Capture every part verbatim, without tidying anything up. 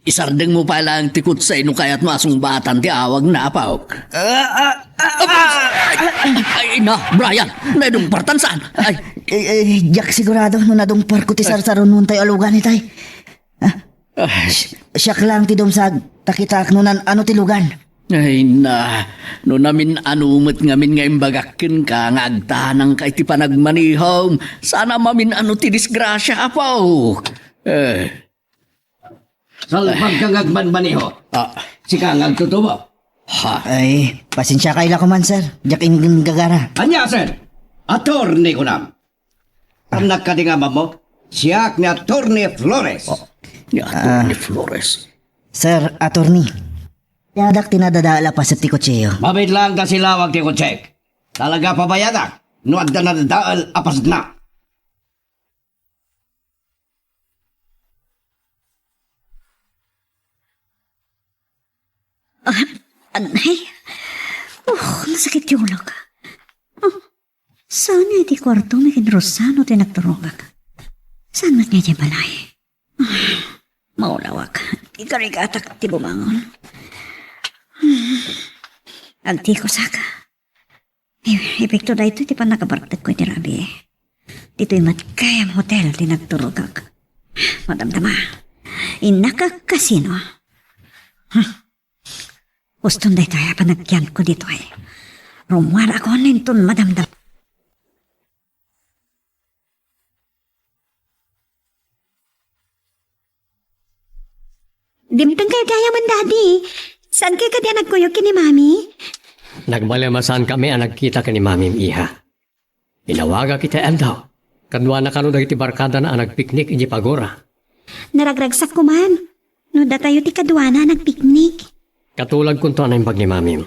Isardengmo pay laeng ti kutsay no kayatmo a sungbatan ti awagna, apok. Ah, ah, ah, ah! Ay, ay, ay, na, Brian, naidungpartan saan? Ay. Eh, eh, diak sigurado no nadungparko ti sarsarunontayo a lugan itay. Ah, ah, si-, siak lang ti dumsag, ta kitaak no nan-ano ti lugan. Ay na, no namin-ano met ngamin nga imbagak kenka nga agtanangka iti panagmanihom, saan a mamin-ano ti disgrasia, apok. Eh. Salbagka nga agmanmaneho. Ah. Sika nga agtutubo. Ha? Ay, pasensiakay la koman, sir. Diak inggagara. Ania, sir? Attorney kunam. Annak kadi nga ammo? Siak ni Attorney Flores. Oh, ni Attorney Ah. Flores. Sir, attorney. Diadak ti nadadael a paset ti kutsiyo. Mabiit laeng ta silawag ti kutsik. Talaga pabayadak no adda nadadael a pasetna. Ah, anay. Oh, nasakit ti ulok. Oh, saan nga iti kuarto mi ken Rosano ti nagturogak? Saan met nga iti balay? Ah, maulawak. Ti karigatak ti bumangon. Hmm. Agtikosak. Ipekto daytoy ti pannakabartekko iti rabii. Ditoy met gayam hotel ti nagturogak. Madamdama. Innak a kasino. Hmm. Uston daytoy a panagyanko ditoy. Rummuarakon inton madamdama. Dimteng kayo gayam, Daddy. Saan kayo kadi a nagkuyog ken ni Mami? Nagbalin a saan kami a nagkita ken ni Mamim, iha. Inawagak iti aldaw. Kaduana kano dagiti barkadana a nagpiknik idiay pagura. Naragragsak koman no datayo ti kaduana a nagpiknik. Katulagkonto a naimbag ni Mamim.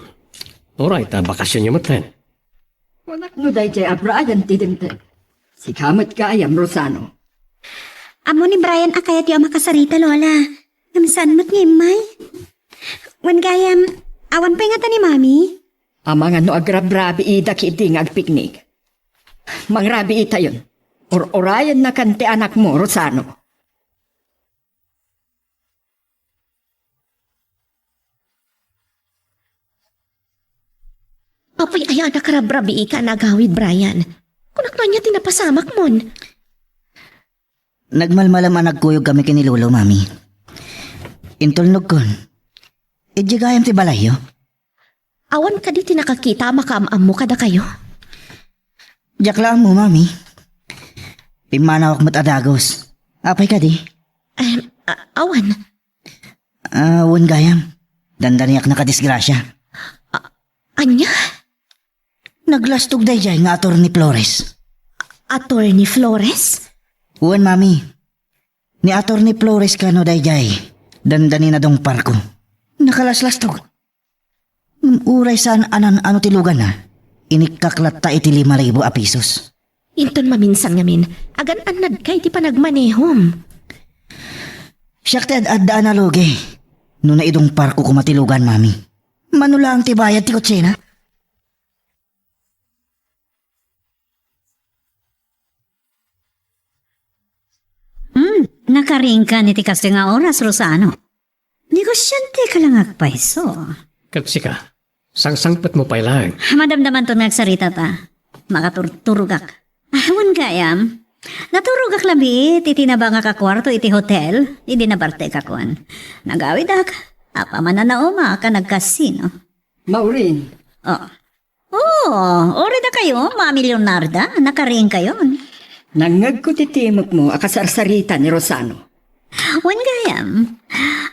Uray ta bakasionyo metten. Kunak no daydiay a Brian ti dimteng. Sika met gayam, Rosano. Ammo ni Brian a kayatyo a makasarita, Lola. Ngem saan met nga immay? Wen gayam, awan pay ngata ni Mami? Amangan no agrabrabii dagiti nga agpiknik. Mangrabiitayon. Ur-urayennakan ti anakmo, Rosano. Apay aya a nakarabrabiika a nagawid, Brian? Kunak no ania ti napasamakmon? Nagmalmalem a nagkuyog kami ken ni Lolo, Mami. Intulnogkon, idiay gayam ti balayyo. Awan kadi ti nakakita a makaam-ammo kadakayo? Diak la ammo, Mami. Pimmanawak met a dagus. Apay kadi? Em, a-, awan. Ah, wen gayam. Dandaniak nakadisgrasia. A-, ania? Naglastog daydiay nga Attorney Flores. Attorney Flores? Wen, Mami. Ni Attorney Flores kano daydiay dandani nadungparko. Nakalaslastog. Ngem uray saan a nan-ano ti luganna, inikkak latta iti lima ribu a pesos. Inton maminsan ngamin, agan-annadka iti panagmanehom. Siak ti ad-adda a nalugi no naidungparko koma ti lugan, Mami. Mano laeng ti bayad ti kutsina? Hmm, nakaringkan iti kastoy nga oras, Rosano. Negosyante ka lang agpayso. Ket sika, sangsangpetmo pay laeng. Madamdamanton nga agsarita ta. Makaturturogak. Ah, wen gayam. Naturogak labiit iti nabangak a kuarto iti hotel, idi nabartekakon. Nagawidak, apaman a naumak a nagkasino. Maureen. Oh. Oh, uray dakayo, Mami Leonarda, nakaringkayon. Nangngegko ti timekmo a kasarsarita ni Rosano. Wen gayam,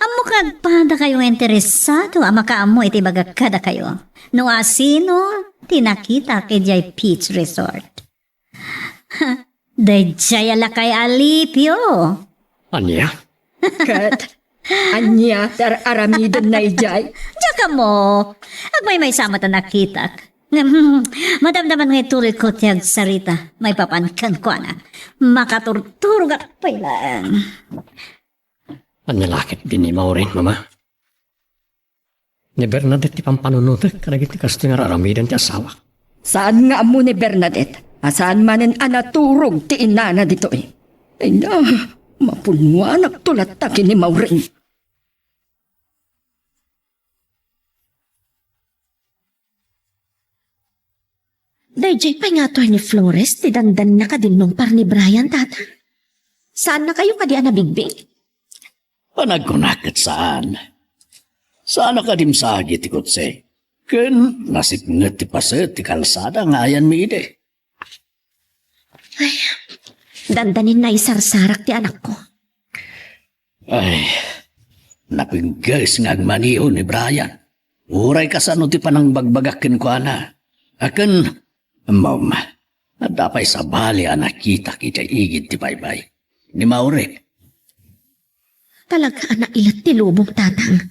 ammok nga agpadakayo nga interesado a makaammo iti ibagak kadakayo. No asino ti nakitak idiay beach resort. Daydiay a lakay Alipio. Ania? Ket ania ti ar-aramidenna idiay? Diak ammo. Agmaymaysa met a nakitak. Ngem, madamdaman nga ituloyko ti agsarita maipapan kenkuana. Makaturturogak pay laeng. Ania la ketdi ni Maureen, Mama? Ni Bernadette ti pampanunotek kadagiti kastoy nga ar-aramiden ti asawak. Saan nga ammo ni Bernadette a saan manen a naturog ti inana ditoy. Ay na, mapunnoanakto latta ken ni Maureen. Daydiay pay nga attorney Flores ti dandanna kadi nungnungngar ni Brian, Tata? Saannakayo kadi a nabigbig? Panagkunak ket saan. Saan a kadimsagi ti kotse. Ken nasipnget ti paset ti kalsada nga ayanmi idi. Ay, dandanin naisarsarak ti anakko. Ay, napigges nga agmaneho ni Brian. Uray kasano ti panangbagbagak kenkuana. Aken, mom, adda pay sabali a nakitak idiay igid ti baybay. Ni Maureen. Talaga a nailat ti lubong, Tatang.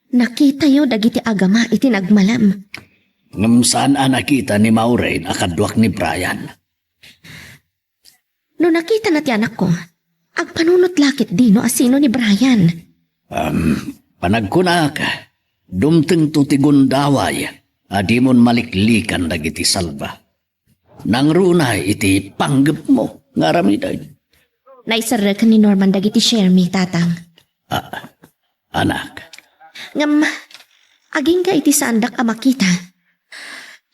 Nakitayo dagiti agama iti nagmalem. Ngem saan a nakita ni Maureen a kaduak ni Brian. No nakitana ti anakko, agpanunot la ketdi no asino ni Brian. Um, panagkunak, dumtengto ti gundaway a dimon maliklikan dagiti salba. Nangruna iti panggepmo nga aramideg. Naiserreken ni Norman dagiti sharemi, Tatang. Ah, anak. Ngem, agingga iti saandak a makita.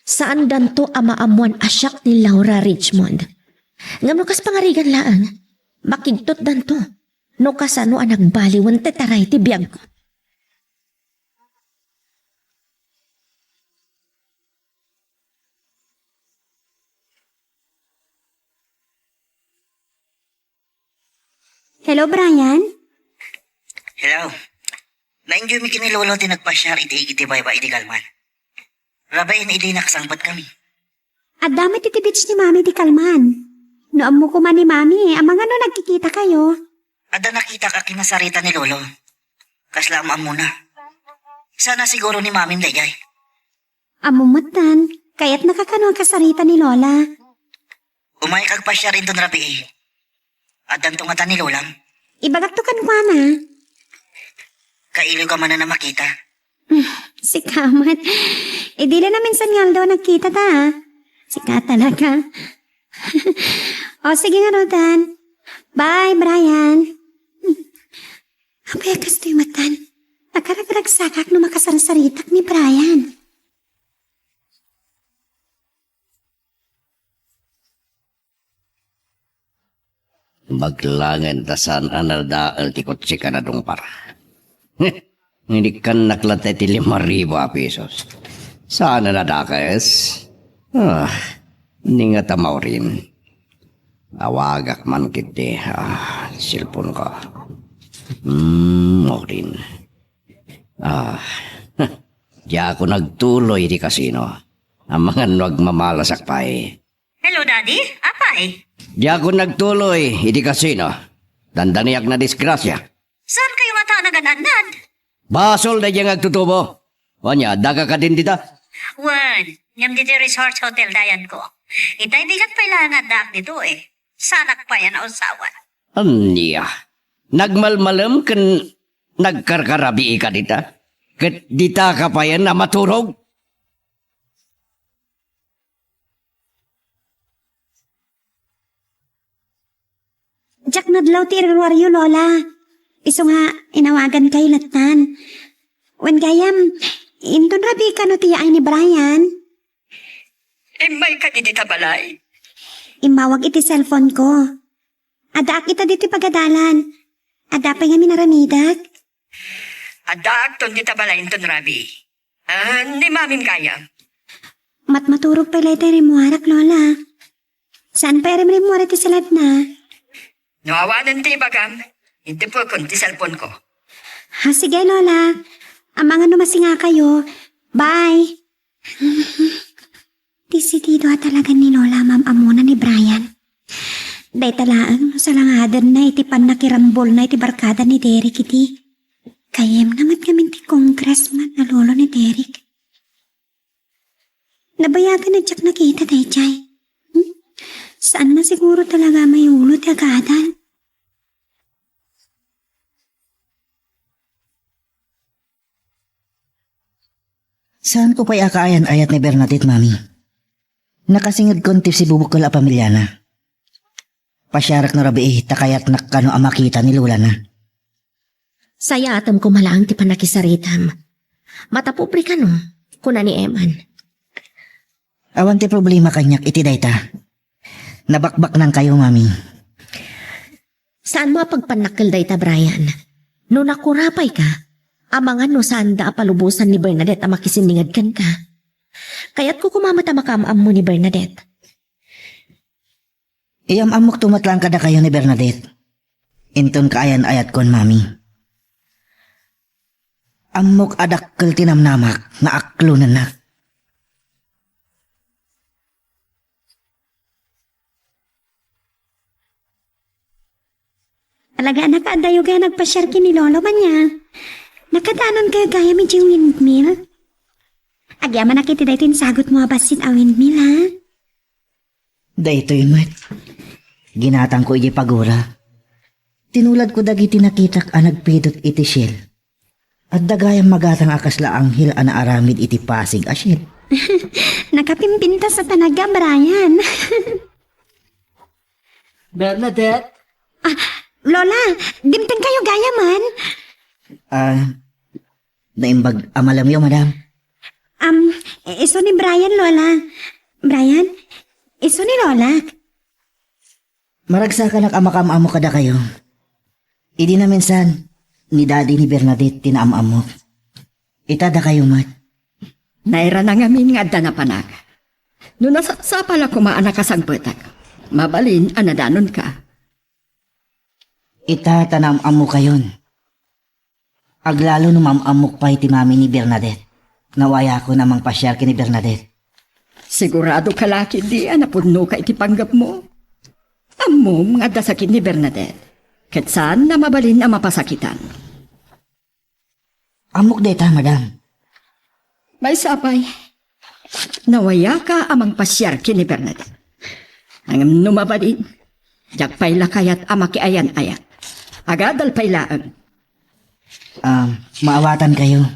Saandanto a maammoan a siak ni Laura Richmond. Ngem no kas pangarigan laeng, makigtutdanto no kasano a nagbaliwen ti taray ti biagko. Hello, Brian? Hello. Na-enjoymi ken ni Lolo ti nagpasiar iti igid ti baybay idi kalman. Rabii idi nagsangpetkami. Adda met iti beach ni Mami idi kalman. No ammo koma ni Mami, amangan no nagkikitakayo. Adda nakitak a kinasarita ni Lolo. Kasla am-ammona. Saan a siguro ni Mamim daydiay. Ammom metten, kayatnaka kano a kasarita ni Lola. Umayka agpasiar inton rabii. Addanto ngata ni Lolam. Ibagakto kenkuana. Kailiwka manen a makita. Sika met. Idi la naminsan nga aldaw a nagkitata. Sika talaga. O, sige ngaruden. Bye, Brian. Apay a kastoy metten? Nakaragragsakak no makasarsaritak ni Brian. Baklagen ta saan a nadael ti kotseka a nadungpar. Inikkannak latta iti lima ribu a pesos. Saan a nadakes? Ah, ni ngata Maureen. Awagak man ketdi, ah, cellphone ko. Hmm, Maureen. Ah, diak nagtuloy iti kasino. Amangan no agmamalasak pay. Hello, Daddy? Apay? Diak nagtuloy iti kasino. Dandaniak nadisgrasya. Saan kayo ngata a nagan-annad? Basol daydiay nga agtutubo. Ania, addaka kadin dita? Wen, ngem ditoy resort hotel dayanko. Itay bigat pay laeng nga addaak ditoy. Saanak pay a nausawan. Ania, nagmalmalem ken nagkarkarabiika dita? Ket ditaka payen a maturog? Diak nadlaw ti iruruaryo, Lola. Isu nga, inawagankayo lattan. Wen gayam, inton rabii kano ti yaay ni Brian? Immay kadi dita balay? Immawag iti cellphone ko. Addaak ita ditoy pagadalan. Adda pay ngamin aramidek. Addaakton dita balay inton rabii. Ah, ni Mamim gayam? Matmaturog pay la itay rimmuarak, Lola. Saan pay a rimrimmuar iti saladna? No awanen ti ibagam, intipekon ti cellphone ko. Ha, sige, Lola. Amangan no masingakayo. Bye. Desidido a talaga ni Lola a mam-ammona ni Brian. Dayta laeng no salangadenna iti pannakirambolna iti barkada ni Derek idi. Gayyemna met ngamin ti congressman a lolo ni Derek. Nabayagen a diak nakita daydiay. Hmm? Saanna siguro talaga a maiulo ti agadal. Saanko pay a kaayan-ayat ni Bernadette, Mami. Nakasingedkon ti sibubukkel a pamiliana. Pasiarak no rabii ta kayatnak kano a makita ni lolana. Sayatem koma laeng ti pannakisaritam. Matapobre kano, kuna ni Eman. Awan ti problema kaniak iti dayta. Nabakbaknangkayo, Mami. Saanmo a pagpannakkel dayta, Brian. No nakurapayka, amangan no saanda a palubosan ni Bernadette a makisinninged kenka. Kayatko koma met a makaam-ammo ni Bernadette. Iyam-ammokto met laeng kadakayo ni Bernadette. Inton kaayan-ayatkon, Mami. Ammok a dakkel ti namnamak nga aklonennak. Talaga, anak, addayo gayam nagpasiar ken ni Lolo, ania? Nakadanon kayo gayam idiay windmill? Agyamanak iti daytoy insagutmo a bassit a windmill, ha? Daytoy met. Ginatangko idiay pagura. Tinuladko dagiti nakitak a nagpidot iti Shell. Adda gayam magatang a kasla anghel a naaramid iti pasig a Shell. Nakapimpintas a talaga, Brian. Bernadette? Ah, Lola, dimtengkayo gayam man. Ah, naimbag a malamyo, madam. Am, isu ni Brian, Lola. Brian, isu ni Lola. Maragsakanak a makaam-ammo kadakayo. Idi naminsan, ni Daddy ni Bernadette ti naam-ammok. Ita dakayo met. Nairana ngamin nga adda napanak. No nasapsapal a koma a nakasagbetak, mabalin a nadanonka. Ita ta naam-ammokayon. Aglalo no maam-ammok pay ti mami ni Bernadette. Nawayakon a mangpasiar ken ni Bernadette. Sigurado ka la ketdi a napudnoka iti panggepmo. Ammom nga adda sakit ni Bernadette, ket saan a mabalin a mapasakitan. Ammok dayta, madam. Maysa pay, nawayaka a mangpasiar ken ni Bernadette. Ngem no mabalin, diak pay la kayat a makiayan-ayat. Agadal pay laeng. Ah, maawatankayo.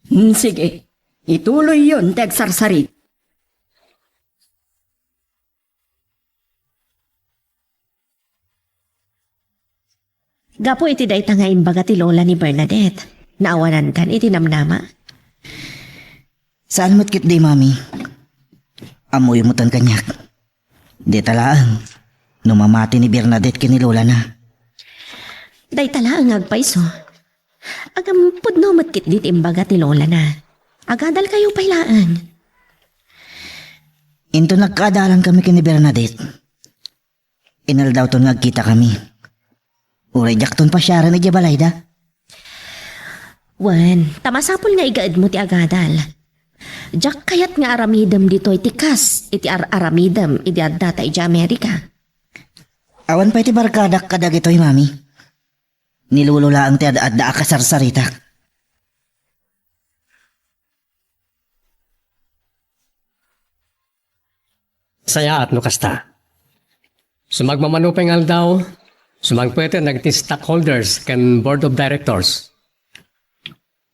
Hmm, sige. Ituloyyon ti agsarsarit. Gapu iti dayta nga imbaga ti lola ni Bernadette, naawanankan iti namnama. Saan met ketdi, mami. Ammoyo met kaniak. Dayta laeng, no mamati ni Bernadette ken ni lolana. Dayta laeng nga agpayso. Agam pudno met ketdi ti imbaga ti lolana. Agadalkayo pay laeng. Inton nagkaadalankami ken ni Bernadette, inaldawton nga agkitakami. Uray diakton pasiaren idiay balayda. Wen, ta masapul nga igaedmo ti agadal. Diak kayat nga aramidem ditoy ti kas iti ar-aramidem idi addata idiay Amerika. Awan pay ti barkadak kadagitoy, mami. Ni lolo laeng ti ad-adda a kasarsaritak. Sayaat no kasta. Sumagmamano pay nga aldaw, sumangpeten dagiti stockholders ken board of directors.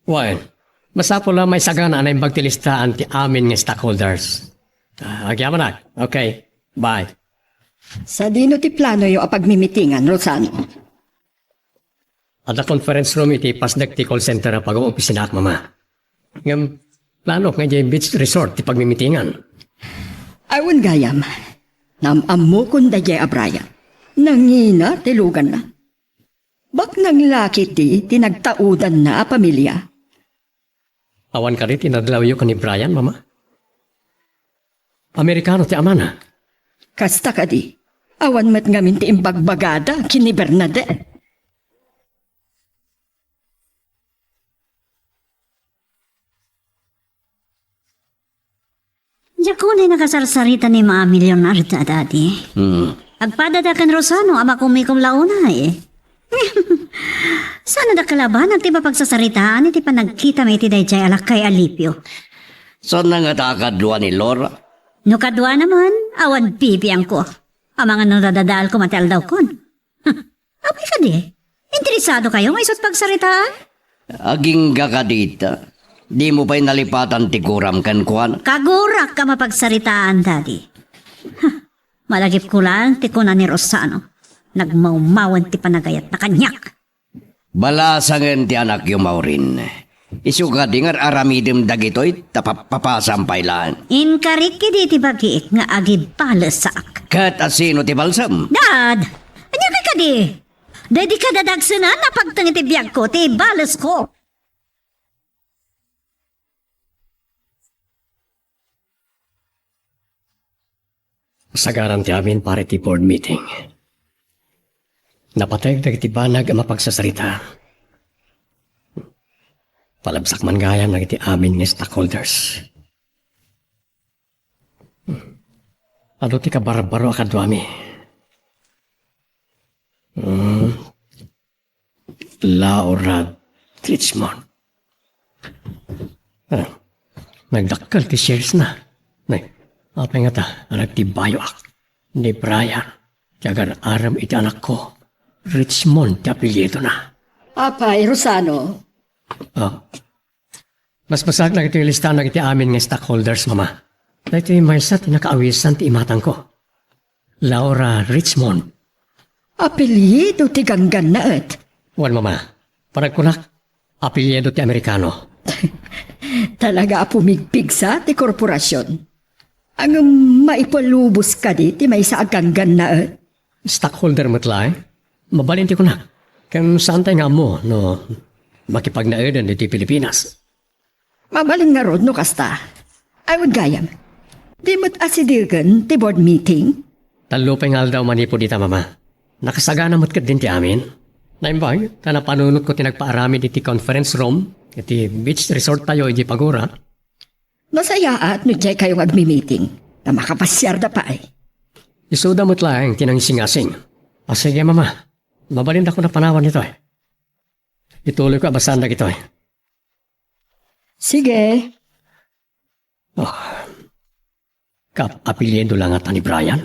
Wen, masapul a maisagana a naimbag ti listaan ti amin nga stockholders. Ah, agyamanak. Okay, bye. Sadino ti planoyo a pagmimitingan, Rosano? Adda conference room iti pasdek ti call center a pag-oopisinaak, mama. Ngem, planok nga idiay beach resort ti pagmimitingan. Awan gayam. Naam-ammokon daydiay a Brian. Nangina ti luganna. Baknang la ketdi ti nagtaudanna a pamilia. Awan kadi ti nadlawyo ken ni Brian, mama? Amerikano ti amana. Kasta kadi, awan met ngamin ti imbagbagada ken ni Bernadette. Diak unay nakasarsarita ni Mami Leonarda, Daddy. Hmm. Agpadada ken Rosano a makumikom la unay. Saan a dakkel a banag ti mapagsasaritaan iti panagkitami iti daydiay a lakay a Lipio? Saan nga ta kadua ni Laura? No kadua naman, awan bibiangko. Amangan no nadadaal koma ti aldawkon. Apay kadi, interesado kayo nga isu ti pagsaritaan? Agingga kadi ta, dimo pay nalipatan ti kuram kenkuana. Kagurak a mapagsaritaan, Daddy. Huh, malagipko laeng ti kuna ni Rosano. Nagmawmawen ti panagayatna kaniak. Balasangen ti anakyo, Maureen. Isu kadi nga ar-aramidem dagitoy ta papapasam pay laeng. Inkarik idi ti bagik nga agibalesak. Ket asino ti balsam? Dad! Ania kay kadi? Daydi kadadagsenan a pagteng iti biagko ti ibalesko. Sagaran ti amin para iti board meeting. Napateg dagiti banag a mapagsasarita. Palabsak man gayam dagiti amin nga stockholders. Adu ti kabarbaro a kaduami. Hmm. Laura Richmond. Ah, nagdakkel ti shares na. Nay, apay ngata, anak ti bayoak. Ni Brian, ti agar-arem iti anakko. Richmond ti apelyidona. Apay, Rosano? Ah, basbasaek dagitoy lista dagiti amin nga stockholders, Mama. Daytoy maysa ti nakaawisan ti imatangko. Laura Richmond. Apelyido ti ganggannaet. Wen, Mama. Panagkunak, apelyido ti Amerikano. Talaga a pumigpigsa ti korporasion. Ngem maipalubos kadi ti maysa a ganggannaet? Stockholder met laeng. Mabalin ti kunak. Ken saantay nga ammo no makipagnaeden iti Pilipinas. Mabalin ngarud no kasta. Ay, wen gayam. Di met asidegen ti board meeting? Tallo pay nga aldaw manipud ita, Mama. Nakasagana met ketdin ti amin. Naimbag, ta napanunotko ti nagpaaramid iti conference room, iti beach resort tayo iti Pagora. Nasayaat no diay kayo nga agmi-meeting, ta makapasiarda pay. Isuda met laeng ti nangisingasing. A, sige, Mama. Mabalindakon a panawan ditoy. Ituloyko a basaen dagitoy. Sige. Oh. Kap-, apelyido la ngata ni Brian?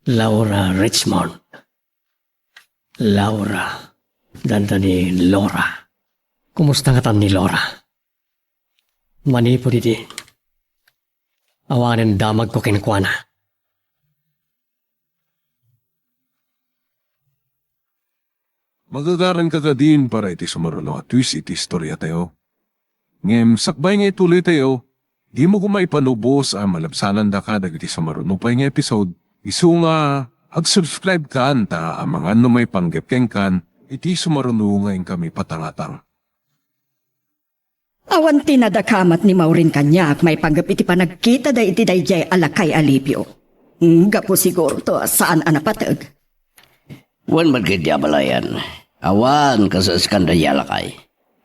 Laura Richmond. Laura. Dandani Laura. Kumusta ngatan ni Laura? Manipud idi, awanen damagko kenkuana. Magagaranka kadin para iti sumaruno a twist iti istoriatayo. Ngem sakbay nga ituloytayo, dimo koma ipanubos a malabsanandaka dagiti sumaruno pay nga episode, isu nga ag-subscribekan ta amangan no maipanggep kenkan iti sumaruno nga inkami patangatang. Awan ti nadakamat ni Maureen kaniak maipanggep iti panagkitada iti daydiay a lakay a Livio. Hmm, gapu sigurto a saan a napateg. Wen met ketdi a balayan, awan kasasakan daydiay a lakay.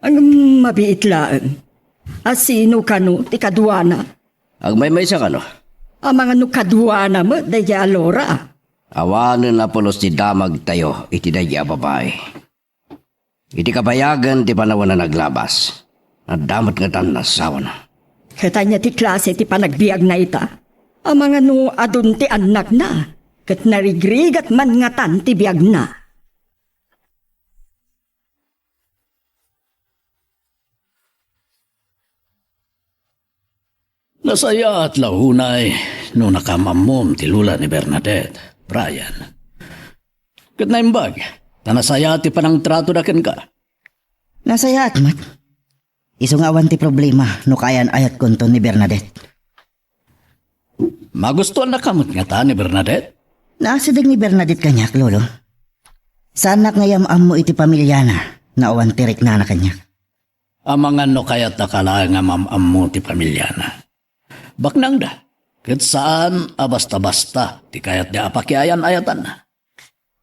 Ngem mabiit laeng. A sino kano ti kaduana? Agmaymaysa kano? Amangan no kaduana met daydiay a Laura. Awanen a pulos ti damagtayo iti daydiay a babai. Iti kabayagen ti panawen a naglabas, adda met ngatan asawana. Ket ania ti klase ti panagbiagna ita? Amangan no adun ti annakna, ket narigrigat man ngatan ti biagna. Nasayaat la unay no nakam-ammom ti lola ni Bernadette, Brian. Ket naimbag, ta nasayaat ti panangtratoda kenka. Nasayaat met. Isu nga awan ti problema no kaayan-ayatkonto ni Bernadette. Magustuannaka met ngata ni Bernadette? Naasideg ni Bernadette kaniak, Lolo. Saannak nga iyam-ammo iti pamiliana no awan ti riknana kaniak. Amangan no kayatdaka laeng nga mam-ammo ti pamiliana. Baknangda, ket saan a basta-basta ti kayatda a pakiayan-ayatanna.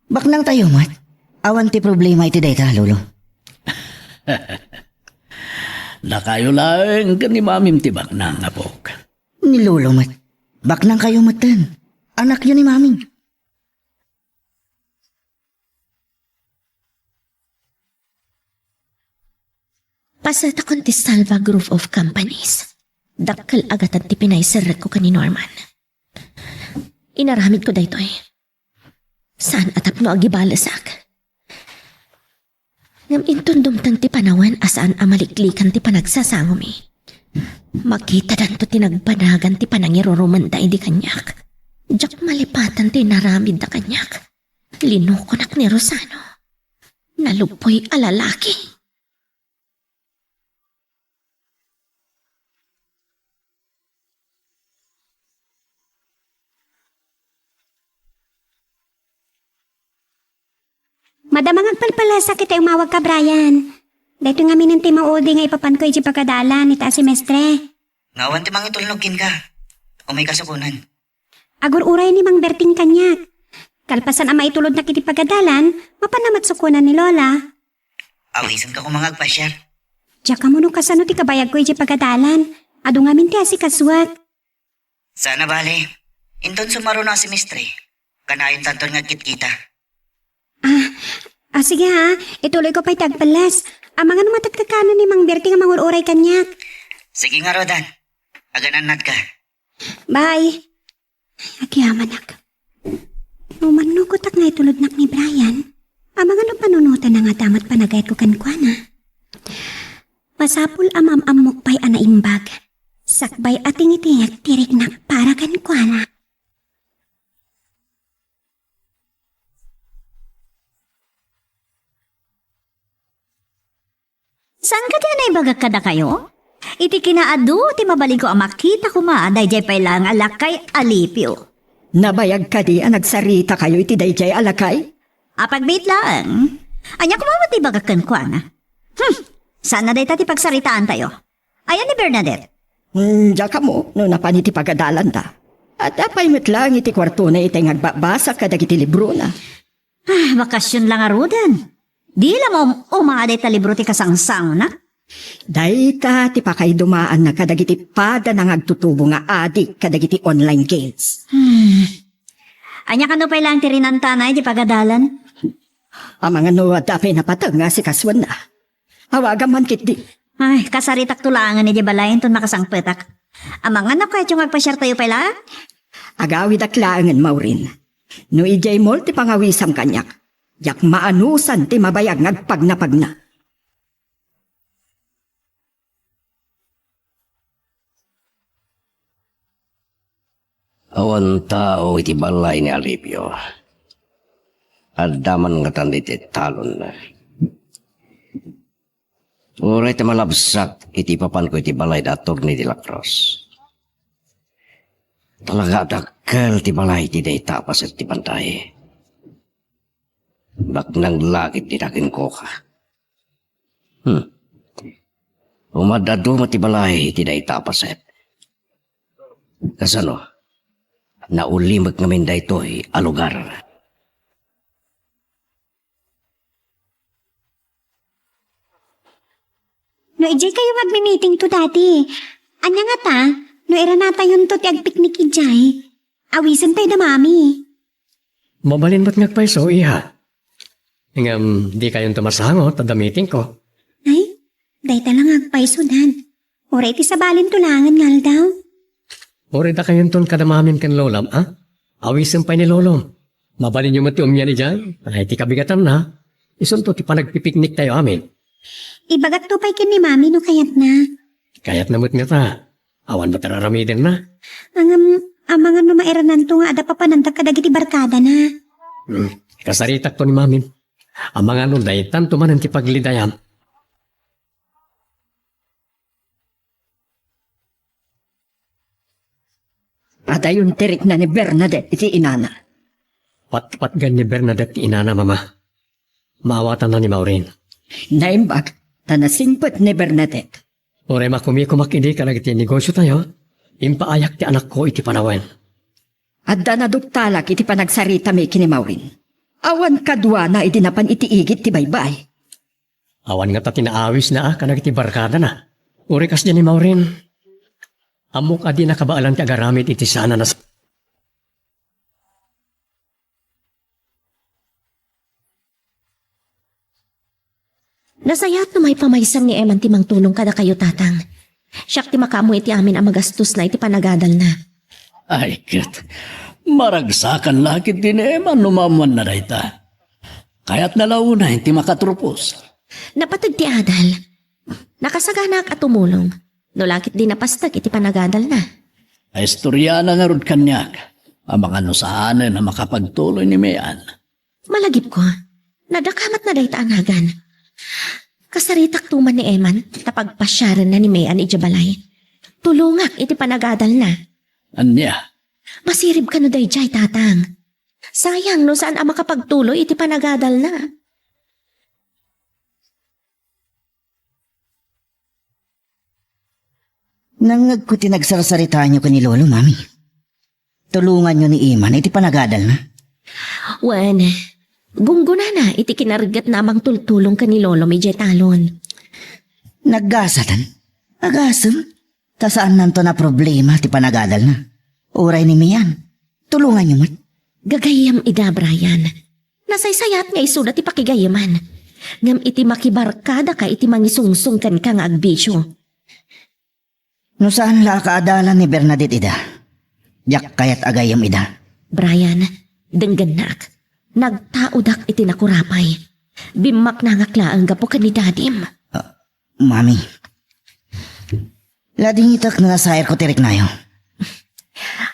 Baknangtayo met. Awan ti problema iti dayta, Lolo. Dakayo laeng ken ni Mamim ti baknang, apok. Ni Lolo met. Baknangkayo metten. Anakyo ni Maming. Pasetakon ti Salva Group of Companies. Dakkel a gatad ti pinaiserrekko ken ni Norman. Inaramidko daytoy. Saan a tapno agibalesak. Ngem inton dumteng ti panawen a saan a maliklikan ti panagsasangomi, makitadanto ti nagbanagan ti panangirurumenda idi kaniak. Diak malipatan ti inaramidda kaniak. Linukonak ni Rosano. Nalubboy a lalaki. Madama nga agpalpalasak iti umawagka, Brian. Daytoy ngamin ti maudi nga ipapanko iti pagadalan ita a semestre. Nga awan ti mangitulnog kenka. Umayka sukonan. Agur-uray ni Mang Berting kaniak. Kalpasan a maitulodnak iti pagadalan, mapanna met sukonan ni Lola. Awisenka koma nga agpasiar. Diak ammo no kasano ti kabayagko iti pagadalan. Adu ngamin ti asikasuak. Sana bale. Inton sumaruno a semestre, kanayontanton nga agkitkita. Ah, ah, sige ha. Ituloyko pay ti agpallas. Amangan no matektekan ni Mang Berting a mangur-uray kaniak. Sige ngaruden. Aganannadka. Bye. Agyamanak. No mannukotak nga itulodnak ni Brian, amangan no panunotanna nga adda met panagayatko kenkuana. Masapul a maam-ammok pay a naimbag. Sakbay a tingitiyek ti riknak para kenkuana. Saan kadi a naibagak kadakayo? Iti kinaadu ti mabalinko a makita koma daydiay pay laeng a lakay Alipio. Nabayag kadi a nagsaritakayo iti daydiay a lakay? Apagbiit laeng. Ania koma met ti ibagak kenkuana? Hmm, saan a dayta ti pagsaritaantayo. Ayan ni Bernadette? Hmm, diak ammo no napan iti pagadalanda. Adda pay met laeng iti kuartona itay nga agbabasa kadagiti librona. Ah, bakasyon la ngaruden. Di la maum-uma a dayta libro ti kasangsangonak. Dayta ti pakaidumaanna kadagiti padana nga agtutubo nga adik kadagiti online games. Hmm. Ania kano pay laeng ti rinantana iti pagadalan? Amangan no adda pay napateg nga asikasuenna. Awagam man ketdi. Ay, kasaritakto laengen iti balay inton makasangpetak. Amangan no kayatyo nga agpasiartayo pay laeng? Agawidak laengen, Maureen. No idiay mall ti pangawisam kaniak, diak maanusan ti mabayag nga agpagnapagna. Awan tao iti balay ni Alipio. Adda man ngatan iti talonna. Uray ti malabsak iti ipapanko iti balay da Attorney de la Cruz. Talaga a dakkel ti balay ti dayta a paset ti panday. Baknang lakit ti dakin koka. Hmm. Umad-adu met ti balay iti dayta a paset. Kasano? Naulimek ngamin daytoy a lugar. No idiay kayo nga agmi-meeting to dati, ania ngata no iranatayonto ti agpiknik idiay? Awisen tayo da mami. Mabalin met nga agpayso, iha. Ngem di kayonto masango ta adda meeting ko. Ay, dayta la nga agpayso, Dad. Uray ti sabalin to laengen nga aldaw. Uray dakayonton kada mamim ken lolam, a? Awisen pay ni lolom. Mabalinyo met ti umian idiay. Ay, ti kabigatanna, isunto ti panagpipiknik tayo amin. Ibagakto pay ken ni mami no kayatna. Kayatna met ngata. Awan met ar-aramidenna. Ngem, amangan no mairananto nga adda papananda kadagiti barkadana. Hmm. Kasaritakto ni mamim. Amangan no daytanto manen ti paglidayam. Adayon ti rikna ni Bernadette iti inana. Patpatgan ni Bernadette ti inana, Mama. Maawatanna ni Maureen. Naimbag, ta nasingpet ni Bernadette. Uray makumikumak idi kadagiti negosio tayo, impaayak ti anakko iti panawen. Adda naduktalak iti panagsaritami ken ni Maureen. Awan kaduana idi napan iti igid ti baybay. Awan ngata ti naawisna a kadagiti barkadana. Uray kasdi ni Maureen. Ammok a di nakabaelan ti agaramid iti saan a nas- Nasayaat no maipamaysan ni Eman ti mangtulong kadakayo, Tatang. Siak ti makaammo iti amin a magastosna iti panagadalna. Ay, ket, maragsakan la ketdi ni Eman no maammoanna dayta. Kayatna la unay ti makaturpos. Napateg ti adal. Nakasaganaak a tumulong. No la ketdi napastek iti panagadalna. Naistoriana ngarud kaniak, amangan no saanen a makapagtuloy ni Mean. Malagipko, nadakamatna dayta a nagan. Kasaritakto man ni Eman, ta pagpasiarenna ni Mean idiay balay. Tulongak iti panagadalna. Ania? Masirib kano daydiay, Tatang. Sayang no saan a makapagtuloy iti panagadalna. Nangngegko ti nagsarsaritaanyo ken ni Lolo, Mami. Tulonganyo ni Eman iti panagadalna. Wen, gunggonana iti kinarigatna a mangtultulong ken ni Lolo idiay talon. Naggasaten. Agasem. Ta saannanto a problema ti panagadalna. Uray ni Mian. Tulonganyo met. Gagayyem ida, Brian. Nasaysayat nga isuda ti pakigayyeman. Ngem iti makibarkadaka iti mangisungsong kenka nga agbisio. No saan la a kaadalan ni Bernadette ida, diak kayat a gayyem ida. Brian, denggennak. Nagtaodak iti nakurapay. Bimmaknangak laeng gapu ken ni Dadim. Ah, Mami. Ladingitek no nasairko ti riknayo.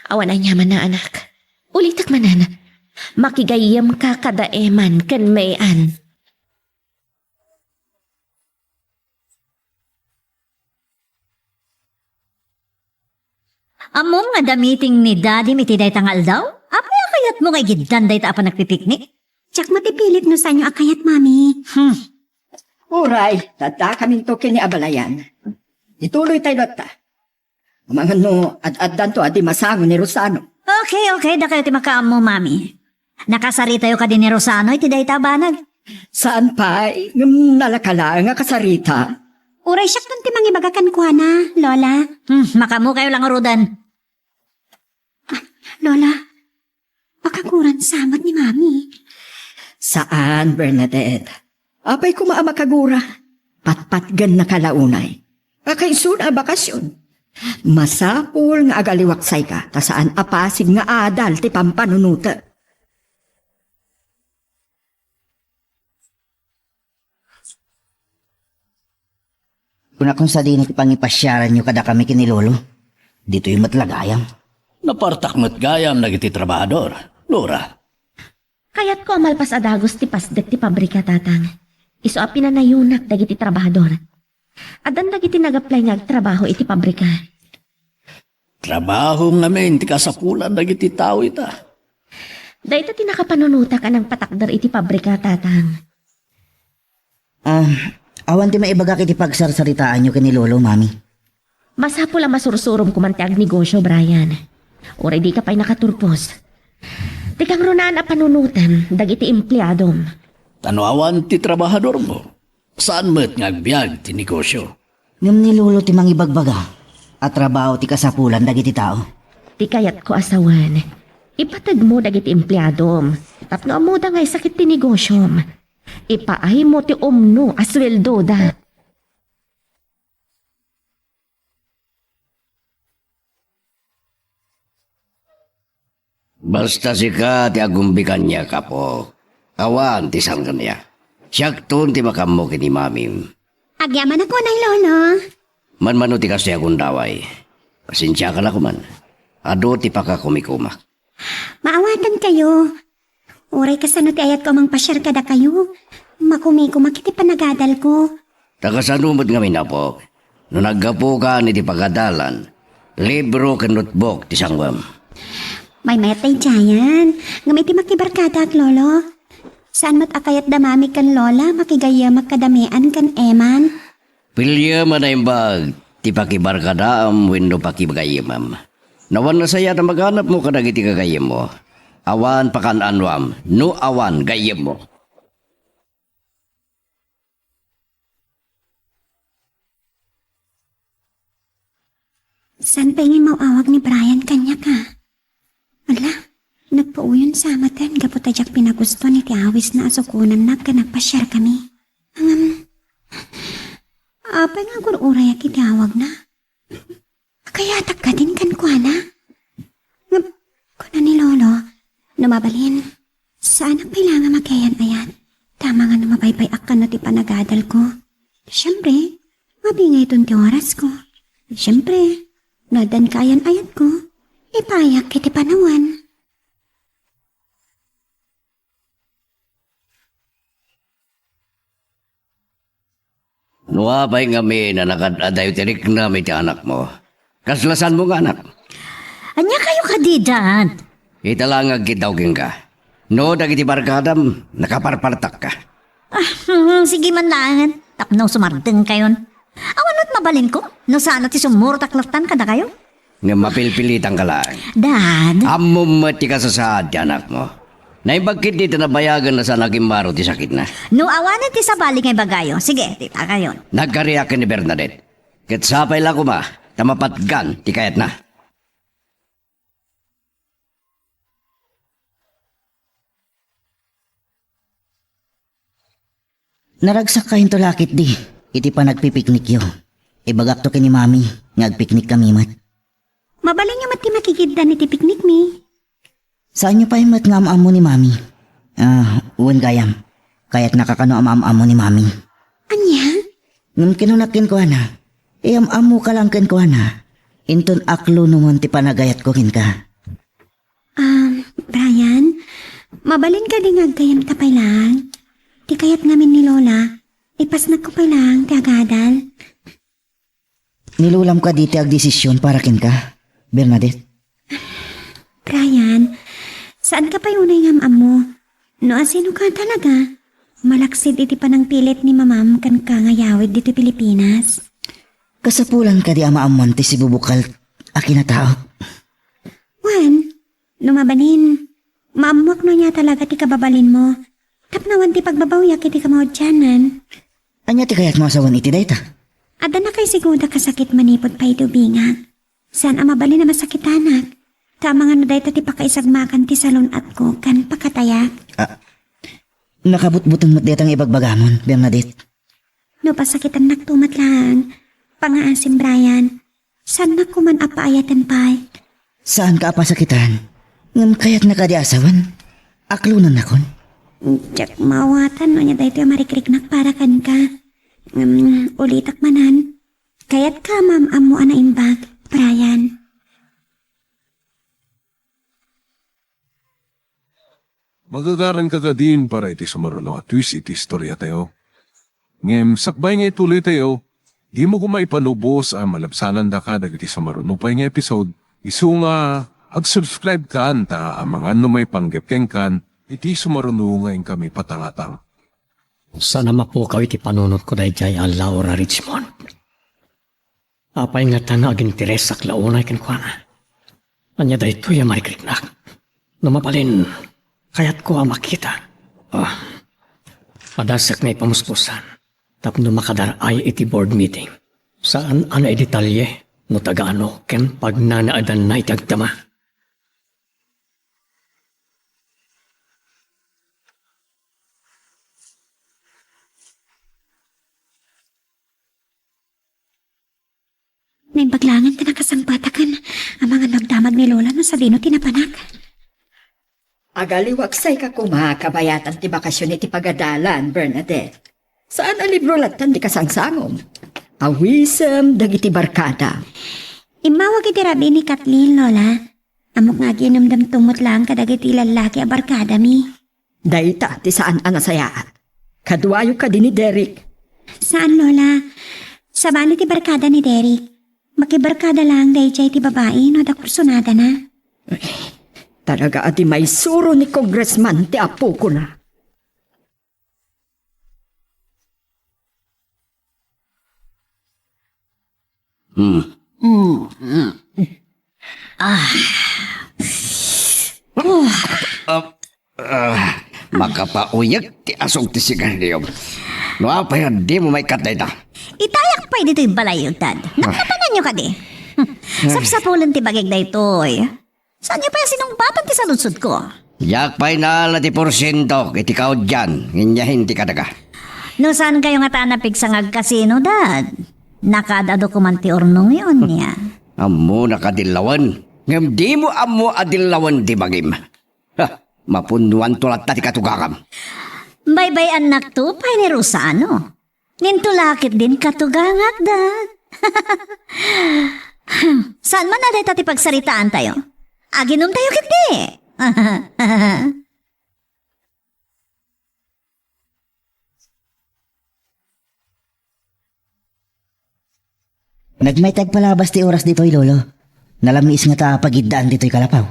Awan aniamanna, anak. Ulitek manen. Makigayyemka kada Eman ken Mian. Ammom nga adda meeting ni Dadim iti dayta nga aldaw? Apay a kayatmo nga igiddan dayta a panagpipiknik? Diak met ipilit no saanyo a kayat, Mami. Hmm. Uray, ta addakaminto ken ni abalayan. Ituloytayo latta. Amangan no ad-addanto a di masango ni Rosano. Okay, okay, dakayo ti makaammo, Mami. Nakasaritayo kadi ni Rosano iti dayta a banag? Saan pay, ngem nalaka laeng a kasarita. Uray siakton ti mangibaga kenkuana, Lola. Hmm, makaammokayo la ngaruden. Ah, Lola, makaguran sa met ni Mami. Saan, Bernadette? Apay koma a makagura? Patpatgennaka la unay. Kakaisuna a bakasion. Masapul nga agaliwaksayka ta saan a pasig nga adal ti pampanunotek. Kunak no sadino ti pangipasiaranyo kadakami ken ni Lolo. Ditoy met la gayam. Napartak met gayam dagiti trabahador, Lora. Kayatko a malpas a dagus ti pasdek ti pabrika, Tatang. Isu a pinanayonak dagiti trabahador. Addan dagiti nag-apply nga agtrabaho iti pabrika. Trabahom ngamin ti kasapulan dagiti tao ita. Dayta ti nakapanunotak a nangpatakder iti pabrika, Tatang. Ah, awan ti maibagak iti pagsarsaritaanyo ken ni Lolo, Mami. Masapul a masursurom koman ti agnegosio, Brian. Uray dika pay nakaturpos. Ti kangrunaan a panunotem dagiti empleadom. Ta no awan ti trabahadormo, saan met nga agbiag ti negosio. Ngem ni Lolo ti mangibagbaga a trabaho ti kasapulan dagiti tao. Ti kayatko a sawen, ipategmo dagiti empleadom tapno ammoda nga isakit ti negosiom. Ipaaymo ti umno a sueldoda. Basta sika ti agumbi kaniak, apo. Awan ti saan kaniak. Siakton ti makaammo ken ni Mamim. Agyamanak unay, Lolo. Manmano ti kastoy a gundaway. Pasensiaka la koman. Adu ti pakakumikumak. Maawatankayo. Uray kasano ti ayatko a mangpasiar kadakayo, makumikumak iti panagadalko. Ta kasano met ngamin, apok, no naggapukan iti pagadalan, libro ken notebook ti sanguem? Maymayat daydiayen, ngem iti makibarkadaak, Lolo. Saan met a kayat da Mami ken Lola makigayyemak kada Mian ken Eman? Piliem a naimbag ti pakibarkadaam wenno pakibagayyemam. No awan nasayaat a maganapmo kadagiti gagayyemmo, awan pakaan-anoam no awan gayyemmo. Saan pay nga immaw-awag ni Brian kaniak, a? Ala, nagpauyon sa maten gapu ta diak pinagustuan iti awisna a sukonannak ken nagpasiarkami. Ngem, apay nga agur-urayak iti awagna? Agayatak kadin kenkuana? Ngem, kuna ni Lolo, no mabalin, saanak pay la nga agiayan-ayat, ta amangan no mabaybay-ak kano ti panagadalko. Siempre, mabingayton ti orasko. Siempre, no addan kaayan-ayatko, ipaayak iti panawen. No apay ngamin a nakad-adayo ti riknam iti anakmo, kasla saanmo nga anak? Ania kayo kadi, Dad? Ita la nga agkiddaw kenka. No dagiti barkadam, nakaparpartakka. Ah, hmm, sige man laengen. Tapno sumardeng kayon. Awan met mabalinko, no saan a ti summurotak lattan kadakayo. Ngem mapilpilitanka laeng. Dad. Ammom met ti kasasaad ti anakmo. Naimbag ketdi ta nabayagen a saan a gimmaro ti sakitna. No awanen ti sabali nga ibagayo, sige, ditakayon. Nagkariak ken ni Bernadette. Ket sapay la koma ta mapatgan ti kayatna. Naragsakka inton la ketdi iti panagpipiknikyo. Ibagakto ken ni Mami nga agpiknikkami met. Mabalinyo met ti makigiddan iti piknikmi. Saanyo pay met nga am-ammo ni Mami? Ah, wen gayam. Kayatnaka kano a maam-ammo ni Mami? Ania? Ngem kinunak kenkuana, iyam-ammoka laeng kenkuana. Inton aklonomen ti panagayatko kenka. Um, Brian, mabalin kadi nga aggayamta pay laeng? Ti kayat ngamin ni Lola, ipasnakko pay laeng ti agadal. Ni Lolam kadi ti agdesision para kenka, Bernadette? Brian, saanka pay unay nga am-ammo no asinoka talaga? Malaksid iti panangpilit ni Mamam kenka nga yawid ditoy Pilipinas. Kasapulan kadi a maammoan ti sibubukal a kinatao? Wen, no mabalin, maammoak no ania talaga ti kababalinmo. Tapno awan ti pagbabawyak iti kamaudianan. Ania ti kayatmo a sawen iti dayta? Adda nakaisiguda kasakit manipud paidubingak. Saan a mabalin a masakitanak. Ta amangan no dayta ti pakaisagmakan ti salun-atko ken pakatayak. Ah, nakabutbuteng met dayta nga ibagbagamon, Bernadette. No pasakitannakto met laeng, pangngaasim, Brian. Saannak koman a paayaten pay. Saanka a pasakitan? Ngem kayatna kadi a sawen? Aklonennakon? Diak maawatan no ania daytoy a marikriknak para kenka. Ngem ulitak manen, kayatka a maam-ammo a naimbag, Brian. Magagaranka kadin para iti sumaruno a twist iti istoriatayo. Ngem sakbay nga ituloytayo, dimo koma ipalubos a malabsanandaka dagiti sumaruno pay nga episode, isu nga ag-subscribe kan ta amangan no maipanggep kenkan iti sumaruno nga inkami patangatang. Saan a mapukaw iti panunotko daydiay a Laura Richmond. Apay ngata nga aginteresak la unay kenkuana? Ania daytoy a marikriknak? No mabalin, kayatko a makita. Ah, adasek nga ipamuspusan tapno makadar-ay iti board meeting. Saan a naidetalye no tagano ken pagnanaedanna iti agdama. Naimbag laengen ta nakasangpetaken amangan no agdamag ni Lola no sadino ti napanak. Agaliwagsaika koma kabayatan ti bakasion iti pagadalan, Bernadette. Saan a libro lattan ti kasangsangom. Awisem dagiti barkada. Immawag iti rabii ni Kathleen, Lola. Ammok nga agiinumdamto met laeng kadagiti lallaki a barkadami. Dayta ti saan a nasayaat. Kaduayo kadi ni Derek. Saan, Lola. Sabali ti barkada ni Derek. Makibarkada laeng daydiay ti babai no adda kursunadana. Talaga a di maisuro ni Congressman ti apokona. Hmm. Hmm, hmm. Ah. Ah, ah, makapauyek ti asog ti sigarilyo. No apay a dimo maikkat dayta? Itayak pay ditoy balayyo, Dad. Ah. Nakatanganyo kadi? Hmm. Ay. Sapsapulen ti bagik daytoy. Saanyo pay a sinungbaton ti saludsodko? Diak pay naala ti porsiento iti kaudian nga inyahin ti kadaga. No saankayo ngata a napigsa nga agkasino, Dad? Nakaad-adu koman ti urnongyo, ania? Ammona kadi lawen, ngem dimo ammo a dillawen ti bagim. Ha, mapunnoanto latta ti katugangam. Baybay-annakto pay ni Rosano. Ninto la ketdin katugangak, Dad. Saan man a dayta ti pagsaritaantayo? Aginomtayo ketdi. Nagmayta agpalabas ti oras ditoy, Lolo. Nalamiis ngata a pagiddaan ditoy kalapaw.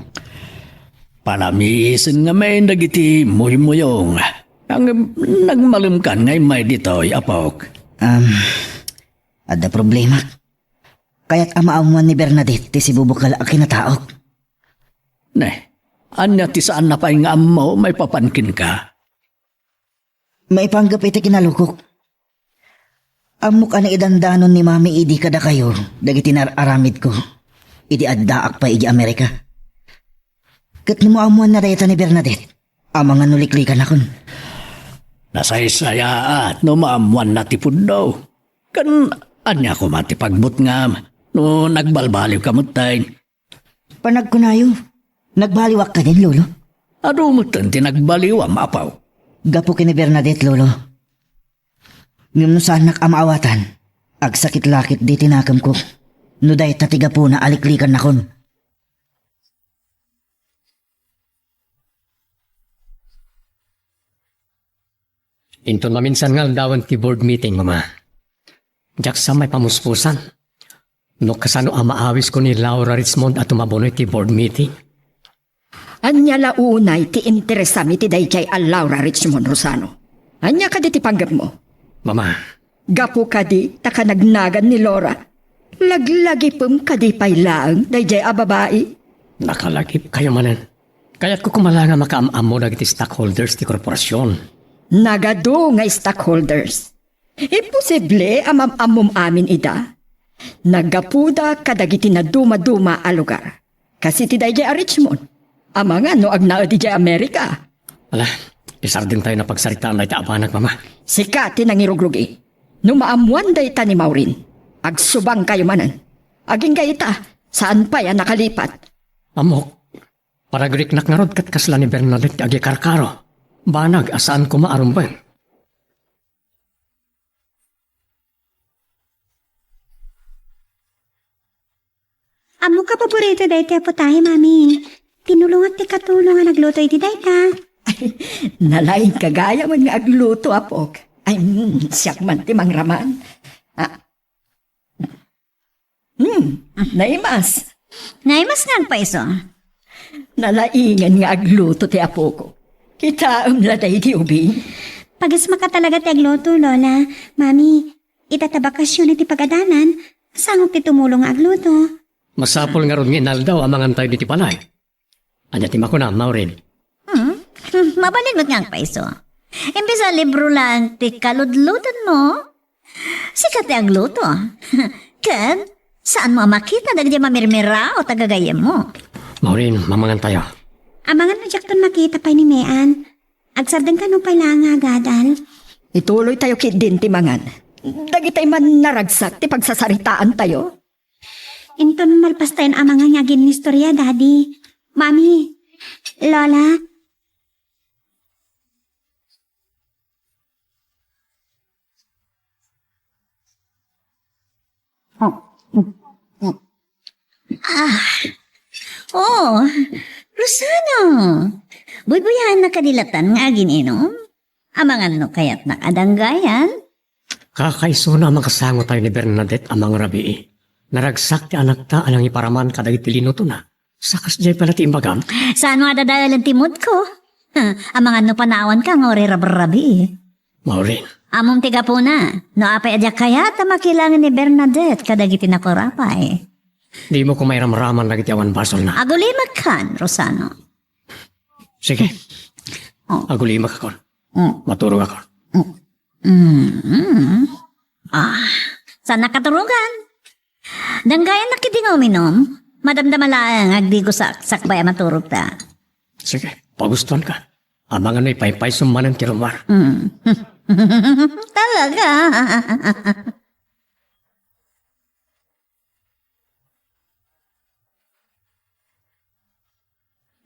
Palamiisen ngamin dagiti muymuyong. Ngem nagmalemkan nga immay ditoy, apok. Um, Adda problemak. Kayat a maammoan ni Bernadette ti sibubukel a kinataok. Ne, ania ti saanna pay nga ammo maipapan kenka? Maipanggep iti kinalukok. Ammok a naidandanon ni Mami idi kadakayo dagiti nar-aramidko idi addaak pay idiay Amerika. Ket no maammoanna dayta ni Bernadette, amangan no liklikannakon. Nasaysayaat no maammoanna ti pudno. Ken ania koma ti pagbutngam no nagbalbaliwka metten? Panagkunayo, nagbaliwak kadin, Lolo? Adu metten ti nagbaliwam, Apo. Gapu ken ni Bernadette, Lolo. Ngem no saannak a maawatan, agsakit la ketdi ti nakemko. No dayta ti gapuna a liklikannakon. Inton maminsan nga aldawen ti board meeting, Mama. Diak sa maipamuspusan no kasano a maawisko ni Laura Richmond a tumabunoy ti board meeting. Ania la unay ti interesam iti daydiay a Laura Richmond, Rosano? Ania kadi ti panggepmo? Mama. Gapu kadi ta kanagnagan ni Laura, laglagipem kadi pay laeng daydiay a babai? Nakalagipkayo manen. Kayatko koma la nga makaam-ammo dagiti stockholders ti korporasion. Nagadu nga stockholders. Imposible a mam-ammom amin ida. Naggapuda kadagiti nadumaduma a lugar. Kas iti daydiay a Richmond. Amangan no agnaed idiay Amerika. Ala, isardengtayo a pagsaritaan dayta a banag, Mama. Sika ti nangirugrugi. No maammoan dayta ni Maureen, agsubangkayo manen. Agingga ita, saan pay a nakalipat. Ammok, panagriknak ngarud ket kasla ni Bernadette ti agikarkaro. Banag a saan koma a rumbeng. Ammok a paborito daytoy a putahe, Mami. Tinulongak ti katulong a nagluto iti dayta. Nalaingka gayam nga agluto, apok. Ay, mm, siak man ti mangraman. Ah. Hmm, naimas. Naimas nga agpaiso. Nalaingan nga agluto ti apoko. Kitaem la daydi ubing. Pagismaka talaga ti agluto, Lola. Mami, ita ta bakasyon iti pagadanan, sangok ti tumulong nga agluto. Masapul ngarud nga inaldaw a mangantayo diti balay. Ania ti makunam, Maureen? Hmm? Hmm, mabalin met nga agpaiso. Imbes a libro laeng ti kaludludanmo, sika ti agluto. Ken, saanmo a makita dagiti mamirmiraw ta gagayyemmo. Maureen, mamangantayo. Amangan no diakton makita pay ni Mean. Agsardengka nupay laeng nga agadal. Ituloytayo ketdin ti mangan. Dagitay man naragsak ti pagsasaritaantayo. Inton malpastayon a mangan nga aginnistorya, Daddy. Mami, Lola. Ah. Oh, Rosano. Buybuyaanna kadi latan nga agin-inom? Amangan no kayatnak a danggayan? Kakaisuna a makasangotayo ni Bernadette a mangrabii. Naragsak ti anakta a nangiparaman kadagiti linutona. Sa kasdiay pay la ti imbagam? Saan nga dadaelen ti moodko? Huh, amangan no panawanka nga uray rabrabii. Maureen. Ammom ti gapuna. No apay a diak kayat a makilangen ni Bernadette kadagiti nakurapay. Dimo koma iramraman dagiti awan basolna. Agulimek kan, Rosano. Sige. Oh. Agulimek akon. Mm. Maturog ako. Mm. Mm. Ah, saan nakaturogan? Danggayannak iti nga uminom. Madamdama laeng, agdigosak, sakbay a maturogta. Sige, pagustuanka. Amangan no ipaypaysom manen ti rummuar. Mm. Talaga.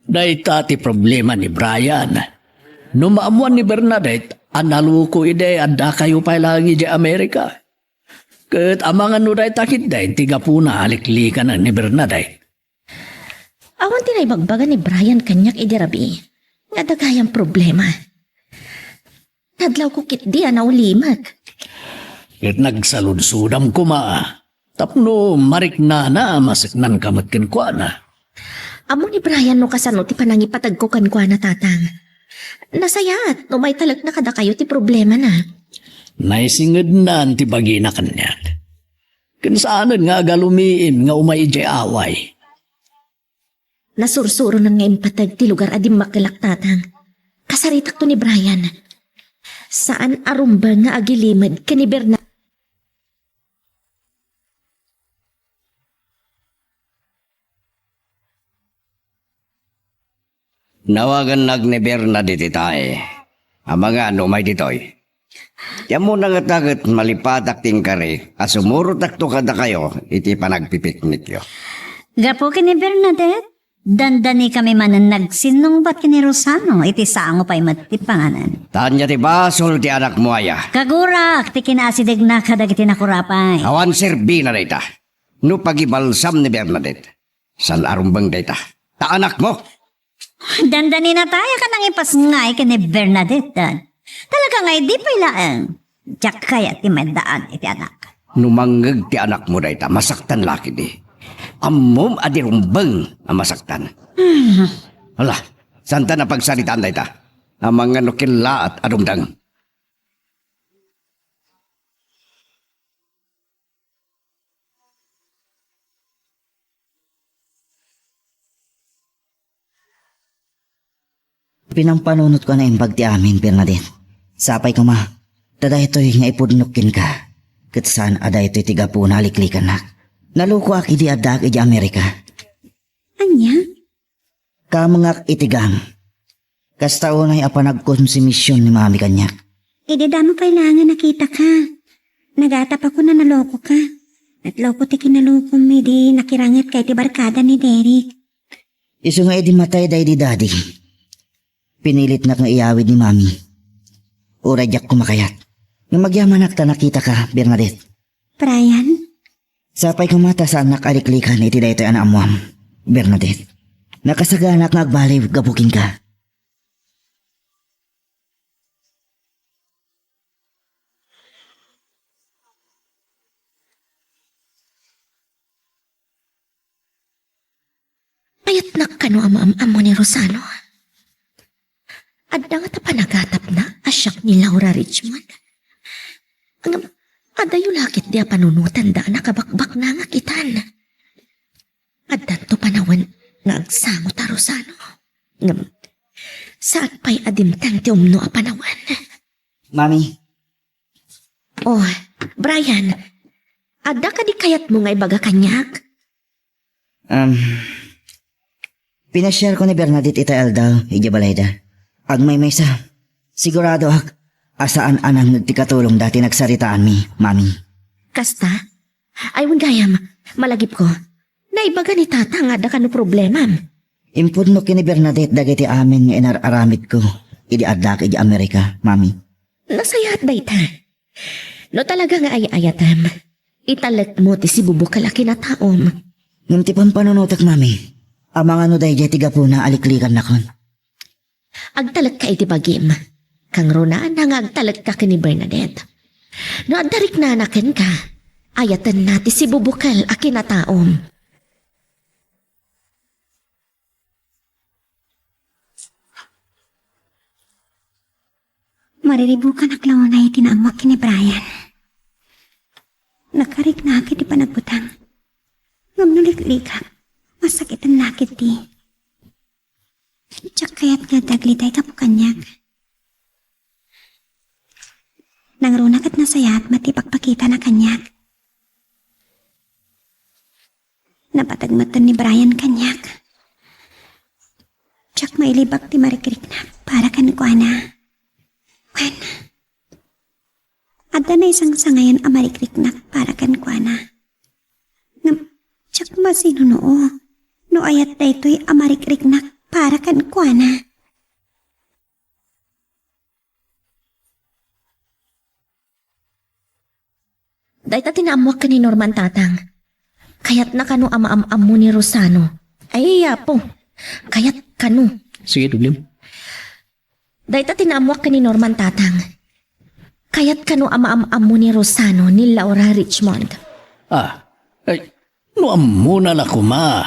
Dayta ti problema ni Brian. No maammoan ni Bernadette a naluko idi addakayo pay laeng idiay Amerika. Ket amangan no dayta ketdi ti gapuna a liklikanen ni Bernadette. Awan ti naibagbaga ni Brian kaniak idi rabii nga adda gayam problema. Nadlawko ketdi a naulimek. Ket nagsaludsodam koma tapno mariknana a maseknanka met kenkuana. Ammo ni Brian no kasano ti panangipategko kenkuana, Tatang. Nasayaat no maitalekna kadakayo ti problemana. Naisingednan ti bagina kaniak. Ken saanen nga agalumiim nga umay idiay away. Nasursuronen nga impateg ti lugar a dimmakkelak, Tatang. Kasaritakto ni Brian. Saan a rumbeng nga agilimed ken ni Berna- Nawagannak ni Bernadette itay. Amangan no umay ditoy. Ti ammona ngata ket malipatak ti inkari a sumurotakto kadakayo iti panagpipiknikyo. Gapu ken ni Bernadette, dandanikami manen nagsinnungbat ken ni Rosano iti sango pay met ti panganan. Ania ti basol ti anakmo aya? Kagurak ti kinaasidegna kadagiti nakurapay. Awan serbina dayta. No pagibalsam ni Bernadette, saan a rumbeng dayta. Ta anakmo. Dandaninatay a ka nangipasngay ken ni Bernadette. Talaga nga idi pay laeng, diak kayat ti maddaan iti anak. No mangngeg ti anakmo dayta, masaktan la ketdi. Ammom a di rumbeng a masaktan. Hmm. Hala, saanta a pagsaritaan dayta. Amangan no kellaat a dumdeng. Pinampanunotko a naimbag ti amin, Bernadette. Sapay koma ta daytoy nga ipudnok kenka, ket saan a daytoy ti gapuna a liklikannak. Nalokoak idi addaak idiay Amerika. Ania? Kamengak iti gang. Kasta unay a panagkonsumision ni Mami kaniak. Idi damo pay laeng a nakitaka, nagatapakon a nalokoka. Natloko ti kinalukom idi nakirangetka iti barkada ni Derek. Isu nga idi matay daydi Daddy, pinilitnak nga iyawid ni Mami. Uray diak koma kayat. Ngem agyamanak ta nakitaka, Bernadette. Brian? Sapay koma ta saannak a liklikan iti daytoy a naammoam, Bernadette. Nakasaganaak nga agbaliw gapu kenka. Kayatnak kano a maam-ammo ni Rosano. Adda ngata panagatapna a siak ni Laura Richmond. Ngem, adayo la ketdi a panunotanda a nakabakbaknangak itan. Addanto panawen nga agsango ta Rosano. Ngem, saan pay a dimteng ti umno a panawen. Mami. Oh, Brian, adda kadi kayatmo nga ibaga kaniak? Um, pinasiarko ni Bernadette itay aldaw idiay balayda. Agmaymaysa, siguradoak a saan a nangngeg ti katulongda ti nagsaritaanmi, Mami. Kasta? Ay, wen gayam, malagipko. Naibaga ni Tata nga adda kano problemam. Impudno ken ni Bernadette dagiti amin nga inar-aramidko idi addaak idiay Amerika, Mami. Nasayaat dayta. No talaga nga ay-ayatem, italekmo ti sibubukel a kinataom. Ngem ti pampanunotek, Mami, amangan no daydiay ti gapuna a liklikannakon. Agtalekka iti bagim. Kangrunana nga agtalekka ken ni Bernadette. No adda riknana kenka, ayatenna ti sibubukel a kinataom. Mariribukanak la unay iti naammoak ken ni Brian. Nakariknaak iti panagbutang. Ngem no liklikak, masakitennak iti. Diak kayat nga adda aglitay gapu kaniak. Nangruna ket nasayaat met ti pakpakitana kaniak. Napateg metten ni Brian kaniak. Diak mailibak ti marikriknak para kenkuana. Wen, adda naisangsangayan a marikriknak para kenkuana. Ngem, diak masinunoo no ayat daytoy a marikriknak para kenkuana. Dayta ti naammoak ken ni Norman, Tatang. Kayatna kano a maam-ammo ni Rosano. Ay, Apo. Kayat kano. Sige, Dublin. Dayta ti naammoak ken ni Norman, Tatang. Kayat kano a maam-ammo ni Rosano ni Laura Richmond. Ah, ay, no ammona la koma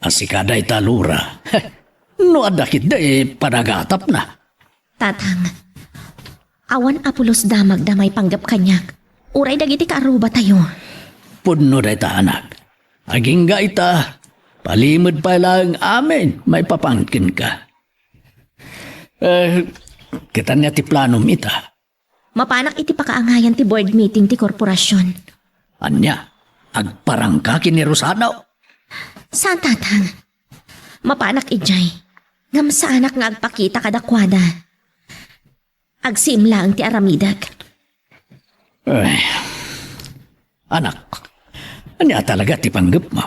a sika dayta, Laura. No adda ketdi panagatapna. Tatang, awan a pulos damagda maipanggep kaniak. Uray dagiti kaarrubatayo. Pudno dayta, anak. Agingga ita, palimed pay laeng amin maipapan kenka. Eh, ket ania ti planom ita? Mapanak iti pakaangayan ti board meeting ti korporasion. Ania? Agparangka ken ni Rosano? Saan, Tatang. Mapanak idiay. Ngem saanak nga agpakita kadakuada. Agsiim laeng ti aramidek. Ay, anak, ania talaga ti panggepmo?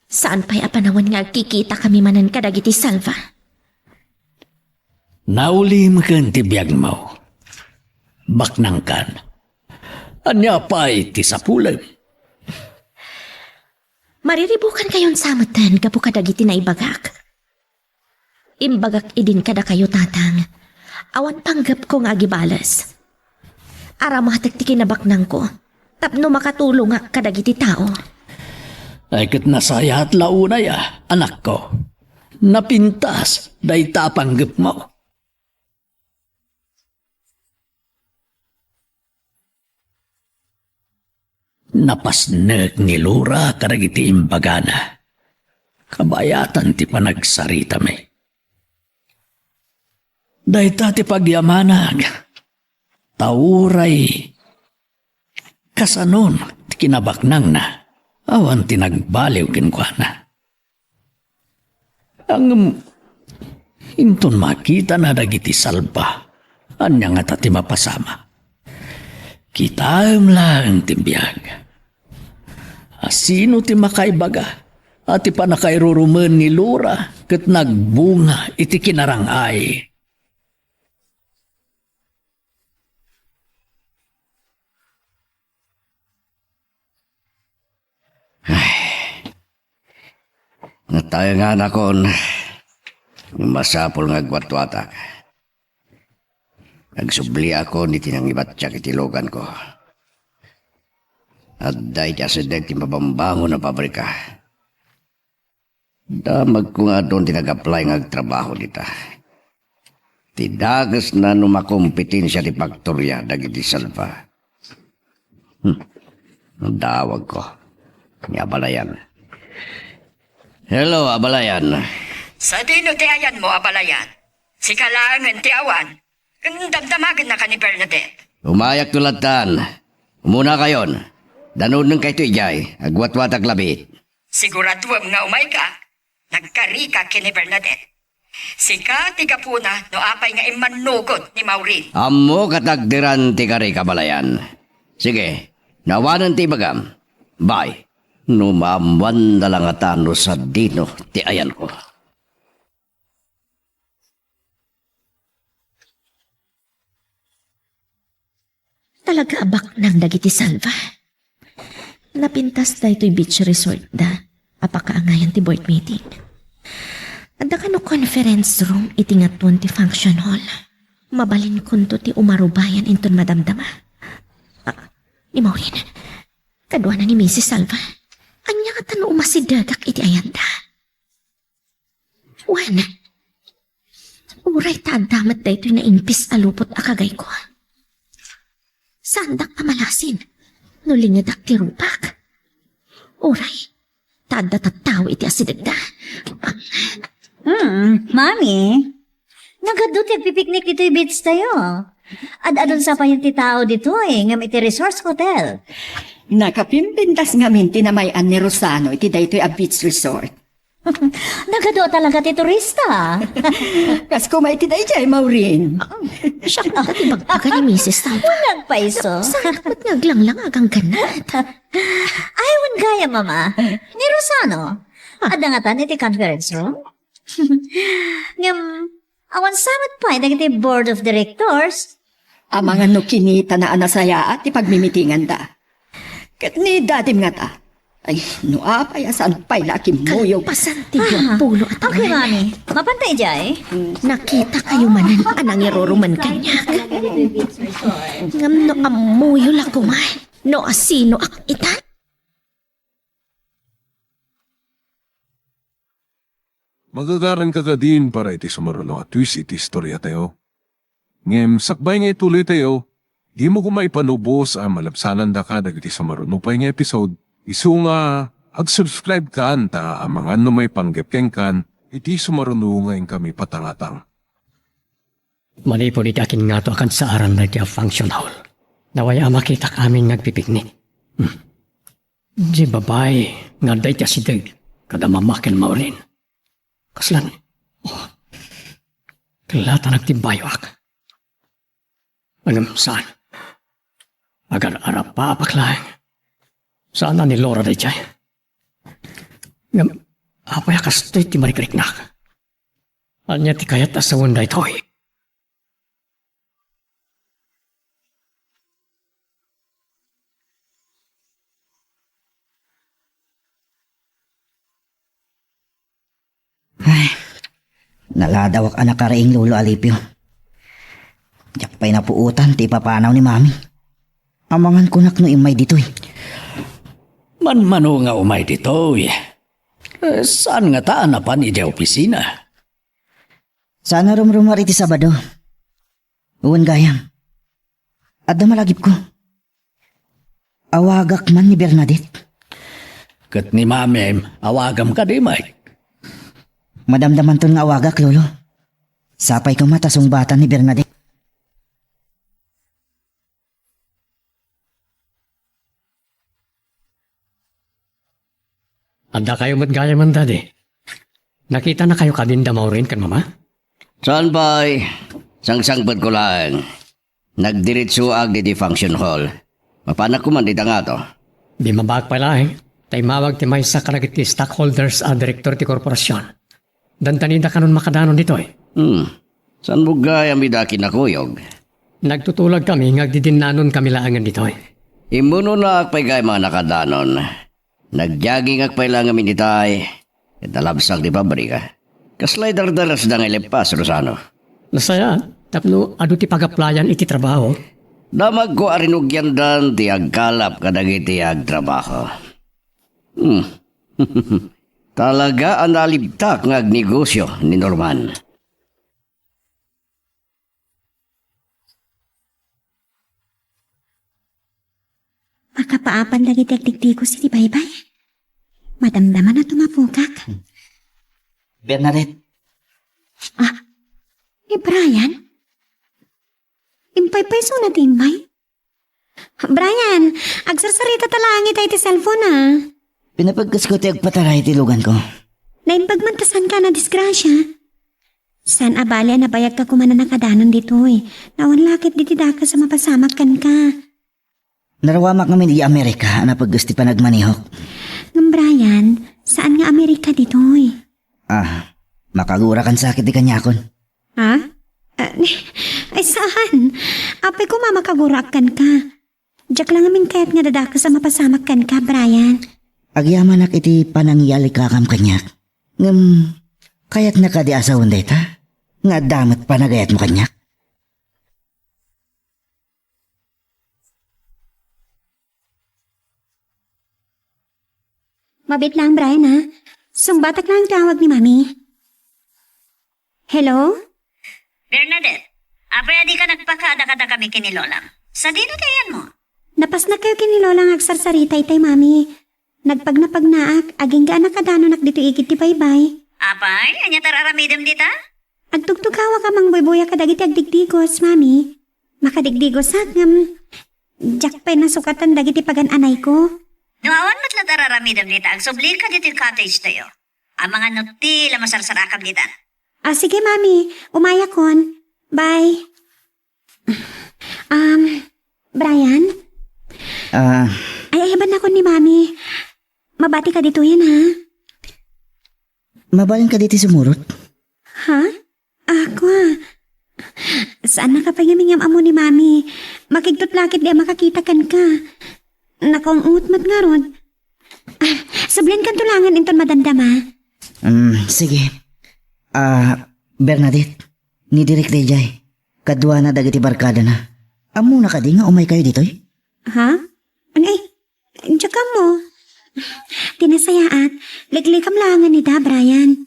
Saan pay a panawen nga agkikitakami manen kadagiti Salva. Naulimekan ti biagmo. Baknangkan. Ania pay ti sapulem? Mariribukankayon sa metten gapu kadagiti naibagak. Imbagak idin kadakayo, Tatang. Awan panggepko nga agibales. Aramatek ti kinabaknangko tapno makatulongak kadagiti tao. Ay, ket nasayaat la unay a, anakko. Napintas dayta a panggepmo. Napasnek ni Lora kadagiti imbagana. Kabayatan ti panagsaritami. Dayta ti pagyamanak. Ta uray kasanon ti kinabaknangna, awan ti nagbaliw kenkuana. Ngem inton makitana dagiti Salva, ania ngata ti mapasama? Kitaem laeng ti biag. A sino ti makaibaga a ti pannakairurumen ni Lora ket nagbunga iti kinarang-ay? Ay, nataenganakon. Masapul nga agwatwatak. Agsubliakon iti nangibattiak iti luganko. Adda iti asideg ti mabambangon a pabrika. Damagko nga adun ti nag-apply nga agtrabaho dita. Ti dakesna no makompetensia ti faktoria dagiti Salva. Hmm. Dawagko ni Abalayan. Hello, Abalayan. Sadino ti ayanmo, Abalayan? Sika laengen ti awan. Ken damdamagennaka ni Bernadette. Umayakto lattan. Umunakayon. Danudnengkayto idiay. Agwatwatak labiit. Siguraduem nga umayka. Nagkarika ken ni Bernadette. Sika ti gapuna no apay nga immannugod ni Maureen. Ammok a tagderan ti karika, Abalayan. Sige, awanen ti ibagam. Bye. No maammoanda la ngata no sadino ti ayanko. Talaga a baknang dagiti Salva. Napintas daytoy beach resort da a pakaangayan ti board meeting. Adda kano conference room iti ngatuon ti function hall. Mabalinkonto ti umarubayan inton madamdama. Ah, ni Maureen, kaduana ni Misis Salva. Ania ngata no umasidegak iti ayanda? Wen, uray ta adda met daytoy naimpis a lupot a kagayko. Saandak pamalasin no lingedak ti rupak. Uray ta adda tattao iti asidegda. Hmm, Mami, nagadu ti agpipiknik ditoy beach tayo. Ad-adun sa payen ti tao ditoy, ngem iti Resource Hotel. Nakapimpintas ngamin ti namay-an ni Rosano iti daytoy a beach resort. Nagadu talaga ti turista. Kas kuma iti daydiay, Maureen. Siak ngata ti bagbaga ni Misis Salva. Nagpaiso. Saan met nga aglanglang a gangganat? Ay, wen gayam, Mama. Ni Rosano, adda ngatan iti conference room? Ngem, awan sa met pay dagiti board of directors. Amangan no kinitana a nasayaat ti pagmimitinganda. Ket ni dadim ngata, ay, no apay a saan pay la a kimmuyog. Kalpasan ti Ah, duapulo a okay, tawen. Mami. Mapanta idiay? Nakitakayo manen a nangirurumen kaniak. Ngem no ammoyo la koma no asinoak ita. Magagaranka kadin para iti sumaruno a twist iti istoriatayo. Ngem sakbay nga ituloytayo, Dimo koma ipanubos a malabsanandaka dagiti sumaruno pay nga episode, isu nga ag-subscribe kan ta amangan no maipanggep kenkan iti sumaruno nga inkami patangatang. Manipud iti akin ngato a kansaaran daytoy a function hall, naway a makitak amin nga agpipiknik. Hmm. Di babai nga adda iti asideg kada mama ken Maureen. Kaslan, oh, kallatan agtimbayoak. Ngem saan. Agar-arapapak laeng. Saan a ni Laura daydiay. Ngem, apay a kastoy ti marikriknak? Ania ti kayat a sawen daytoy? Ay, naladawak a nakariing, Lolo Alipio. Diak pay napuotan ti ipapanaw ni Mami. Amangan kunak no immay ditoy. Manmano nga umay ditoy. Eh, saan ngata a napan idiay opisina? Saan a rumrumar iti Sabado. Wen gayam. Adda malagipko. Awagak man ni Bernadette. Ket ni Mamim, awagam kadi, Mike? Madamdamanton nga awagak, Lolo. Sapay koma ta sungbatan ni Bernadette. Addakayo met gayamen, Daddy. Nakitanakayo kadin da Maureen ken Mama? Saan pay, sangsangpetko laeng. Nagdiretsoak ditoy function hall. Mapanak koma dita ngato. Bimmabaak pay laeng ta immawag ti maysa kadagiti stockholders a direktor ti korporasion. Dandanida kanon makadanon ditoy. Hmm. Saan mo gayam ida kinakuyog? Nagtutulagkami nga agdidinnanonkami laengen ditoy. Immunonak pay gayam a nakadanon. Nag-joggingak pay laeng ngamin itay, ket nalabsak ti pabrika. Kaslay dardarasda nga ileppas, Rosano? Nasayaat, tapno adu ti pagaplayan iti trabaho. Damagko a rinugiandan ti agkalap kadagiti agtrabaho. Hmm. Talaga a nalibtak nga agnegosio ni Norman. Makapaapan dagiti agdigdigos iti baybay. Madamdama no tumapugak. Bernadette. Ah, ni Brian? Impaypaysona ti immay? Brian, agsarsarita ta laeng ita iti cellphone, a. Pinapagkasko ti agpataray iti luganko. Naimbag man ta saanka a nadisgrasia. Saan a bali a nabayagka koma a nakadanon ditoy. Awan la ket ditoy dakes a mapasamak kenka. Narawamak ngamin idiay Amerika a napagges ti panagmanihok. Ngem Brian, saan nga Amerika ditoy? Ah, makagurakan sa ket ti kaniakon. Ha? Ah, ay, saan? Apay koma makaguraak kenka. Diak la ngamin kayat nga dadakes a mapasamak kenka, Brian. Agyamanak iti panangialikakam kaniak. Ngem, kayatna kadi a sawen dayta? Nga adda met panagayatmo kaniak? Mabiit lang, Brian, ha? Sungbatak lang ti awag ni Mami. Hello? Bernadette, apay a dika nagpakaada kadakami ken ni Lolang? Sadino ti ayanmo? Napasnakkayo ken ni Lolang agsarsarita itay, Mami. Nagpagnapagnaak, agingga a nakadanonak ditoy igid ti baybay. Apay, ania ti ar-aramidem dita? Agtugtugawak a mangbuybuya kadagiti agdigdigos, Mami. Makadikdigosak ngem diak pay nasukatan dagiti pagan-anayko. No awan met la ti ar-aramidem dita, agsublika ditoy cottage tayo. Amangan no ti la masarsarakam ditan. Ah, sige, Mami. Umayakon. Bye. Um, Brian? Ah. Ay, ayabannakon ni Mami. Mabatika ditoyen, ha? Mabalinka ditoy sumurot? Ha? Ako, a. Saannaka pay nga mangam-ammo ni Mami. Makigtot la ket di a makakita kenka. Nakaung-ot met ngarud. Ah, sublienkanto laengen inton madamdama. Mm, sige. Ah, Bernadette, ni Derek daydiay. Kaduana dagiti barkadana. Ammona kadi nga umaykayo ditoy? Ha? Ano, eh? Diak ammo. Ti nasayaat, liklikam laengen ida, Brian.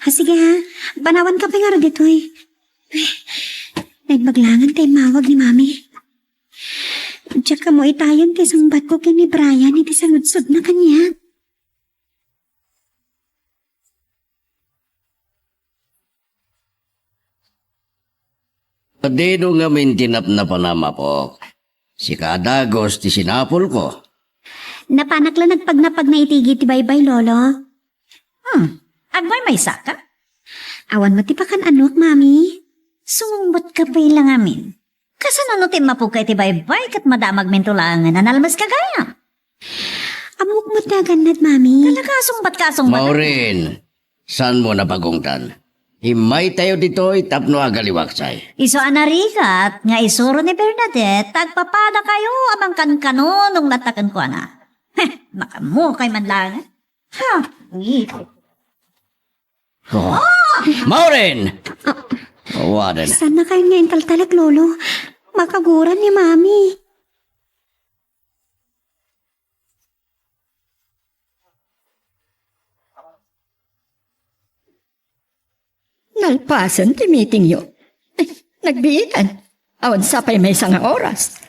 Ha, sige ha, panawanka pay ngarud ditoy. Naimbag laengen ta immawag ni Mami. Kamo itayen ti sungbatko ken ni Brian iti saludsodna kaniak. Dino ngamin ti napnapanam, apok? Sika a dagus ti sinapulko. Napanak la nagpagnapagna iti igid ti baybay, Lolo. Hmm, agmaymaysaka? Awan met ti pakan-anoak, Mami. Sumungbatka pay la ngamin. Kasano no timmapugka iti baybay ket madamagminto laengen a nalmeska gayam? Ammok met ti agannad, Mami. Talaga, sungbatka, sungbatka. Maureen, saanmo a pagungtan. Immaytayo ditoy tapno agaliwaksay. Isu a narigat nga isuro ni Bernadette, ta agpapadakayo a mangkankanunong latta kenkuana. Heh, makammukay man laeng. Ha? Ui. Oh. Maureen! Awanen. Saannakayon nga intaltalek, Lolo. Makaguran ni Mami. Nalpasen ti meetingyo. Ay, nagbiitan. Awan sa pay maysa nga oras.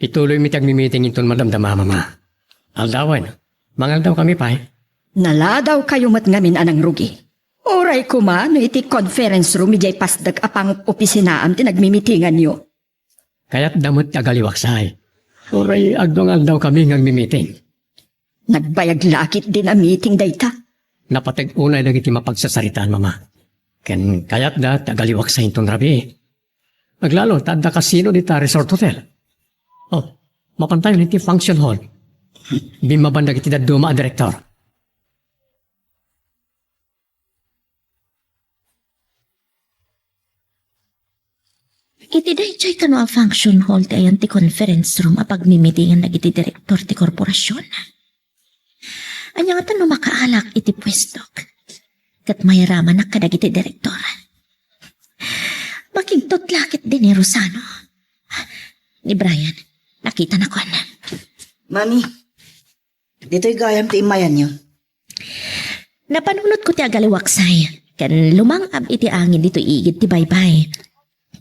Ituloymi ti agmi-meeting inton madamdama, Mama. Aldawen, mangaldaw kami pay. Naladawkayo met ngamin a nangrugi. Uray koma no iti conference room idiay pasdek a pangopisinaam ti nagmimitinganyo. Kayatda met ti agaliwaksay. Uray adu nga aldaw kami nga agmi-meeting. Nagbayag la ketdin a meeting dayta. Napateg unay dagiti mapagsasaritaan, Mama. Ken kayatda ti agaliwaksay inton rabii. Aglalo ta adda kasino dita Resort Hotel. Oh, mapantayon iti function hall. Bimmaban dagiti dadduma a direktor. Iti daytoy kano a function hall ti ayan ti conference room a pagmimitingan dagiti direktor ti korporasion. Ania ngata no makaalak iti puestok ket mairamanak kadagiti direktor? Makigtot la ketdi ni Rosano. Ni Brian, nakitanakon. Mami, ditoy gayam ti immayanyo. Napanunotko ti agaliwaksay, ken lumang-ab iti angin ditoy igid ti baybay.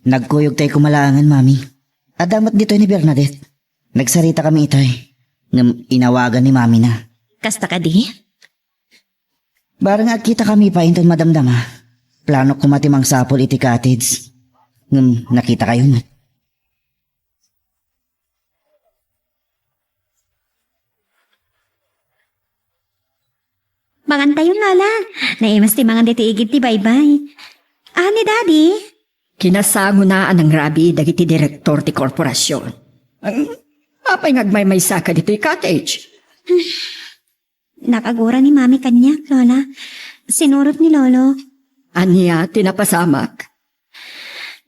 Nagkuyogtay koma laengen, Mami. Adda met ditoy ni Bernadette. Nagsaritakami itoy, ngem inawagan ni Mamina. Kasta kadi? Barang agkitakami pay inton madamdama, planok koma ti mangsapul iti cottage. Ngem nakitakayo met. Mangantayon, Lola. Naimas ti mangan ditoy igid ti baybay. Ah, ni Daddy? Kinasangona a nangrabii dagiti direktor ti korporasion. Ang, apay nga agmaymaysaka ditoy cottage? Nakagura ni Mami kaniak, Lola. Sinurot ni Lolo. Ania ti napasamak?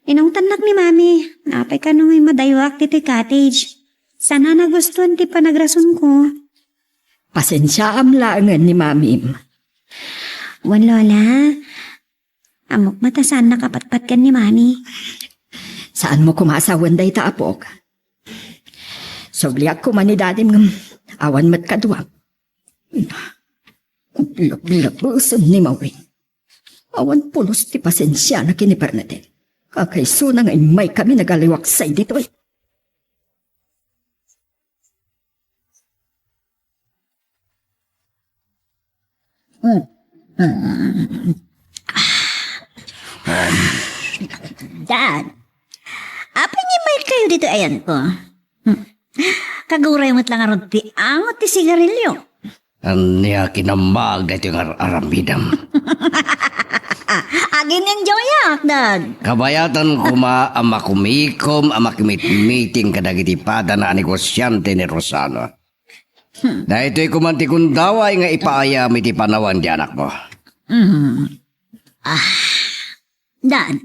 Inungtannak ni Mami, apay kano nga immadayoak ditoy cottage. Saan a nagustuan ti panagrasonko. Pasensiaam laengen ni Mamim. Wen, Lola. Ammok met a saan nakapatpatgen ni Mami. Saanmo koma a sawen dayta, apok. Subliak koma ni Dadim ngem awan met kaduam. Lablabesen ni Mawin. Awan pulos ti pasensiana ken ni Bernadette. Kakaisuna nga immaykami nagaliwaksay ditoy. Dad, apay nga immaykayo ditoy ayanko? Hmm. Kagurayo met la ngarud ti angot ti sigarilyo. Ania kinamag daytoy nga ar-aramidem? Agin-enjoyak, Dad. Kabayatan koma a makumikom a makimitmiting kadagiti padana a negosiante ni Rosano. Hmm. Daytoy koma ti gundaway nga ipaayam iti panawen ti anakmo. Hmm. Ah. Dad,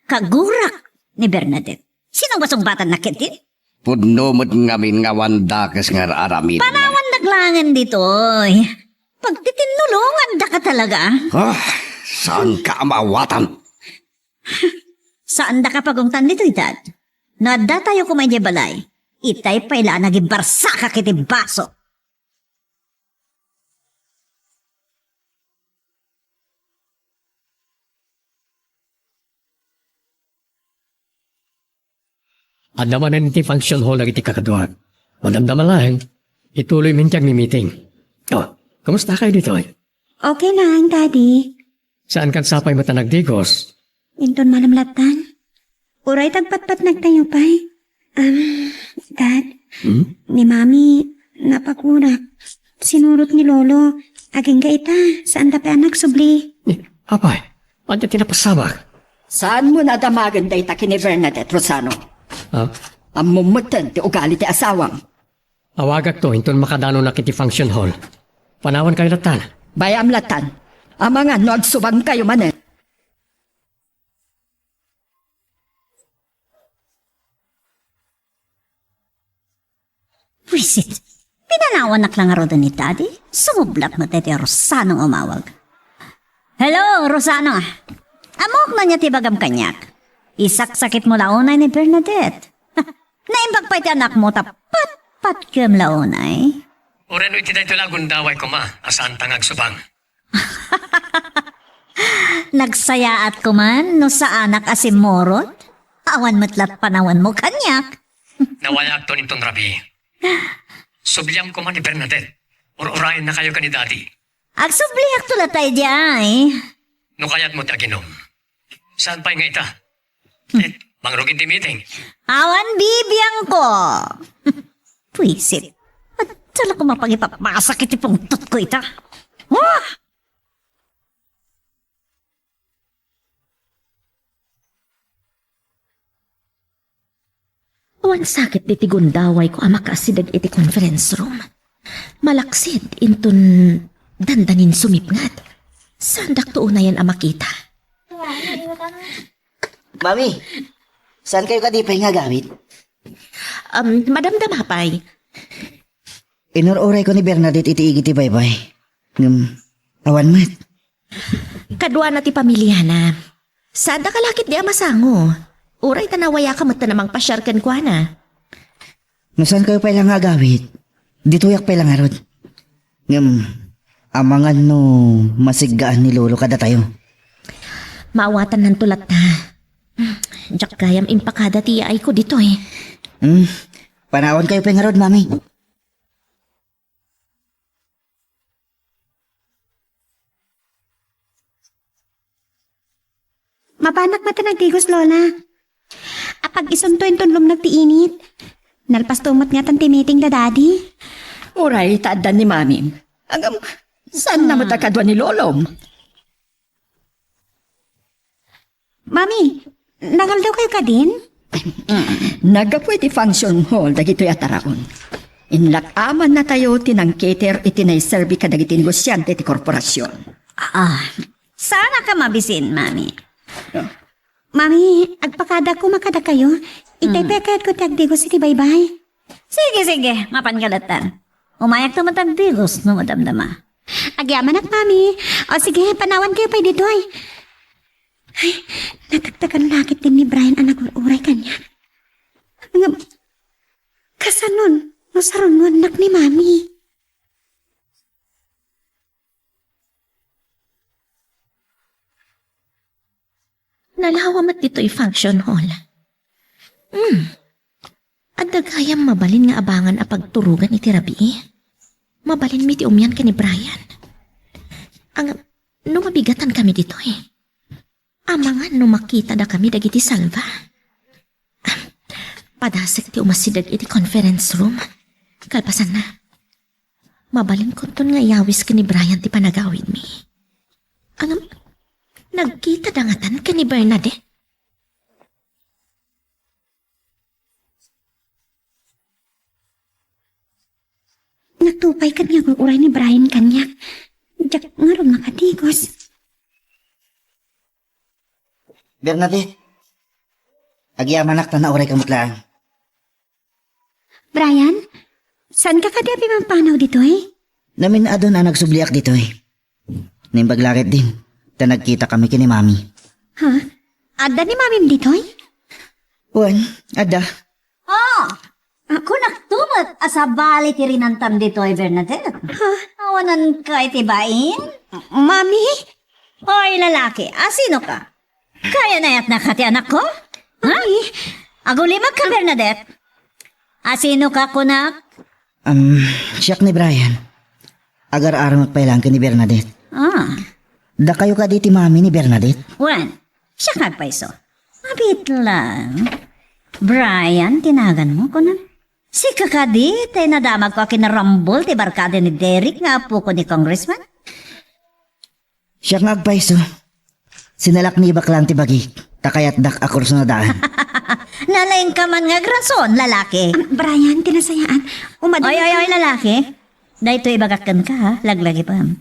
kagurak ni Bernadette. Sinungbasungbatan na ketdi? Pudno met ngamin nga awan dakes nga ar-aramidem. Panawandak laengen ditoy. Pagtitinnulongandaka talaga. Ah, saanka a maawatan? Saandaka pagungtan ditoy, Dad. No addatayo koma idiay balay, itay pay la a nagibarsakak iti baso. Adda manen iti function hall dagiti kakaduak. Madamdama laeng, ituloymi ti agmi-meeting. Oh, kumusta kayo ditoy? Okay lang, Daddy. Saan kan sapay mo ta nagdigos? Inton malamlatan. Uray tagpatpatnagtayo pay. Um, Dad, Hmm? ni Mami, napagurak. Sinurot ni Lolo, agingga ita, saan da pay a nagsubli. Eh, apay, anya ti napasabak? Saan mo nadamagen dayta ken ni Bernadette, Rosano? Ah? Ammom metten ti ugali ti asawam. Awagakto inton makadanonak iti function hall. Panawan kayo latan. Bayam latan. Amangan no agsubang kayo manen. Buisit. Pinanawanak la ngaruden ni Daddy. Sumublak met ti Rosano nga umawag. Hello, Rosano. Ammok no ania ti ibagam kaniak. Isaksakitmo la unay ni Bernadette. Naimbag pay ti anakmo ta patpatgem la unay. Uray no iti daytoy la gundaway koma a saanta nga agsubang. Nagsayaat koman no saanak a simmurot? Awan met lat panawanmo kaniak. Nawayaakton inton rabii. Subliam koma ni Bernadette. Ur-urayennakayo ken ni Daddy. Agsubliakto latay diay. No kayatmo ti aginom. Saan pay nga ita? Eh, mangrugin ti meeting. Awan bibiangko. Buisit. Adda la koma pangipapasak iti pungtotko ita. Wah! Awan sakit diti gundawayko a makaasideg iti conference room. Malaksid inton dandanin sumipnget. Saandakto unayen a makita. Mami, saan kayo kadi pay nga agawid? Um, madamdama pay. Inur-urayko ni Bernadette iti igid ti baybay. Ngem, awan met. Kaduana ti pamiliana. Saanda ka la ketdi a masango. Uray ta nawayaka met a mangpasiar kenkuana. No saan kayo pay la nga agawid, ditoyak pay la ngarud. Ngem, amangan no masiggaan ni Lolo kadatayo. Maawatannanto latta. Diak gayam impakada ti yaayko ditoy. Hmm, panawan kayo pay ngarud, Mami. Mapanak met a nagdigos, Lola. Apag-isunto inton lumneg ti init. Nalpasto met ngatan ti meeting da Daddy. Uray ta adda ni Mamim. Ngem, saanna met a kadua ni Lolom? Mami, nangaldaw kayo kadin? Naggapu iti function hall dagitoy a taraon. Inlak-amannatayo ti nangcater iti naiserbi kadagiti negosiante ti korporasion. Ah, saan a ka mabisin, Mami. Oh. Mami, agpakada koma kadakayo. Itay Mm. pay kayatko ti agdigos iti baybay. Sige, sige, mapan ka latta. Umayakto met agdigos no madamdama. Agyamanak, Mami. O sige, panawan kayo pay ditoy. Ay, natagtagan lakit din ni Brian a nagur-uray kaniak. Ngem, kasanon no sarunoannak ni Mami? Nalawa met ditoy function hall. Hmm. Adda gayam mabalin nga abangan a pagturogan iti rabii. Mabalinmi ti umian ken ni Brian. Ang, no mabigatan kami ditoy. Amangan no makita da kami dagiti salva. Padasek ti umasideg iti conference room. Kalpasanna, mabalinkonton nga iyawis ken ni Brian ti panagawidmi. Ngem, nagkita da ngatan ken ni Bernadette? Natupay ken nga agur-uray ni Brian kaniak. Diak ngarud makadigos. Bernadette, agyamanak ta nauray ka met laeng. Brian, saan ka kadi a pimanpanaw ditoy? Namin-adun a nagsubliak ditoy. Naimbag la ketdin, ta nagkita kami ken ni Mami. Ha? Adda ni Mamim ditoy? Wen, adda. Oh, kunakto met a sabali ti rinantam ditoy, Bernadette. Ha? Awanan ka iti bain? Mami? Oy, lalaki, asino ka? Kayanayatnaka ti anakko? Ha? Mami, Agulimagka, Bernadette. Asinoka, kunak? Um, siak ni Brian. Agar-aramak pay laeng ken ni Bernadette. Ah. Dakayo kadi ti mami ni Bernadette? Wen, siak nga agpayso. Abitla. Brian, ti naganmo, kunak? Sika kadi, tay nadamagko a kinarambol ti barkada ni Derek nga apoko ni Congressman? Siak nga agpayso. Sinalaknibak laeng ti bagik, ta kayatdak a kursunadaan. Nalaingka man nga agrason, lalaki. Am, Brian, ti nasayaat. Umadal Oy, oy, ka. Oy, lalaki. Daytoy ibagak kenka, ha? Laglagipem.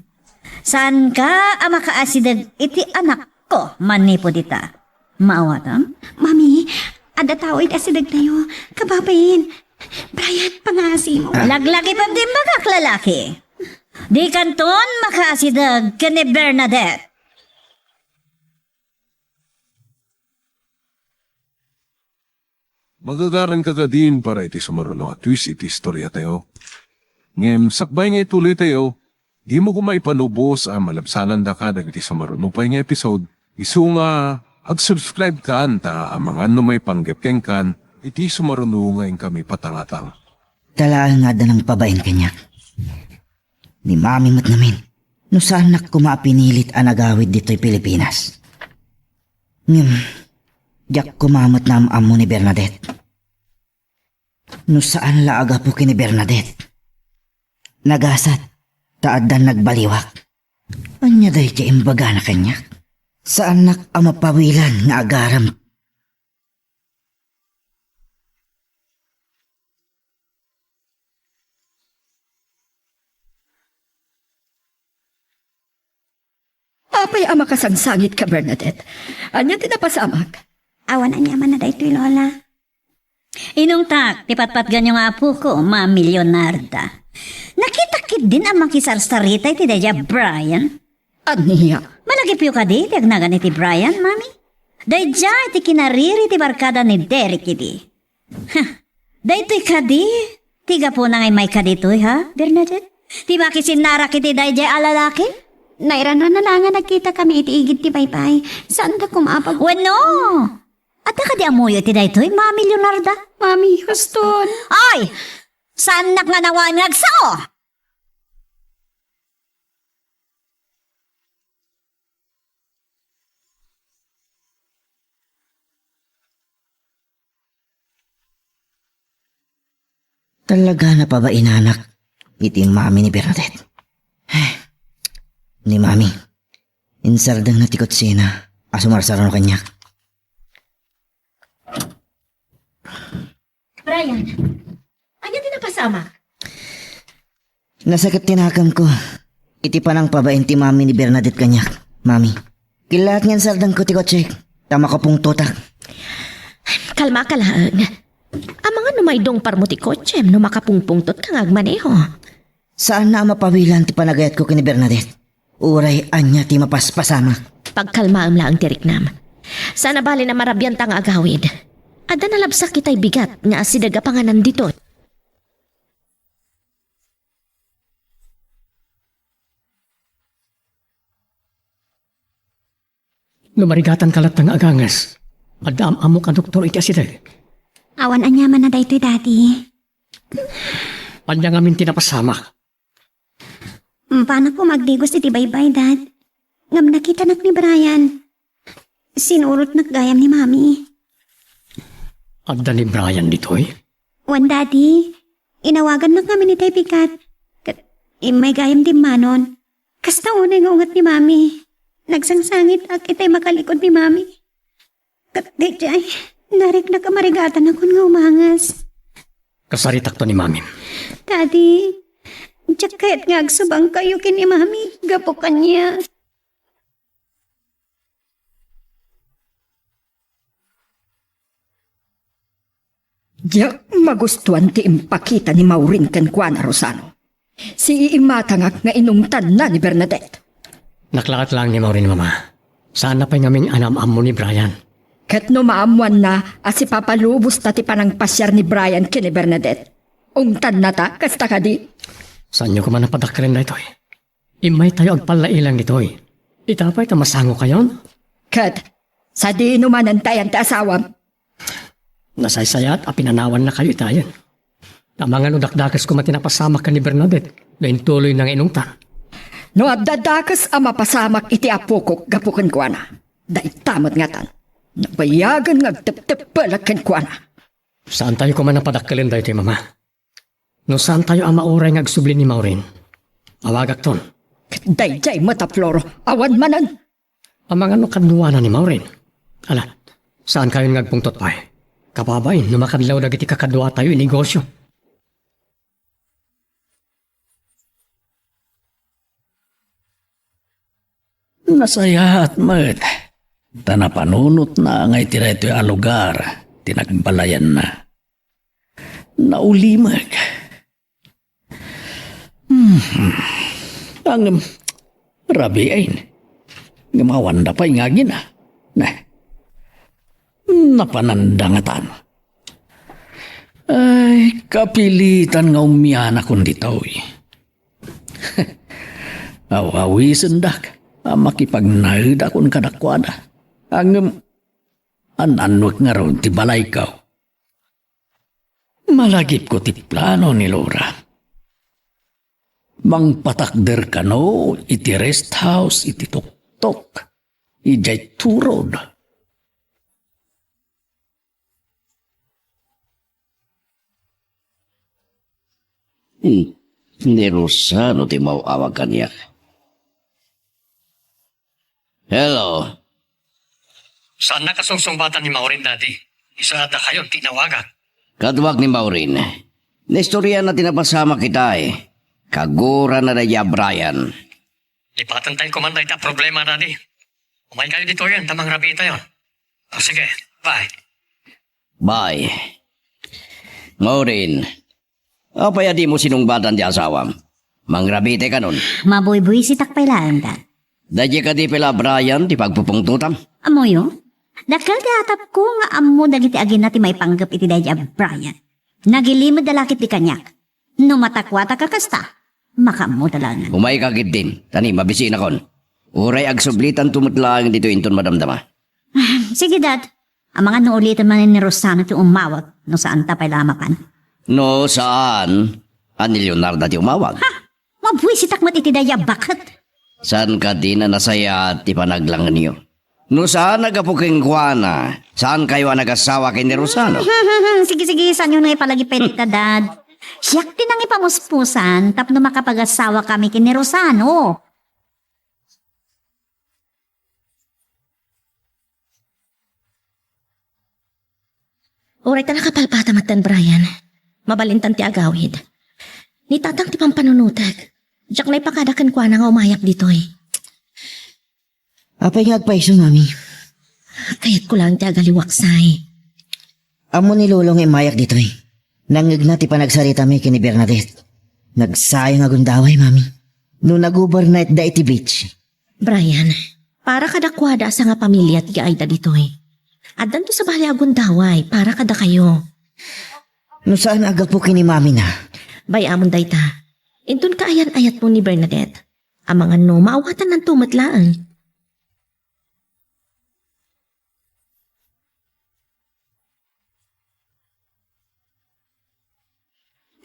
Saanka a makaasideg iti anakko manipud ita? Maawatam? Mami, adda tao iti asidegtayo. Kababain. Brian, pangaasimo. Laglagipem ti imbagak, lalaki. Dikanton makaasideg ken ni Bernadette. Magagaranka kadin para iti sumaruno a twist iti istoriatayo. Ngem sakbay nga ituloytayo, dimo koma ipanubos a malabsanandaka dagiti sumaruno pay nga episode, isu nga ag-subscribe kan ta amangan no maipanggep kenkan iti sumaruno nga inkami patangatang. Ta laeng nga adda nangpabain kaniak. Ni Mami met ngamin, no saannak koma a pinilit a nagawid ditoy Pilipinas. Ngem, diak koma met naam-ammo ni Bernadette. No saan la a gapu ken ni Bernadette, nagasat ta addan nagbaliwak. Ania daydiay imbagana kaniak? Saannak a mapawilan nga agaram. Apay a makasangsangitka, Bernadette? Ania ti napasamak? Awan aniamanna daytoy, Lola. Inungtak ti patpatganyo nga apoko, Mami Leonarda. Nakitak ketdin a makisarsarita iti daydiay a Brian. Ania? Malagipyo kadi ti agnagan iti Brian, Mami? Daydiay ti kinariri ti barkada ni Derek idi. Ha, daytoy kadi ti gapuna nga immayka ditoy, ha, Bernadette? Ti makisinnarak iti daydiay a lalaki? Nairana na la nga nagkitakami iti igid ti baybay. Saanda koma a pag- Wenno! Adda kadi ammoyo iti daytoy, Mami Leonarda? Mami, huston. Ay! Saannak nga nawaen nga agsao? Talaga napabainanak iti mami ni Bernadette. Ni mami, insardengna ti kotsina a sumarsaruno kaniak. Brian, ania ti napasamak? Nasakit ti nakemko iti panangpabain ti mami ni Bernadette kaniak, mami. Killaat nga insardengko ti kotsek, ta makapungtotak. Kalmaka laeng. Amangan no maidungparmo ti kotsem no makapungpungtotka nga agmaneho. Saanna a mapawilan ti panagayatko ken ni Bernadette. Uray ania ti mapaspasamak. Pagkalmaem laeng ti riknam. Saan a bale a marabianta nga agawid. Adda nalabsak itay bigat nga asideg a panganan ditoy. No marigatanka latta nga aganges, adda am-ammok a doktor iti asideg. Awan aniamanna daytoy, Daddy. Ania ngamin ti napasamak? Impanak koma agdigos iti baybay, Dad. Ngem nakitanak ni Brian. Sinurotnak gayam ni Mami. Adda ni Brian ditoy? Wen, Daddy. Inawagannak ngamin itay bigat. Ket immay gayam dimmanon. Kasta unay nga unget ni Mami. Nagsangsangitak itay makalikod ni Mami. Ket daydiay, nariknak a marigatanakon nga umanges. Kasaritakto ni Mamim. Daddy, diak kayat nga agsubangkayo ken ni Mami gapu kaniak. Diak magustuan ti impakita ni Maureen kenkuana, Rosano. Siimatangak nga inungtanna ni Bernadette. Naklaat laeng ni Maureen, Mama. Saanna pay ngamin a naam-ammo ni Brian. Ket no maammoanna a sipapalubosta ti panangpasiar ni Brian ken ni Bernadette, ungtannata, kasta kadi? Saanyo koma a padakkeren daytoy. Immaytayo agpallailang ditoy. Ita pay ta masangokayon? Ket sadino manen ti ayan ti asawam? Nasaysayat a pinanawannakayo itayen. Amangan no dakdakes koma ti napasamak ken ni Bernadette no intuloyna nga inungtan. No adda dakes a mapasamak iti apokok gapu kenkuana, dayta met ngatan, nabayagen nga agtepteppelek kenkuana. Saantayo koma a padakkelen daytoy, Mama. No saantayo a mauray nga agsubli ni Maureen, awagakton. Daydiay met a Floro, awan manen. Amangan no kaduana ni Maureen. Ala, saankayon nga agpungtot pay? Kababain no makadlaw dagiti kakaduatayo a negosio. Nasayaat met ta napanunotna nga iti daytoy a lugar ti nagbalayanna. Naulimek. Hmm. Ngem, rabiin. Ngem awanda pay nga agina. Nah. Napananda ngatan. Ay, kapilitan nga umianakon ditoy. Aw-awisendak a makipagnaedakon kadakuada. Ngem, an-annuek ngarud ti balayko. Malagipko ti plano ni Laura. Mangpatakder kano iti rest house iti tuktok, idiay Truro. Hmm. Ni Rosano ti maw-awag kaniak. Hello. Saannak a sungsungbatan ni Maureen, Daddy? Isu a dakayo ti inawagak. Kaduak ni Maureen. Naistoryaanna ti napasamak itay. Kagurana daydiay a Brian. Lipatentayo koman dayta a problema, Daddy. Umaykayo ditoyen ta mangrabiitayo. O, sige. Bye. Bye. Maureen, apay a dimo sinungbadan ti asawam? Mangrabiitay kanon? Mabuybuisitak pay laeng, Dad. Daydiay kadi pay la a Brian ti pagpupungtotam? Ammoyo? Dakkel ti atapko nga ammo dagiti agina ti maipanggep iti daydiay a Brian. Nagilimedda la ketdi kaniak. No matakuatak a kasta, makaammoda laengen. Umayka ketdin, ta ni, mabisinakon. Uray agsublitanto met laeng ditoy inton madamdama. Ah, sige, Dad. Amangan no uliten manen ni Rosano ti umawag, no saanta pay la a mapan. No saan, a ni Leonarda ti umawag. Ha? Mabuisitak met iti daydiay a baket. Saan kadi a nasayaat ti panaglangenyo? No saan a gapu kenkuana, saankayo a nagasawa ken ni Rosano? Sige, sige, saanyo nga ipalagipet dayta, Dad. Siak ti nangipamuspusan tapno makapagasawa kami ken ni Rosano. Uray ta nakapalpata metten, Brian. Mabalintan ti agawid. Ni tatang ti pampanunotek. Diak la ipakada kenkuana nga umayak ditoy. Apay nga agpayso, Mami? Kayatko laeng ti agaliwaksay. Ammo ni Lolo nga immayak ditoy. Nangngegna ti panagsaritami ken ni Bernadette. Nagsayang a gundaway, Mami. No nag-overnight da iti beach. Brian, para kadakuada a sangapamilia ti yaayda ditoy. Addanto sabali a gundaway para kadakayo. No saan a gapu ken ni Mami na? Bay-amon dayta. Inton kaayan-ayatmo ni Bernadette, amangan no maawatannanto met laeng.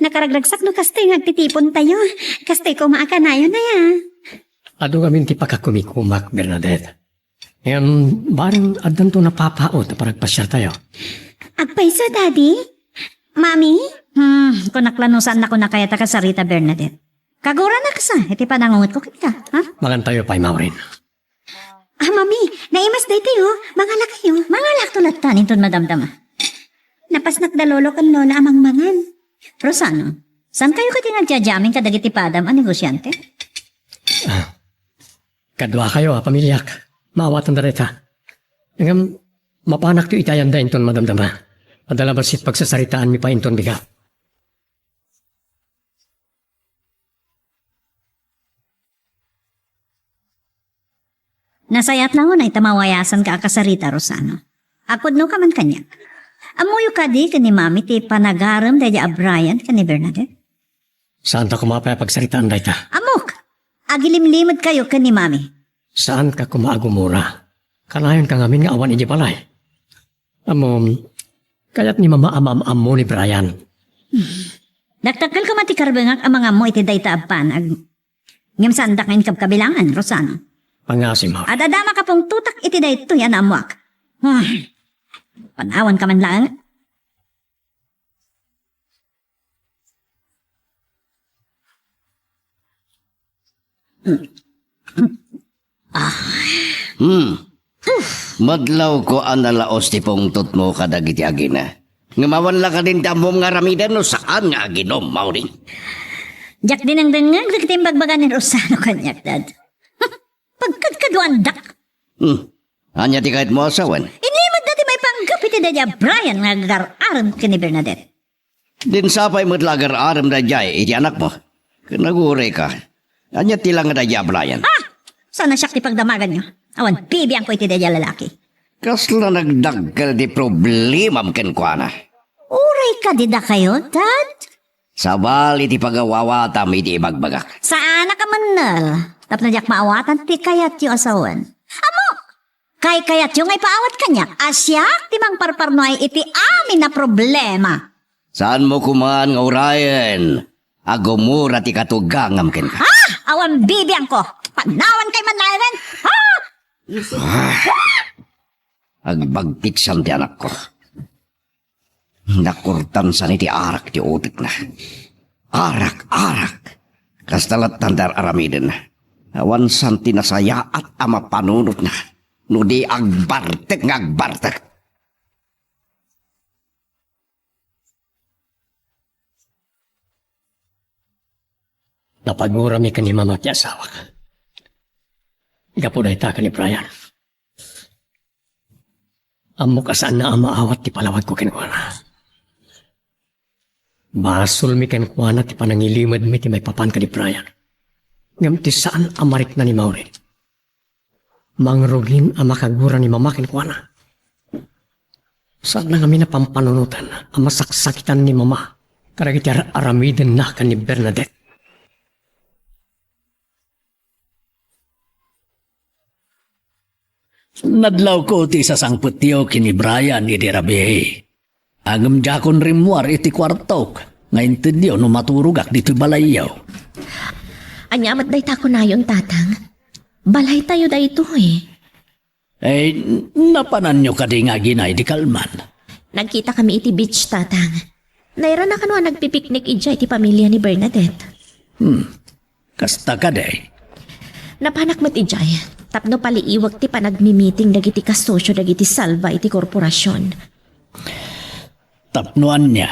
Nakaragragsak no kastoy nga agtitipontayo. Kastoy koma a kanayon aya. Adu ngamin ti pakakumikumak, Bernadette. Ngem, bareng addanto napapaut a panagpasiartayo. Agpayso, Daddy? Mami? Hmm, kunak la no saannakon a kayat a kasarita, Bernadette. Kaguranak sa iti panangungetko kenka, ha? Mangantayo pay, Maureen. Ah, Mami, naimas daytoy, oh. Mangalakayo. Mangalakto latta inton madamdama. Napasnak da Lolo ken Lola a mangmangan. Rosano, saankayo kadi nga agjajamming kadagiti padam a negosiante? Ah, kaduakayo a pamiliak. Maawatanda dayta. Ngem, mapanakto iti ayanda inton madamdama. Adda la bassit pagsasaritaanmi pay inton bigat. Nasayaat la unay ta mawayasanka a kasarita, Rosano. Agpudnoka man kaniak. Ammoyo kadi ken ni Mami ti panagarem daydi a Brian ken ni Bernadette? Saanta koma pay a pagsaritaan dayta. Ammok! Agilimlimedkayo ken ni Mami. Saanka koma a gumura. Kanayonka ngamin nga awan idiay balay. Ammom, Kayat ni Mama a maam-ammo ni Brian. Dakdakkel koma ti karbengak a mangammo iti dayta a banag. Ngem saandak nga inkabkabilangan, Rosano. Pangasim, Maureen. Ad-adda makapungtotak iti daytoy a naammoak. Hmm. Panawanka man laeng. Hmm. Madlawko a nalaos ti pungtotmo kadagiti agina. Ngem awan la kadin ti ammom nga aramiden no saan nga aginom, Maureen. Diak dinengdengngeg dagiti imbagbaga ni Rosano kaniak, Dad. Pagkadkaduandak. Hmm. Ania ti kayatmo a sawen? Inimed dati maipanggep iti daydiay a Brian nga agar-arem ken ni Bernadette. Din sapay met la agar-arem daydiay iti anakmo. Ken nagurayka. Ania ti la nga daydiay a Brian? Ah! Saan a siak ti pagdamaganyo? Awan bibiangko iti daydiay a lalaki. Kasla nagdakkel ti problemam kenkuana. Uray kadi dakayo, Dad? Sabali ti pagawawatam iti ibagbagak. Saanak a mannel, tapno diak maawatan ti kayatyo a sawen. Ammok! Kaykayatyo nga ipaawat kaniak a siak ti mangparparnuay iti amin a problema. Saanmo koman nga urayen a gumura ti katugangam kenka? Ah! Awan bibiangko! Panawankayo man laengen! Ah! Agbagtiksan ti anakko. Nakurtansan iti arak ti utekna. Arak, arak! Kasta lattan ti ar-aramiden. Awan san ti nasayaat a mapanunotna no di agbartek nga agbartek. Napagurami ken ni Mama ti asawak. Gapu dayta ken ni Brian. Ammok a saanna a maawat ti palawagko kenkuana. Basolmi kenkuana ti panangilimedmi ti maipapan ken ni Brian. Ngem ti saan a marikna ni Maureen. Mangrugin a makagura ni Mama kenkuana. Saanna ngamin a pampanunoten a masaksakitan ni Mama kadagiti ar-aramidenna ken ni Bernadette. Nadlawko ti sasangpetyo ken ni Brian idi rabii. Ngem diakon rimmuar iti kuartok nga intedyo no maturogak ditoy balayyo. Ania met dayta kunayon, Tatang? Balaytayo daytoy. Eh, napananyo kadi nga agina idi kalman? Nagkitakami iti beach, Tatang. Nairana kano a nagpipiknik idiay ti pamilia ni Bernadette. Hmm. Kasta kadi? Napanak met idiay tapno paliiwek ti panagmimiting dagiti kasosio dagiti Salva iti korporasion. Tapno ania?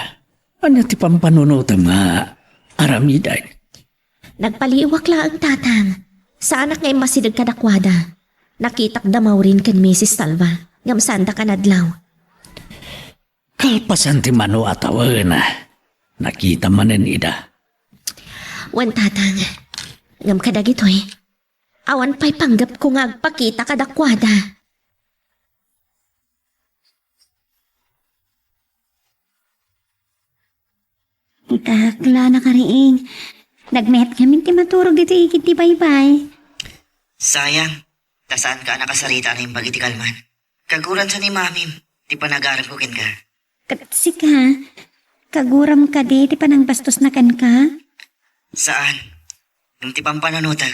Ania ti pampanunotem nga aramiden? Nagpaliiwak laeng, Tatang. Saanak nga immasideg kadakuada. Nakitak da Maureen ken Misis Salva, ngem saandak a nadlaw. Kalpasan ti mano a tawen, nakita manen ida. Wen, Tatang. Ngem kadagitoy, awan pay panggepko nga agpakita kadakuada. Dakkel a nakariing. Nagmeet ngamin ti maturog ditoy igid ti baybay. Sayang, ta saanka a nakasarita a naimbag iti kalman. Kaguransa ni Mamim ti panagaremko kenka. Ket sika, kaguram kadi ti panangbastosna kenka? Saan. Ngem ti pampanunotek,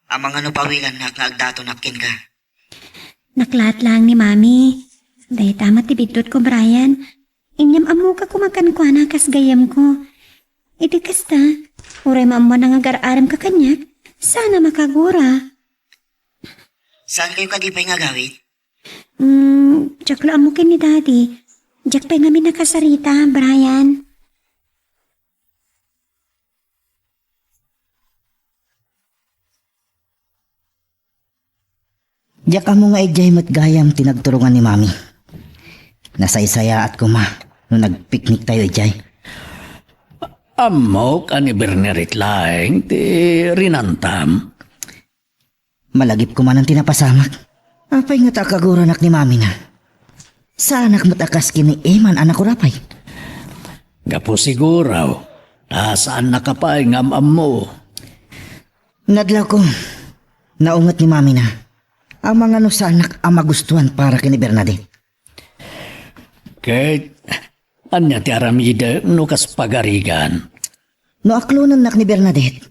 amangan no pawilannak nga agdatonak kenka. Naklaat laeng ni Mami. Dayta met ti biddutko, Brian. Inyam-ammoka koma kenkuana kas gayyemko. Iti kasta, uray maammoanna nga agar-aremka kaniak, saan a makagura. Saankayo kadi pay nga agawid? Hmm, diak la ammo ken ni Daddy. Diak pay ngamin nakasarita, Brian. Diak ammo nga idiay met gayam ti nagturongan ni Mami. Nasaysayaat koma no nagpikniktayo idiay. Ammok a ni Bernadette laeng ti rinantam. Malagipko manen ti napasamak. Apay ngata a kaguranak ni Mamina? Saanak met a kas ken ni Eman a nakurapay. Gapu siguro, ta saannaka pay nga am-ammo. Nadlawko, naunget ni Mamina. Amangan no saanak a magustuan para ken ni Bernadette. Ket Ania ti aramidek no kas pagarigan? No aklonennak ni Bernadette,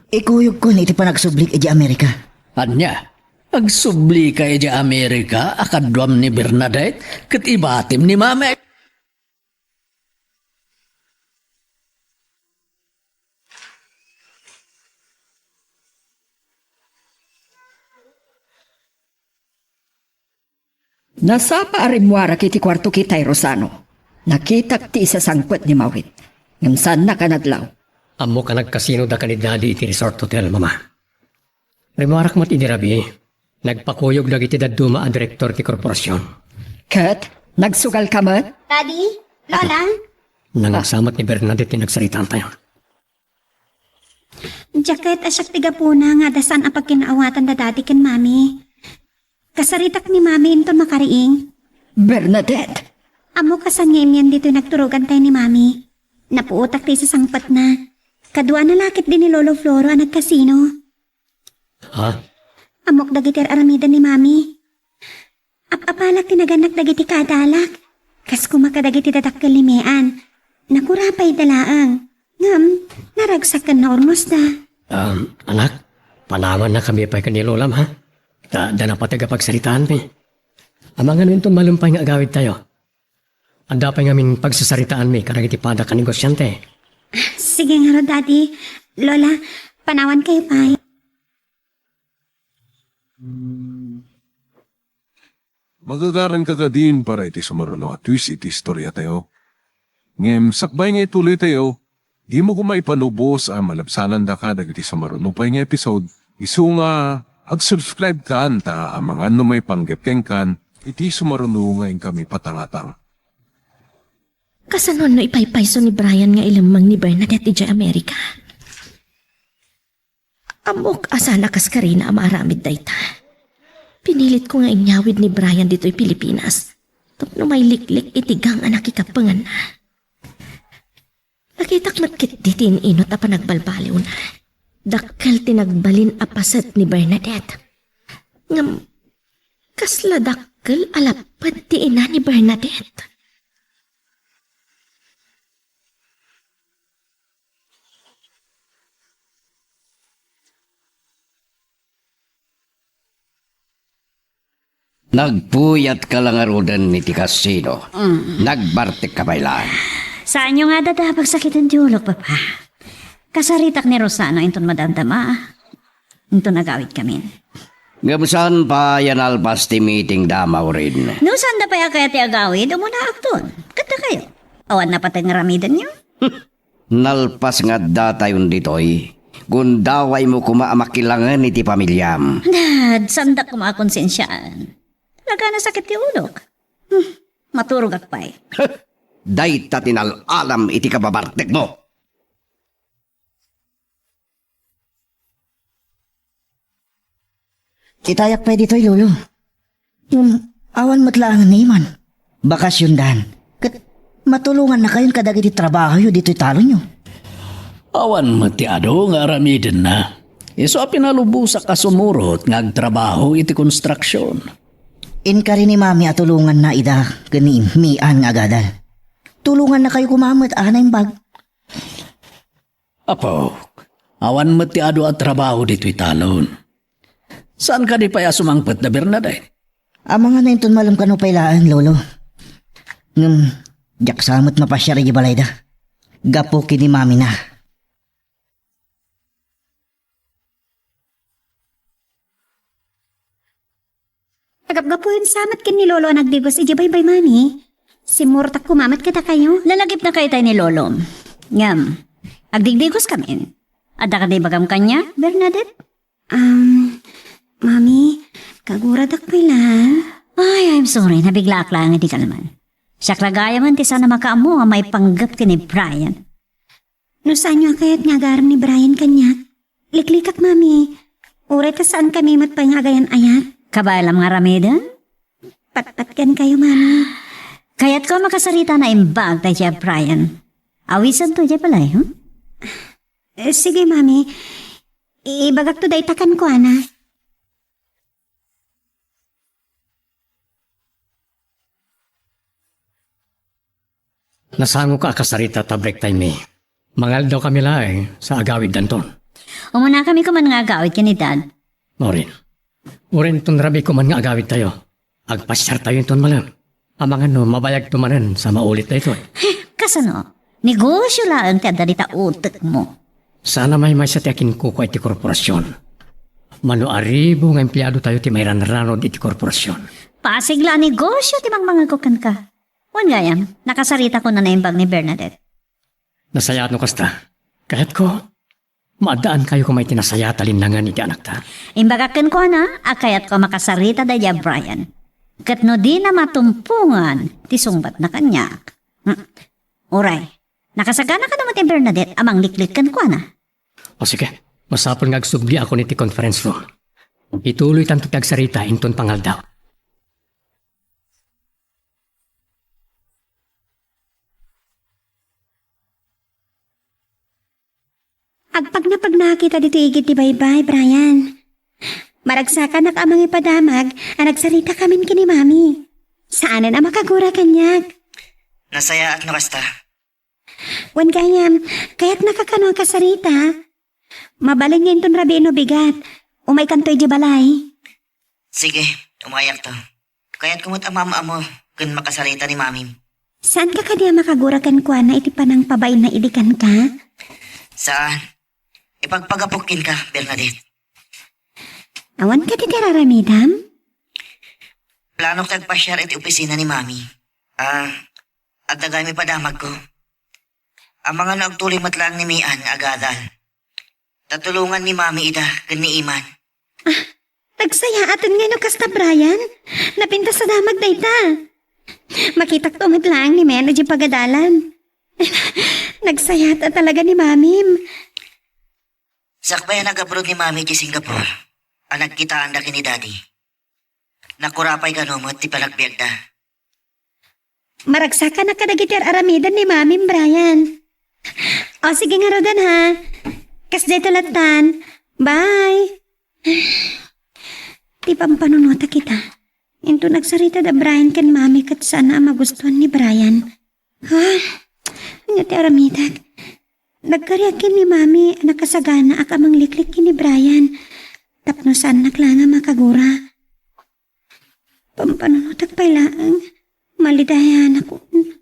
ikuyogkon iti panagsublik idiay Amerika. Ania? Agsublika idiay Amerika a kaduam ni Bernadette ket ibatim ni Mamek? Nasapa a rimmuarak iti kuarto kitay, Rosano. Nakitak ti isasangpet ni Mawit. Ngem saannak a nadlaw. Ammok a nagkasino daka ni Daddy iti resort hotel, Mama. Rimmuarak met idi rabii. Nagpakuyog dagiti dadduma a direktor ti korporasion. Ket nagsugalka met? Daddy? Lola? Nangagsamat ni Bernadette ti nagsaritaantayo. Diak ket a siak ti gapuna nga adda saan a pagkinaawatan da Daddy ken Mami. Kasaritak ni Mami inton makariing. Bernadette! Ammok a saan nga immian ditoy nagturogantayo ni Mami. Napuotak ti isasangpetna. Kaduana la ketdi ni Lolo Floro a nagkasino. Ha? Ammok dagiti ar-aramiden ni Mami. Ap-apalak ti nagannak dagiti kaadalak. Kas koma kadagiti dadakkel ni Mean. Nakurapayda laeng. Ngem, naragsak ken naurnosda. Um, anak, panawannakami pay ken ni Lolam, ha? Ta, adda napateg a pagsaritaanmi. Amangan no inton malem pay nga agawidtayo. Adda pay ngamin pagsasaritaanmi kadagiti padak a negosiante. Sige ngarud, Daddy. Lola, panawankayo pay. Hmm. Magagaranka kadin para iti sumaruno a twist iti istoriatayo. Ngem sakbay nga ituloytayo, dimo koma ipalubos a malabsanandaka dagiti sumaruno pay nga episode, isu nga ag-subscribe kan ta amangan no maipanggep kenkan iti sumaruno nga inkami patangatang. Kasano no ipaypayso ni Brian nga ilemmeng ni Bernadette idiay Amerika? Ammok a saan a kaskarina a maaramid dayta. Pinilitko nga inyawid ni Brian ditoy Pilipinas tapno mailiklik iti gang a nakikappenganna. Nakitak met ketdi ti in-inut a panagbalbaliwna. Dakkel ti nagbalin a paset ni Bernadette. Ngem, kasla dakkel a lapped ti ina ni Bernadette. Nagpuyatka la ngaruden iti kasino. Mm. Nagbartekka pay laeng. Saanyo nga adda pagsakiten ti ulok, Papa. Kasaritak ni Rosano inton madamdama. Inton agawidkamin. Ngem saan pay a nalpas ti meeting da, Maureen? No saanda pay a kayat ti agawid, umunaakton. Kadakayo. Awan napateg nga aramidenyo? Nalpas nga addatayon ditoy, gundawaymo koma a makilangen iti pamiliam. Dad, saandak koma a konsensiaan. Talaga nasakit ti ulok. Hmm, maturogak pay. Dayta ti nal-alam iti kababartekmo. Itayak pay ditoy, Lolo. Ngem, awan met laeng ni Iman. Bakasiondan. Ket matulongannakayon kadagiti trabahoyo ditoy talonyo. Awan met ti adu nga aramidenna. Isu a pinalubosak a sumurot nga agtrabaho iti konstruksion. Inkari ni Mami a tulonganna ida ken ni Mian nga agadal. Tulongannakayo koma met a naimbag. Apo, awan met ti adu a trabaho ditoy talon. Saan kadi pay a sumangpet da Bernadette? Amangan no inton malem kano pay laeng, Lolo. Ngem, diak sa met mapasiar idiay balayda. Gapu ken ni Mamina. Agapgapuyen sa met ken ni Lolo a nagdigos idiay baybay, Mami. Simmurtak koma met kadakayo. Lalagipnakayo itay ni Lolo. Ngem, agdigdigoskamin. Adda kadi ibagam kaniak, Bernadette? Um, Mami, kaguradak pay laeng. Ay, I'm sorry. Nabiglaak laeng idi kalman. Siak la gayamen ti saan a makaammo a maipanggep ken ni Brian. No saanyo a kayat nga agarem ni Brian kaniak, liklikak, Mami. Uray ta saankami met pay nga agayan-ayat. Kabaelam nga aramiden? Patpatgankayo, Mami. Kayatko a makasarita a naimbag daydiay a Brian. Awisenton idiay balay, hmm? Eh, sige, Mami. Ibagakto dayta kenkuana. Nasangoka a kasarita ta break time mi. Mangaldawkami laeng sa agawiddanton. Umunakami koman nga agawid ken ni Dad. Maureen. Uray inton rabii koman nga agawidtayo, agpasiartayo inton malem. Amangan no mabayagto manen sa maulit daytoy. Kasano? Negosio laeng ti adda dita utekmo. Saan a maymaysa ti akinkukua iti korporasion. Mano a ribu nga empleadotayo ti mairanranon iti korporasion. Pasig la a negosio ti mangmangegko kenka. Wen gayam, nakasarita koma naimbag ni Bernadette. Nasayaat no kasta. Kayatko, maaddaankayo koma iti nasayaat a linnangan iti anakta. Imbagak kenkuana a kayatko a makasarita daydiay a Brian. Ket no dina matumpongan ti sungbatna kaniak. Hmm. Uray, nakasagana kano met ni Bernadette a mangliklik kenkuana? O sige, masapul nga agsubliakon iti conference room. Ituloytanto ti agsarita inton pangaldaw. Agpagnapagna kita ditoy igid ti baybay, Brian. Maragsakanak a mangipadamag a nagsaritakamin ken ni Mami. Saanen a makagura kaniak. Nasayaat no kasta. Wen gayam, kayatnaka kano a kasarita? Mabalin nga inton rabii no bigat. Umaykanto idiay balay. Sige, umayakto. Kayatko met a maam-ammo ken makasarita ni Mamim. Saanka kadi a makagura kenkuana iti panangpabainna idi kenka? Saan. Ipagpagapok kenka, Bernadette. Awan kadi ti ar-aramidam? Planok ti agpasiar iti opisina ni Mami. Ah, adda gayam ipadamagko. Amangan no agtuloy met laeng ni Mian nga agadal. Ta tulongan ni Mami ida ken ni Iman. Ah, nagsayaaten ngay no kasta, Brian. Napintas a damag dayta. Makitakto met laeng ni Mian idiay pagadalan. Nagsayaat a talaga ni Mamim. Sakbay a nag-abroad ni Mami idiay Singapore, a nagkitaanda ken ni Daddy. Nakura pay kano met ti panagbiagda. Maragsakanak kadagiti ar-aramiden ni Mamim, Brian. O, sige ngaruden, ha. Kasdiay ti lattan. Bye. Ti pampanunotak ita. Inton agsarita da Brian ken Mami ket saan a magustuan ni Brian. Ha? Ania ti aramidek? Nagkariak ken ni Mami a nakasaganaak a mangliklik ken ni Brian tapno saannak laeng a makagura. Pampanunotak pay laeng, malidayanakon.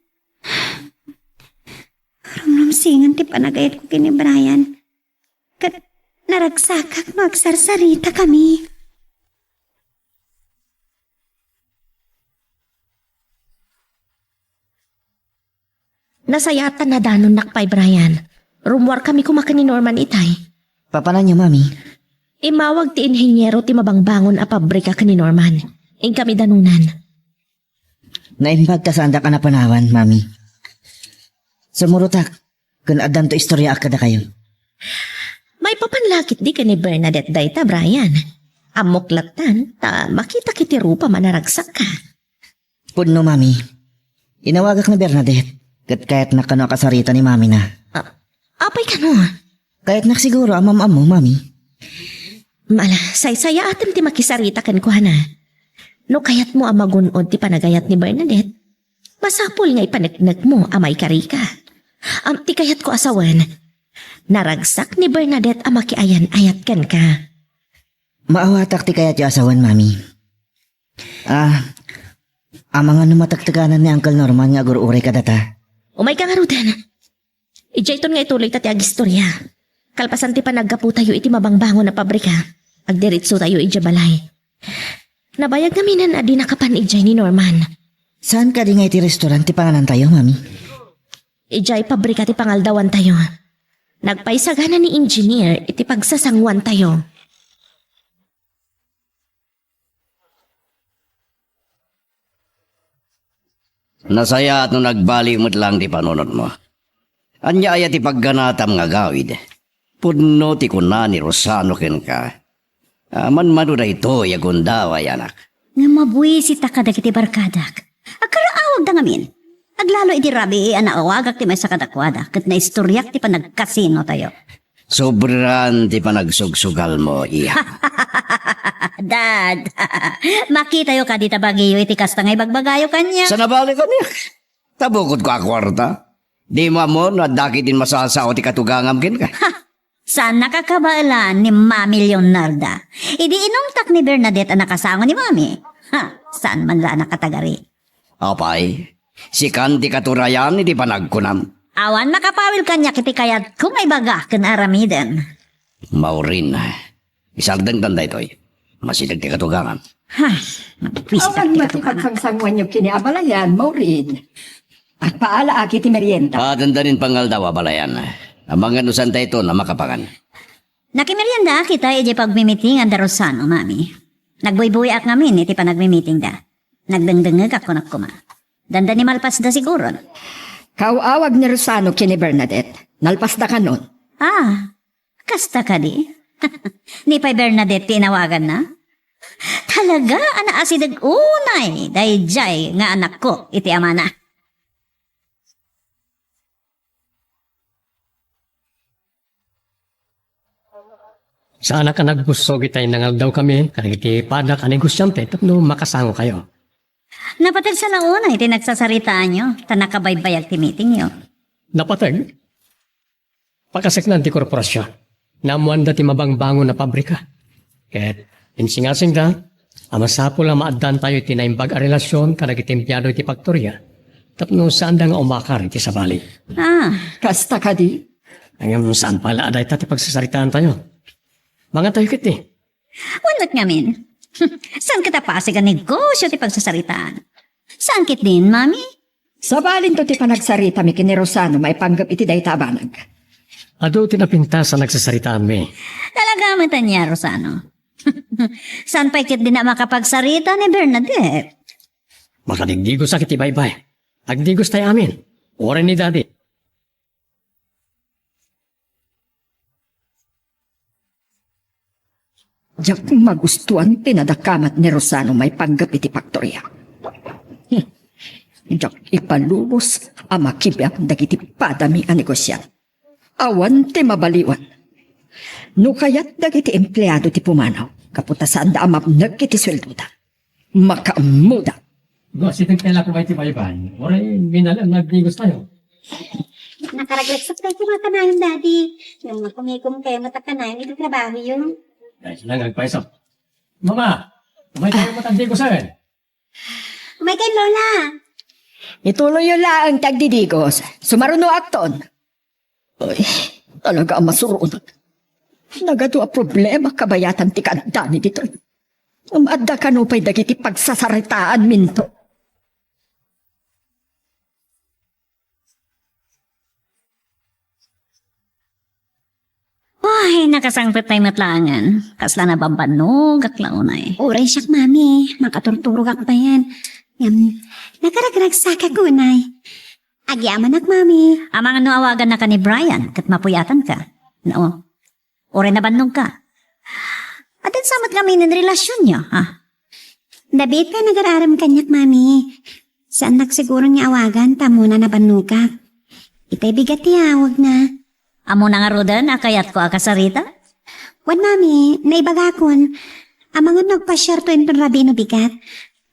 Rumrumsingem ti panagayatko ken ni Brian, ket naragsakak no agsarsaritakami. Nasayaat ta nadanonnak pay, Brian. Rummuarkami koma ken ni Norman itay. Papananyo, Mami? Immawag ti inheniero ti mabangbangon a pabrika ken ni Norman. Inkami danunan. Naimbag ta saandak a napanawan, Mami. Sumurotak, ken addanto istoriaak kadakayo. Maipapan la ketdi ken ni Bernadette dayta, Brian. Ammok lattan, ta makitak iti rupam a naragsakka. Pudno, Mami. Inawagak ni Bernadette, ket kayatnak kano a kasarita ni Mamina. Ah, apay kano? Kayatnak siguro a maam-ammo, Mami. Mala, saysayaatem ti makisarita kenkuana. No kayatmo a magun-od ti panagayat ni Bernadette, masapul nga ipaneknekmo a maikarika. Am, ti kayatko a sawen, naragsak ni Bernadette a makiayan-ayat kenka. Maawatak ti kayatyo a sawen, Mami. Ah, amangan no matekteganan ni Uncle Norman nga agur-uray kadata. Umayka ngaruden. Idiayton nga ituloyta ti agistoria. Kalpasan ti panaggapotayo iti mabangbangon a pabrika, agdiretsotayo idiay balay. Nabayag ngaminen a dinakapan idiay ni Norman. Saan kadi nga iti restaurant ti panganantayo, Mami? Idiay pabrika ti pangaldawantayo. Nagpaisagana ni engineer iti pagsasanguantayo. Nasayaat no nagbali met laeng ti panunotmo. Ania aya ti pagganatam nga agawid? Pudno ti kuna ni Rosano kenka. Ah, manmano daytoy a gundaway, anak. Nga mabuisitak kadagiti barkadak. Agkaraawagda ngamin. Aglalo idi rabii a naawagak ti maysa kadakuada ket naistoriak ti panagkasinotayo. Sobran ti panagsugsugalmo, iya. Dad, makitayo kadi ta bagiyo iti kasta nga ibagbagayo kaniak. Sa nabali kaniak, ta bukodko a kuarta. Dimo ammo no adda ketdin masasao ti katugangam kenka? Ha! Saannaka kabaelan ni Mami Leonarda. Idi inungtak ni Bernadette a nakasango ni Mami. Ha! Saan man la a nakatagari. Apay, sikan ti katurayan iti panagkunam. Awan makapawil kaniak iti kayatko nga ibaga ken aramiden. Maureen, isardengtan daytoy. Masideg ti katugangan. Ay, mabwisit Awan ti met ti katugangan. Pagsangsanguanyo ken ni abalayan, Maureen. Agpaalaak iti merienda. Ah, dandanin pangaldaw, abalayan. Amangan no saan daytoy a makapangan. Nakimeriendaak ita idiay pagmimitingan da Rosano, Mami. Nagbuybuyaak ngamin iti panagmimitingda. Nagdengdengngegak kunak koma. Dandani malpasda siguron. Kaaw-awag ni Rosano ken ni Bernadette. Nalpasda kanon. Ah, kasta kadi? Ni pay Bernadette ti inawaganna? Talaga a naasideg unay daydiay nga anakko iti amana. Saanak a nagbussog itay nangaldawkami kadagiti padak a negosiante tapno makasangokayo. Napateg sana unay ti nagsasaritaanyo, ta nakabaybayag ti meetingyo. Napateg? Pakaseknan ti korporasion. Naammoanda ti mabangbangon a pabrika. Ket insingasingda a masapul a maaddaantayo iti naimbag a relasion kadagiti empleado iti faktoria tapno saanda nga umakar iti sabali. Ah. Kasta kadi? Ngem saan pay la a dayta ti pagsasaritaantayo. Mangantayo ketdi. Wen met ngamin. Saan ket a pasig a negosio ti pagsasaritaan? Saan ketdin, Mami? Sabalinto ti panagsaritami ken ni Rosano maipanggep iti dayta a banag. Adu ti napintas a nagsasaritaanmi. Talaga met ania, Rosano? Saan pay ketdin a makapagsarita ni Bernadette? Makadigdigosak iti baybay. Agdigostayo amin. Uray ni Daddy. Diak magustuan ti nadakamat ni Rosano maipanggep iti faktoria. Hmm. Diak ipalubos a makibiag dagiti padami a negosian. Awan ti mabaliwan. No kayat dagiti empleado ti pumanaw, gapu ta saanda a mapnek iti sueldoda. Makaammoda. Go, siteng kaya ko may timayban. Oray, minal ang nagdigos tayo. Nakaraglagsok tayo ti mga kanayon, Daddy. Ngem makumikom kayo matakanayon iti trabaho yun. Dahil sila nagpaisok. Mama, may tayo matagdigos eh. Umay kayo, Lola. Ituloy yo laeng ti agdidigos. Sumaruno akton. Ay, talaga a masuron. Nagadu a problema kabayatan ti kaadda ni ditoy. Umadda kano pay dagiti pagsasaritaanminto. Ay, nakasangpet tayo met laengen. Kasla nabambannogak la unay. Uray siak, Mami. Makaturturogak payen. Ngem, nakaragragsakak unay. Agyamanak, Mami. Amangan no awaganna ka ni Brian, ket mapuyatanka. No. Uray nabannogka. Addan sa met ngamin relasionyo, ha? David pay nagar-arem kaniak, Mami. Saannak siguron nga awagan, ta ammona nabannogak. Itay bigat ti awagna. Ammona ngaruden a kayatko a kasarita? Wen, Mami, naibagakon. Amangan no agpasiarto inton rabii no bigat.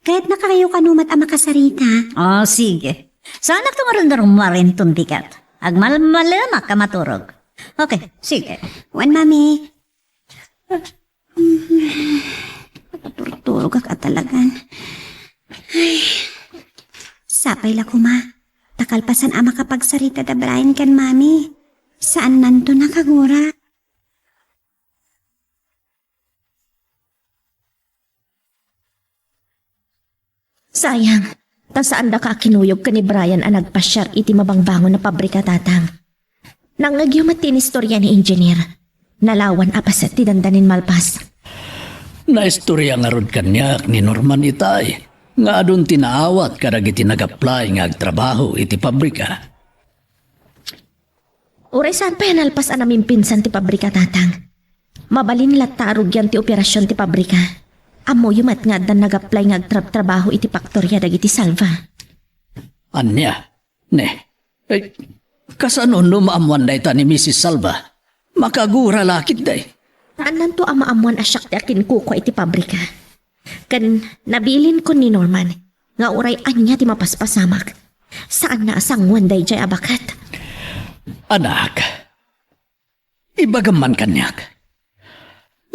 Kayatnakayo kano met a makasarita. Oh, sige. Saanakto ngaruden a rummuar inton bigat. Agmalmalemak a maturog. Okay, sige. Wen, Mami. Nakaturturogak a talagan. Ay. Sapay la koma. Ta kalpasan a makapagsarita da Brian ken Mami, saannanto nakagura. Sayang, ta saandaka a kinuyog ken ni Brian a nagpasiar iti mabangbangon a pabrika, Tatang. Nangngegyo met ti inistorya ni Engineer. Nalawan a paset ti dandanin malpas. Naistorya ngarud kaniak ni Norman itay nga adun ti naawat kadagiti nag-apply nga agtrabaho iti pabrika. Uray saan pay a nalpas a namimpinsan ti pabrika, Tatang. Mabalin latta a rugian ti operasion ti pabrika. Ammoyo met nga addan nag-apply nga agtrabtrabaho iti paktoria dagiti Salva. Ania? Ne. Eh, kasano no maammoan dayta ni Misis Salva? Makagura la ketdi. Saannanto a maammoan a siak ti akinkukua iti pabrika. Ken nabilinkon ni Norman nga uray ania ti mapaspasamak, saanna a sangoen daydiay a baket. Anak, ibagam man kaniak.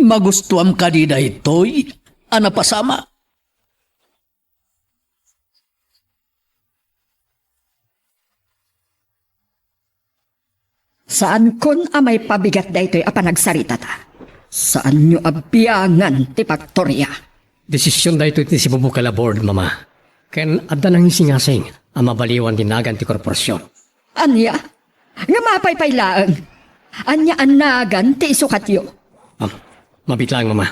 Magustuam kadi daytoy a napasamak? Saankon a maipabigat daytoy a panagsaritata. Saanyo a biangan ti faktoria. Desisyon daytoy ti sibubukel a board, Mama. Ken adda nangisingasing a mabaliwan ti nagan ti korporasion. Ania? Ngem apay pay laeng? Ania a nagan ti isukatyo? Ah, mabiit laeng, Mama.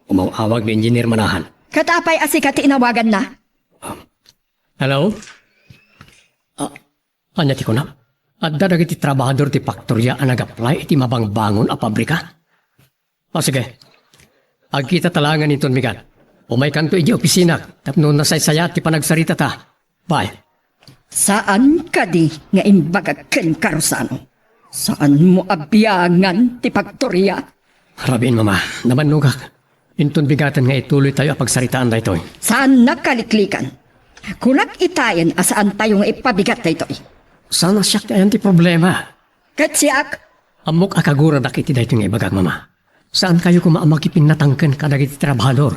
Umaw-awag ni Engineer Manahan. Ket apay a sika ti inawaganna? Ah, hello? Ah, ania ti kunam? Adda dagiti trabahador ti faktoria a nag-apply iti mabangbangon a pabrika? O sige, agkitata laengen inton bigat. Umaykanto idiay opisinako tapno nasaysayaat ti panagsaritata. Bye. Saan kadi nga imbagak kenka, Rosano? Saanmo a biangan ti faktoria? Rabiin, Mama, nabannogak. Inton bigaten nga ituloytayo a pagsaritaan daytoy. Saannak kaliklikan. Kunak itayen a saantayo nga ipabigat daytoy. Saan a siak ti ayan ti problema? Ket siak? Ammok a kaguradak iti daytoy nga ibagak, Mama. Saankayo koma a makipinnatangken kadagiti trabahador.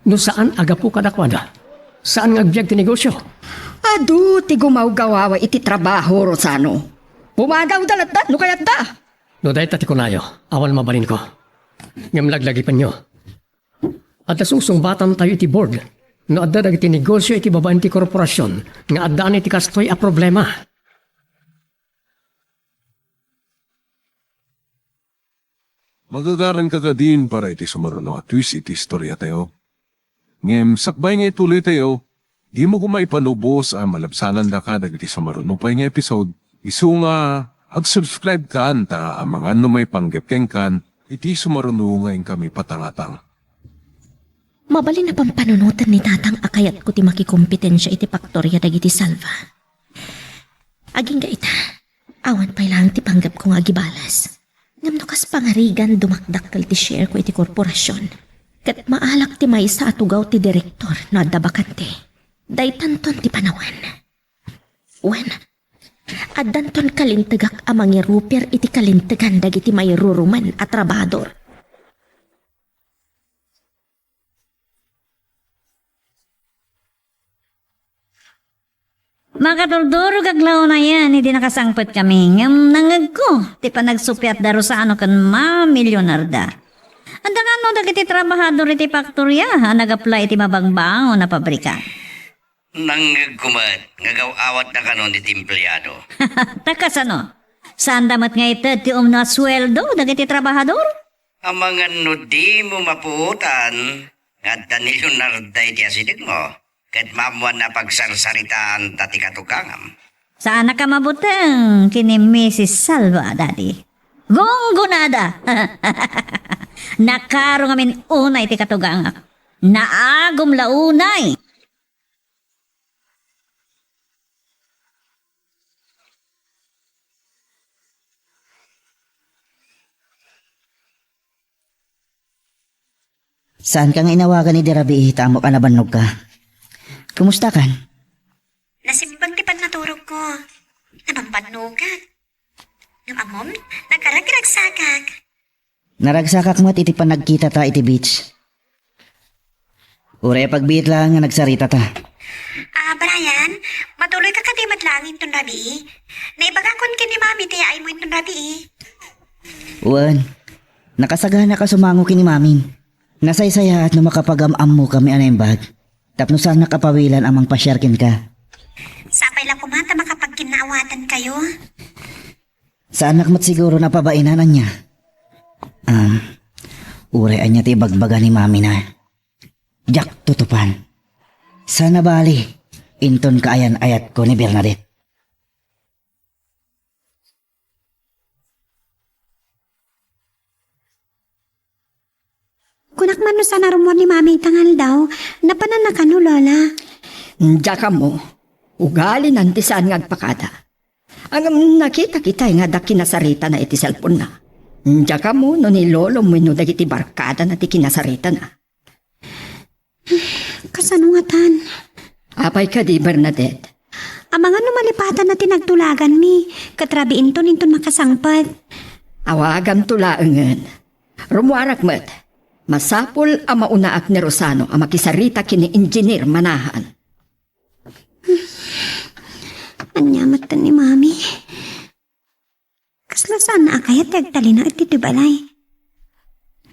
No saan a gapu kadakuada, saan nga agbiag ti negosio. Adu ti gumawgawawa iti trabaho, Rosano. Pumadawda latta no kayatda. No dayta ti kunayo, awan mabalinko. Ngem laglagipenyo. Adda susungbatantayo iti board no adda dagiti negosio iti babaen ti korporasion nga addaan iti kastoy a problema. Magagaranka kadin para iti sumaruno a twist iti istoriatayo. Ngem sakbay nga ituloytayo, dimo koma ipalubos a malabsanandaka dagiti sumaruno pay nga episode. Isu nga, ag-subscribe kan ta amangan no maipanggep kenkan iti sumaruno nga inkami patangatang. Mabalin a pampanunoten ni Tatang a kayatko ti makikompetensia iti paktoria dagiti Salva. Agingga ita, awan pay laeng ti panggepko nga agibalas. Ngem no kas pangarigan, dumakdakkel ti shareko iti korporasion, ket maalak ti maysa a tugaw ti direktor no adda bakante. Daytanton ti panawen. Wen, addanton kalintegak a mangiruper iti kalintegan dagiti mairurumen a trabahador. Makaturdurogak la unayen idi nakasangpetkami, ngem nangngegko ti panagsupiat da Rosano ken Mami Leonarda. Adda kano dagiti trabahador iti faktoria a nag-apply iti mabangbangon a pabrika? Nangngegko met nga gaw-awatna kanon iti empleado. Ta kasano? Saanda met nga ited ti umno a sueldo dagiti trabahador? Amangan no dimo mapuotan nga adda ni Leonarda iti asidegmo, ket maammoanna a pagsarsaritaanta ti katugangam. Saannak a mabuteng ken ni Misis Salva, Daddy. Gunggonada! Nakaro ngamin unay ti katugangak. Naagum la unay! Saanka nga inawagan idi rabii ta ammok a nabannogka. Kumustakan? Nasimbag ti pannaturogko. Nabambannogak. Ngem ammom, nagragragsakak. Naragsakak met iti panagkitata iti beach. Uray a pagbiit laeng nga nagsaritata. Ah, Brian, matuloyka kadi met laeng inton rabii? Naibagakon ken ni Mami ti yaaymo inton rabii. Wen, nakasaganak a sumango ken ni Mamim. Nasaysayaat no makapagam-ammokami a naimbag tapno saannak a pawilan a mangpasiar kenka. Sapay la koma ta makapagkinnaawatankayo. Saannak met siguro a pabainan ania. Am, uray ania ti ibagbaga ni Mamina, diak tutupan. Sana bali, inton kaayan-ayatko ni Bernadette. Kunak man no saan a rummuar ni Mami ita nga aldaw, napananna kano, Lola? Diak ammo. Ugalinan ti saan nga agpakada. Ngem nakitak itay nga adda kinasaritana iti cellphone-na. Diak ammo no ni Lolom wenno dagiti barkadana ti kinasaritana. Kasano ngatan? Apay kadi, Bernadette? Amangan no malipatanna ti nagtulaganmi, ket rabiinton inton makasangpet. Awaganto laengen. Rummuarak met. Masapul a maunaak ni Rosano a makisarita ken ni Engineer Manahan. Ania met ni Mami? Kasla saan a kayat ti agtalinaed ditoy balay.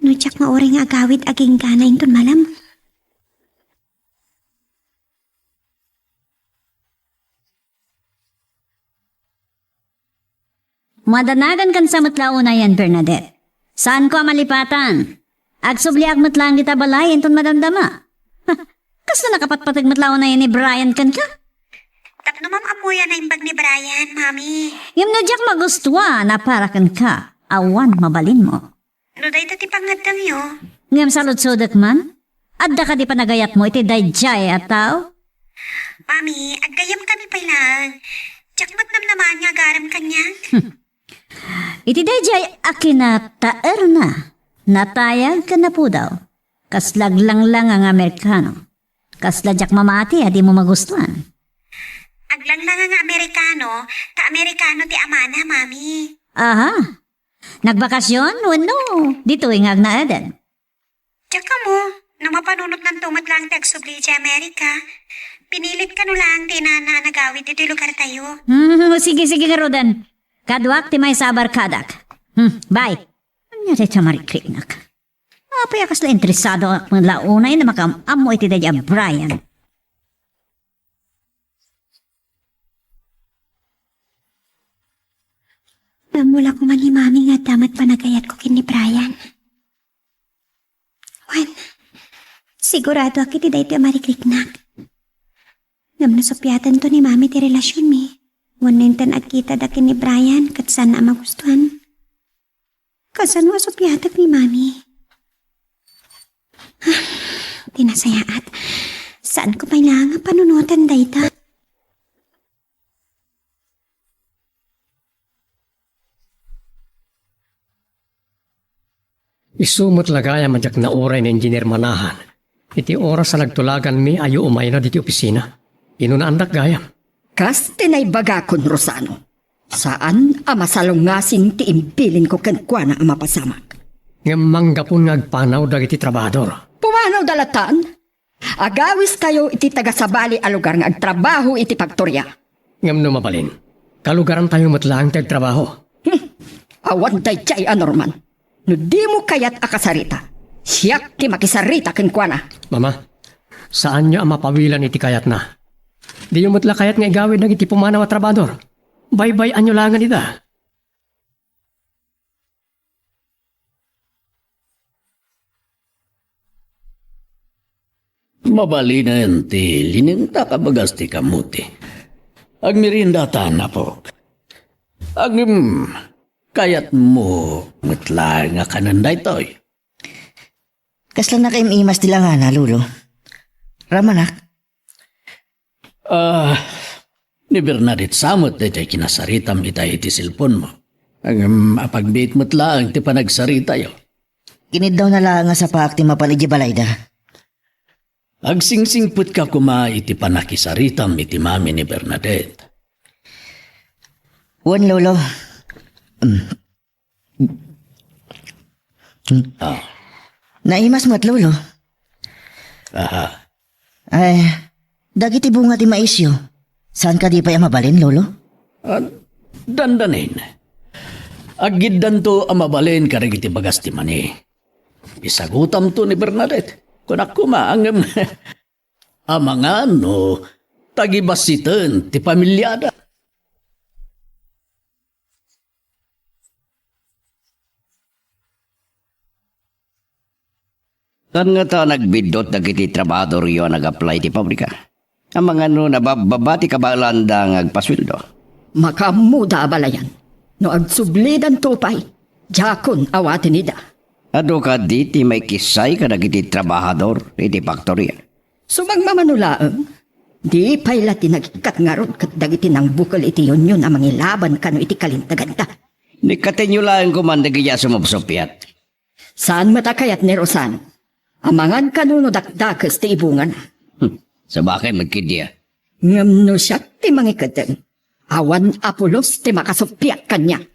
No diak nga uray nga agawid agingga inton malem. Madanagan kan sa met la unayen, Bernadette. Saanko a malipatan. Agsubliak met laeng dita balay inton madamdama. Ha, kasla nakapatpateg met la unayen ni Brian kenka? Tapno maam-ammoyo a naimbag ni Brian, Mami. Ngem no diak magustuan a para kenka, awan mabalinmo. No dayta ti pangngeddengyo. Ngem saludsodek man, adda kadi panagayatmo iti daydiay a tao? Mami, aggayemkami pay laeng. Diak met namnamaen nga agarem kaniak. Iti daydiay a kinataerna, natayag ken napudaw. Kas laglanglanga nga Amerikano. Kasla diak mamati a dimo magustuan. Aglanglangang Amerikano, ta Amerikano ti amana, Mami. Aha. Nagbakasyon wenno ditoy nga agnaedan? Diak ammo, no mapanunotnanto met laeng ti agsubli idiay Amerika. Pinilit kano laeng ti inana a nagawid ditoy lugartayo. Hmm, sige, sige ngaruden. Kaduak ti maysa a barkadak. Hmm, bye. Ania dayta a marikriknak? Apay a kasla interesado a launay a makaam-ammo iti daydiay a Brian? Namula koma ni Mami nga adda met panagayatko ken ni Brian. Wen, siguradoak iti daytoy a marikriknak. Ngem no suppiatanto ni Mami ti relasionmi, wenno inton agkitada ken ni Brian ket saanna a magustuan. Kasano a suppiatek ni Mami? Ti nasayaat, saanko pay laeng a panunoten dayta. Isu met la gayam a diak nauray ni Engineer Manahan iti oras a nagtulaganmi a umayna ditoy opisina. Inunaandak gayam. Kas ti naibagakon, Rosano, saan a masalungasing ti imbilinko kenkuana a mapasamak. Ngem manggapu nga agpanaw dagiti trabahador. Pumanawda latan? Agawistayo iti taga-sabali a lugar nga agtrabaho iti faktoria. Ngem no mabalin, kalugarantayo met laeng ti agtrabaho. Hmm. Awan daydiay a Norman. No dimo kayat a kasarita, siak ti makisarita kenkuana. Mama, saanyo a mapawilan iti kayatna. Diyo met la kayat nga igawid dagiti pumanaw a trabahador. Baybay-anyo laengen ida. Mabalinen ti linengtak a bagas ti kamote. Agmeriendatan, apok. Ngem, kayatmo met laeng a kanen daytoy? Kasla nakaim-imas ti langana, Lolo. Ramanak. Ah, ni Bernadette sa met daytoy kinasaritam ita iti cellphone-mo. Ngem apagbiit met laeng ti panagsaritayo. Kiniddawna laeng a sapaak ti mapan idiay balayda. Agsingsingpetka koma iti panakisaritam iti mami ni Bernadette. Wen, Lolo. Mm. Ah. Naimas met, Lolo. Aha. Ay, dagiti bunga ti maisyo. Saan kadi pay a mabalin, Lolo? Ah, dandanin. Aggiddanto a mabalin kadagiti bagas ti mani. Isagutamto ni Bernadette. Kunak koma, ngem amangan no tagibassiten ti pamiliada. Saan ngata a nagbiddut dagiti trabahadoryo a nag-apply iti pabrika? Amangan no nababbaba ti kabaelanda nga agpasueldo? Makaammoda a balayan. No agsublidanto pay, diakon awaten ida. Adu kadi ti maikisay kadagiti trabahador iti faktoria? Sumagmamano laeng, di pay la ti nagikkat ngarud ket dagiti nangbukel iti union a mangilaban kano iti kalintaganta. Nikkatenyo laeng koman dagiti a sumupsuppiat. Saan met a kayat ni Rosan? Amangan kano no dakdakes ti ibungana. Hmm, sabakay met kadi a. Ngem no siak ti mangikeddeng, awan a pulos ti makasuppiat kaniak.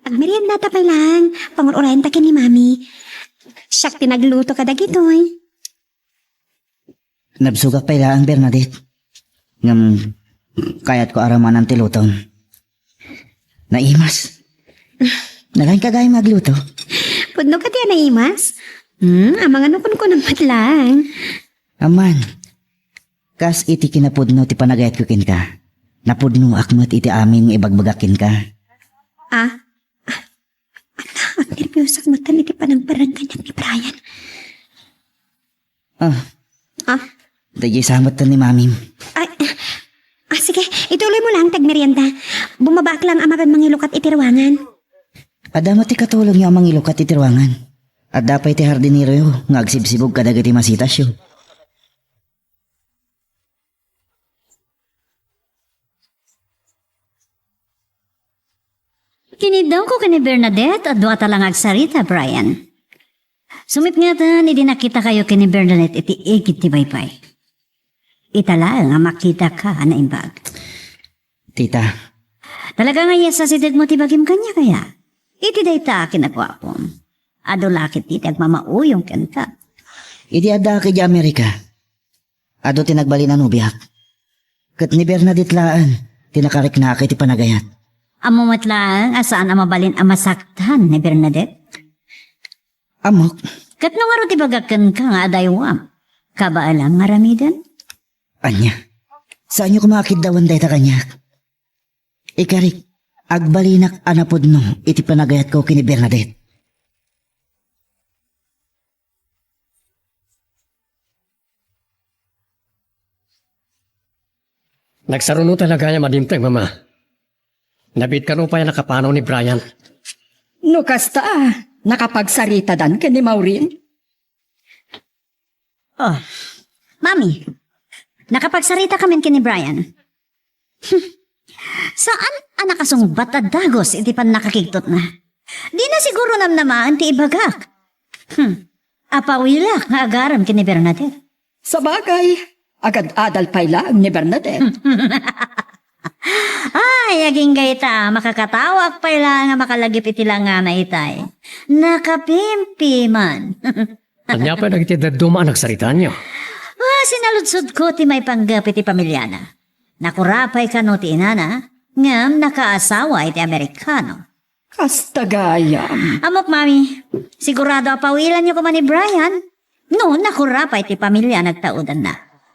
Agmeriendata pay laeng, pangur-urayenta ken ni Mami. Siak ti nagluto kadagitoy. Nabsogak pay laeng, Bernadette. Ngem, kayatko a ramanan ti lutom. Naimas. Nalaingka gayam nga agluto? Pudno kadi a naimas? Hmm, amangan no kunkunam met laeng. Amman, kas iti kinapudno ti panagayatko kenka, napudnoak met iti amin nga ibagbagak kenka. Ah? Ala, agnerbiusak met iti panangparang kaniak ni Brian. Ah. Ah? Daydiay sa met ni Mamim. Ay, ah, sige, ituloy mo lang ti agmerienda. Bumabaak lang a mapan mangilukat iti ruangan. Adda met ti katulongyo a mangilukat iti ruangan. Adda pay ti hardineroyo nga agsibsibug kadagiti masitasyo. Kinidawko ken ni Bernadette a duata la nga agsarita, Brian. Sumipngetan idi nakitakayo ken ni Bernadette iti igid ti baybay. Ita laeng a makitaka a naimbag. Tita. Talaga nga yes a sidegmo ti bagim kaniak aya? Iti dayta a kinaguapom, adu la ketdi ti agmamauyong kenka. Idi addaak idiay Amerika, adu ti nagbalin a nobiak. Ket ni Bernadette laeng ti nakariknaka iti panagayat. Ammo met laeng a saan a mabalin a masaktan ni Bernadette? Ammok. Ket no ngarud ti bagak kenka nga adaywam, kabaelam nga aramiden? Ania? Saanyo koma a kiddawen dayta kaniak? Ikarik, agbalinak a napudno iti panagayatko ken ni Bernadette. Nagsaruno talaga a madimteng, Mama. Nabiit kano pay a nakapanaw ni Brian. No kasta, nakapagsaritadan ken ni Maureen? Oh, Mami, nakapagsarita kamin ken ni Brian. Hmm. Saan a nakasungbat a dagus iti pannakakigtotna. Dina siguro namnamaen ti ibagak. Hmm. Apawilak nga agarem ken ni Bernadette. Sabagay, agad-adal pay laeng ni Bernadette. Ay, agingga ita, makakataoak pay laeng a makalagip iti langana itay. Nakapimpi man. Ania pay dagiti dadduma a nagsaritaanyo? Ah, sinaludsodko ti maipanggep iti pamiliana. Nakura pay kano ti inana, ngem nakaasawa iti Amerikano. Kasta gayam. Ammok, Mami, sigurado a pawilanyo koma ni Brian. No, nakura pay ti pamilia a nagtaudanna.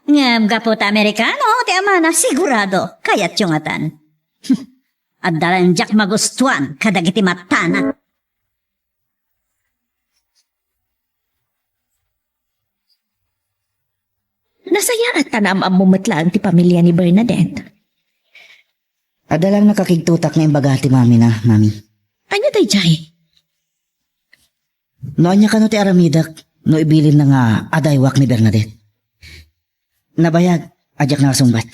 Ngem gapu ta Amerikano ti amana, sigurado, kayatyo ngatan. Adda laeng diak magustuan kadagiti matana. Nasayaat ta naam-ammo met laeng ti pamilia ni Bernadette. Adda lang nakakigtotak nga imbaga ti mamina, Mami. Ania daydiay? No ania kano ti aramidek no ibilinna nga adaywak ni Bernadette? Nabayag a diak nakasungbat.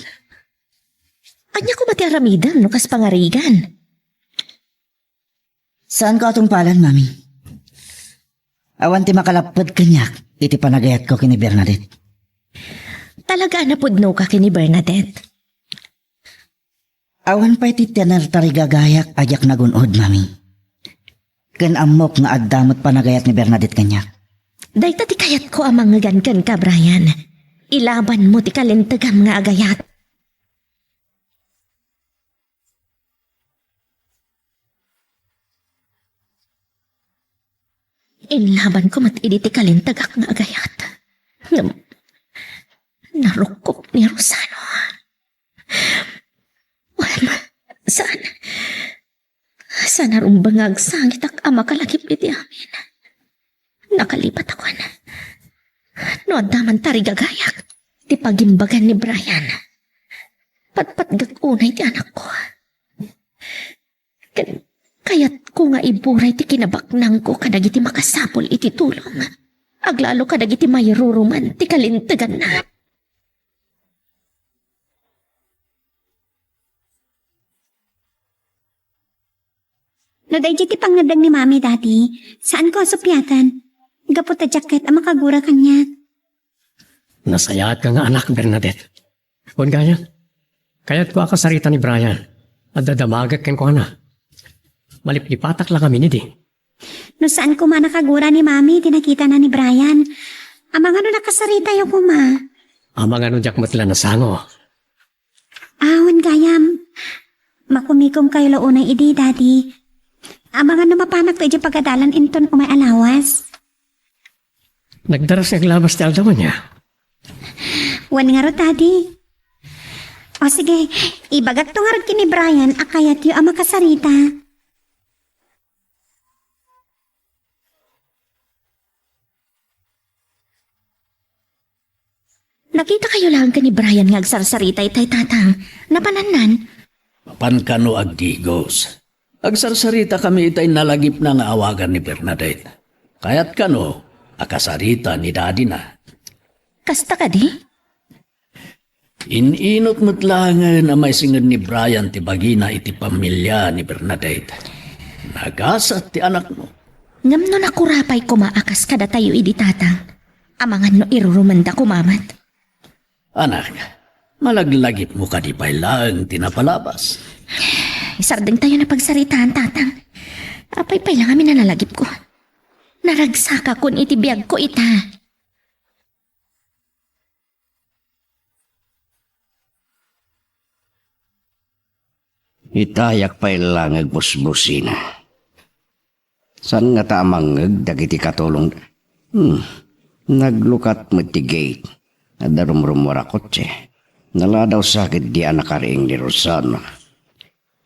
Ania koma ti aramidem no kas pangarigan? Saanko a tungpalan, Mami. Awan ti makalapped kaniak iti panagayatko ken ni Bernadette. Talaga a napudnoka ken ni Bernadette? Awan pay ti tianer tarigagayak a diak nagun-od, Mami. Ken ammok nga adda met panagayat ni Bernadette kaniak. Dayta ti kayatko a mangngegan kenka, Brian. Ilabanmo ti kalintegam nga agayat. Inlabanko met idi ti kalintegak nga agayat. Ngem, narukkop ni Rosano. Wen, saan, saan a rumbeng nga agsangitak a makalagip iti amin. Nakalipatakon. No adda man tarigagayak ti pagimbagan ni Brian, patpatgek unay ti anakko. Ken kayatko nga iburay ti kinabaknangko kadagiti makasapul iti tulong, aglalo kadagiti mairuruman ti kalinteganna. No daydiay ti pangngeddeng ni Mami, Daddy, saanko a suppiatan. Gapu ta diak ket a makagura kaniak. Nasayaat ka nga anak, Bernadette. Wen gayam, kayatko a kasarita ni Brian. Adda damagek kenkuana. Maliplipatak la ngamin idi. No saan koma a nakagura ni Mami ti nakitana ni Brian, amangan no nakasaritayo koma. Amangan no diak met la nasango. Awan gayam. Makumikomkayo la unay idi, Daddy. Amangan no mapanakto idiay pagadalan inton umay a lawas. Nagdaras nga aglabas ti aldaw ania? Wen ngarud, Daddy. O sige, ibagakto ngarud ken ni Brian a kayatyo a makasarita. Nakitakayo laeng ken ni Brian nga agsarsarita itay, Tatang. Napanannan? Mapan kano agdigos. Agsarsarita kami itay nalagipna nga awagan ni Bernadette. Kayat kano a kasarita ni dadina? Kasta kadi? In-inut met laengen a maisinged ni Brian ti bagina iti pamilia ni Bernadette. Nagasat ti anakmo. Ngem no nakurapay koma a kas kadatayo idi, Tatang, amangan no irurumenda koma met. Anak, malaglagipmo kadi pay laeng ti napalabas? Isardengtayo na pagsaritaan, Tatang. Apay pay la ngamin a nalagipko. Naragsakakon iti biagko ita. Itayak pay la nga agbusbusina. Saan ngata a mangngeg dagiti katulong? Hmm. Naglukat met ti gate. Adda rumrummuar a kotse. Naladaw sa ketdi a nakariing ni Rosana.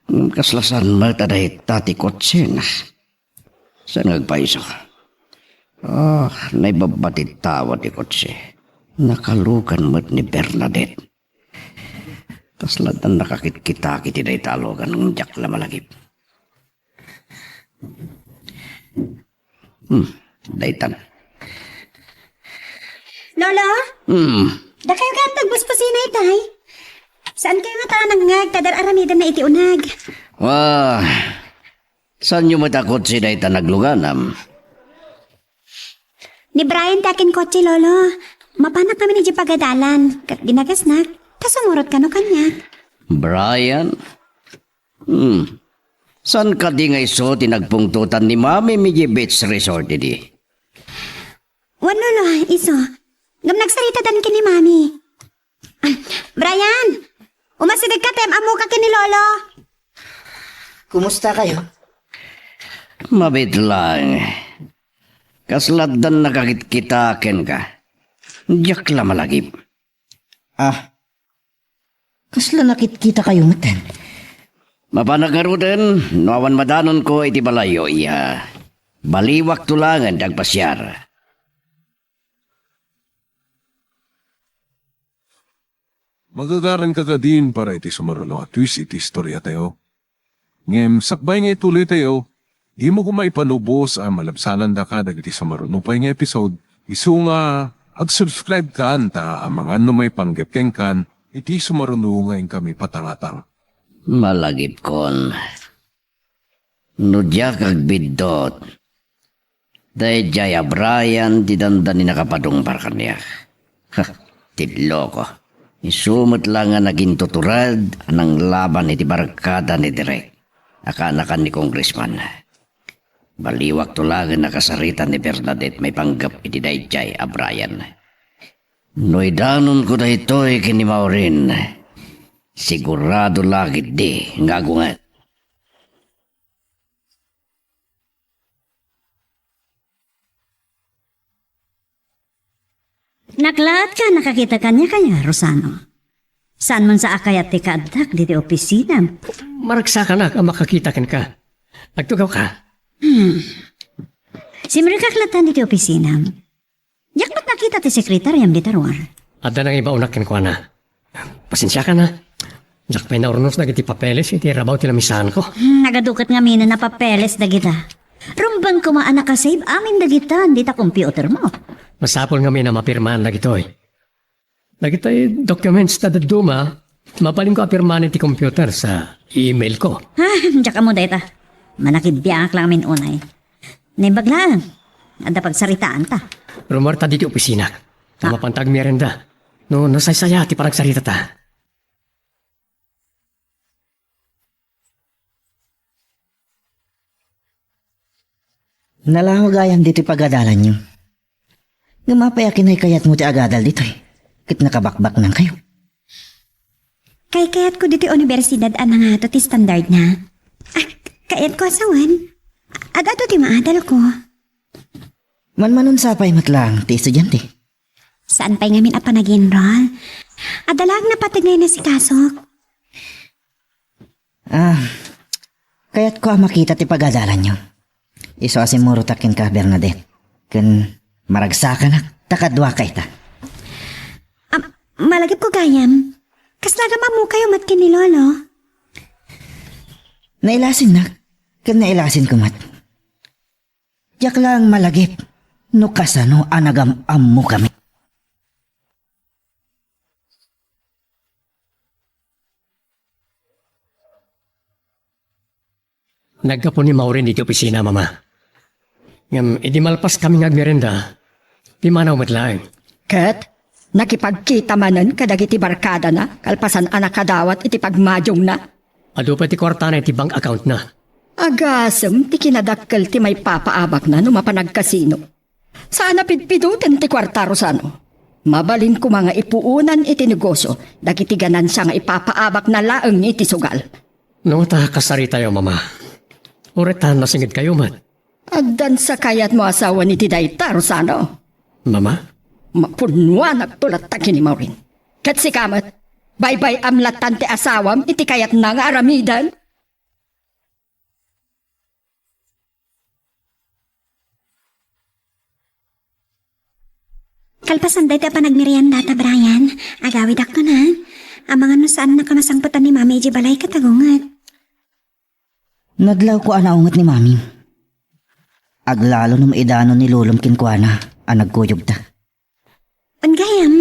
Ngem kasla saan met a dayta ti kotsena. Saan nga agpayso? Ah, naibabba ti tawa ti kotse. Nakalukan met ni Bernadette. Kasla addan nakakitkita iti dayta a lugan, ngem diak la malagip. Hmm, daytan. Lolo? Hmm. Dakayo kayat agbusbusina itay? Saan kayo nga ta nangngeg ta dar-aramidenna iti uneg? Wa, saanyo met a kotse dayta nagluganam? Ni Brian ti akinkotse, Lolo. Mapanak ngamin idiay pagadalan, ket ginagasnak, ta sumurot kano kaniak. Brian? Hmm. Saan kadi nga isu ti nagpungtotan ni Mami idiay beach resort idi? Wen, Lolo, isu. Ngem nagsaritadan ken ni Mami. Ah, Brian! Umasidegka ta am-ammoka ken ni Lolo. Kumusta kayo? Mabiit laeng. Kasla addan nakakitkita kenka. Diak la malagip. Ah, kasla nakitkita kayo metten? Mapanak ngaruden, no awan madanonko iti balayyo, iya. Baliwakto laengen ti agpasiar. Magagaranka kadin para iti sumaruno a twist iti istoriatayo. Ngem sakbay nga ituloytayo, dimo koma ipanubos a malabsanandaka dagiti sumaruno pay nga episode, isu nga ag-subscribe kan ta amangan no maipanggep kenkan iti sumaruno nga inkami patangatang. Malagipkon. No diak agbiddut, daydiay a Brian ti dandani nakapadungpar kaniak. Ha, ti loko. Isu met la nga nagintutured a nanglaban iti barkada ni Direk a kaanakan ni Congressman. Baliwakto laeng a kasarita ni Bernadette maipanggep iti daydiay a Brian. No idanonko daytoy ken ni Maureen, sigurado la ketdi nga agunget. Naklaatka a nakakita kaniak aya, Rosano? Saan man sa a kayat ti kaaddak ditoy opisinam? Maragsakanak a makakita kenka. Agtugawka. Hmm. Simrekak latta ditoy opisinam. Diak met nakita ti sekretariam dita ruar. Adda nangibaonak kenkuana. Pasensiakan a. Diak pay naurnos dagiti papeles iti rabaw ti lamisaanko. Hmm, nagaduket ngamin a papeles dagita. Rumbeng koma a nakasave amin dagita dita computermo. Masapul ngamin a mapirmaan dagitoy. Dagitoy documents ta dadduma, mabalinko a pirmaan iti computer sa emailko. Ah, diak ammo dayta. Manakibbiangak lang amin unay. Naimbag laeng. Adda pagsaritaanta. Rumarta ditoy opisina. Ta Ah. mapanta agmerienda. No, nasaysaya ti panagsaritata. Nalawa gayam ditoy pagadalanyo. Ngem apay a kinaykayatmo ti agadal ditoy? Ket nakabakbaknangkayo. Kaykayatko ditoy universidad a nangato ti standardna. Ah, kayatko a sawen. Ad-adu ti maadalko. Manmanunsa pay met laeng ti estudiante? Saan pay ngamin a panaginrol? Adda laeng napateg nga inasikasok. Ah, kayatko a makita ti pagadalanyo. Isu a simmurotak kenka, Bernadette. Ken maragsakanak ta kaduaka ita. Am, malagipko gayam. Kasla agam-ammokayo met ken ni Lolo? Nailasinnak, ken nailasinko met. Diak laeng malagip no kasano a nagam-ammokami. Naggapu ni Maureen iti opisina, Mama. Ngem idi malpaskami nga agmerienda, pimmanaw met laeng. Ket nakipagkita manen kadagiti barkadana kalpasan a nakadawat iti pagmadiongna. Adu pay ti kuartana iti bank accountna. Agasem ti kinadakkel ti maipapaabakna no mapan agkasino. Saan a pidpiduten ti kuarta, Rosano. Mabalin koma nga ipuonan iti negosio dagiti ganansia nga ipapaabakna laeng iti sugal. No ta kasaritayo, Mama. Uray ta nasingedkayo met. Addan sa kayatmo a sawen iti dayta, Rosano. Mama? Mapunnoanakto latta ken ni Maureen. Ket sika met, baybay-am lattan ti asawam iti kayatna nga aramiden? Kalpasan dayta a panagmeriendata, Brian, agawidakto na. Amangan no saannaka masangpetan ni Mami idiay balay ket agunget. Nadlawko a naunget ni Mami. Aglalo no maidanon ni Lolom kenkuana a nagkuyogta. Wen gayam,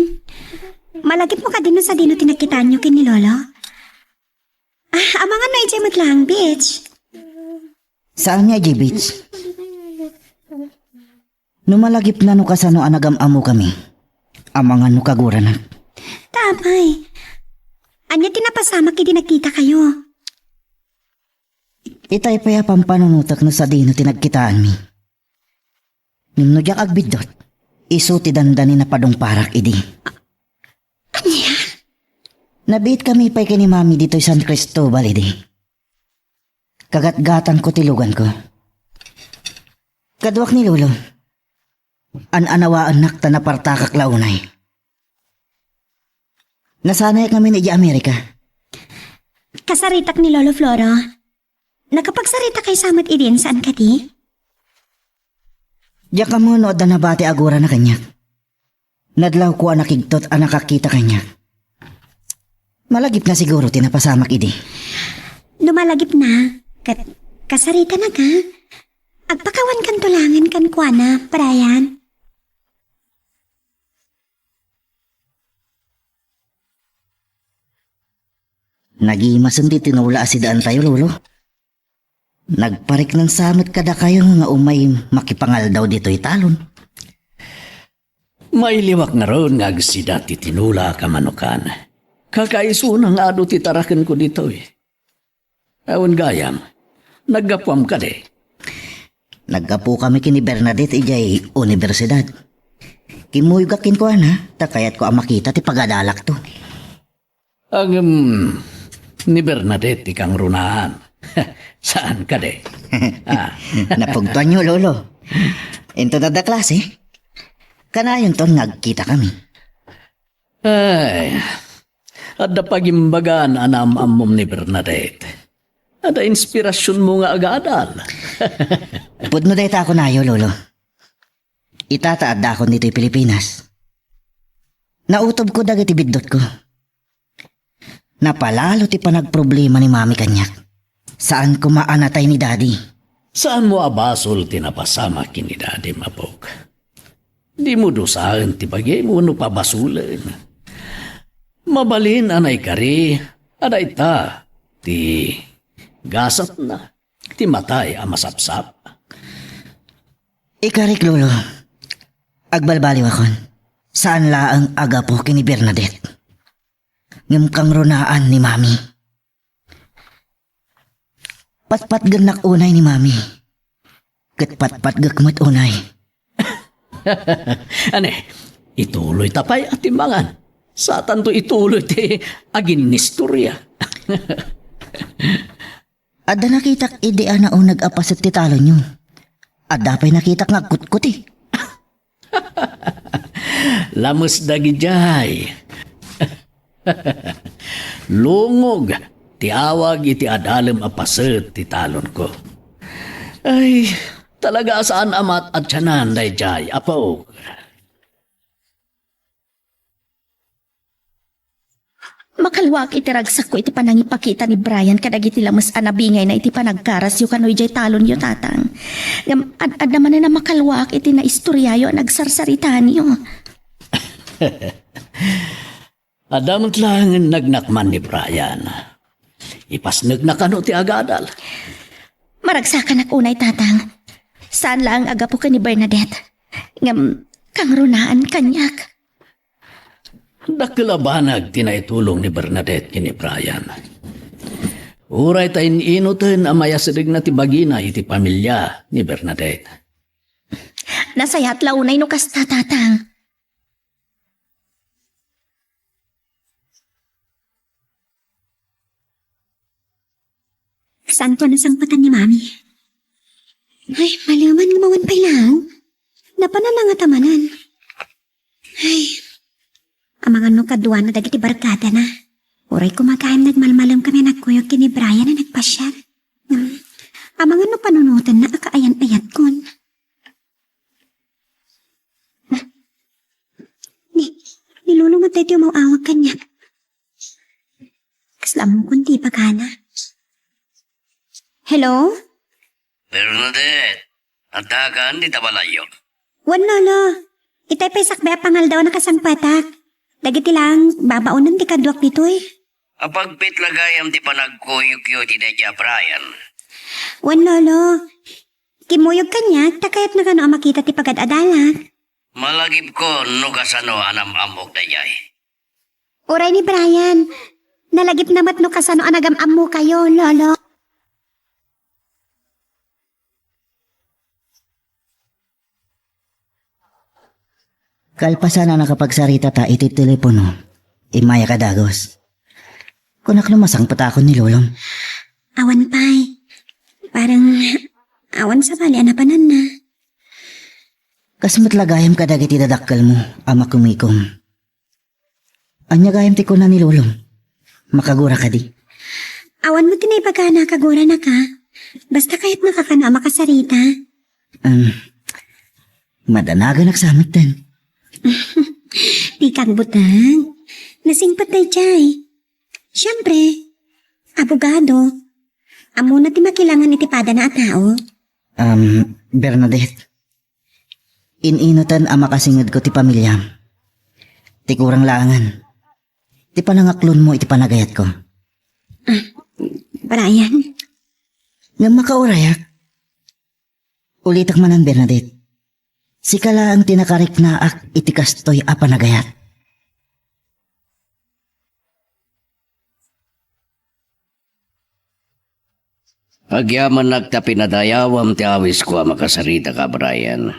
malagipmo kadi no sadino ti nagkitaanyo ken ni Lolo? Ah, amangan no idiay met laeng beach. Saan nga idiay beach? No malagipna no kasano a nagam-ammokami, amangan no kaguranak. Ta apay, ania ti napasamak idi nagkitakayo? Itay pay a pampanunotek no sadino ti nagkitaanmi. Ngem no diak agbiddut, isu ti dandani napadungparak idi. Ania? Nabiitkami pay ken ni Mami ditoy San Cristobal idi. Kagatgatangko ti luganko. Kaduak ni Lolo. An-anawaennak ta napartakak la unay. Nasanayak ngamin idiay Amerika. Kasaritak ni Lolo Floro. Nakapagsaritakay sa met idin, saan kadi? Diak ammo no adda nabati a gurana kaniak. Nadlawko a nakigtot a nakakita kaniak. Malagipna siguro ti napasamak idi. No malagipna, ket kasaritanak, a? Agpakawankanto laengen kenkuana, Brian. Nagimasen ti tinola a sidaantayo, Lolo. Nagpariknansa met kadakayo nga umay makipangaldaw ditoy talon. Mailiwak ngarud nga agsida ti tinola a kamanukan. Kakaisuna nga adu ti tarakenko ditoy. Awan gayam, naggapuam kadi? Naggapukami ken ni Bernadette idiay universidad. Kimmuyogak kenkuana, ta kayatko a makita ti pagadalakto. Ngem, ni Bernadette ti kangrunaan. Saan kadi? Ah. Napugtoanyo, Lolo. Inton adda klase, kanayonton nga agkitakami. Ay, adda pagimbagan a naam-ammom ni Bernadette. Adda inspirasionmo nga agadal. Pudno dayta a kunayo, Lolo. Ita ta addakon ditoy Pilipinas. Nautobko dagiti biddutko. Napalalo ti panagproblema ni Mami kaniak. Saan koma a natay ni Daddy. Saanmo a basol ti napasamak ken ni Daddy, mapok. Dimo dusaen ti bagim wenno pabasolen. Mabalin a naikari a dayta ti gasatna. ti matay a masapsap. Ikarik, Lolo. Agbalbaliwakon. Saan laeng a gapu ken ni Bernadette. Ngem kangrunaan ni Mami. Patpatgennak unay ni Mami. Ket patpatgek met unay. Ania, ituloyta pay a timmangan. Saanto ituloy ti aginnistoria. Adda nakitak idi a nauneg a paset ti talonyo. Adda pay nakitak nga agkutkuti. Lames dagidiay. Lungog ti awag iti adalem a paset ti talonko. Ay, talaga a saan a maat-atianan daydiay, Apo. Makalwaak iti ragsakko iti panangipakita ni Brian kadagiti lames a nabingayna iti panagkarasyo kano idiay talonyo, Tatang. Ngem ad-, adda manen a makalwaak iti naistoriayo a nagsarsaritaanyo. Adda met laengen nagnakman ni Brian. Ipasnekna kano ti agadal. Maragsakanak unay, Tatang. Saan laeng a gapu ken ni Bernadette. Ngem, kangrunaan kaniak. Dakkel a banag ti naitulong ni Bernadette ken ni Brian. Uray ta in-inuten a mayasidegna ti bagina iti pamilia ni Bernadette. Nasayaat la unay no kasta, Tatang. Saanto a nasangpatan ni Mami? Ay, malemen nga mawan pay laeng. Napanan la ngata manen. Ay, amangan no kaduana dagiti barkadana. Uray koma gayam nagmalmalem kami a nagkuyog ken ni Brian a nagpasiar. Hmm, amangan no panunotenna a kaayan-ayatkon. Ni, ni Lolo met daytoy umaw-awag kaniak. Kasla ammokon ti ibagana. Hello? Bernadette, addakan dita balayyo? Wen, Lolo. Itay pay sakbay a pangaldaw a nakasangpetak. Dagiti laeng babaonen ti kaduak ditoy. Apagpit la gayam ti panagkuyogyo iti daydiay a Brian? Wen, Lolo. Kimmuyog kaniak ta kayatna kano a makita ti pagad-adalak. Malagipkon no kasano a nam-ammok daydiay. Uray ni Brian, nalagipna met no kasano a nagam-ammokayo, Lolo. Kalpasan a nakapagsaritata iti telepono, immayak a dagus. Kunak no masangpetakon ni Lolom. Awan pay. Parang awan sabali a napananna. Kas met la gayam kadagiti dadakkelmo a makumikom. Ania gayam ti kuna ni Lolom? Makagura kadi? Awan met ti naibagana a kaguranaka. Basta kayatnaka kano a makasarita. Um, madanaganak sa metten. Dika agbuteng. Nasingpet daydiay. Siempre, abogado. Ammona ti makilangan iti padana a tao. Um, Bernadette, in-inutan a makasingedko ti pamiliam. Ti kurang laengen, ti panangaklonmo iti panagayatko. Ah, Brian? Ngem makaurayak. Ulitek manen, Bernadette. Sika laeng ti nakariknaak iti kastoy a panagayat. Agyamanak ta pinadayawam ti awisko a makasaritaka, Brian.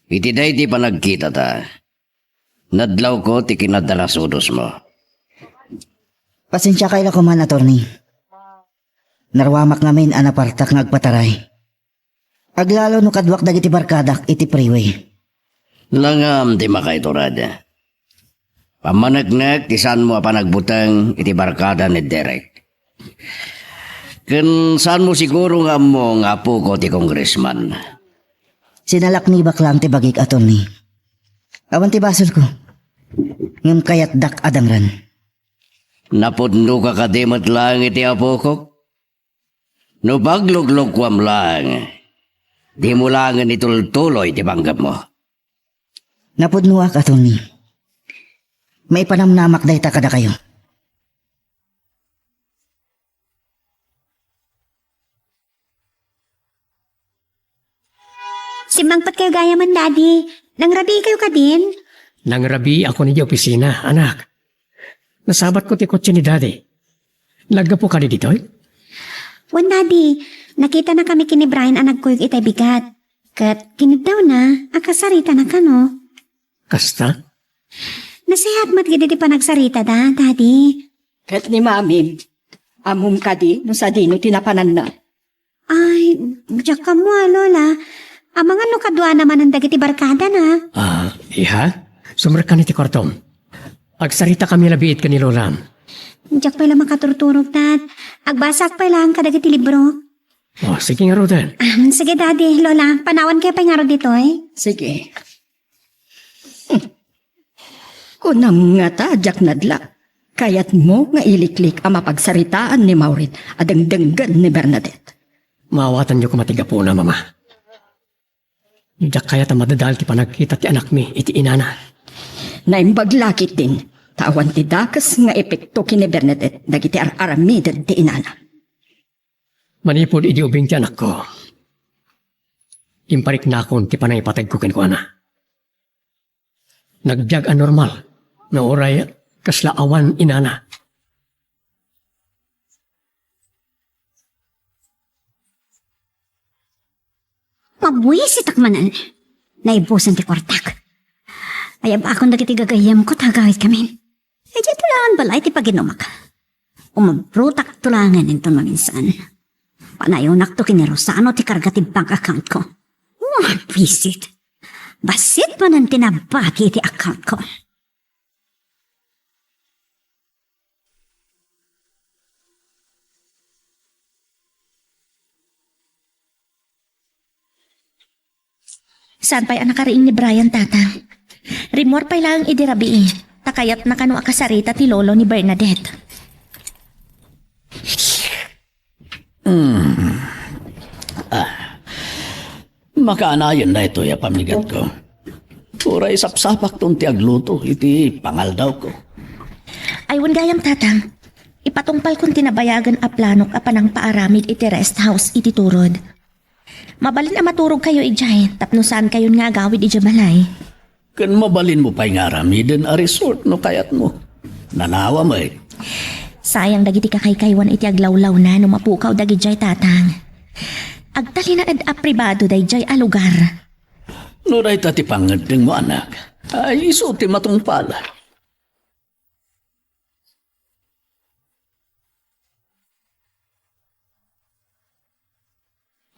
Iti daydi panagkitata, nadlawko ti kinaddarasudosmo. Pasensiakay la koman, attorney. Naruamak ngamin a napartak nga agpataray. Aglalo no kaduak dagiti barkadak iti freeway. Langam ti makaiturad. Pammaneknek ti saanmo a panagbuteng iti barkada ni Derek. Ken saanmo siguro nga ammo nga apoko ti congressman. Sinalaknibak laeng ti bagik, attorney. Awan ti basolko. Ngem kayatdak a dangren. Napudnoka kadi met laeng iti apokok? No pagluglukoam laeng, dimo laengen itultuloy ti panggepmo. Napudnoak, attorney. Maipanamnamak dayta kadakayo. Simmangpetkayo gayamen, Daddy. Nangrabiikayo kadin? Nangrabiiakon idiay opisina, anak. Nasabatko ti kotse ni Daddy. Naggapu kadi ditoy? Wen, Daddy. Nakitanakami ken ni Brian a nagkuyog itay bigat. Ket kiniddawna, akasaritana kano. Kasta? Nasayaat met gidi ti panagsaritada, Daddy. Ket ni Mamim, ammom kadi no sadino ti napananna? Ay, diak ammo, Lola. Amangan no kaduana manen dagiti barkadana. Ah, iha? Sumrekkan iti kuartom. Agsaritakami labiit ken ni Lolam. Diak pay la makaturturog, Dad. Agbasaak pay laeng kadagiti libro. Oh, sige ngaruden. Ah, sige, Daddy, Lola, panawankayo pay ngarud ditoy. Sige. Kunam ngata, diak nadla. Kayatmo nga iliklik a mapagsaritaan ni Maureen a dengdenggen ni Bernadette. Maawatanyo koma ti gapuna, Mama. Diak kayat a madadael ti panagkita ti anakmi iti inana. Naimbag la ketdin, ta awan ti dakes nga epekto ken ni Bernadette dagiti ar-aramiden ti inana. Manipud idi ubing ti anakko, impariknakon ti panangipategko kenkuana. Nagbiag a normal nga uray kasla awan inana. Mabuisitak manen. Naibusen ti kuartak. Ayabakon dagiti gagayyemko ta agawidkamin. Idiay tulangan balay ti paginumak. Umabrotak tulangan inton maminsan. Panayonakto ken ni Rosano ti karga ti bank account ko. Mabuisit. Bassit manen ti nabati iti account ko. Saan pay a nakariing ni Brian, Tatang? Rimmuar pay laeng idi rabii, ta kayatna kano a kasarita ti lolo ni Bernadette. Hmm. Ah. Makaanayon daytoy a pamigatko. Uray sapsapakton ti agluto iti pangaldawko. Ay, wen gayam, Tatang. Ipatungpalkon ti nabayagen a planok a panangpaaramid iti rest house iti turod. Mabalin a maturogkayo idiay tapno saankayon nga agawid idiay balay. Ken mabalinmo pay nga aramiden a resort no kayatmo. Nanawa met. Sayang dagiti kakaykaywan iti aglawlawna no mapukaw dagidiay, Tatang. Agtalinaed a pribado daydiay a lugar. No dayta ti pangngeddengmo, anak, ay isu ti matungpal.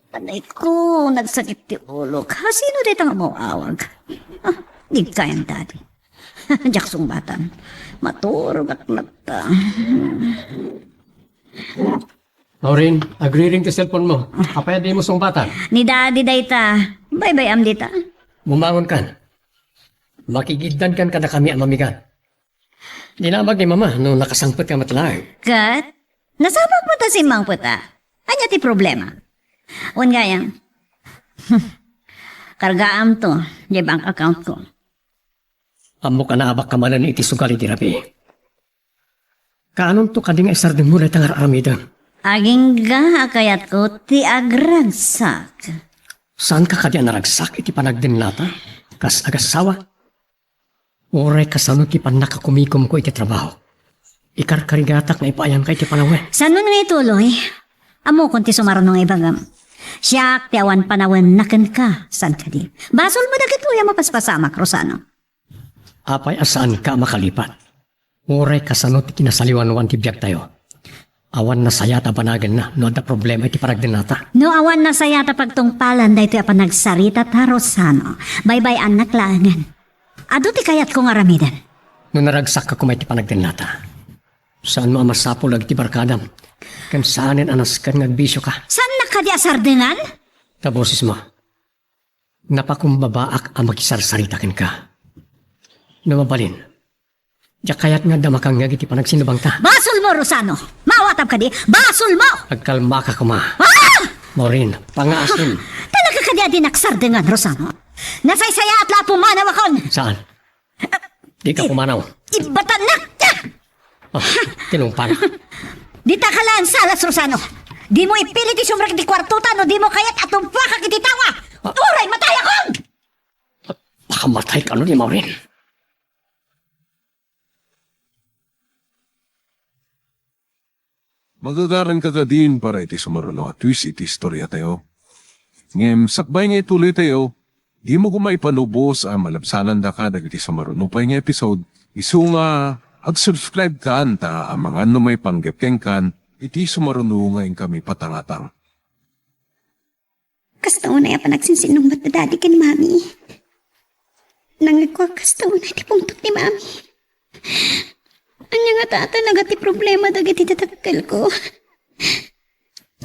Anay ko, nagsakit ti ulok. Sino dayta nga umawawag? Ah, di kayan, Daddy. Diak sungbatan. Maturogak latta. Maureen, agriring ti cellphone mo. Apay a dimo sungbatan? Ni Daddy dayta. Baybay-am dita. Bumangonkan. Makigiddankan kadakami a mamigat. Dinamag ni Mama no nakasangpetka met laeng. Ket? Nasamak met a simmangpet a. Ania ti problema? Wen gayam. Kargaamto, diay bank account ko. Ammok a naabakka manen iti sugal iti rabii. Kaanonto kadi nga isardengmo dayta nga ar-aramidem? Agingga a kayatko ti agragsak. Saanka kadi a naragsak iti panagdennata? Kas agassawa? Uray kasano ti pannakakumikomko iti trabaho? Ikarkarigatak nga ipaayanka iti panawen. Saan nga ituloy? Ammokon ti sumaruno nga ibagam. Siak ti awan panawenna kenka, saan kadi? Basolmo dagitoy a mapaspasamak, Rosano. Apay a saanka a makalipat? Uray kasano ti kinasaliwanwan ti biagtayo? Awan nasayaat a banagenna no adda problema iti panagdennata. No awan nasayaat a pagtungpalan daytoy a panagsarita ta, Rosano, baybay-annak laengen. Adu ti kayatko nga aramiden. No naragsakka koma iti panagdennata, saanmo a masapul dagiti barkadam, ken saanen a nasken nga agbisioka. Saannak kadi a sardengan? Ta bosesmo. Napakumbabaak a makisarsarita kenka. No mabalin, diak kayat nga adda makangngeg iti panagsinnubangta. Basolmo, Rosano! Maawatam kadi? Basolmo! Agkalmaka koma. Ah! Maureen, pangaasim. Talaga kadi a dinak sardengan, Rosano? Nasaysayaat la a pumanawakon! Saan? Dika pumanaw. Ibatannak! Ah, tinungpanak. Dita ka laeng salas, Rosano. Dimo ipilit ti sumrek iti kuartota no dimo kayat a tumpuakak iti tawa. Uray matayakon! Pakamatay kano ni Maureen. Magagaranka kadin para iti sumaruno a twist iti istoriatayo. Ngem sakbay nga ituloytayo, dimo koma ipanubos a malabsanandaka dagiti sumaruno pay nga episode, isu nga ag-subscribe kan ta amangan no maipanggep kenkan iti sumaruno nga inkami patangatang. Kasta unay a panagsinsinnungbat da Daddy ken Mami. Nangngegko a kasta unay ti pungtot ni Mami. Ania ngata a talaga ti problema dagiti dadakkelko?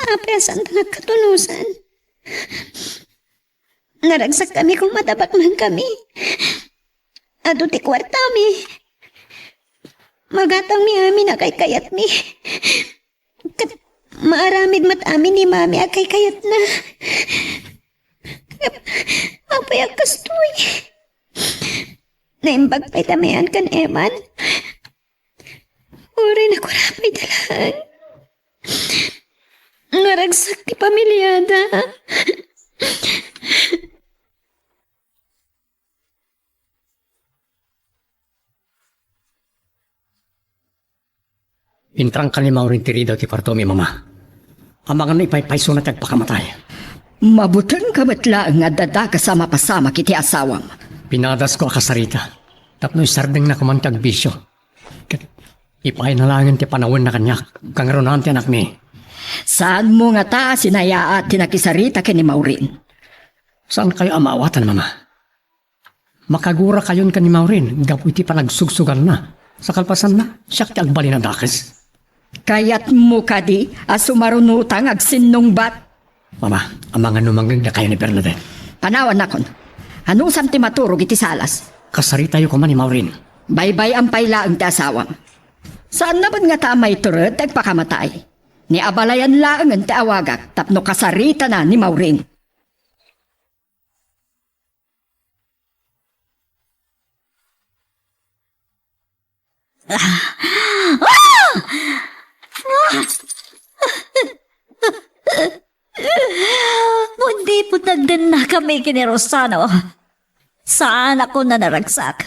Apay a saanta nga agkatunosan? Naragsakkami koma ta baknangkami. Adu ti kuartami. Magatangmi amin a kaykayatmi. Ket maaramid met amin ni Mami a kaykayatna. Ngem apay a kastoy? Naimbag pay ta mayan ken Eman. Uray nakurapay da laeng. Naragsak ti pamiliada. Intrangka ni Maureen ti ridaw ti kuartomi, Mama. Amangan no ipaypaysona ti agpakamatay. Mabutengka met laeng nga adda dakes a mapasamak iti asawam. Pinadasko a kasarita tapno isardengna koman ti agbisio. Ket ipaayna laengen ti panawenna kaniak, kangrunaan ti anakmi. Saanmo ngata a sinayaat ti nakisarita ken ni Maureen? Saankayo a maawatan, Mama? Makagurakayon ken ni Maureen gapu iti panagsugsugalna. Sa kalpasanna, siak ti agbalin a dakes. Kayatmo kadi a sumarunota nga agsinnungbat? Mama, amangan no mangngegdakayo ni Bernadette. Panawannakon. Anusam ti maturog iti salas? Kasaritayo koma ni Maureen. Baybay-am pay laeng ti asawam. Saanna met ngata a maitured ti agpakamatay. Ni abalayan laengen ti awagak tapno kasaritana ni Maureen. Ah! Ah! Mo, dimo nagdennakami ken ni Rosano. Saanakon a naragsak.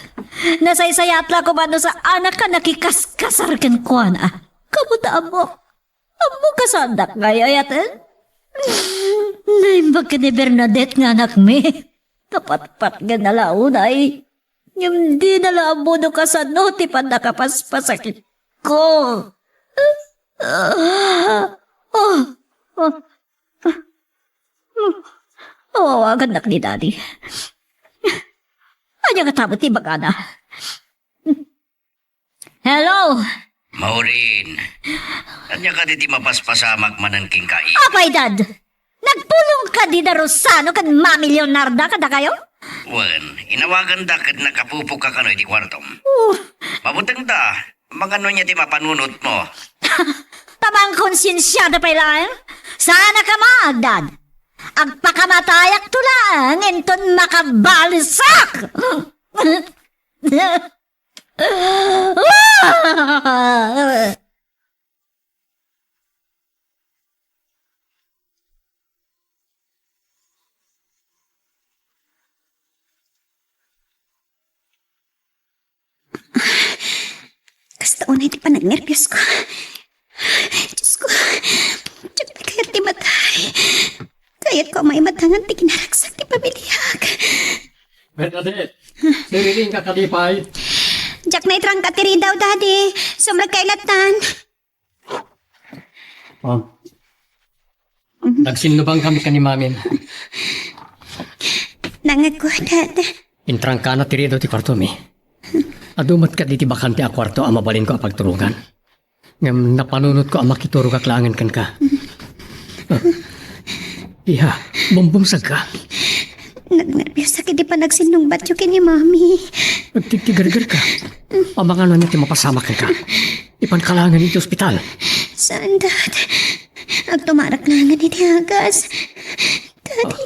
Nasaysayaat la koma no saanakon a nakikaskasar kenkuana. Kamu ta ammo. Ammok a saandak nga ay-ayaten? Naimbag ken ni Bernadette nga anakmi. Napatpatgenna la unay. Ngem dina la ammo no kasano ti pannakapaspasakitko. Ah, ah, ah. Awawagannak ni Daddy. Ania ngata met ti ibagana? Hello? Maureen, ania kadi ti mapaspasamak manen kenka? Apay, Dad! Nagpulong kadi da Rosano ken Mami Leonarda kadakayo? Wen, inawaganda ket nakapupokka kano iti kuartom. Oh. Mabutengta, amangan no ania ti mapanunotmo. Ta mangkonsiensiada pay laeng? Saanka maagdad. Agpakamatayakto laeng inton makabalisak! Kasta unay ti panagnerbios ko. Diyos ko, diak kayat ti matay. Kayatko a maimatangan ti kinaragsak ti pamiliak. Bernadette, siriring ka kadi pay? Diak naitrangka ti ridaw, Daddy. Sumrek kay latan. Oh. Nagsinnubang kami ken ni Mamin. Nangagkudat. Intrangkana ti ridaw ti kuartomi. Adu met kadi ti bakante a kuarto a mabalinko a pagturogan. Ngem napanunotko a makiturogak laengen kenka. Ah. Iha, bumbungsagka. Nagnerbios iti panagsinnungbatyo ken ni Mami. Agtigtigergerka. Amangan no ania ti mapasamak kenka. Ipanka laengen iti ospital. Saan, Dad? Agtumarak laengen iti agas. Daddy,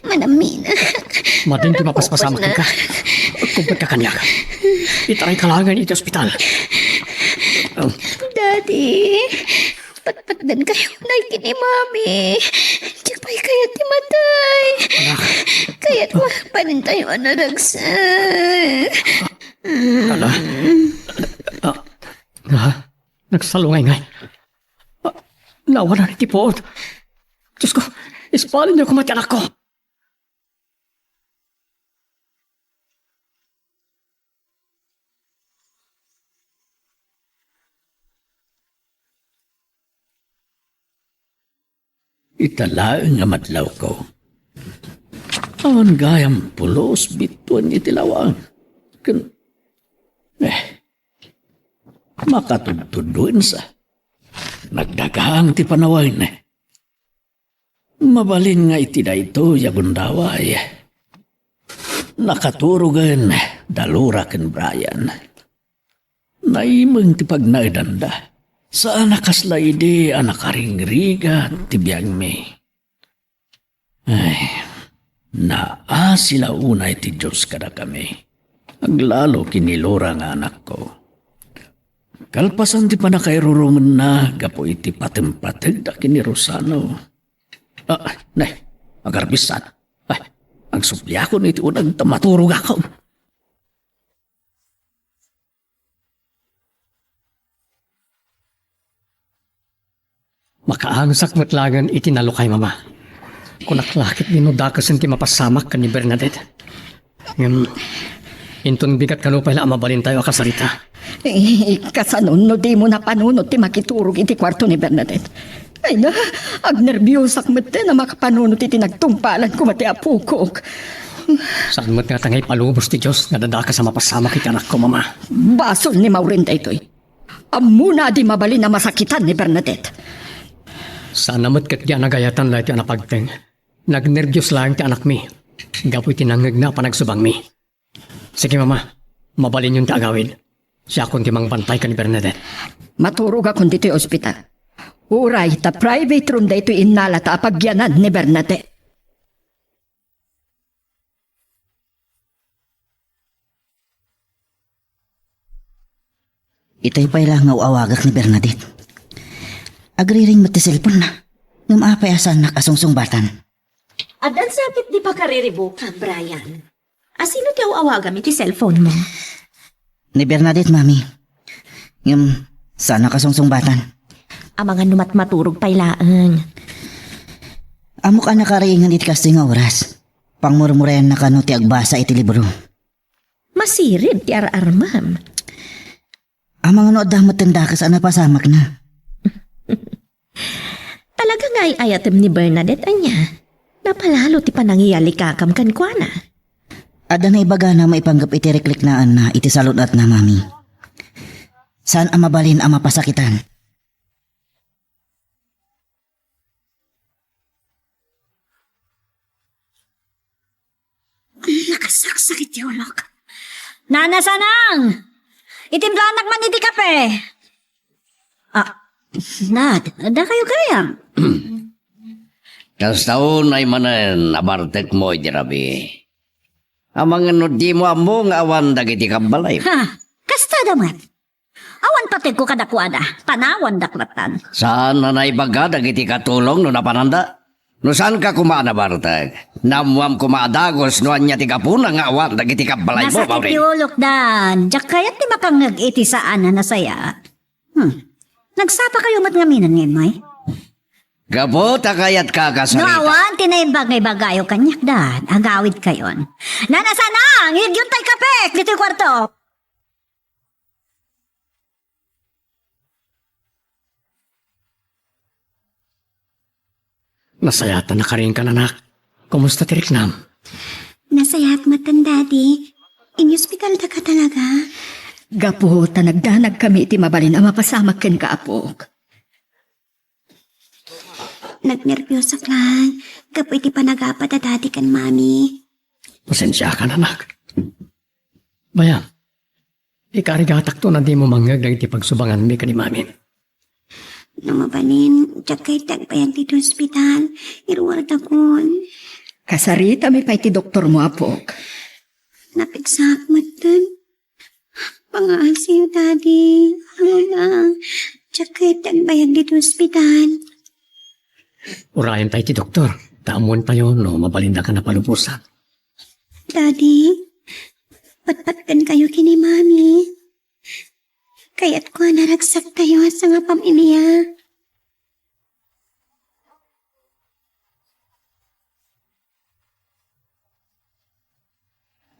manaminak. Madin ti mapaspasamak kenka. Agkumpet ka kaniak. Itarayka laengen iti ospital. Daddy. Patpatdankayo unay ken ni Mami. Diak pay kayat ti matay. Anak. Kayatko a agbalin tayo a naragsak. Ala. Ah, ah, nagsalungay ngay. Ah, nawanan iti puot. Diyos ko, ispalinyo koma ti anakko. Ita laeng a madlawko. Awan gayam pulos bituen iti lawang. Ken, eh, makatudtuduensa. Nagdagang ti panawen. Mabalin nga iti daytoy a gundaway, nakaturogen da Laura ken Brian. Naimeng ti pagnaedanda. Saan a kasla idi a nakaringrigat ti biangmi. Ay, naasi la unay ti Dios kadakami. Aglalo ken ni Laura nga anakko. Kalpasan ti pannakairurumenna gapu iti patempategda ken ni Rosano. Ah, nay, agarbisan. Ay, agsuppliakon iti uneg ta maturogakon. Makaangsak met laengen iti nalukay, Mama. Kunak la ketdi no dakesen ti mapasamak ken ni Bernadette. Ngem, inton bigat kano pay la a mabalintayo a kasarita. Eh, kasano no dimo napanunot ti makiturog iti kuarto ni Bernadette? Ay na, agnerbiosak metten a makapanunot iti nagtungpalan koma ti apokok. Saan met ngata nga ipalubos ti Dios nga adda dakes a mapasamak iti anakko, Mama. Basol ni Maureen daytoy. Ammona a di mabalin a masakitan ni Bernadette. Saan a met ketdi a nagayatan daytoy a napagteng. Nagnerbios laeng ti anakmi gapu iti nangngegna a panagsubangmi. Sige, Mama, mabalinyon ti agawid. Siakon ti mangbantay ken ni Bernadette. Maturogakon ditoy ospital. Uray ta private room daytoy innalata a pagyanan ni Bernadette. Itay pay la nga aw-awagak ni Bernadette. Agriring met ti cellphone-na. Ngem apay a saannak a sungsungbatan? Addan sakit di pakariribukam, Brian. Asino ti aw-awagam iti cellphone mo? Ni Bernadette, Mami. Ngem, saannak a sungsungbatan. Amangan no matmaturog pay laeng. Ammok a nakariingan iti kastoy nga oras. Pangmurmurayanna kano ti agbasa iti libro. Masirib ti ar-armam. Amangan no adda metten dakes a napasamakna. Talaga nga ay-ayatem ni Bernadette, ania? Napalalo ti panangiyalikakam kenkuana. Adda naibagana maipanggep iti rikliknaanna iti salun-atna, Mami. Saan a mabalin a mapasakitan. Nakasaksakit ti ulok. Nana Sanang! Itimplanak man iti kape. Ah, Nad, adda kayo gayam? Kasta unay manen a bartekmo idi rabii. Amangan no dimo ammo nga awan dagiti kabbalay. Ha, kasta da met. Awan pategko kadakuada, panawandak lattan. Saan a naibaga dagiti katulong no napananda? No saanka koma a nabartek, naammoam koma a dagus no ania ti gapuna nga awan dagiti kabbalaymo, Maureen. Nasakit ti ulok, Dan. Diak kayat ti makangngeg iti saan a nasayaat. Hmm. Nagsapa kayo met ngamin, Ngemay? Gapu ta kayatka a kasarita. No awan ti naimbag nga ibagayo kaniak, Dan, agawid kayon. Nana Sanang, igyon tay kapek ditoy kuarto. Nasayaat a nakariingkan, anak. Kumusta ti riknam? Nasayaat metten, Daddy. Inospitalda ka talaga? Gapu ta nagdanagkami iti mabalin a mapasamak kenka, apok. Nagnerbiosakon gapu iti panagapa da Daddy ken Mami. Pasensiakan, anak. Bayam, ikarigatakto no dimo mangngeg dagiti pagsubanganmi ken ni Mami. No mabalin, diak kayat ti agbayag ditoy ospital. Iruardakon. Kasaritami pay ti doktormo, apok. Napigsaak metten. Pangaasiyo, Daddy. Mama. Diak kayat ti agbayag ditoy ospital. Urayen tayo ti doktor. Ta ammoentayo no mabalindaka a palubosan. Daddy, patpatgenkayo ken ni Mami. Kayatko a naragsaktayo a sangapamilia.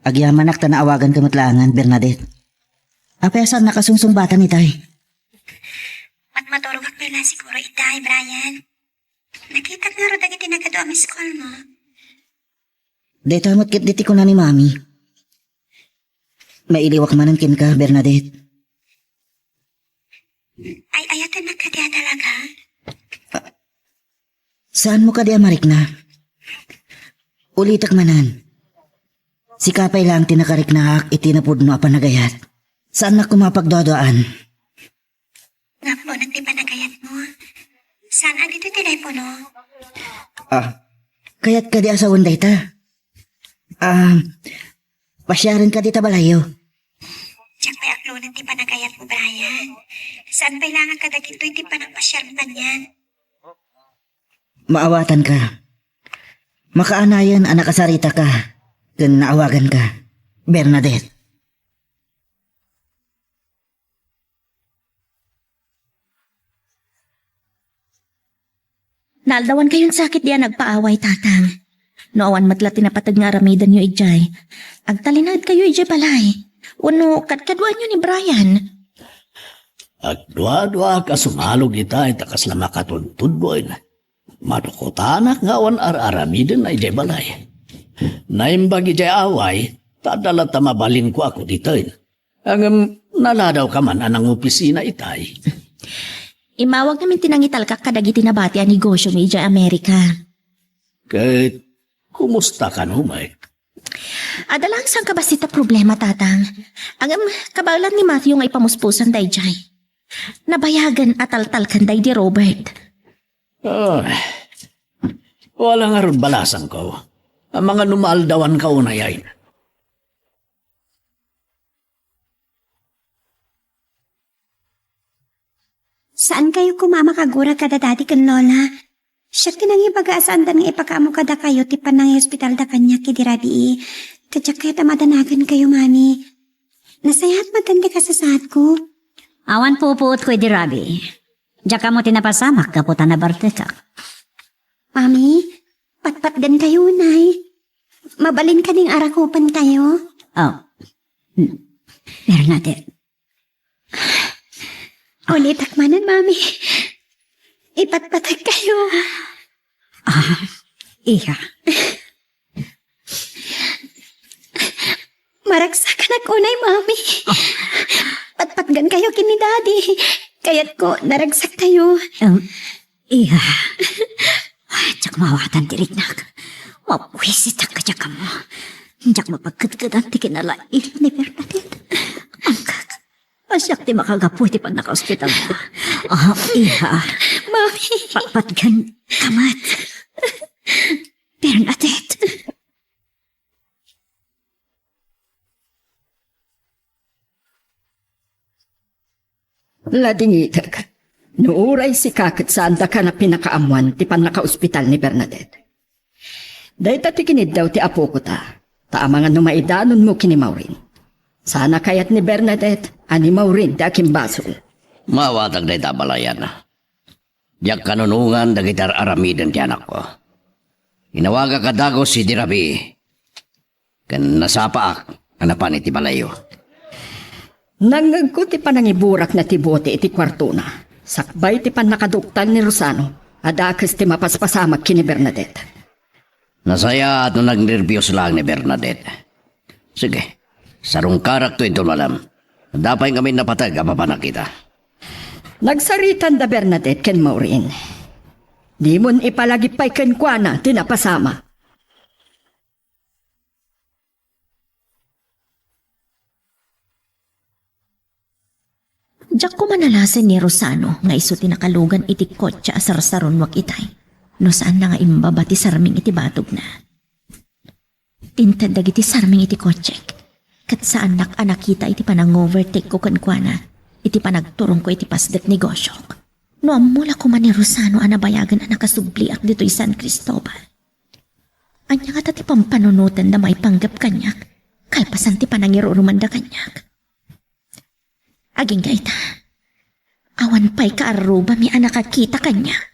Agyamanak ta naawaganka met laengen, Bernadette. Apay a saannak a sungsungbatan itay? Matmaturogak pay la siguro itay, Brian. Nakitak ngarud dagiti nagadu a miss call mo. Dayta met ketdi ti kuna ni Mami. Mailiwak manen kenka, Bernadette. Ay-ayatennak kadi a talaga? Saanmo kadi a marikna? Ulitek manen. Sika pay laeng ti nakariknaak iti napudno a panagayat. Saannak koma a pagduaduaan. Napunan ti panagayatmo. Saan a ditoy telepono? Ah, kayat kadi a sawen dayta? Ah, pasiaren kadi ta balayyo. Diak pay aklonen ti panagayatmo, Brian. Saan pay laeng a kadagitoy ti panagpasiarmo kanian? Maawatanka. Makaanayen a nakasaritaka ken naawaganka, Bernadette. Naaldawankayon sakit di a nagpaaway, Tatang. No awan met la ti napateg nga aramidenyo idiay, agtalinaedkayo idiay balay. Wenno kadkaduaenyo ni Brian. Agduaduaak a sumalog itay ta kasla makatudtudboy. Madukutanak nga awan ar-aramiden idiay balay. Naimbag idiay away, ta adda latta mabalinko a kuditen. Ngem naladawka man a nangopisina itay. Immawag ngamin ti nangitalkak kadagiti nabati a negosio idiay Amerika. Ket kumusta kano met? Adda laeng sangkabassit a problema, Tatang. Ngem kabaelan ni Matthew nga ipamuspusan daydiay. Nabayagen a taltalkan daydi Robert. Ah, wala ngarud balasangko. Amangan no maaldawanka unay ay. Saankayo koma a makagura kada Daddy ken Lola. Siak ti nangibaga a saandan nga ipakaammo kadakayo ti panangihospitalda kaniak idi rabii. Ta diak kayat a madanagankayo, Mami. Nasayaat met ti kasasaadko. Awan pupuotko idi rabii. Diak ammo ti napasamak gapu ta nabartekak. Mami, patpatgenkayo unay. Mabalin kading arakupantayo? Oh. Hmm. Bernadette. Ulitek manen, Mami. Ipatpategkayo. Ah, iya. Maragsakanak unay, Mami. Ah. Patpatgenkayo ken ni Daddy. Kayatko, naragsaktayo. Um, iya. Diak maawatan ti riknak. Mabuisitak kadiak ammo. Diak mapagkedkedan ti kinalaing ni Bernadette. Angkak, a siak ti makagapu iti pannakaospitalna. Ah, iya. Mami. Patpatgenka met. Bernadette. Ladingitek, no uray sika ket saandaka a pinakaammoan ti pannakaospital ni Bernadette. Dayta ti kiniddaw ti apokota, ta amangan no maidanonmo ken ni Maureen. Saan a kayat ni Bernadette a ni Maureen ti akimbasol. Maawatak dayta a balayan. Diak kanunongan dagiti ar-aramiden ti anakko. Inawagak a dagus idi rabii, ken nasapaak a napan iti balayyo. Nangngegko ti panangiburakna ti bote iti kuartona, sakbay ti pannakaduktal ni Rosano a dakes ti mapaspasamak ken ni Bernadette. Nasayaat no nagnerbios laeng ni Bernadette. Sige, sarungkarakto inton malem. Adda pay ngamin napateg a mapan a kita. Nagsaritan da Bernadette ken Maureen. Dimon ipalagip pay kenkuana ti napasamak. Diak koma nalasen ni Rosano nga isu ti nakalugan iti kotse a sarsarunoak itay, no saanna nga imbaba ti sarming iti batogna. Tinted dagiti sarming iti kotsek, ket saannak a nakita iti panang-overtake ko kenkuana. iti panagturongko iti pasdek negosyok. No ammo la koma ni Rosano a nabayagen a nakasubliak ditoy San Cristobal, ania ngata ti pampanunotenda maipanggep kaniak kalpasan ti panangirurumanda kaniak? Agingga ita, awan pay kaarrubami a nakakita kaniak.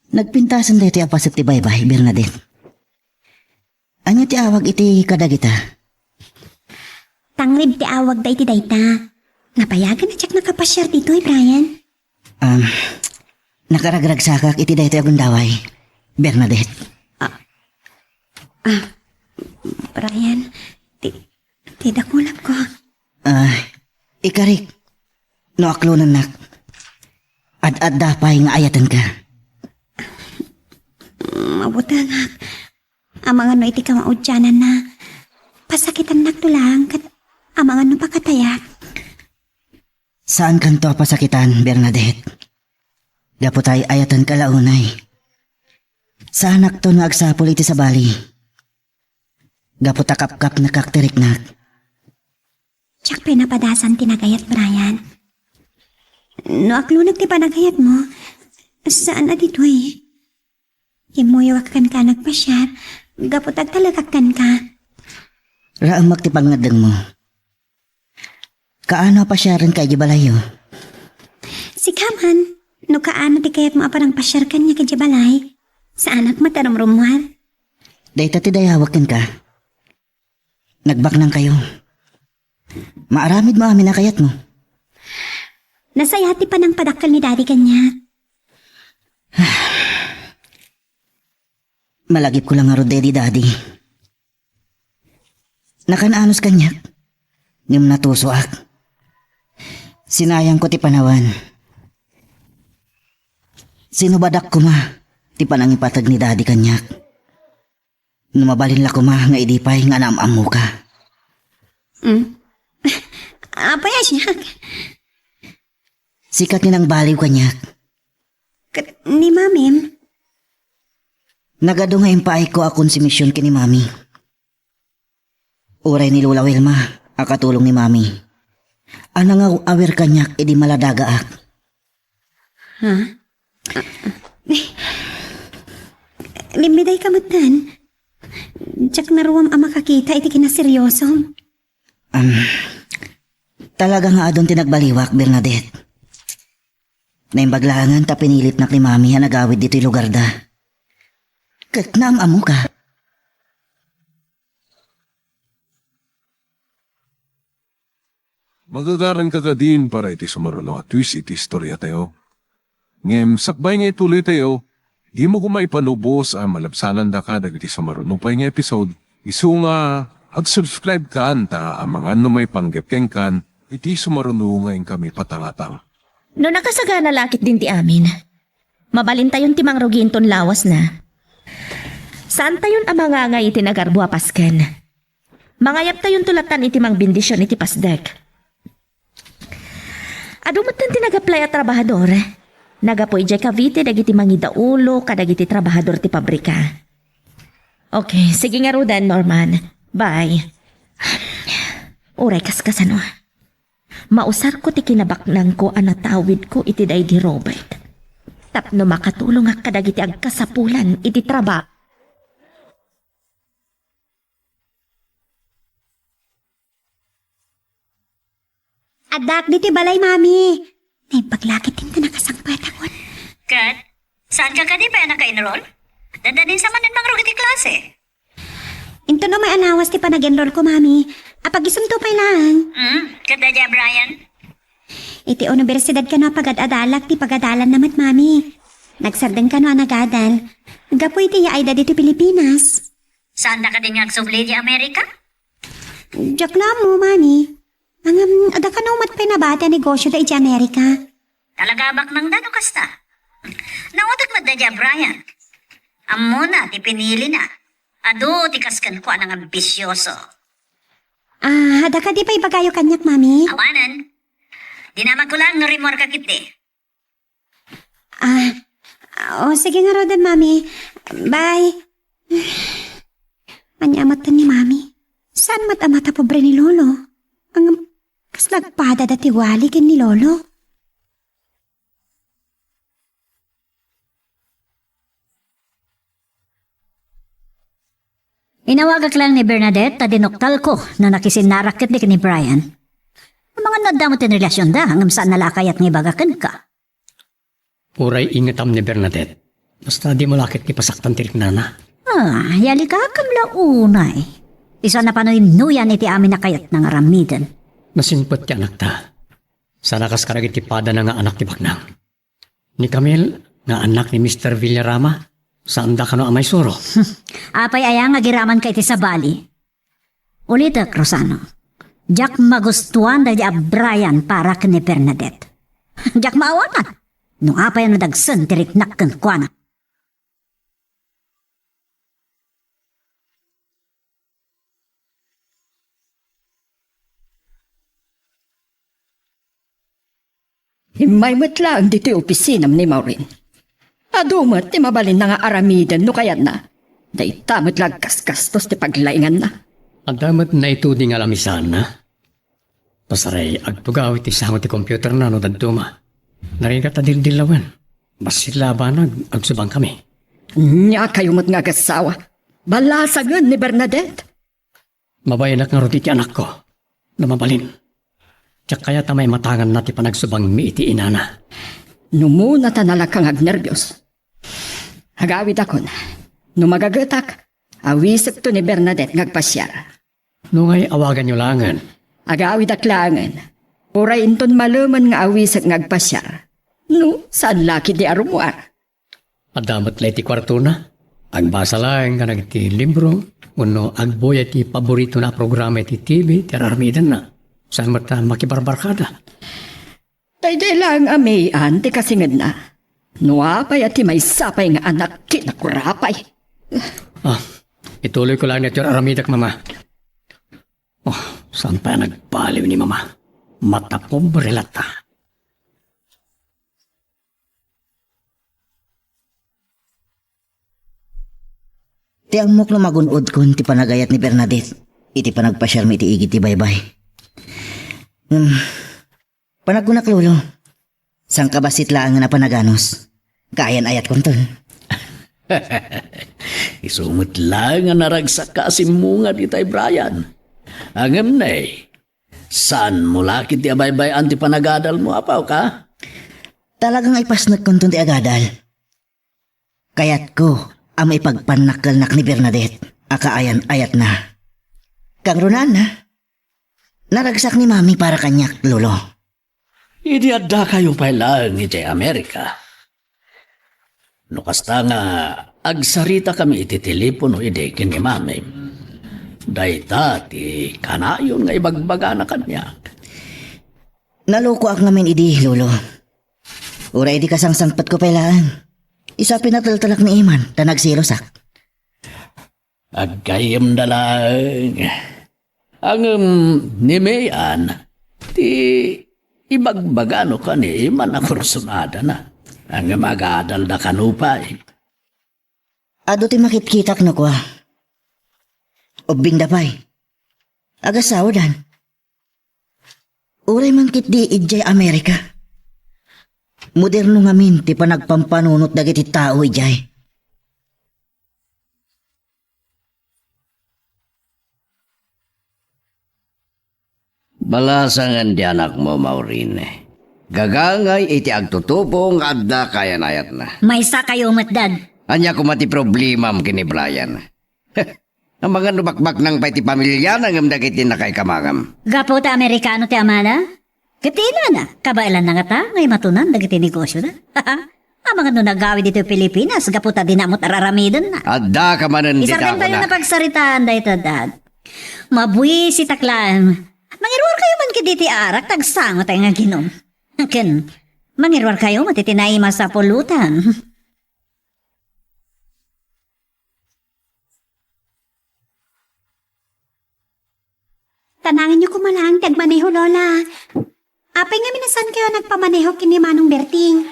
Nagpintasen daytoy a paset ti baybay, Bernadette. Ania ti awag iti kadagita? Tanglib ti awagda iti dayta. Nabayagen a diak nakapasiar ditoy, Brian. Um, nakaragragsakak iti daytoy a gundaway, Bernadette. Ah, ah, Brian, ti, ti dakulapko. Ah, ikarik, no aklonennak, ad-adda pay nga ayatenka. Mabutengak. Amangan no iti kamaudiananna, pasakitannakto laeng ket amangan no pakatayak. Saankanto a pasakitan, Bernadette. Gapu tay ayatenka la unay. Saanakto nga agsapul iti sabali. Gapu ta kapkapnekak ti riknak. Diak pay napadasan ti nagayat, Brian. No aklonek ti panagayatmo, saan a ditoy. Kimmuyogak kenka a nagpasiar, gapu ta agtalekak kenka. Raemmek ti pangngeddengmo. Kaano a pasiarenka idiay balayyo? Sika man, no kaano ti kayatmo a panangpasiar kaniak idiay balay, saanak met a rumrummuar. Dayta ti dayawek kenka. Nagbaknangkayo. Maaramidmo amin a kayatmo. Nasayaat ti panangpadakkel ni Daddy kaniak. Malagipko la ngarud daydi Daddy. Nakan-anos kaniak, ngem natusoak. Sinayangko ti panawen. Sinubadak koma ti panangipateg ni Daddy kaniak. No mabalin la koma nga idi pay nga naam-ammoka. Hmm? Apay a siak? Sika ti nangbaliw kaniak. Ket ni Mamim? Nagadu nga impaayko a konsumision ken ni Mami. Uray ni Lola Wilma a katulong ni Mami a nangaw-awir kaniak idi maladagaak. Ha? Limmidayka metten. Diak naruam a makakita iti kinaseriosom. Am, talaga nga adun ti nagbaliwak, Bernadette. Naimbag laengen ta pinilitnak ni Mami a nagawid ditoy lugarda. Ket naam-ammoka. Magagaranka kadin para iti sumaruno a twist iti istoriatayo. Ngem sakbay nga ituloytayo, dimo koma ipanubos a malabsanandaka dagiti sumaruno pay nga episode. Isu nga, ag-subscribe kan ta amangan no maipanggep kenkan iti sumaruno nga inkami patangatang. No nakasagana la ketdin ti amin, mabalintayon ti mangrugi inton lawasna. Saantayon a mangangay iti nagarbo a pasken. Mangayabtayonto latan iti mangbendision iti pasdek. Adu metten ti nag-apply a trabahador. Nagapu idiay Cavite dagiti mangidaulo kadagiti trabahador ti pabrika. Okay, sige ngaruden, Norman. Bye. Uray kaskasano. Mausarko ti kinabaknangko a natawidko iti daydi Robert tapno makatulongak kadagiti agkasapulan iti traba- Addaak ditoy balay, Mami. Naimbag la ketdin ti nakasangpetakon. Ket, saanka kadi pay a naka-enroll? Dandanin sa manen mangrugi ti klase. Inton umay a lawas ti panag-enroll ko, Mami. Apagisumto pay laeng. Hmm, ket daydiay a Brian? Iti universidad kano a pagad-adalak ti pagadalanna met, Mami. Nagsardeng kano a nagadal. Gapu iti yaayda ditoy Pilipinas. Saanda kadi nga agsubli idiay Amerika? Diak la ammo, Mami. Ngem, adda kano met pay nabati a negosyoda idiay Amerika. Talaga a baknangda no kasta? Nawatek met daydiay a Brian. Ammona ti pinilina. Adu ti kas kenkuana nga ambisioso. Ah, adda kadi pay ibagayo kaniak, Mami? Awanen. Dinamagko laeng no rimmuarka ketdi. Ah, o, sige ngaruden, Mami. Bye. Ania met ni Mami? Saan met a mata pobre ni Lolo? Ngem, kasla agpada dati wali ken ni Lolo? Inawagak laeng ni Bernadette ta dinuktalko no nakisinnarak ketdi ken ni Brian. Amangan no adda met ti relasionda, ngem saanna la a kayat nga ibaga kenka. Uray ingetam ni Bernadette, basta dimo la ket ipasaktan ti riknana. Ah, yalikakam la unay. Ti saanna pay nunuyan iti amin a kayatna nga aramiden. Nasimpet ti anakta. Saan a kas kadagiti padana nga anak ti baknang. Ni Camille, nga anak ni Mister Villarama, saanda kano a maisuro. Apay aya nga agiramanka iti sabali? Ulitek, Rosano, diak magustuan daydi a Brian para ken ni Bernadette. Diak maawanan no apay a nadagsen ti riknak kenkuana. Immay met laeng ditoy opisinam ni Maureen. Adu met ti mabalinna nga aramiden no kayatna. Dayta met la aggasgastos ti paglainganna. Adda met naytoy di nga lamisaanna. Pasaray, agtugaw iti sango ti computerna no dadduma. Narigat a dildillawen. Bassit la a banag, agsubangkami. Ania kayo met nga agassawa? Balasangen ni Bernadette. Mabayanak ngarud iti anakko. No mabalin, diak kayat a maimatanganna ti panagsubangmi iti inana. No muna ta nalaka nga agnerbios. Agawidakon. No magagetak, awisekto ni Bernadette nga agpasiar. Nungay awaganyo laengen. Agawidak laengen. Uray inton malemen nga awisek nga agpasiar. No, saan la ketdi a rummuar? Adda met la iti kuartona. Agbasa laeng kadagiti libro, wenno agbuya iti paboritona a programa iti T V ti ar-aramidenna. Saan met a makibarbarkada. Daydiay laeng a May-an ti kasingedna. No apay a ti maysa pay nga anak, kinakurapay. Ah, ituloyko laeng daytoy ar-aramidek, Mama. Oh, saan pay a nagbaliw ni Mama? Matapobre latta. Ti ammok no magun-odkon ti panagayat ni Bernadette iti panagpasiarmi iti igid ti baybay. Hmm. Panagkunak, Lolo, sangkabassit laengen a panaganus. Kaayan-ayatkonton. Isu met laeng a naragsak ka a simmunga ditay Brian. Ngem ne, saanmo la ketdi a baybay-an ti panagadalmo, apo, ka? Talaga nga ipasnekkonton ti agadal. Kayatko a maipagpannakkelnak ni Bernadette a kaayan-ayatna. Kangrunaan, naragsak ni Mami para kaniak, Lolo. Idi addakayo pay laeng idiay Amerika, no kasta nga agsaritakami iti telepono idi ken ni Mami, dayta ti kanayon nga ibagbagana kaniak. Nalokoak ngamin idi, Lolo. Uray idi kasangsangpetko pay laeng, isu a pinateltelak ni Iman ta nagselosak. Aggayyemda laeng. Ngem ni May-an ti ibagbagano ken ni Iman a kursunadana. Ngem agadalda kano pay. Adu ti makitkitak no kua. Ubbingda pay. Agasawadan. Uray man ketdi idiay Amerika. Moderno ngamin ti panagpampanunot dagiti tao idiay. Balasangen ti anakmo, Maureen. Gagangay iti agtutupo nga adda kaayan-ayatna. Maysa kayo met, Dad. Ania koma ti problemam ken ni Brian? Amangan no bakbaknang pay ti pamiliana ngem dagiti nakaikamangam. Gapu ta Amerikano ti amana? Ket ti inana, kabaelanna ngata nga imatunan dagiti negosioda. Amangan no nagawid ditoy Pilipinas gapu ta dina met ar-aramidenna. Addaka manen dita. Isardengtayo na pagsaritaan dayta, Dad. Mabuisitak laeng. Mangiruarkayo man ketdi ti arak ta agsangotayo nga aginom. Ken, mangiruarkayo met iti naimas a pulutan. Tanangenyo koma laeng ti agmaneho, Lola. Apay ngamin a saankayo a nagpamaneho ken ni Manong Berting?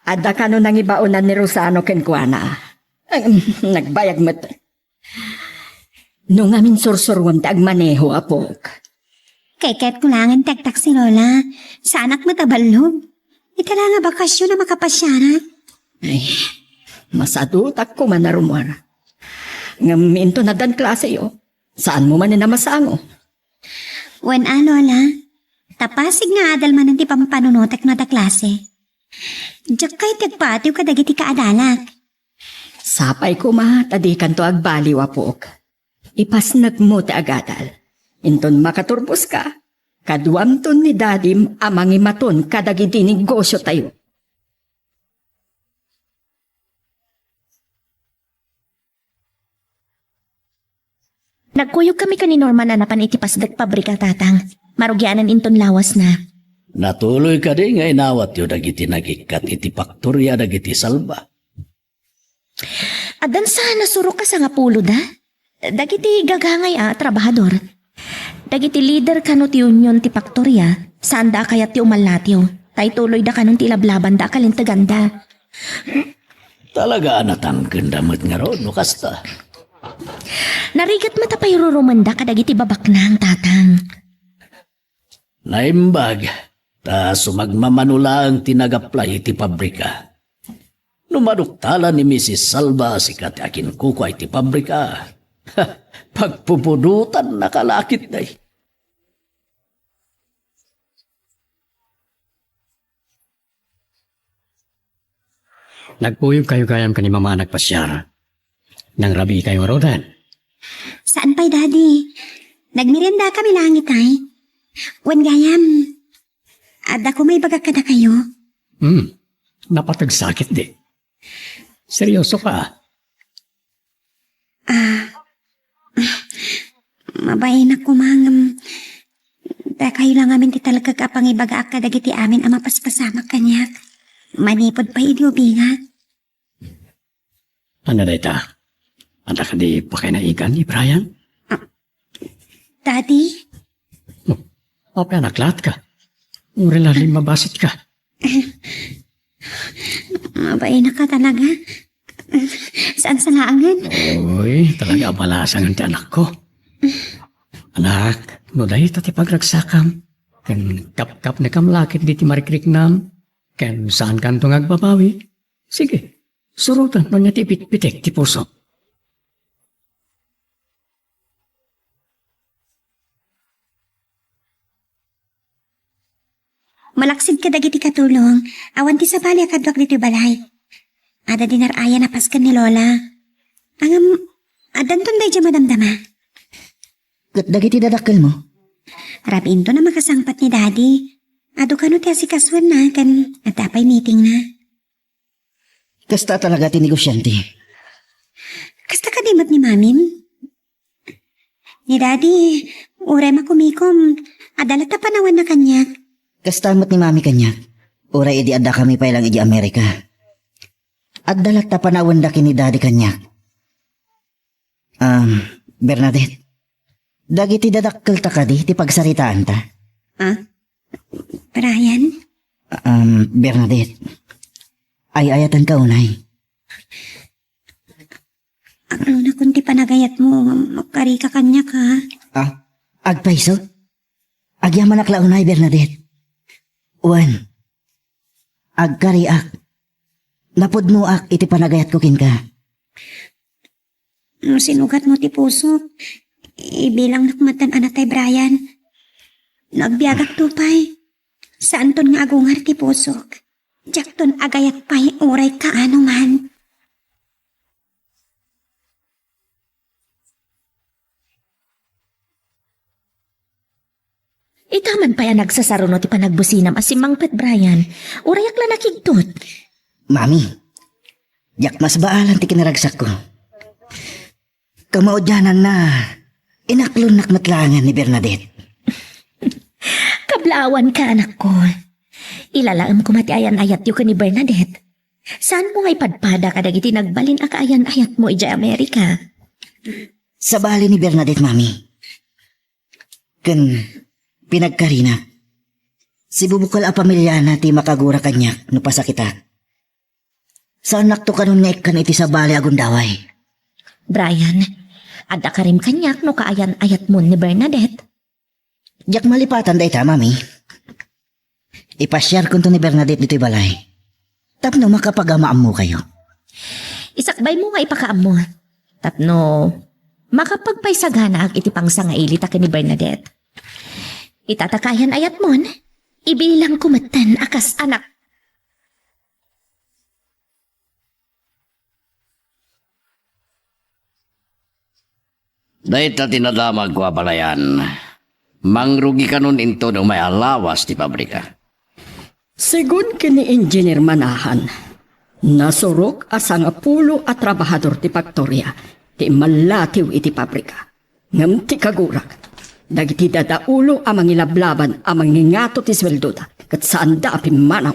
Adda kano nangibaonan ni Rosano kenkuana. Em, nagbayag met. No ngamin sursuruam ti agmaneho, apok. Kayatko laengen ti agtaksi, Lola. Saanak met a ballog. Ita la nga bakasion a makapasiarak. Ay, masadutak koma a rumuar. Ngem inton addan klaseyo, saanmo manen a masango? Wen a, Lola. Ta pasig nga adal manen ti pampanunotek no adda klase. Diak kayat ti agpatiw kadagiti kaadalak. Sapay koma ta dikanto agbaliw, apok. Ipasnekmo ti agadal. Inton makaturboska, kaduamton ni dadim a mangimaton kadagiti negosiotayo. Nagkuyogkami ken ni Norman a napan iti pasdek pabrika, Tatang. Marugianan inton lawasna. Natuloy kadi nga inawatyo dagiti nagikkat iti paktoria dagiti salba? Addan sa nasurok a sangapuloda. Dagiti gagangay a trabahador. Dagiti lider kano ti union ti paktoria, saanda a kayat ti umallatiw. Ta ituloyda kanon ti lablabanda a kalinteganda. Talaga a natanggenda met ngarud no kasta? Narigat met a pairurumenda kadagiti babaknang, Tatang. Naimbag, ta sumagmamano laeng ti nag-apply iti pabrika. No maduktalan ni Misis Salva a sika ti akinkukua iti pabrika, pagpupudotan na kalakit day. Nagkuyog kayo gayam ken ni Mama a nagpasiar. Nangrabii kayo ngaruden? Saan pay, Daddy. Nagmerienda kami langit, ay. Wen gayam, adda ko maibagak kadakayo. Hmm. Napateg sakit, di. Seryoso ka, ah. Ah, mabainak koma ngem dakayo la ngamin ti talgek a pangibagaak kadagiti amin a mapaspasamak kaniak. Manipud pay idi ubingak. Ania dayta? Adda kadi pakainaigan ni Brian? Ah, Daddy? Oh, apay a naklaat ka? Uray la limmabasit ka. Mabainak ka talaga. Saan sa laangan? Uy, talaga a balasangan ti anakko. Anak, no dayta ti pagragsakam, ken kapkapnekam la ketdi ti marikriknam, ken saankanto nga agbabawi, sige, surotem no ania ti ipitpitek ti pusom. Malaksid kadagiti katulong, awan ti sabali a kaduak ditoy balay. Adda dinar-ayan a pasken ni Lola. Ngem, addanton daydiay madamdama. Ket dagiti dadakkelmo? Rabiinton a makasangpet ni Daddy. Adu kano ti asikasuenna ken adda pay meetingna. Kasta talaga ti negosiante. Kasta kadi met ni Mamim? Ni Daddy, uray makumikom, adda latta panawanna kaniak. Kasta met ni Mami kaniak, uray idi addakami pay lang idi Amerika. Adda latta panawenda ken ni Daddy kaniak. Um, Bernadette, dagiti dadakkelta kadi ti pagsaritaanta? Ah? Brian? Um, Bernadette, ay-ayatenka unay. Aglonakon ti panagayatmo, agkarika kaniak, ha? Ah, agpayso? Agyamanak la unay, Bernadette. Wen, agkariak. Napudnoak iti panagayatko kenka. No sinugatmo ti pusok, ibilangnak met a natay Brian. No agbiagakto pay, saanton nga agungar ti pusok. Diakton agayat pay uray kaano man. Ita man pay a nagsasaruno ti panagbusinam a simmangpet, Brian. Urayak la nakigtot. Mami, diak masbaalan ti kinaragsakko. Kamaudiananna, inaklonnak met laengen ni Bernadette. Kablaawanka, anakko. Ilalaem koma ti ayan-ayatyo ken ni Bernadette. Saanmo nga ipadpada kadagiti nagbalin a kaayan-ayatmo idiay Amerika? Sabali ni Bernadette, Mami. Ken pinagkarinak, sibubukel a pamiliana ti makagura kaniak no pasakitak. Saannakto kanon nga ikkan iti sabali a gundaway. Brian, Adda karim kaniak no kaayan-ayatmon ni Bernadette. Diak malipatan dayta, Mami. Ipasiarkonto ni Bernadette ditoy balay tapno makapag-ammokayo. Isakbaymo nga ipakaammo tapno makapagpaisaganaak iti pangsangaili ta ken ni Bernadette. Ita ta kaayan-ayatmon, ibilangko metten a kas anak. Dayta ti nadamagko a balayan. Mangrugikanon inton umay a lawas ti pabrika. Segun ken ni Engineer Manahan, nasurok a sangapulo a trabahador ti faktoria ti immallatiw iti pabrika. Ngem ti kagurak, dagiti dadaulo a mangilablaban a mangingato ti sueldoda ket saanda a pimmanaw.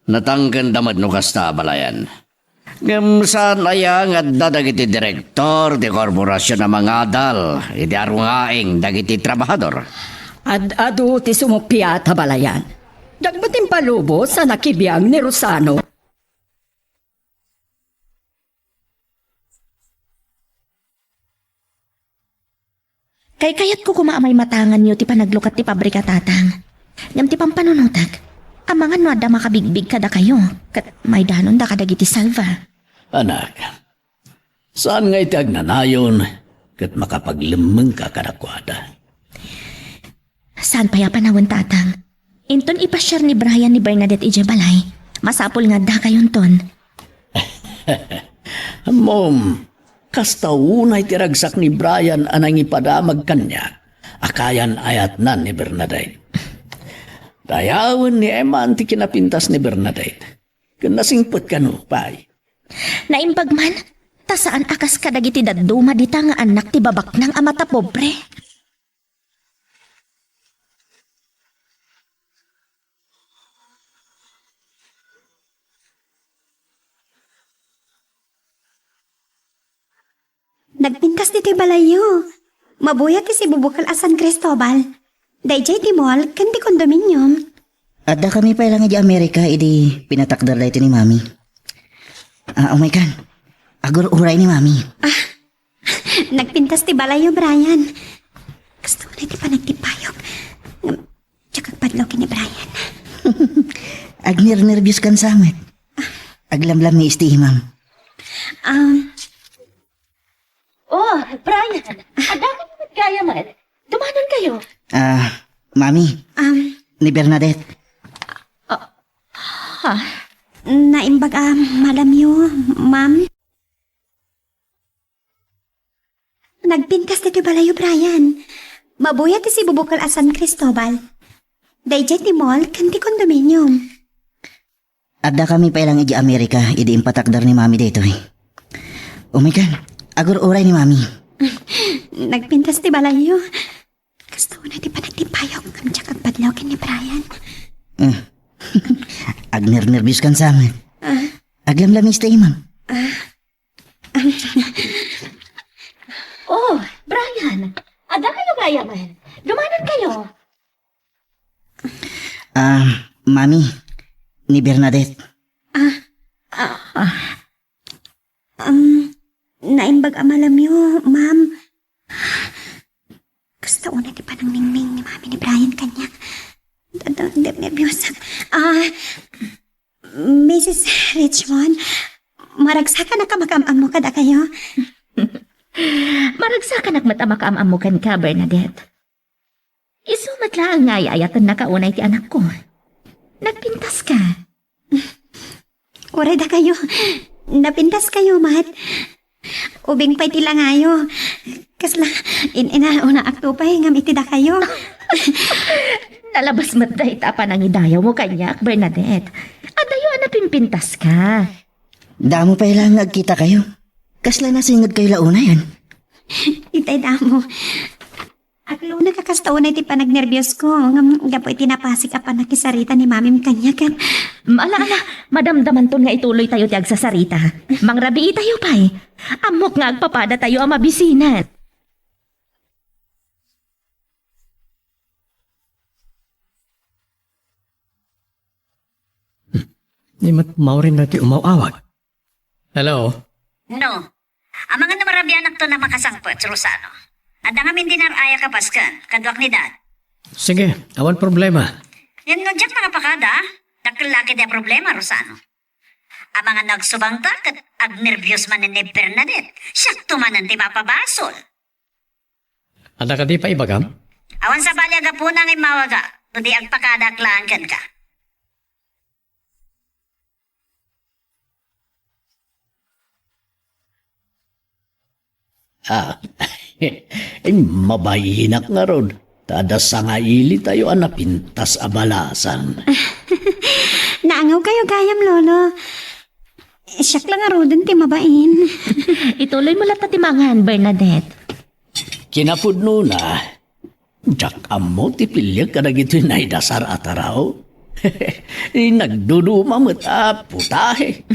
Natanggenda met no kasta a balayan. Ngem saan aya nga adda dagiti direktor ti korporasion a mangadal iti arungaing dagiti trabahador? Ad-adu ti sumuppiat a balayan. Diak met impalubos a nakibiang ni Rosano. Kaykayatko koma a maimatanganyo ti panaglukat ti pabrika, Tatang. Ngem ti pampanunotek, amangan no adda makabigbig kadakayo, ket maidanonda kadagiti salva. Anak, saan nga iti agnanayon ket makapaglemmengka kadakuada. Saan pay a panawen, Tatang. Inton ipasiar ni Brian ni Bernadette idiay balay, masapul nga addakayonton. Ammom, kasta unay ti ragsak ni Brian a nangipadamag kaniak a kaayan-ayatnan ni Bernadette. Dayawen ni Eman ti kinapintas ni Bernadette. Ken nasingpet kano pay. Naimbag man, ta saan a kas kadagiti dadduma dita nga annak ti babaknang a matapobre. Nagpintas ditoy balayyo. Mabuya ti sibubukel a San Cristobal. Daydiay ti mall ken ti condominium. Addakami pay lang idiay Amerika idi pinatakder daytoy ni Mami. Ah, umaykan. Agur-uray ni Mami. Ah, nagpintas ti balayyo, Brian. Kasta unay ti panagtippayok. Ngem, diak agpadlaw ken ni Brian. Agnernerbios kan sa met. Aglamlammiis ti imam. Um, Oh, Brian, adda kayo met gayam? Dumanon kayo. Ah, Mami. Um, ni Bernadette. Ah, ha? Naimbag a malamyo, ma'am. Nagpintas ditoy balayyo, Brian. Mabuya ti sibubukel a San Cristobal. Daydiay ti mall ken ti condominium. Addakami pay lang idiay Amerika idi impatakder ni Mami daytoy. Umaykan, agur-uray ni Mami. Nagpintas ti balayyo. Kasta unay ti panagtippayok ngem diak agpadlaw ken ni Brian. Eh. Agnernerbios kan sa met. Ah. Aglamlammiis ti imam. Ah. Oh, Brian, adda kayo gayam? Dumanon kayo. Ah, Mami, ni Bernadette. Ah, ah, ah. Um, naimbag a malamyo, ma'am. Kasta unay ti panangningning ni Mami ni Brian kaniak. Da-, da-, da-, nerbiyosa. Ah, Missus Richmond, maragsakanak a makaam-ammo kadakayo. Maragsakanak met a makaam-ammo kenka, Bernadette. Isu met laeng nga ay-ayatennaka unay ti anakko. Nagpintaska. Uray dakayo. Napintaskayo met. Ubing pay ti langayo. Kasla in-inauna akto pay ngem iti dakayo. Nalabas met dayta a panangidayawmo kaniak, Bernadette. Adayo a napimpintaska. Damo pay laeng nga agkitakayo. Kasla nasingedkayo la unayen? Itay damo. Aglunak a kasta unay ti panagnerbios ko, ngem gapu iti napasig a pannakisarita ni Mamim kaniak. Ala, ala, madamdamanton nga ituloytayo ti agsasarita. Mangrabiitayo pay. Ammok nga agpapadatayo a mabisinan. Ni met Maureen daytoy umaw-awag. Hello? No. Amangan no marabianak Ito na makasangpet, Rosano. Adda ngamin dinar-ayak a pasken, kaduak ni Dad. Sige, awan problema. Yan no, diak nakapakada, dakkel la ketdi a problema, Rosano. Amangan no agsubangta ket agnerbios manen ni Bernadette. Siakto manen ti mapabasol. Adda kadi pay ibagam? Awan sabali a gapuna nga immawagak, no di agpakadaak laeng kenka. Ah, ay, mabainak ngarud. Ta adda sangailitayo a napintas a balasan. Naangawkayo gayam, Lolo. Siak la ngaruden ti mabain. Ituloy mo latta ti mangan, Bernadette. Kinapudnona, diak ammo ti piliek kadagitoy naidasar a taraw. Nagduduma met a putahe.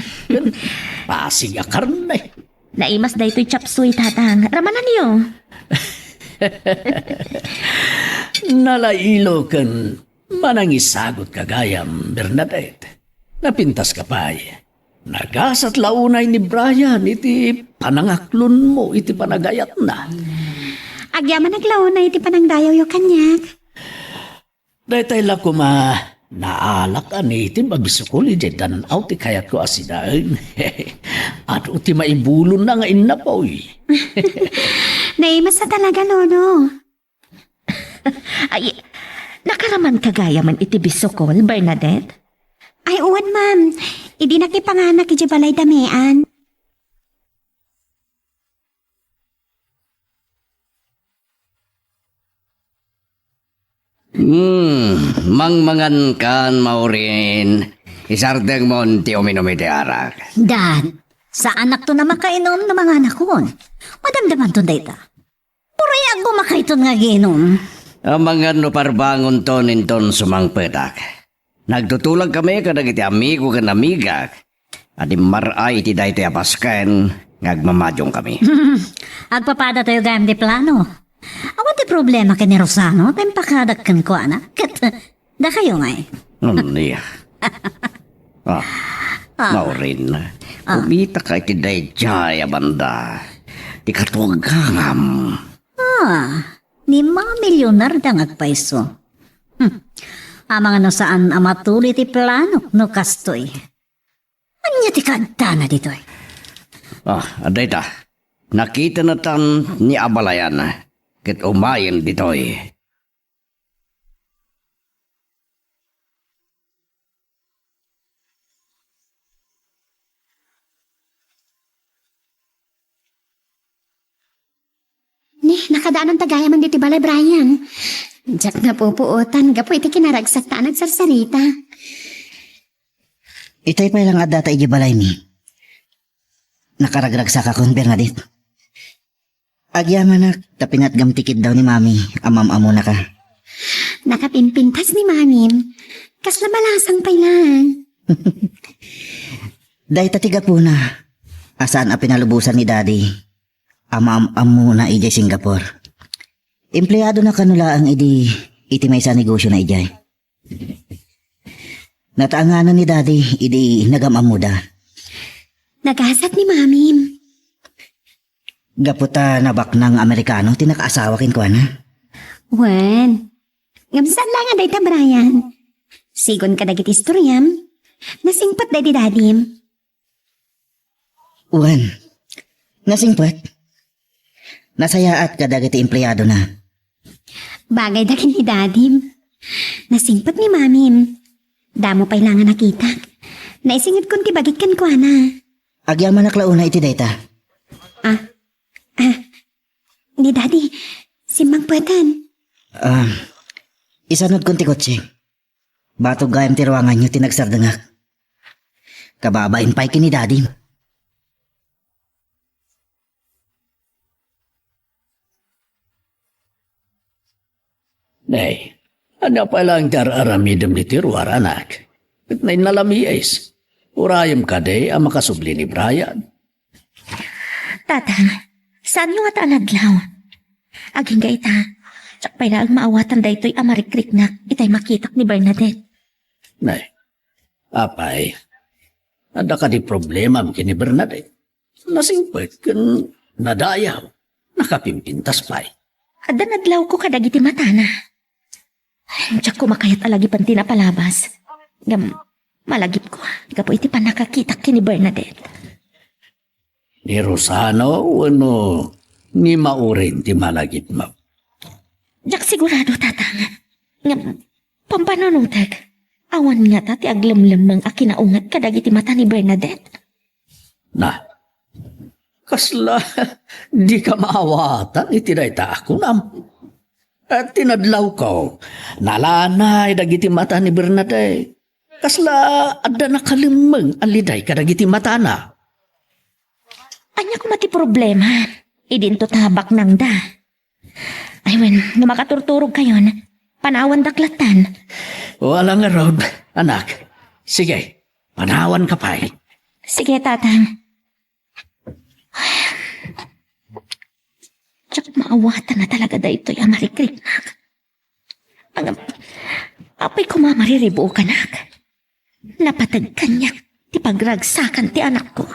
Pasig a karne. Naimas daytoy chop suey, Tatang. Ramananyo. Nalailo ken manangisagut ka gayam, Bernadette. Napintas ka pay. Nagasat la unay ni Brian iti panangaklonmo iti panagayatna. Agyamanak la unay iti panangdayawyo kaniak. Daytay la koma, naalak a naitib a bisukol idiay dan-aw ti kayatko a sinaen. Adu ti maibulonna nga innapoy. Naimas a talaga, Lolo. Ay, nakaraman ka gayamen iti bisukol, Bernadette? Ay, wen, ma'am. Idi nakipanganak idiay balay da Mean. Hmm, mangmangan kan, Maureen. Isardengmon ti uminum iti arak. Dad, saanakton a makainom no manganakon. Madamdamanton dayta. Puro iyagbo makaiton nga aginom. Amangan no parbangonton inton sumangpetak. Nagtutulagkami kadagiti amigo ken amigak a dimmar-ay iti daytoy a pasken nga agmamadiongkami. Agpapadatayo gayam ti plano. Awan ti problema ken ni Rosano ta impakadak kenkuana. Ket dakayo ngay. Ania? Ah, Ah. Maureen, Ah. kumitaka iti daydiay a banda. Ti katuagangam. Ah, ni Mami Leonarda nga agpayso. Hmm. Amangan no saan a matuli ti plano no kastoy. Ania ti kaaddana ditoy? Ah, adda ita. Nakitana tan ni abalayan ket umayen ditoy. Ni, nakadaananta gayamen ditoy balay, Brian. Diak napupuotan gapu iti kinaragsakta a nagsarsarita. Itay pay la nga addata idiay balaymi. Nakaragragsakakon, Bernadette. Agyamanak ta pinatgam ti kiddaw ni Mami a maam-amonaka. Nakapimpintas ni Mamim. Kasla balasang pay laeng. Dayta ti gapuna a saan a pinalubosan ni Daddy a maam-ammona idiay Singapore. Empleadona kano laeng idi iti maysa a negosiona idiay. Nataanganan ni Daddy idi nagam-ammoda. Nagasat ni Mamim. Gapu ta nabaknang nga Amerikano ti nakaasawa kenkuana. Wen, ngem saan laeng a dayta, Brian. Sigun kadagiti istoriam, nasingpet daydi Dadim. Wen, nasingpet. Nasayaat kadagiti empleadona. Bagay dagiti Dadim. Nasingpet ni Mamim. Damo pay la nga nakitak. Naisingetkon ti bagik kenkuana. Agyamanak la unay iti dayta. Ah. Ah. Ni Daddy, simmangpeten. Ah, isanudkon ti kotse. Batok gayam ti ruanganyo ti nagsardengak. Kababain pay ken ni Daddy. Nay, ania pay laeng ti ar-aramidem ditoy ruar, anak? Ket nay nalamiis. Urayem kadi a makasubli ni Brian. Tata, saanyo ngata a nadlaw? Agingga ita, diak pay laeng maawatan daytoy a marikriknak itay makitak ni Bernadette. Nay, apay, adda kadi problemam ken ni Bernadette? Nasingpet ken Nadayaw, nakapimpintas pay. Adda nadlawko kadagiti matana. Diak koma kayat a lagipen ti napalabas. Ngem, malagipko gapu iti pannakakitak ken ni Bernadette. Ni Rosano wenno ni Maureen ti malagipmo? Diak sigurado, Tatang. Ngem, pampanunotek, awan ngata ti aglemlemmeng a kinaunget kadagiti mata ni Bernadette. Na, kasla dika maawatan iti dayta a kunam? Tinadlawko, nalanay dagiti mata ni Bernadette. Kasla adda nakalemmeng a liday kadagiti matana. Ania koma ti problema? Idinto ta baknangda. Ay, wen, no makaturturogkayon, panawandak lattan. Wala ngarud, anak. Sige, panawanka pay. Sige, Tatang. Diak maawatan a talaga daytoy a marikriknak. Ang, apay koma mariribukanak? Napateg kaniak ti pagragsakan ti anakko.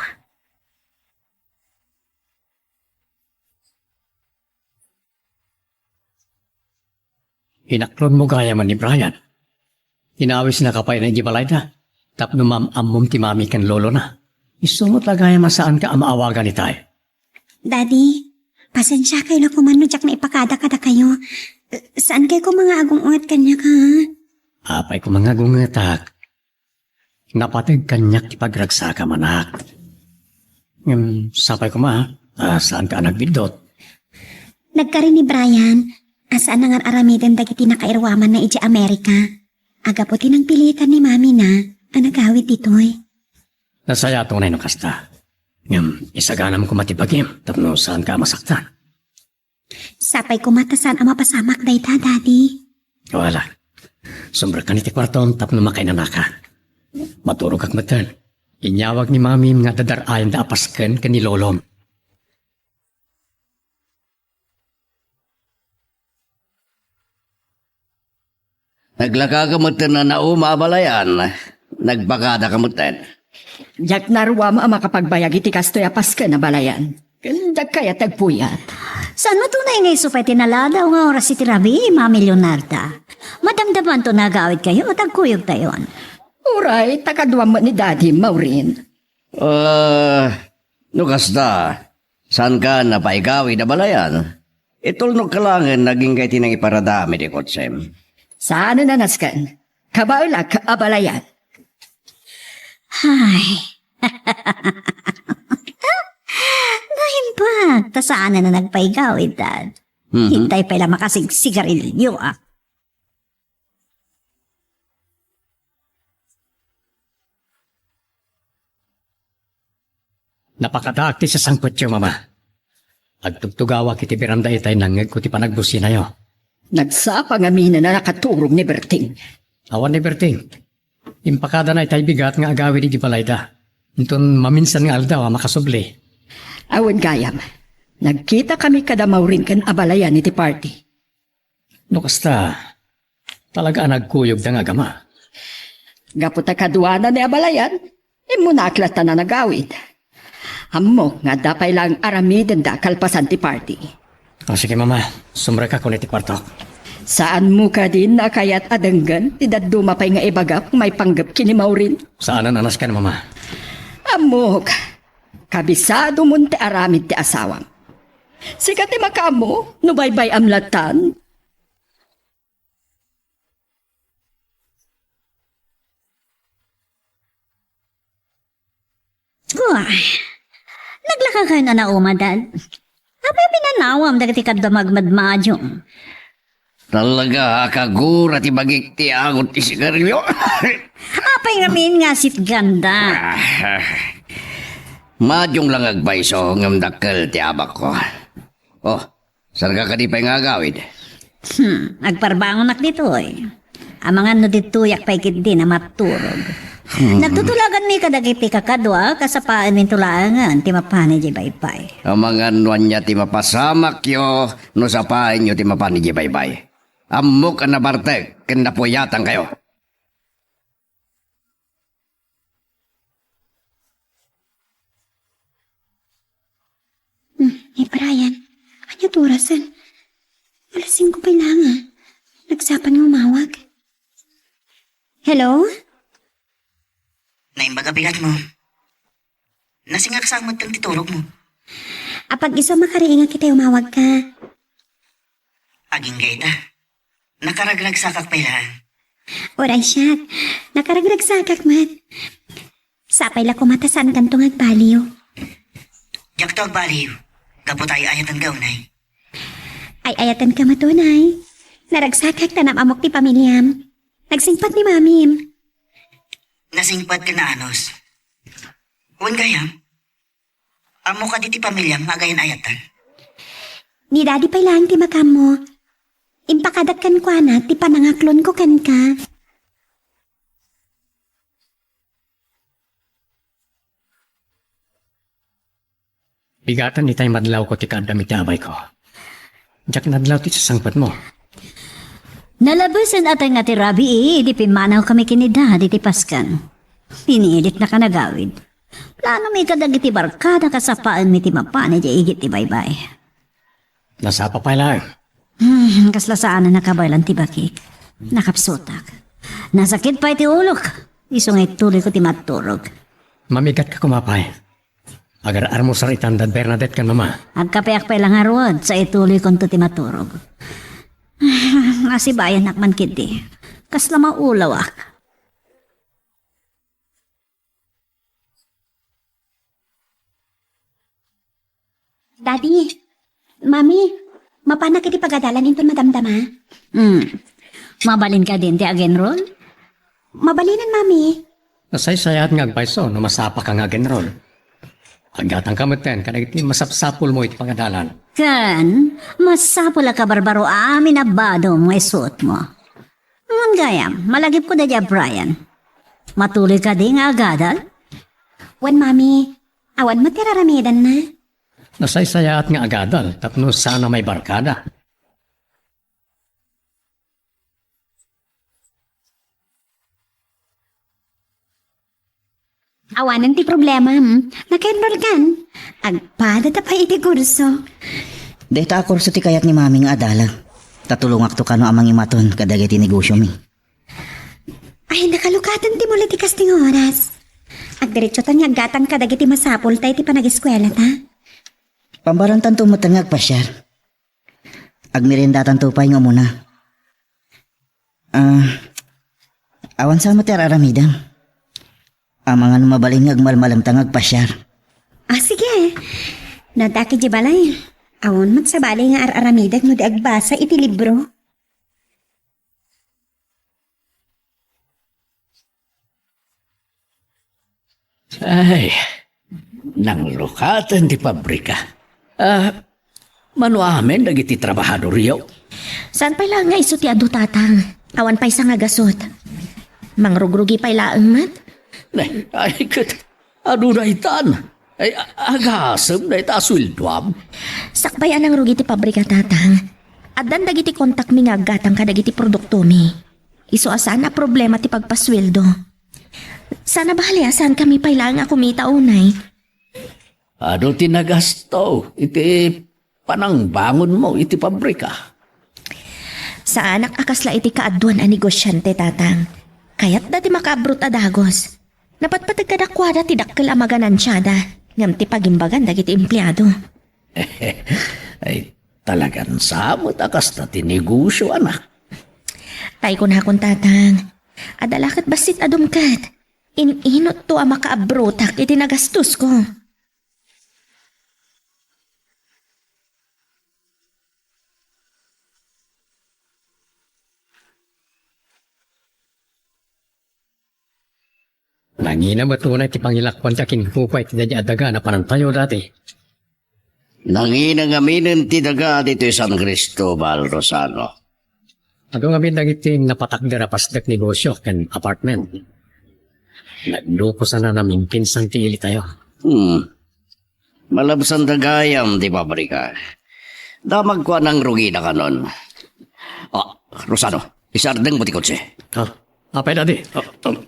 Inaklonmo gayam ni Brian. Inawisnaka pay idiay balayda tapno maam-ammom ti mami ken lolona. Isu met la gayam a saanka a maawagan itay. Daddy, pasensiakayo la koma no diak naipakada kadakayo. Saankay koma nga agung-unget kaniak, ha? Apay koma nga agungetak? Napateg kaniak ti pagragsakam, anak. Ngem sapay koma, a, saanka a nagbiddut. Nagkari ni Brian a saan a ngar-aramiden dagiti nakairuamanna idiay Amerika. Gapu ti nangpilitan ni mamina a nagawid ditoy. Nasayaat unay no kasta. Ngem isaganam koma ti bagim tapno saanka a masaktan. Sapay koma ta saan a mapasamak dayta, Daddy. Wala. Sumrekkan iti kuartom tapno makainanaka. Maturogak metten. Inyawag ni mamim nga adda dar-ayanda a pasken ken ni lolom. Naglakaka metten a nauma a balayan. Nagpakadaka metten. Diak naruam a makapagbayag iti kastoy a pasken a balayan. Ken diak kayat agpuyat. Saan met unay nga isu pay ti naladaw nga oras iti rabii, Mami Leonarda? Madamdamaanto nga agawidkayo, ta agkuyogtayon. Uray, ta kaduam met ni Daddy, Maureen. Ah, no kasta, saanka a napaigawid a balayan? Itulnogka laengen agingga iti nangiparadam iti kotsem. Saanen a nasken. Kabaelak a balayan. Hay. Naimbag, ta saanen a nagpaigawid, Dad. Mhm. Intay pay la makasigsigarilyo, ah. Napakadaak ti sasangpetyo, Mama. Agtugtugawak iti beranda itay nangngegko ti panagbusinayo. Nagsapa ngamin a nakaturog ni Berting. Awan ni Berting. Impakadana itay bigat nga agawid iti balayda. Inton maminsan nga aldaw a makasubli. Awan gayam. Nagkitakami kada Maureen ken abalayan iti party. No kasta, talaga a nagkuyogda nga agama. Gapu ta kaduana ni abalayan, immunak latta a nagawid. Ammok nga adda pay laeng aramidenda kalpasan ti party. O, sige, Mama. Sumrekakon iti kuartok. Saanmo kadin a kayat a denggen ti dadduma pay nga ibagak maipanggep ken ni Maureen? Saanen a nasken, Mama. Ammok, kabisadomon ti aramid ti asawam. Sika ti makaammo no baybay-am lattan. Uy, naglakakayon a nauma, Dad? Apay pinanawam dagiti kaduam a agmadmadyo? Talaga a kagura ti bagik ti angot ti sigarilyo. Apay ngamin nga sitganda? Ah, madiong lang agpayso ngem dakkel ti abakko. Oh, saanka kadi pay nga agawid? Hmm, agparbangonak ditoy. Amangan no ditoyak pay ketdi a maturog. Hmm. Nagtutulaganmi kadagiti kakaduak a sapaenminto laengen ti mapan idiay baybay. Amangan no ania ti mapasamakyo no sapaenyo ti mapan idiay baybay. Ammok a nabartek ken napuyatankayo. Hmm, Brian, ania ti orasen? Alas singko pay laeng. Nagsapa nga umawag. Hello? Naimbag a bigatmo. Nasingaksak met ti turogmo. Apag-isu a makariingak iti umawagka. Agingga ita. Nakaragragsakak pay laeng. Uray siak, nakaragragsakak met. Sapay la koma ta saankanto nga agbaliw. Diakto agbaliw. Gapu ta ay-ayatenka unay. Ay-ayatenka met unay. Naragsakak ta nam-ammok ti pamiliam. Nagsingpet ni mamim. Nasingpet ken naanus. Wen gayam, ammo kadi ti pamiliam nga agayan-ayatan? Ni Daddy pay laeng ti makaammo. Impakadak kenkuana ti panangaklonko kenka. Bigatan itay madlawko ti kaaddam iti abayko. Diak nadlaw ti sasangpetmo. Nalabesen a tengnga ti rabii idi pimmanawkami ken ni Dad iti Paskan. Pinilitnaka nagawid. Planomi kadagiti barkadak a sapaenmi ti mapan idiay igid ti baybay. Nasapa pay laeng. Hmm, kasla saan a nakabaylan ti bakik. Nakapsutak. Nasakit pay ti ulok. Isu nga ituloyko ti matturog. Mamigatka koma pay. Agar-armusar itan da Bernadette ken Mama. Agkapeak pay la ngarud, sa ituloykonto ti maturog. Nasibayanak man ketdi. Kasla maulawak. Daddy, Mami, mapanak iti pagadalan inton madamdama? Hmm. Mabalin kadin ti ag-enroll? Mabalinen, Mami. Nasaysayaat nga agpayso no masapaka nga ag-enroll. Aggatangka metten kadagiti masapsapulmo iti pagadalan. Ken, masapul a kabarbaro amin a badom nga isuotmo. Ngem gayam, malagipko daydi a Brian. Matuloy kadi nga agadal? Wen, Mami, awan met ti ar-aramidenna. Nasaysayaat nga agadal tapno saan a maibarkada. Awanen ti problema, hmm? Naka-enroll kan? Agpadata pay iti kurso. Dayta a kurso ti kayat ni Mami nga adala. Ta tulongakto kano a mangimaton kadagiti negosiomi. Ay, nakalukaten ti muli ti kasdi nga oras. Agdiretsotan nga aggatang kadagiti masapulta iti panageskuelata. Pambarantanto metten nga agpasiar. Agmeriendatanto pay nga umuna. Ah, awan sa met ti ar-aramidem. Amangan mabalin nga agmalmalemta nga agpasiar. Ah, sige. No adda idiay balay, awan met sabali nga ar-aramidek no di agbasa iti libro. Ay, nanglukaten ti pabrika. Ah, mano amin dagiti trabahadoryo? Saan pay laeng nga isu ti adu, Tatang? Awan pay sa nga gasut. Mangrugrugi pay laeng met. Ay, ay, ket, adu daytan. Ay, a-, agasem dayta a sueldoam. Sakbay a nangrugi ti pabrika, Tatang. Addan dagiti kontakmi nga aggatang kadagiti produktomi. Isu a saan a problema ti pagpasueldo. Saan a bali a saankami pay laeng a kumita unay. Adu ti nagasto iti panangbangonmo iti pabrika? Saanak a kasla iti kaaduan a negosiante, Tatang. Kayatda ti makaabrot a dagos. Napatpateg kadakuada ti dakkel a maganansiada, ngem ti pagimbagan dagiti empleado. Ay, talagan sa met a kasta ti negosio, anak. Tay kunakon, Tatang, adda la ket bassit a dumket. In-inutto a makaabrotak iti nagastosko. Nangina met unay ti pangilakuan ti akinkupa iti daydi a daga a napanantayo dati. Nangina ngaminen ti daga ditoy San Cristobal, Rosano. Adu ngamin dagiti napatakder a pasdek negosio ken apartment. Naglukosan a namingpinsan ti ilitayo. Hmm. Malabsanda gayam ti pabrika. Damagko a nangrugida kanon. Ah, Rosano, isardengmo ti kotse. Ah, apay, Daddy? Ah, um,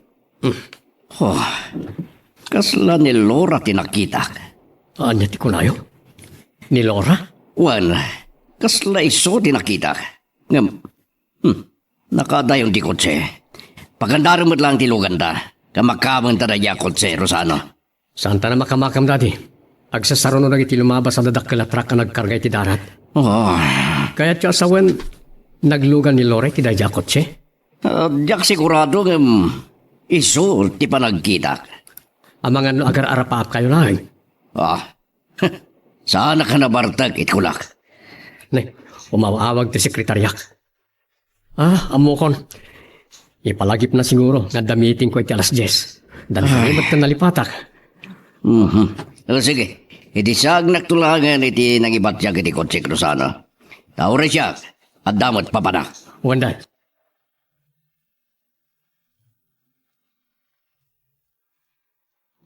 mm. Oh, kasla ni Laura ti nakitak. Ania ti kunayo? Ni Laura? Wen, kasla isu ti nakitak. Ngem, hmm, nakadayon ti kotse. Pagandarem met laeng ti luganda. Kamakkamen ta daydi a kotse, Rosano. Saanta a makamakam, Daddy. Agsasaruno dagiti lumabas a dadakkel a truck a nagkarga iti darat. Oh. Kayatyo a sawen, naglugan ni Laura iti daydi a kotse? Ah, diak sigurado ngem isu ti panagkitak. Amangan no agar-arapaapkayo laeng. Ah, saanak a nabartek iti kulak. Ne, umaw-awag ti sekretariak. Ah, ammokon. Ipalagipna siguro nga adda meetingko iti alas dies. Dagitoy met ti nalipatak. Mhm. O, sige. Idi saagnak to laengen iti nangibatiak iti kotsek, Rosano. Ta uray siak, adda met papanak. Wen, Dad.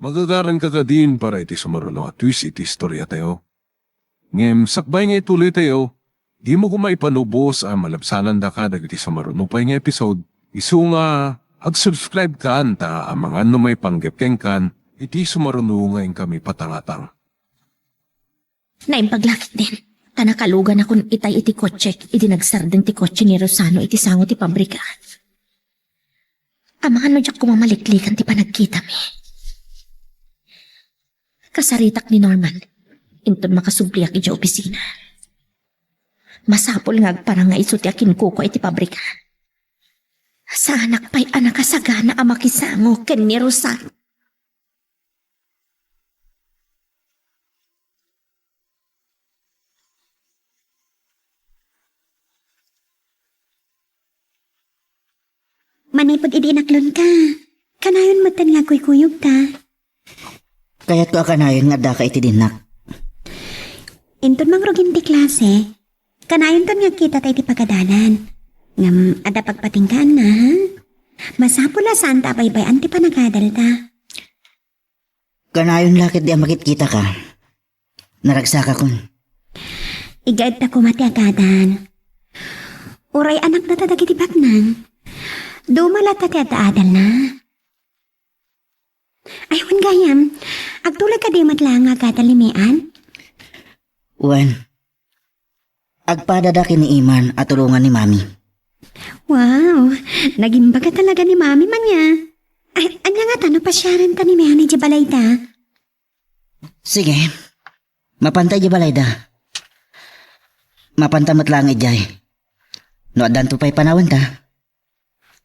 Magagaranka kadin para iti sumaruno a twist iti istoriatayo. Ngem sakbay nga ituloytayo, dimo koma ipanubos a malabsanandaka dagiti sumaruno pay nga episode, isu nga ag-subscribe kan ta amangan no maipanggep kenkan iti sumaruno nga inkami patangatang. Naimbag la ketdin, ta nakaluganakon itay iti kotsek idi nagsardeng ti kotse ni Rosano iti sango ti pabrika. Amangan no diak koma maliklikan ti panagkitami. Kasaritak ni Norman, inton makasubliak idiay opisina. Masapul nga agparang nga isu ti akinkukua iti pabrika. Saanak pay a nakasagana a makisango ken ni Rosano. Manipud idi inaklonka, kanayon metten nga agkuykuyogka. Kayatko a kanayon nga addaka iti dinnak. Inton mangrugin ti klase, kanayonton nga agkitata iti pagadalan. Ngem adda pagpatinggaanna, ha? Masapul a saanta a baybay-an ti panagadalta. Kanayon la ketdi a makitkitaka. Naragsakakon. Igaedta koma ti agadan. Uray anakna ta dagiti baknang. Duma latta ti adda adalna. Ay, wen gayam, agtuloy kadi met laeng nga agadal ni Mean? Wen, agpadada ken ni Iman a tulongan ni Mami. Wow, nagimbaga talaga ni Mami man ya. Ay, ania ngata no pasiarenta ni Mean idiay balayda? Sige. Mapanta idiay balayda. Mapanta met laeng idiay. No addanto pay panawenta,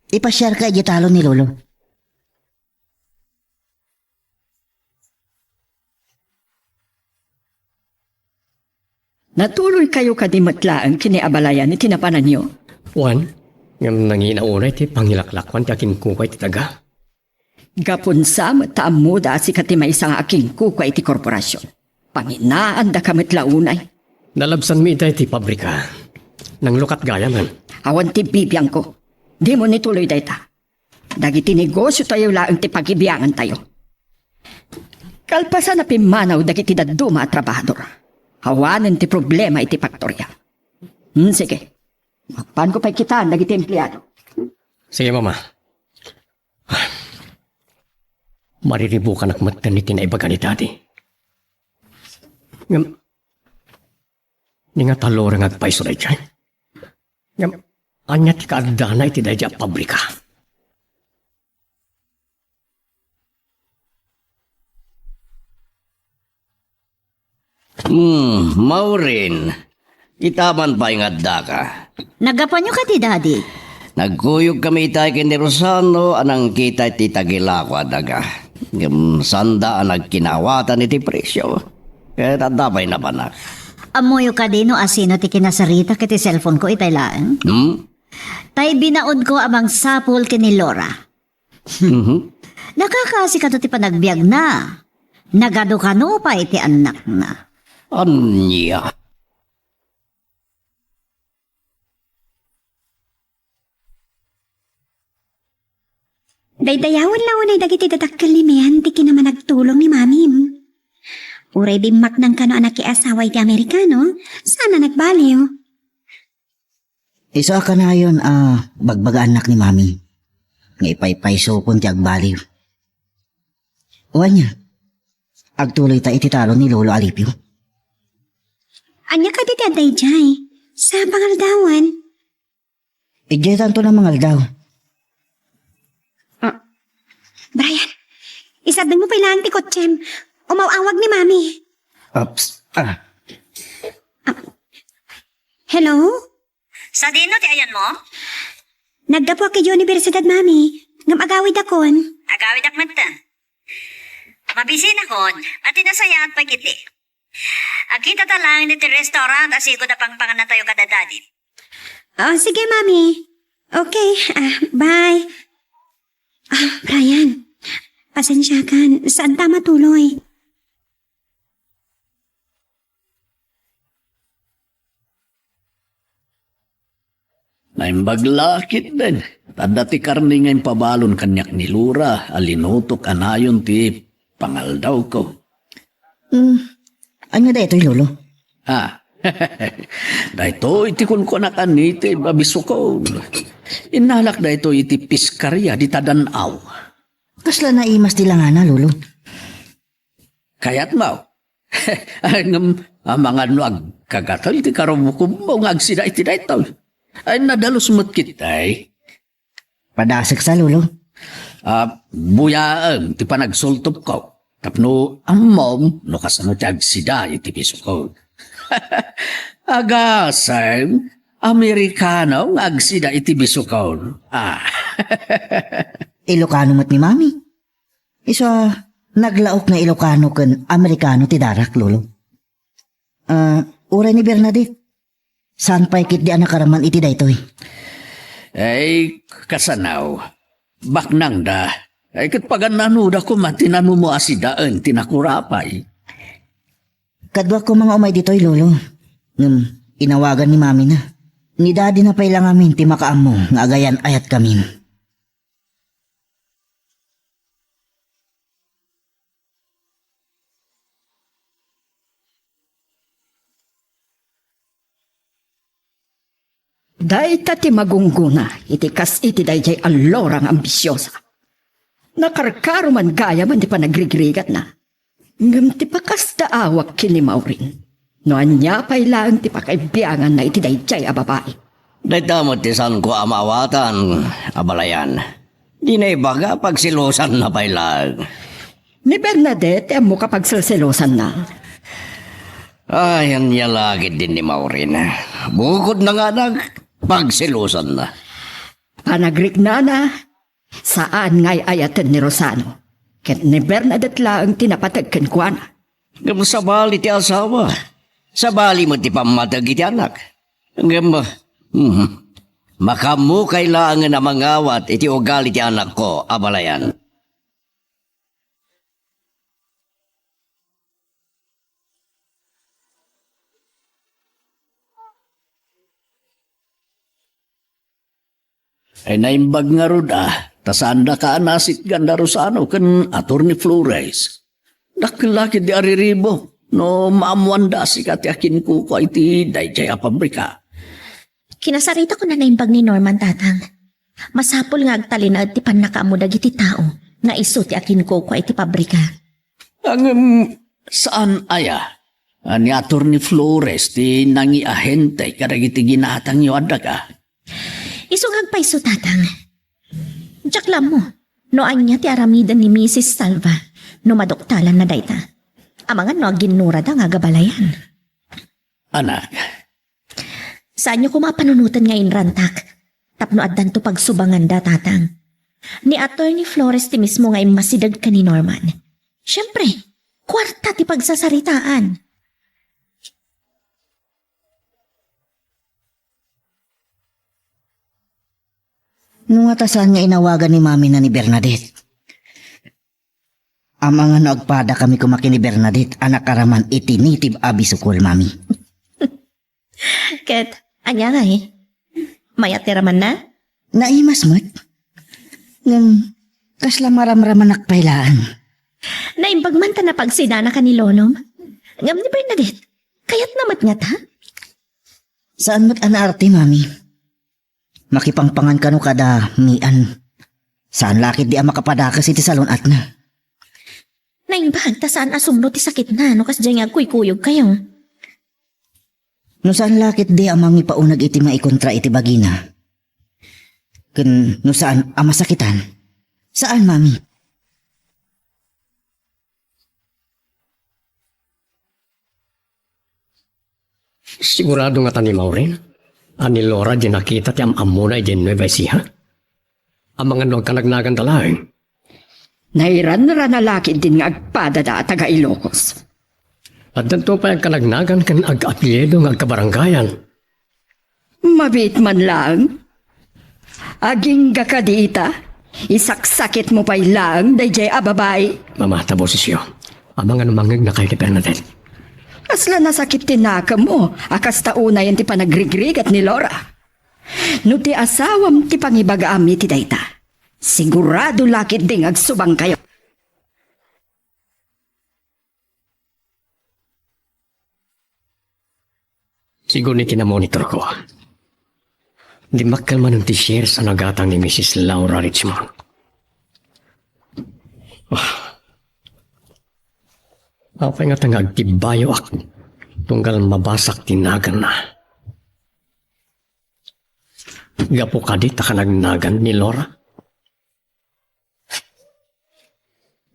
ipasiarka idiay talon ni Lolo. Natuloykayo kadi met laeng ken ni abalayan iti napananyo? Wen, ngem nangina unay ti pangilaklakuan ti akinkukua iti daga. Gapun sa met ta ammoda a sika ti maysa nga akinkukua iti korporasion. Panginaandaka met la unay. Nalabsanmi ita iti pabrika. Nanglukat gayamen. Awan ti bibiangko. Dimo ituloy dayta. Dagiti negosiotayo laeng ti pagibiangantayo. Kalpasan a pimmanaw dagiti dadduma a trabahador. Awanen ti problema iti faktoria. Hmm, sige. Mapanko pay kitaan dagiti empleado. Sige, Mama. Mariribukanak met ken iti naibaga ni Daddy. Ngem, ni nga talora nga agpayso daydiay. Ngem, ania ti kaaddana iti daydiay a pabrika? Hmm, Maureen, itaman pay nga addaka. Naggapuanyo kadi, Daddy? Nagkuyogkami itay ken ni Rosano a nangkita iti tagilako a daga. Ngem, sanda a nagkinawatan iti presio. Ket adda pay napanak. Ammoyo kadi no asino ti kinasaritak iti cellphone ko itay laeng? Hmm? Tay binaonko a mangsapul ken ni Laura. Mhm. Nakakaasi kano ti panagbiagna. Nagadu kano pay ti annakna. Ania? Daydayawen la unay dagiti dadakkel ni Mean ti kinamanagtulong ni Mamim. Uray bimmaknang kano a nakiasawa iti Amerikano, saan a nagbaliw. Isu a kanayon a bagbagaannak ni Mami nga ipaypaysokon ti agbaliw. O ania, agtuloyta iti talon ni Lolo Alipio. Ania kadi ti adda idiay? Sa pangaldawan? Idiay tanto na mangaldaw. Ah, Brian, isardengmo pay laeng ti kotsem. Umaw-awag ni Mami. Ups. Ah. Hello? Sadino ti ayanmo? Naggapuak idiay universidad, Mami. Ngem agawidakon. Agawidak metten. Mabisinakon, a ti nasayaat pay ketdi. Agkitata laeng iti restaurant a sigud a pangpangannatayo kada Daddy. Oh, sige, Mami. Okay, ah, bye. Ah, Brian, pasensiakan. Saanta a matuloy. Naimbag la ketdin. Adda ti karne nga impabalon kaniak ni Lora a linutok a nayon ti pangaldawko. Hmm, ania daytoy, Lolo? Ah, daytoy ti kunkunak a native a bisukon. Innalak daytoy iti piskaria dita dan-aw. Kasla naimas ti langana, Lolo? Kayatmo? Ay, ngem, amangan no agkagatel ti karubukobmo nga agsida iti daytoy. Ay, nadalus met ketdi. Padasek sa, Lolo. Ah, buyaem ti panagsultopko. Tapno ammom no kasano ti agsida iti bisukon. Agasem, Amerikano nga agsida iti bisukon. Ah. Ilocano met ni Mami. Isu a naglaok nga Ilocano ken Amerikano ti darak, Lolo. Ah, uray ni Bernadette, saan pay ketdi a nakaraman iti daytoy? Ay, kasano? Baknangda. Ay, ket pagan-anoda koma ti nanumo a sidaen ti nakurapay. Kaduak koma nga umay ditoy, Lolo. Ngem inawagan ni Mamina. Ni Daddy na pay la ngamin ti makaammo nga agayan-ayatkamin. Dayta ti magunggona iti kas iti daydiay a Lora nga ambisiosa. Nakarkaro man gayam ti panagrigrigatna. Ngem ti pakasdaawak ken ni Maureen, no ania pay laeng ti pakaibianganna iti daydiay a babai. Dayta met ti saanko a maawatan, abalayan. Dina ibaga, pagselosanna pay laeng. Ni Bernadette ti ammoka pagselselosanna. Ay, ania la ketdin ni Maureen. Bukodna nga anak, pagselosanna. Panagriknana, saan nga ay-ayaten ni Rosano. Ket ni Bernadette laeng ti napateg kenkuana. Ngem sabali ti asawa. Sabali met ti pammateg iti anak. Ngem, hmm, makaammo kay laengen a mangawat iti ugali ti anakko, abalayan. Ay, naimbag ngarud a, ta saandaka a nasitgan da Rosano ken Attorney Flores. Dakkel la ketdi a riribuk no maammoanda a sika ti akinkukua iti daydiay a pabrika. Kinasaritakon a naimbag ni Norman, Tatang. Masapul nga agtalinaed ti pannakaammo dagiti tao nga isu ti akinkukua iti pabrika. Ngem saan aya a ni Attorney Flores ti nangiahente kadagiti ginatangyo a daga? Isu nga agpayso, Tatang. Diak la ammo no ania ti aramiden ni Misis Salva no maduktalanna dayta. Amangan no aginnurada nga agabalayan. Anak. Saanyo koma a panunoten nga inrantak tapno addanto pagsubanganda, Tatang. Ni Attorney Flores ti mismo nga immasideg ken ni Norman. Siempre, kuarta ti pagsasaritaan. No nga ta saan nga inawagan ni Mamina ni Bernadette? Amangan no agpadakami koma ken ni Bernadette a nakaraman iti native a bisukol, Mami. Ket, ania ngay? Mayat ti ramanna? Naimas met. Ngem, kasla maramramanak pay laeng. Naimbag man ta napagsidanaka ni Lolom. Ngem ni Bernadette, kayatna met ngata? Saan met a naarte, Mami. Makipangpangan kano kada Mian. Saan la ketdi a makapadakes iti salun-atna. Naimbag ta saan a sumno ti sakitna no kasdiay nga agkuykuyogkayo. No saan la ketdi a mangipauneg iti maikontra iti bagina. Ken no saan a masakitan. Saan, Mami. Sigurado ngata ni Maureen a ni Laura diay nakita ti am-ammona idiay Nueva Ecija? Amangan no agkanagnaganda laeng. Nairanrana la ketdin nga agpadada a taga-Ilocos. Addanto pay agkanagnagan ken ag-apelyido nga agkabarangayan. Mabiit man laeng. Agingga kadi ita? Isaksakitmo pay laeng daydiay a babai. Mama, ta bosesyo. Amangan no mangngegnakayo ni Bernadette. Kasla nasakit ti nakemmo a kasta unayen ti panagrigrigat ni Laura. No ti asawam ti pangibagaam iti dayta, sigurado la ketdi nga agsubangkayo. Sigun iti namonitorko, dimmakkel manen ti shares a nagatang ni Missus Laura Richmond. Ah. Apay ngata nga agtibbayoak tunggal mabasak ti naganna? Gapu kadi ta kanagnagan ni Laura?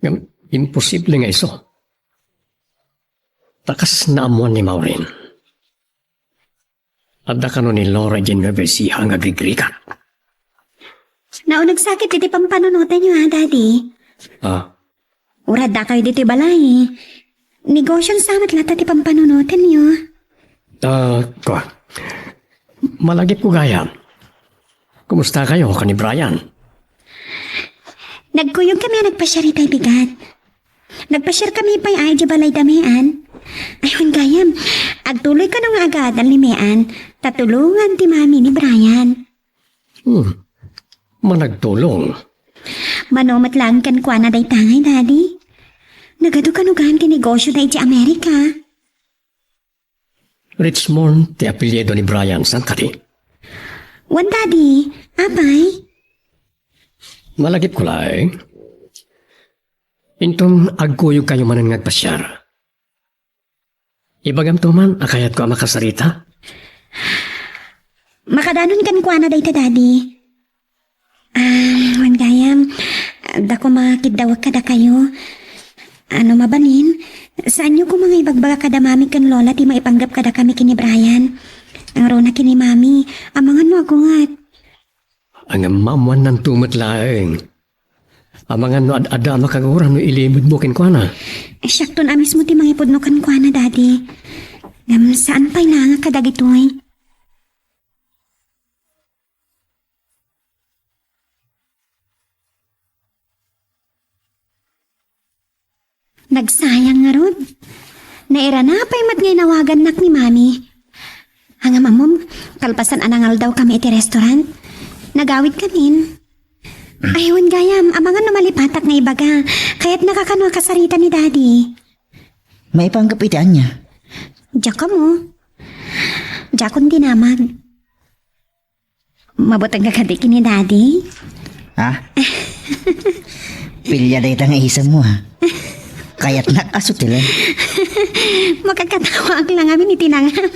Ngem imposible nga isu. Ta kas naammoan ni Maureen, adda kano ni Laura idiay Nueva Ecija nga agrigrigat. Nauneg sakit iti pampanunotenyo, ha, Daddy? Ah. Uray addakayo ditoy balay. Negosion sa met latta ti pampanunotenyo. Ah, kua. Malagipko gayam. Kumusta kayo ken ni Brian? Nagkuyog kami a nagpasiar itay bigat. Nagpasiar kami pay a idiay balay da Mean. Ay, wen gayam, agtuloy kano nga agadal ni Mean, ta tulongan ti mami ni Brian. Hmm. Managtulong. Mano met laeng kenkuana dayta ngay, Daddy. Nagadu kano gayam ti negosioda idiay Amerika. Richmond ti apelyido ni Brian, saan kadi? Wen, Daddy. Apay? Malagipko laeng. Inton agkuyogkayo manen nga agpasiar, ibagamto man a kayatko a makasarita. Makadanon kenkuana dayta, Daddy. Ah, wen gayam, adda koma kiddawek kadakayo. A, no mabalin, saanyo koma nga ibagbaga kada Mami ken Lola ti maipanggep kadakami ken ni Brian. Nangruna ken ni Mami, amangan no agunget. Ngem maammoannanto met laeng. Amangan no ad-adda a makagura no ilimedmo kenkuana. Siakton a mismo ti mangipudno kenkuana, Daddy. Ngem saan pay laeng a kadagitoy. Nagsayang ngarud. Nairana pay met nga inawagannak ni Mami. Ngem ammom, kalpasan a nangaldawkami iti restaurant, nagawidkamin. Ay, wen gayam, amangan no malipatak nga ibaga. Kayatnaka kano a kasarita ni Daddy. Maipanggep iti ania? Diak ammo. Diakon dinamag. Mabuteng ka kadi ken ni Daddy? Ha? Pilia dayta nga isemmo, ha? Kayatnak a sutilen. Makakatawaak la ngamin iti nangam.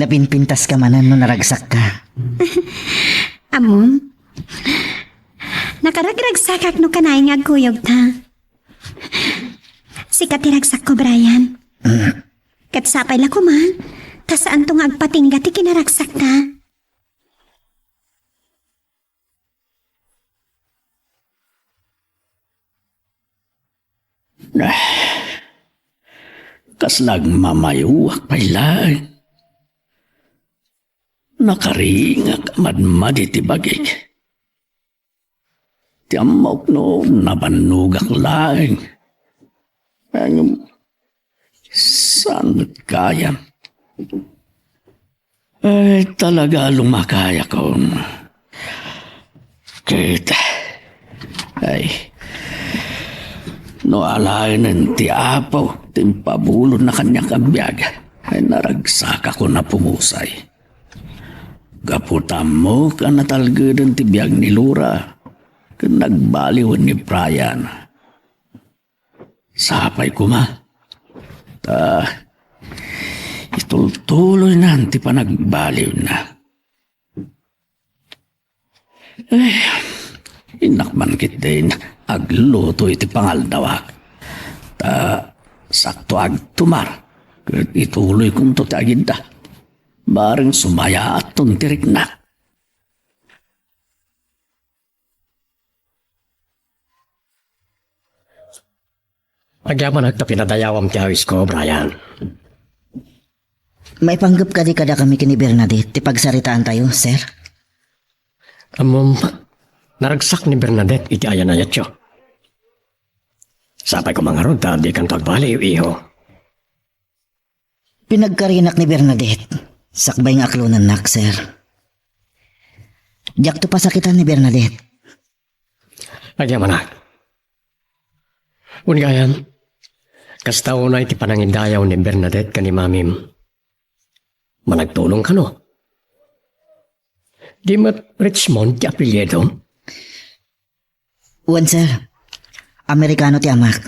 Napinpintaska manen no naragsakka. Ammom, nakaragragsakak no kanayon nga agkuyogta. Sika ti ragsakko, Brian. Mm. Ket sapay la koma, ta saanto nga agpatingga ti kinaragsakta. Ah, kasla agmamayoak pay laeng. Nakaringak a madmadi ti bagik. Ti ammok no nabannogak laeng. Ngem saan met gayam. Ay, talaga lumakayakon. Ket, ay, no alaenen ti Apo ti impabulonna kaniak a biag, ay naragsakakon a pumusay. Gapu ta ammok a natalgeden ti biag ni Laura ken nagbaliwen ni Brian. Sapay koma. Ta, itultuloynan ti panagbaliwna. Eh, innak man ketdin agluto iti pangaldawak. Ta sakto agtumar, ket ituloykonto ti agidda. Bareng sumayaatton ti riknak. Agyamanak ta pinadayawam ti awisko, Brian. Maipanggep kadi kadakami ken ni Bernadette ti pagsaritaantayo, sir? Ammom, naragsak ni Bernadette iti ayan-ayatyo. Sapay koma ngarud ta dikanto agbaliw, iho. Pinagkarinak ni Bernadette, sakbay nga aklonennak, sir. Diakto pasakitan ni Bernadette. Agyamanak. Wen gayam, kasta unay ti panangidayaw ni Bernadette ken ni Mamim. Managtulong kano. Di met Richmond ti apelyidom? Wen, sir. Amerikano ti amak.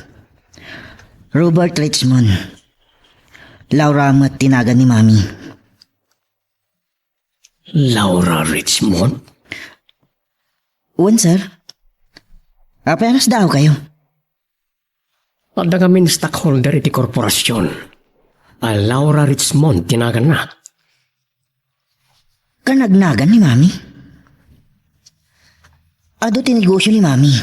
Robert Richmond. Laura met ti nagan ni Mami. Laura Richmond? Wen, sir. Apay a nasdaawkayo? Adda ngamin stockholder iti korporasion a Laura Richmond ti naganna. Kanagnagan ni Mami? Adu ti negosio ni Mami.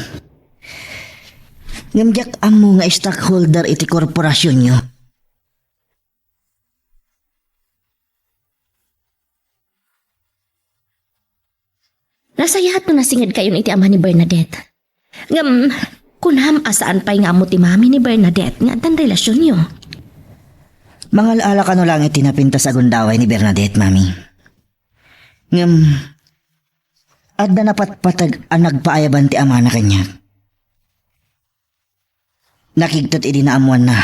Ngem diak ammo nga stockholder iti korporasionyo. Nasayaat no nasingedkayon iti ama ni Bernadette. Ngem, kunam a saan pay nga ammo ti mami ni Bernadette nga addan relasionyo. Mangal-ala kano laeng iti napintas a gundaway ni Bernadette, Mami. Ngem, adda napatpateg a nagpaayaban ti amana kaniak. Nakigtot idi naammoanna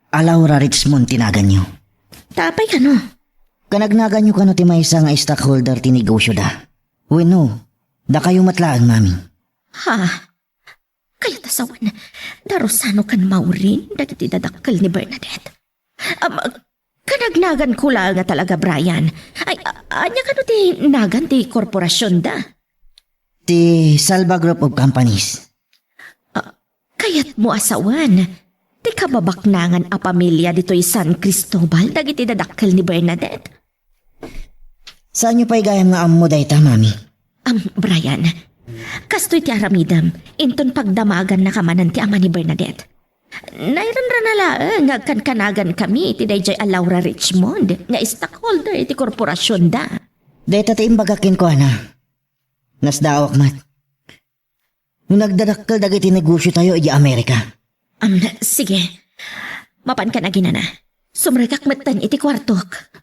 a Laura Richmond ti naganyo. Ta apay kano? Kanagnaganyo kano ti maysa nga stockholder ti negosioda? Wenno, dakayo met laeng, Mami? Ha? Kayat a sawen, da Rosano ken Maureen dagiti dadakkel ni Bernadette. Am, kanagnaganko laeng a talaga, Brian. Ay, a-, ania kano ti nagan ti korporasionda? Ti Salva Group of Companies. Ah, kayatmo a sawen, ti kababaknangan a pamilia ditoy San Cristobal dagiti dadakkel ni Bernadette? Saanyo pay gayam nga ammo dayta, Mami? Am, Brian, kastoy ti aramidem, inton pagdamagannaka manen ti ama ni Bernadette. Nairanrana laeng nga agkankanagankami iti daydiay a Laura Richmond nga stockholder iti korporasionda. Dayta ti imbagak kenkuana. Nasdaawak met no nagdadakkel dagiti negosiotayo idiay Amerika. Am, sige. Mapanka aginana. Sumrekak metten iti kuartok.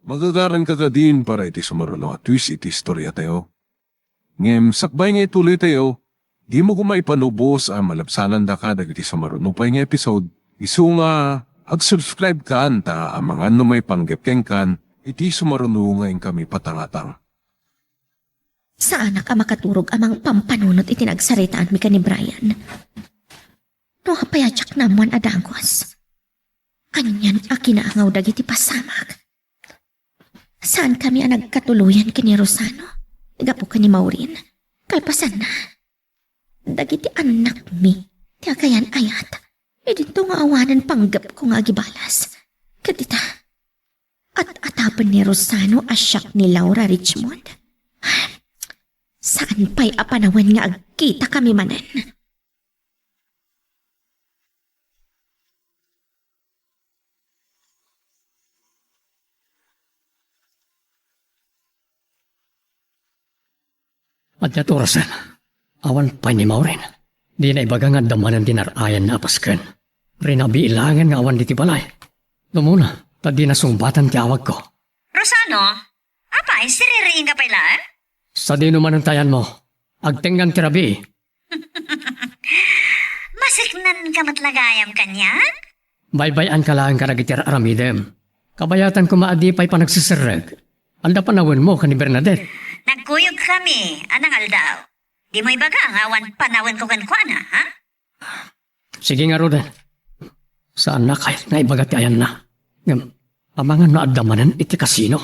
Magagaranka kadin para iti sumaruno a twist iti istoriatayo. Ngem sakbay nga ituloytayo, dimo koma ipanubos a malabsanandaka dagiti sumaruno pay nga episode. Isu nga, ag-subscribe kan ta amangan no maipanggep kenkan iti sumaruno nga inkami patangatang. Saanak a makaturog a mangpampanunot iti nagsaritaanmi ken ni Brian. No apay a diak naammoan a dagus? Anian a kinaangaw dagiti pasamak? Saankami a nagkatuloyan ken ni Rosano, gapu ken ni Maureen. Kalpasanna, dagiti annakmi ti agayan-ayat. Idinto nga awanen panggepko nga agibalas. Ket ita, at-atapen ni Rosano a siak ni Laura Richmond. Saan pay a panawen nga agkitakami manen. Ania ti orasen? Awan pay ni Maureen. Dina ibaga nga adda manen ti nar-ayanna a pasken. Rinabii laengen nga awan ditoy balay. Umuna, ta dina sungbatan ti awagko. Rosano, apay, siririingka pay laeng? Sadino manen ti ayanmo? Agtengngan ti rabii. Masiknanka met la gayam kaniak? Baybay-anka laeng kadagiti ar-aramidem. Kabayatanko nga adi pay panagseserrek. Adda panawenmo ken ni Bernadette. Nagkuyogkami a nangaldaw. Dimo ibaga nga awan panawenko kenkuana, ha? Sige ngaruden. Saanna a kayat nga ibaga ti ayanna. Ngem, amangan no adda manen iti kasino.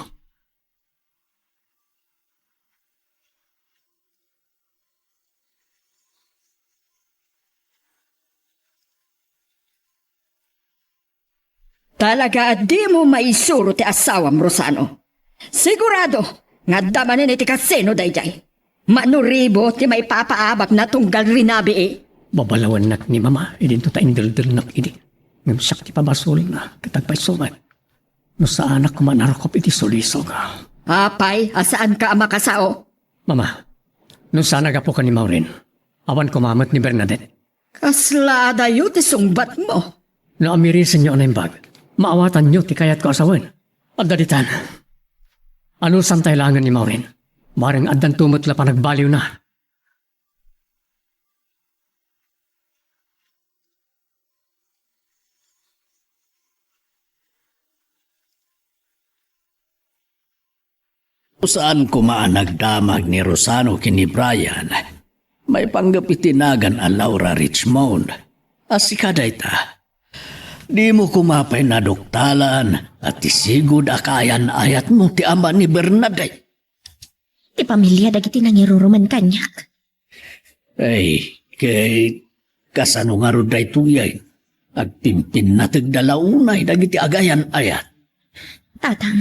Talaga a dimo maisuro ti asawam, Rosano. Sigurado nga adda manen iti kasino daydiay. Manuribo ti maipapaabagna tunggal rinabii. Babalawennak ni Mama idinto ta indeldelnak idi. Ngem siak ti pabasolna ket agpayso met. No saanak koma narukop iti sulisog. Apay a saanka a makasao? Mama, no saan a gapu ken ni Maureen, awan koma met ni Bernadette. Kasla adayo ti sungbatmo. No amirisenyo a naimbag, maawatanyo ti kayatko a sawen. Adda ditan. Anusantay laengen ni Maureen. Bareng addanto met la panagbaliwna. Saan koma a nagdamag ni Rosano ken ni Brian maipanggep iti nagan a Laura Richmond a sika dayta. Dimo koma pay naduktalan a ti sigud a kaayan-ayatmo ti ama ni Bernadette. Ti pamilia dagiti nangirurumen kaniak. Ay, ket kasano ngarud daytoy ay? Agpimpinnategda la unay dagiti agayan-ayat. Tatang,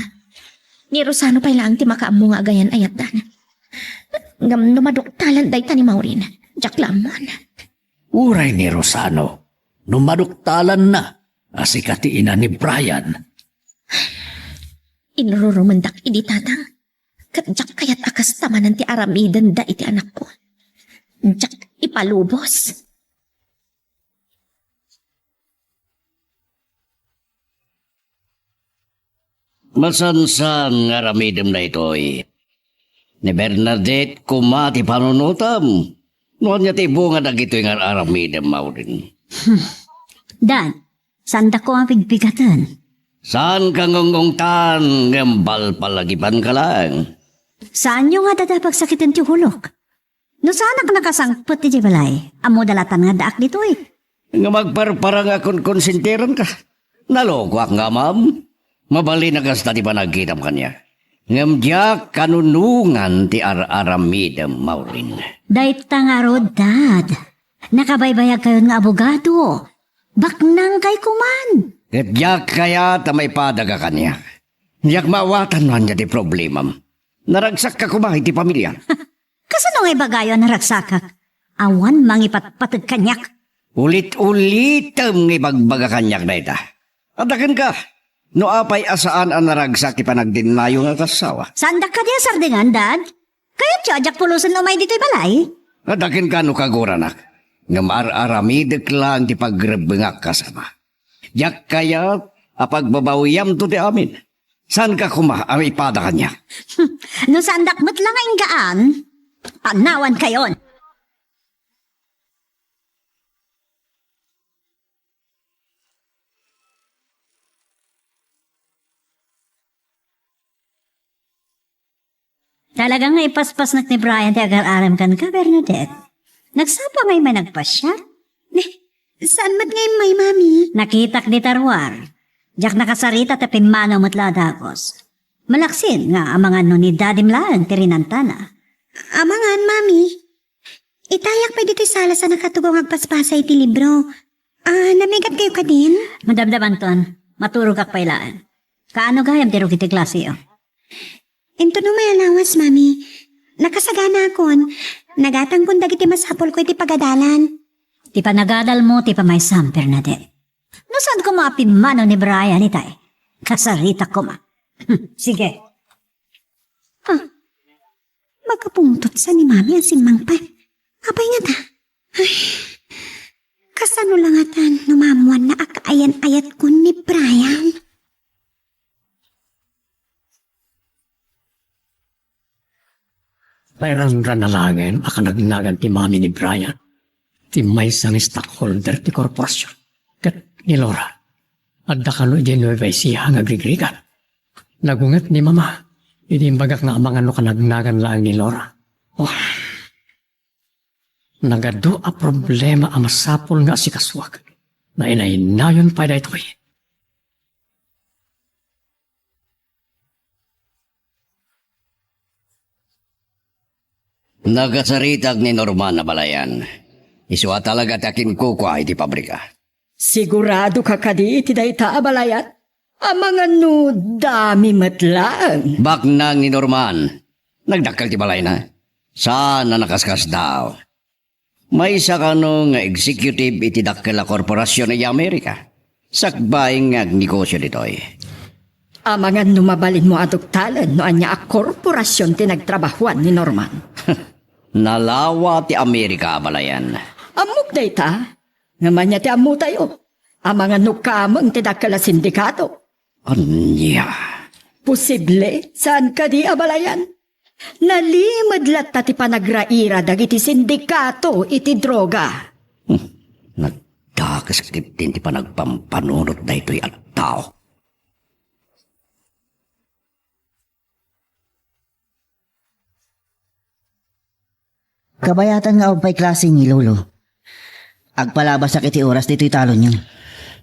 ni Rosano pay laeng ti makaammo nga agayan-ayatdan. Ngem no maduktalan dayta ni Maureen, diak la ammoan. Uray ni Rosano, no maduktalanna, a sika ti ina ni Brian. Inrurumendak idi, Tatang. Ket diak kayat a kasta manen ti aramidenda iti anakko. Diak ipalubos. Masansan nga aramidem daytoy. Ni Bernadette koma ti panunotam. No ania ti bunga dagitoy nga aramidem, Maureen? Dad, saandak koma pigpigaten. Saanka nga ung-ungtan, ngem palpalagipanka laeng. Saanyo nga adda pagsakiten ti ulok? No saanak nakasangpet idiay balay, ammoda latan nga addaak ditoy. Ngem agparparang a konkonsenteranka. Nalokoak nga amam. Mabalin a kasta ti panagkitam kaniak. Ngem diak kanunongan ti ar-aramidem, Maureen. Dayta ngarud, Dad. Nakabaybayagkayon nga abogado. Baknangkay koman. Ket diak kayat a maipadaka kaniak. Diak maawatan no ania ti problemam. Naragsakka koma iti pamiliam. Kasano nga ibagayo a naragsakak? Awan mangipatpateg kaniak. Ulit-ulitem nga ibagbaga kaniak dayta. Adda kenka, no apay a saan a naragsak ti panagdinnayo nga agassawa. Saandak kadi a sardengan, Dad? Kayatyo a diak pulosen umay ditoy balay? Adda kenka no kaguranak. Ngem ar-aramidek laeng ti pagrebbengak kas ama. Diak kayat a pagbabawiamto ti amin. Saanka koma a maipada kaniak? No saandak met la nga inggaan, panawankayon. Talaga nga ipaspasnek ni Brian ti agar-arem kenka, Bernadette. Nagsapa ngay may nagpasiar? Ne, saan met nga immay, Mami? Nakitak dita ruar. Diak nakasarita ta pimmanaw met la a dagus. Malaksid nga amangan no ni Dadim laeng ti rinantana. Amangan, Mami. Itayak pay ditoy sala sa nakatugaw nga agpaspasa iti libro. Ah, namigatkayo kadin? Madamdamanton, maturogak pay laeng. Kaano gayam ti rugi ti klaseyo? Inton umay a lawas, Mami. Nakasaganaakon. Nagatangkon dagiti masapulko iti pagadalan. Ti panagadalmo ti pamaysam, Bernadette. No saan koma a pimmanaw ni Brian itay? Kasaritak koma. Hmm, sige. Ah, makapungtot sa ni Mami a simmangpet. Apay ngata? Ay, kasano la ngatan no maammoanna a kaayan-ayatkon ni Brian? Pairanrana laengen a kanagnagan ti mami ni Brian, ti maysa nga stockholder ti korporasion. Ket ni Laura, adda kano idiay Nueva Ecija nga agrigrigat. Nagunget ni Mama idi imbagak nga amangan no kanagnagan laeng ni Laura. Oh. Nagadu a problema a masapul nga asikasuak. Nainaynayon pay daytoy. Nakasaritag ni Norman a balayan. Isu a talaga ti akinkukua iti pabrika. Sigurado ka kadi iti dayta a balayan? Amangan no dami met laeng. Baknang ni Norman. Nagdakkel ti balayna. Saan a nakaskasdaaw. Maysa kano nga executive iti dakkel a korporasion iti Amerika. Sakbay nga agnegosio ditoy. Amangan no mabalinmo a duktalen no ania a korporasion ti nagtrabahoan ni Norman. Nalawa ti Amerika a balayan. Ammok dayta. Ngem ania ti ammotayo? Amangan no kameng ti dakkel a sindikato. Ania? Posible, saan kadi a balayan? Nalimed latta ti panagraira dagiti sindikato iti droga. Hmm, nagdakes ketdin ti panagpampanunot daytoy a tao. Kabayatan nga awan pay klase ni Lolo. Agpalabasak iti oras ditoy talonyo.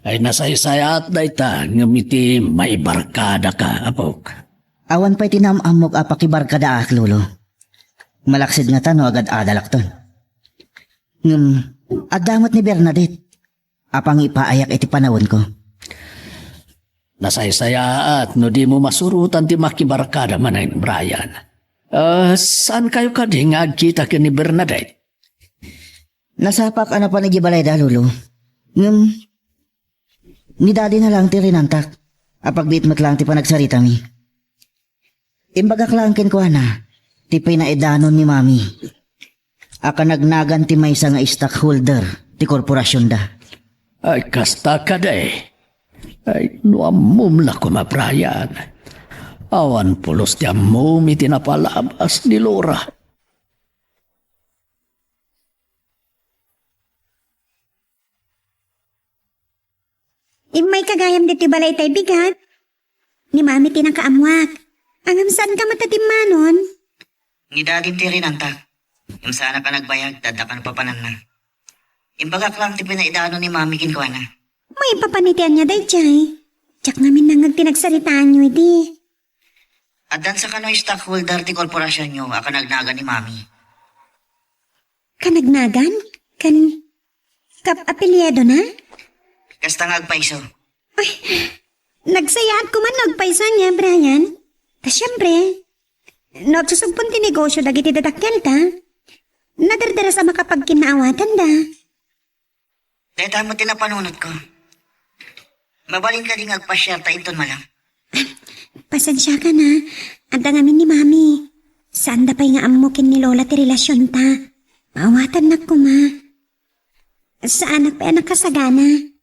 Ay, nasaysayaat dayta, ngem iti maibarkadaka, apok. Awan pay ti naam-ammok a pakibarkadaak, Lolo. Malaksid ngata no agad-adalakton. Ngem, adda met ni Bernadette a pangipaayak iti panawenko. Nasaysayaat no dimo masurotan ti makibarkada manen, Brian. Ah, saan kayo kadi nga agkita ken ni Bernadette? Nasapak a napan idiay balayda, Lolo. Ngem, ni Daddy na lang ti rinantak. Apagbiit met lang ti panagsaritami. Imbagak laeng kenkuana ti pinaidanon ni Mami a kanagnagan ti maysa nga stockholder ti korporasionda. Ay, kasta kadi. Ay, no ammom la koma, Brian. Awan pulos ti ammom iti napalabas ni Laura. Immayka gayam ditoy balay tay bigat. Ni Mami ti nakaammuak. Ngem saanka met a dimmanon? Ni Daddy ti rinantak. Ngem saanak a nagbayag, adda kano papananna. Imbagak lang ti pinaidanon ni Mami kenkuana. Maipapan iti ania daydiay? Diak ngamin nangngeg ti nagsaritaanyo idi. Addan sa kano stockholder ti korporasionyo a kanagnagan ni Mami. Kanagnagan? Kan kap-apelyido na? Kasta nga agpayso. Ay, nagsayaat koma no agpayso ania, Brian. Ta siempre, no agsusugpon ti negosio dagiti dadakkelda, nadardaras a makapagkinnaawatanda. Dayta met ti napanunotko. Mabalin kadi nga agpasiarta inton malam? Pasensiaka na. Adda ngamin ni Mami. Saanda pay nga ammo ken ni Lola ti relasionta. Maawatannak koma. Saanak pay a nakasagana.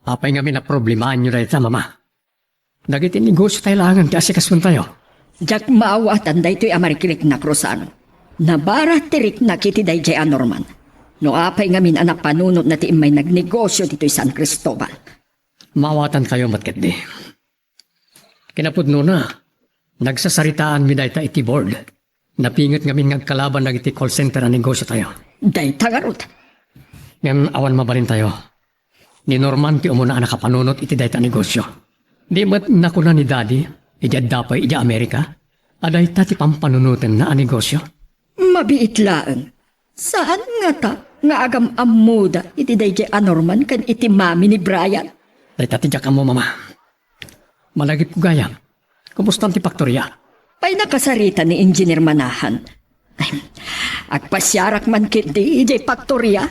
Apay ngamin a problemaanyo dayta, Mama? Dagiti negosio tayo laengen ti asikasuntayo. Diak maawatan daytoy a marikrik, Nak Rosano. Nabara ti riknak iti daydiay a Norman. No apay ngamin a napanunotna ti immay nagnegosio ditoy San Cristobal. Maawatantayo met ketdi. Kinapudnona, nagsasaritaanmi dayta iti board. Napinget ngamin nga agkalaban dagiti call center a negosiotayo. Dayta ngarud. Ngem awan mabalintayo. Ni Norman ti umuna a nakapanunot iti dayta a negosio. Di met nakuna ni Daddy, idi adda pay idiay Amerika, a dayta ti pampanunotenna a negosio? Mabiit laeng. Saan ngata nga agam-ammoda iti daydiay a Norman ken iti mami ni Brian? Dayta ti diak ammo, Mama. Malagipko gayam. Kumustan ti faktoria? Pay nakasarita ni Engineer Manahan. Ay, agpasiarak man ketdi idiay faktoria.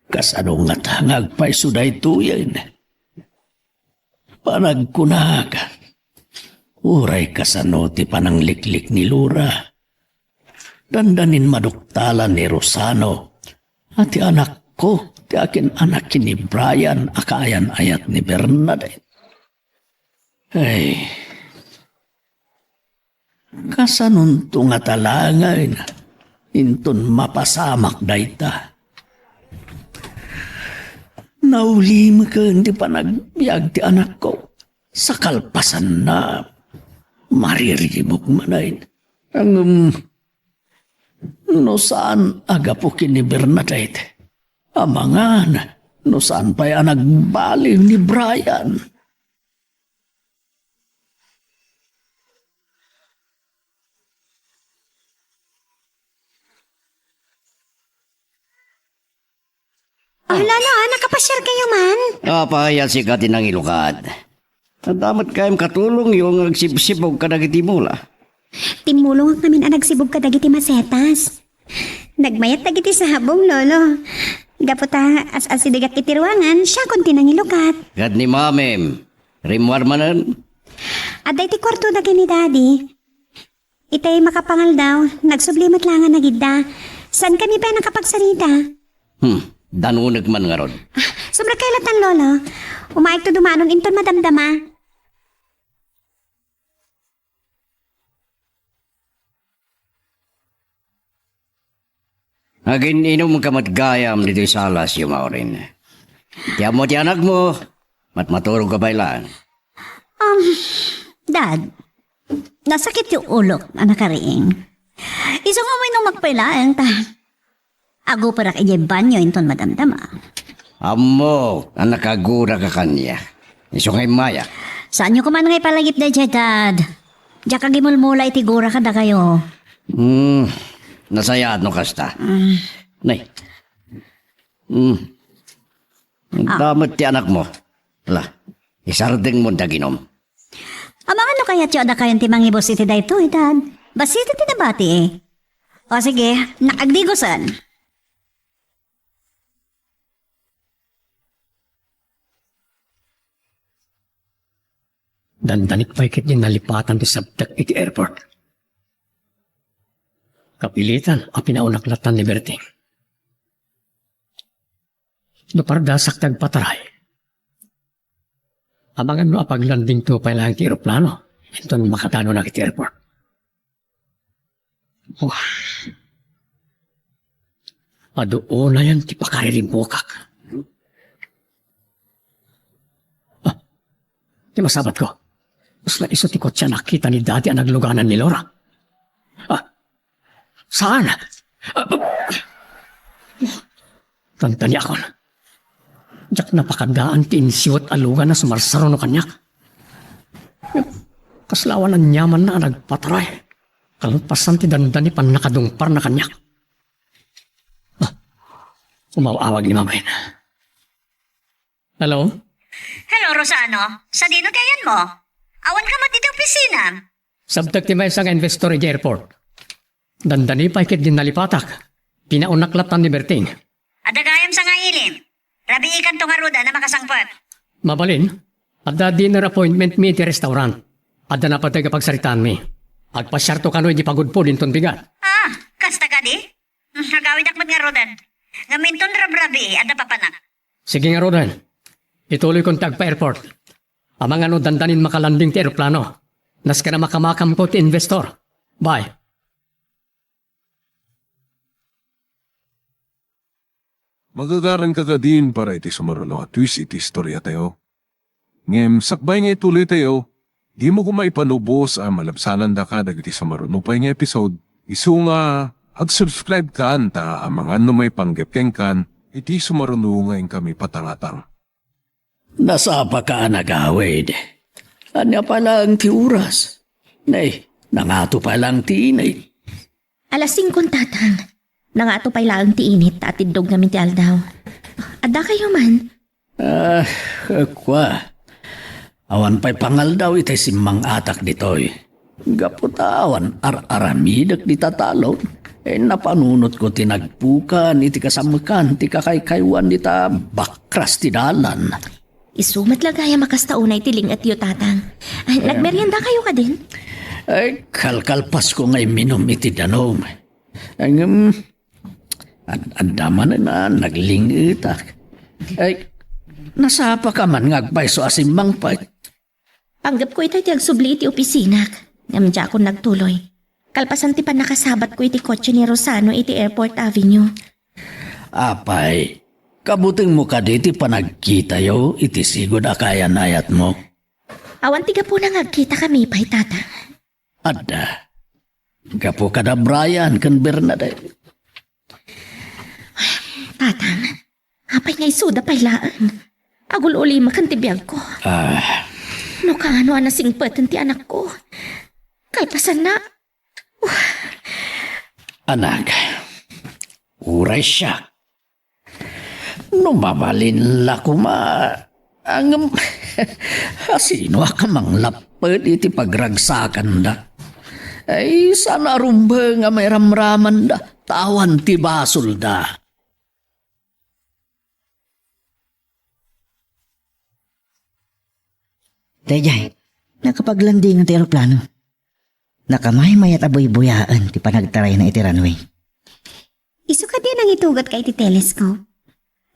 Kasano ngata nga agpayso daytoyen? Panagkunak, uray kasano ti panangliklik ni Lura, dandanin maduktalan ni Rosano a ti anakko ti akin-anak ken ni Brian a kaayan-ayat ni Bernadette. Ay, kasanonto ngata laengen inton mapasamak dayta? Naulimeken ti panagbiag ti anakko. Sa kalpasanna, maririmok manen. Ngem, no saan a gapu ken ni Bernadette, amangan, no saan pay a nagbaliw ni Brian. Ah, Lolo, ah, nakapasiar kayo man? Apay a sika ti nangilukad. Adda met kayam katulongyo nga agsibsibog kadagiti mula. Timmulongak ngamin a nagsibog kadagiti masetas. Nagmayat dagiti sabong, Lolo. Gapu ta as-asidegak iti ruangan, siakon ti nangilukad. Ket ni Mamim, rimmuar manen? Adda iti kuartoda ken ni Daddy. Itay makapangaldaw, nagsubli met laeng a nagidda. Saan kami pay nakapagsarita? Hmm, danunek man ngarud. Ah, sumrekkayo latan, Lolo. Umayegto dumanon inton madamdama. Agin-inumka met gayam ditoy salasyo, Maureen. Ti ammo ti anakmo, matmaturogka pay laeng. Um, Dad, nasakit ti ulok a nakariing. Isu nga uminumak pay laeng ta aguperak idiay banyo inton madamdama. Ammok a nakaguraka kaniak. Isu nga immayak. Saanyo koma nga ipalagip daydiay, Dad. Diak agimulmula iti gura kadakayo. Hmm, nasayaat no kasta. Mm. Nay. Hmm. Ah. Ania met ti anakmo? Ala, isardengmo ti aginom. Amangan no kayatyo a dakayon ti mangibus iti daytoy, Dad. Bassit ti nabati. O sige, nakaagdigosen. Dandanik pay ketdi nalipatan ti sabtek iti airport. Kapilitan a pinaunak latan ni Berting. No pardasak ti agpataray, amangan no apaglandingto pay laeng ti eroplano inton makadanonak iti airport. Wah. Adu unayen ti pakariribukak. Ah, ti masabatko. Kasla isu ti kotse a nakita ni Daddy a nagluganan ni Laura. Ah, saan? Ah, Tantaniakon. Diak napakaddaan ti insiwet a lugan a sumarsaruno kaniak. Kasla awan aniamanna a nagpataray. Kalpasan ti dandani pannakadungparna kaniak. Ah, umaw-awag ni Mama Ina. Hello? Hello, Rosano. Sadino ti ayanmo? Awan ka met iti opisina? Sabtek ti maysa nga investor iti airport. Dandani pay ketdi nalipatak. Pinaunak latan ni Berting. Adda gayam sangaili. Rabiikanto ngaruden a makasangpet. Mabalin, adda dinner appointment mi iti restaurant. Adda napateg a pagsaritaanmi. Agpasiarto kano iti pagudpod inton bigat. Ah, kasta kadi? Hmm, agawidak met ngaruden. Ngem inton rabrabii, adda papanak. Sige ngaruden. Ituloykon ti agpa-airport. Amangan no dandanin makalanding ti eroplano. Nasken a makamakamko ti investor. Bye. Magagaranka kadin para iti sumaruno a twist iti istoriatayo. Ngem sakbay nga ituloytayo, dimo koma ipanubos a malabsanandaka dagiti sumaruno pay nga episode, isu nga ag-subscribe kan ta amangan no maipanggep kenkan iti sumaruno nga inkami patangatang. Nasapaka a nagawid. Ania pay laeng ti oras? Nay, nangato pay laeng ti init. Alas singko, Tatang. Nangato pay laeng ti init ta atiddog ngamin ti aldaw. Adda kayo man? Ah, kua. Awan pay pangaldaw itay simmang-atak ditoy. Gapu ta awan ar-aramidek dita talon, eh, napanunotko ti nagpukan iti kasammekan ti kakaykaywan dita bakras ti dalan. Isu met la gayam a kasta unay ti ling-etyo, Tatang. Ay, nagmerienda kayo kadin? Ay, kalkalpasko nga imminum iti danum. Ay, ngem, ad-, adda manen a nagling-etak. Ay, nasapaka man nga agpayso a simmangpet. Panggepko itay ti agsubli iti opisinak, ngem diakon nagtuloy. Kalpasan ti pannakasabatko iti kotse ni Rosano iti Airport Avenue. Apay, Kabutengmo kadi ti panagkitayo iti sigud a kaayan-ayatmo? Awan ti gapuna nga agkitakami pay, Tata. Adda. Gapu kada Brian ken Bernadette. Tatang, apay nga isuda pay laeng? Agul-ulimaken ti biagko. Ah. No kaano a nasingpeten ti anakko. Kalpasanna. Anak, uray siak. No mabalin la koma, ngem, asino a kamanglapped iti pagragsakanda? Ay, saan a rumbeng a mairamramanda, ta awan ti basolda. Daydiay, nakapaglandingan ti eroplano. Nakamaymayat a buybuyaen ti panagtarayna iti runway. Isu kadi a nangitugatka iti telescope?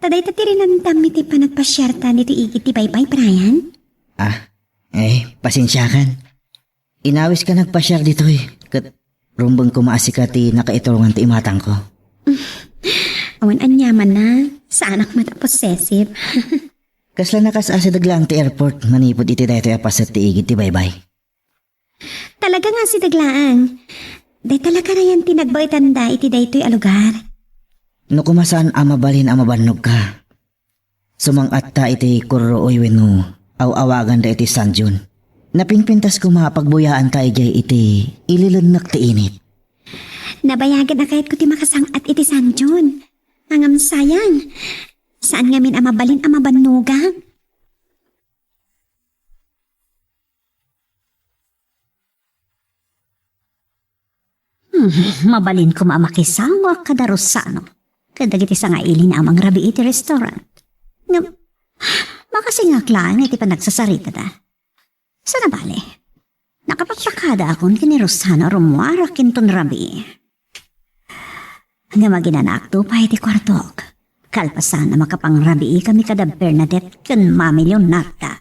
Ta dayta ti rinantam iti panagpasiarta ditoy igid ti baybay, Brian? Ah, eh, pasensiakan. Inawiska nagpasiar ditoy, ket rumbeng koma a sika ti nakaiturongan ti imatangko. Awan aniamanna, saanak met a possessive. Kasla nakaas-asideg laeng ti airport manipud iti daytoy a paset ti igid ti baybay. Talaga nga asideg laeng. Dayta la kanayon ti nagbaetanda iti daytoy a lugar. No koma saan a mabalin a mabannogka, sumang-atta iti kurrooy wenno aw-awaganda iti San Jun. Napingpintas koma a pagbuyaanta idiay iti ililennek ti init. Nabayagen a kayatko ti makasang-at iti San Jun. Ngem sayang, saan ngamin a mabalin a mabannogak. Hmm, mabalin koma a makisangak kada Rosano ken dagiti sangailina a mangrabii iti restaurant. Ngem, makasingak laeng iti panagsasaritada. Saan a bale, nakapagpakadaakon ken ni Rosano a rummuarak inton rabii. Ngem aginanaakto pay iti kuartok, kalpasan a makapangrabiikami kada Bernadette ken Mami Leonarda.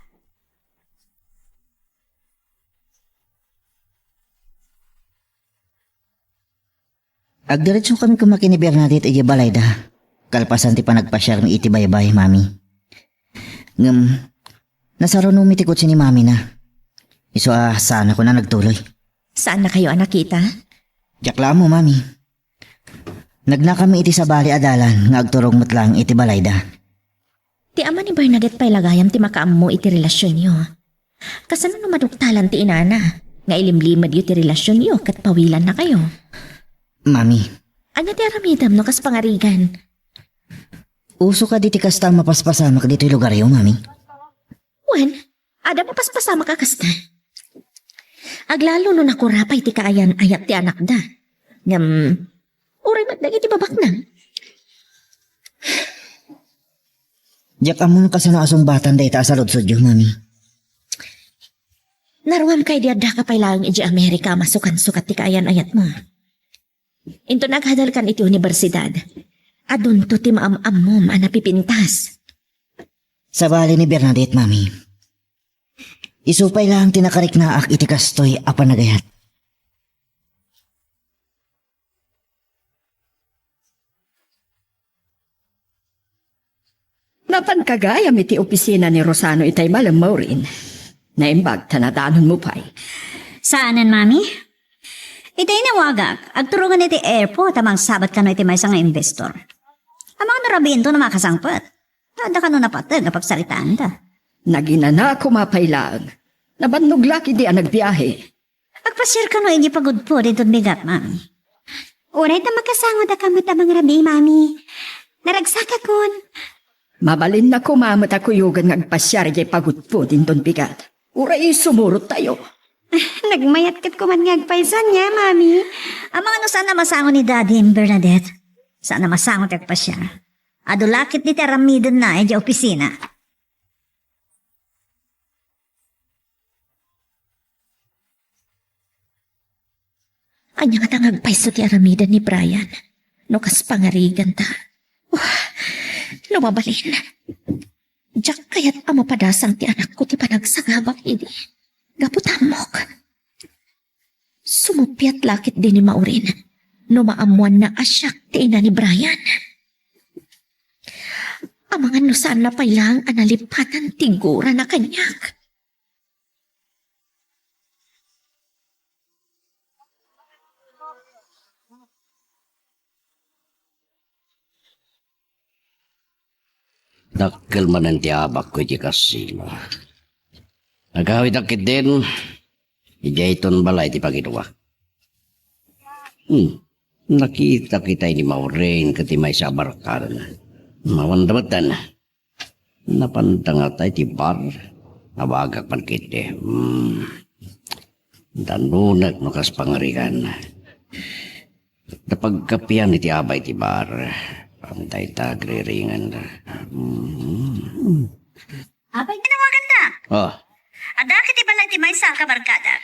Agdiretsokami koma ken ni Bernadette idiay balayda, kalpasan ti panagpasiarmi iti baybay, Mami. Ngem, nasarunomi ti kotse ni Mamina. Isu a saanakon a nagtuloy. Saannakayo a nakita? Diak la ammo, Mami. Nagnakami iti sabali a dalan nga agturong met laeng iti balayda. Ti ama ni Bernadette pay la gayam ti makaammo iti relasionyo. Kasano no maduktalan ti inana nga ilimlimedyo ti relasionyo ket pawilannakayo? Mami. Ania ti aramidem no kas pangarigan? Uso kadi ti kasta a mapaspasamak ditoy lugaryo, Mami? Wen, adda mapaspasamak a kasta. Aglalo no nakura pay ti kaayan-ayat ti anakda. Ngem, uray met dagiti babaknang. Diak ammo no kasano a sungbatan dayta a saludsodyo, Mami. Naruamka idi addaka pay laeng idiay Amerika a masukansukat ti kaayan-ayatmo. Inton aghadalkan iti universidad, adunto ti maam-ammom a napipintas. Sabali ni Bernadette, Mami. Isu pay laeng ti nakariknaak iti kastoy a panagayat. Napanka gayam iti opisina ni Rosano itay malem, Maureen. Naimbag ta nadanonmo pay. Saanen, Mami? Itay inawagak, agturongen iti airport a mangsabat kano iti maysa nga investor. Amangan no rabiinto no makasangpet. Adda kano napateg a pagsaritaanda. Naginana koma pay laeng. Nabannog la ketdi a nagbiahe. Agpasiar kano idiay pagudpod inton bigat, Mami. Uray ta makasango daka met a mangrabii, Mami. Naragsakakon. Mabalinna koma met a kuyogen nga agpasiar idiay pagudpod inton bigat. Uray sumurottayo. Nagmayat ket koman nga agpayso ania, Mami. Amangan no saan a masango ni Daddy, Bernadette. Saan a masango ti agpasiar. Adu la ketdi ti aramidenna idiay opisina. Ania ngata nga agpayso ti aramiden ni Brian no kas pangariganta? Wah, no mabalin, diak kayat a mapadasang ti anakko ti panagsagabak idi gapu ta ammok. Sumuppiat la ketdi ni Maureen no maammoanna a siak ti ina ni Brian. Amangan no saanna pay laeng a nalipatan ti gurana kaniak. Dakkel manen ti abakko iti kasino. Agawidak ketdin, idiayton balay ti pagidua. Hmm. Nakitak itay ni Maureen ket ti maysa a barkadana. Mawanda metten. Napanda ngata iti bar. Awagak man ketdi. Hmm. Danunek no kas pangarigan. Napagkapian iti abay ti bar. Pantay ta agriringan da. Hmm. Apay nga nawaganda? Oh. Adda ket ti balay ti maysa a kabarkadak.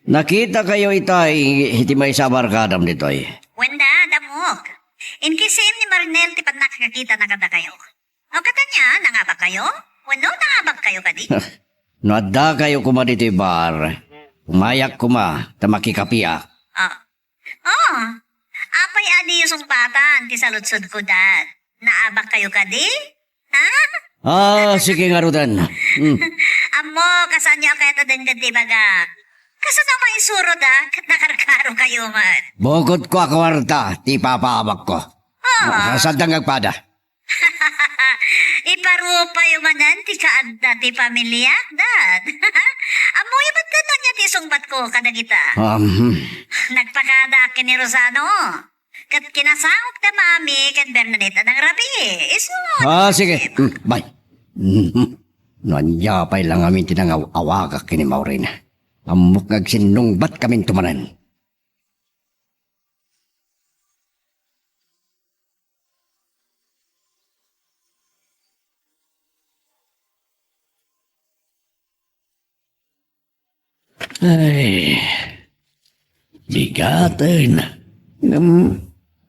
Nakitakayo itay iti maysa a barkadam ditoy. Wen da, damok. Inkisim ni Marinel ti pannakakitana kadakayo. O katanya, nangabakkayo? Wenno nangabakkayo kadi? No addakayo koma ditoy bar, umayak koma ta makikapiak. Ah. Oh, apay a diyo sungbatan ti saludsodko, Dad? Naabakkayo kadi? Ha? Ah, sige ngaruden. Hmm. Ammok a saanyo a kayat a denggen ti ibagak. Kasano maisuroda ket nakarkarokayo met? Bukotko a kuarta ti ipapaabakko. Oh. Ah, saan nga agpada? Iparupayo manen ti kaadda ti pamiliak, Dad. Ammoyo met ket ania ti sungbatko kadagita. Um. Nagpakadaak ken ni Rosano. Ket kinasangok da Mami ken Bernadette a nangrabii. Isu. Ah, sige. Mm, bye. Mm. No ania pay la ngamin ti nangaw-awagak ken ni Maureen. Ammok nga agsinnungbatkaminto manen. Ay, bigaten. Ngem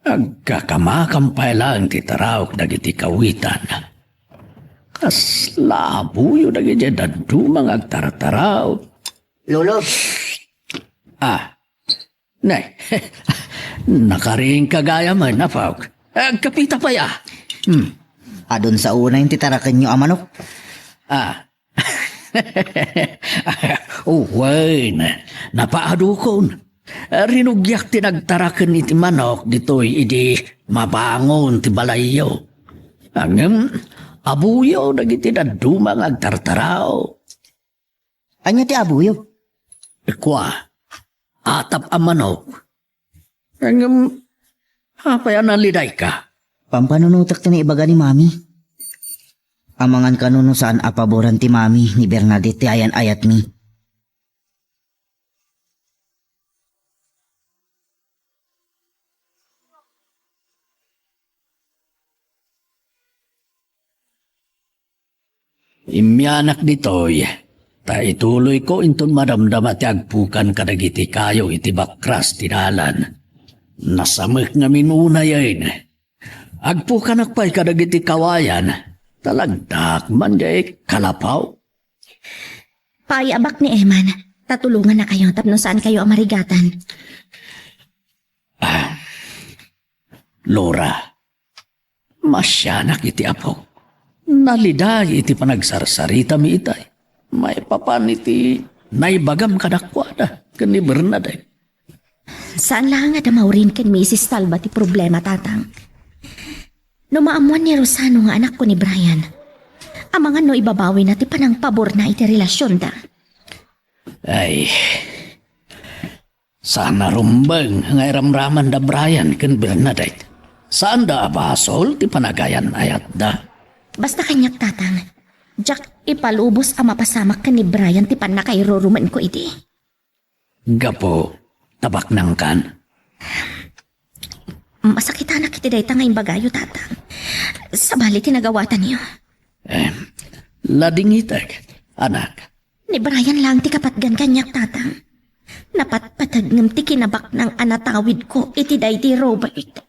agkakamakan pay laeng ti taraok dagiti kawitan. Kasla abuyo dagiti dadduma nga agtartaraok. Lolo. Ah, ne, nakariingka gayam, apok. Agkapita pay, a. Hmm. Adun sa unay ti tarakenyo a manok. Ah. Wen, napaadukon. Rinugiak ti nagtaraken iti manok ditoy idi mabangon ti balayyo. Ngem, abuyo dagiti dadduma nga agtartaraok. Ania ti abuyo? Kua, atap a manok. Ngem, apay a nalidayka? Pampanunotek ti naibaga ni Mami. Amangan kano no saan a paboran ti Mami ni Bernadette ti ayan-ayatmi. Immianak ditoy, ta ituloyko inton madamdama ti agpukan kadagiti kayo iti bakras ti dalan. Nasamek ngamin unayen. Agpukanak pay kadagiti kawayan, ta lagdak man jay kalapaw. Paayabak ni Eman, ta tulongannakayo tapno saankayo a marigatan. Ah, Lora, masianak iti Apo. Naliday iti panagsarsaritami itay. Maipapan iti naibagam kadakuada ken ni Bernadette. Saan laeng a da Maureen ken Misis Talba ti problema, Tatang. No maammuan ni Rosano nga anakko ni Brian, amangan no ibabawina ti panangpaborna iti relasionda. Ay, saan a rumbeng nga iramraman da Brian ken Bernadette. Saanda a basol ti panagayan-ayatda. Basta kaniak, Tatang. Diak ipalubos a mapasamak ken ni Brian ti pannakairurumenko idi. Gapu ta baknangkan. Masakitanak iti dayta nga imbagayo, Tatang. Sabali ti nagawatanyo. Eh, ladingitek, anak. Ni Brian lang ti kapatgan kaniak, Tatang. Napatpateg ngem ti kinabaknang a natawidko iti daydi Robert.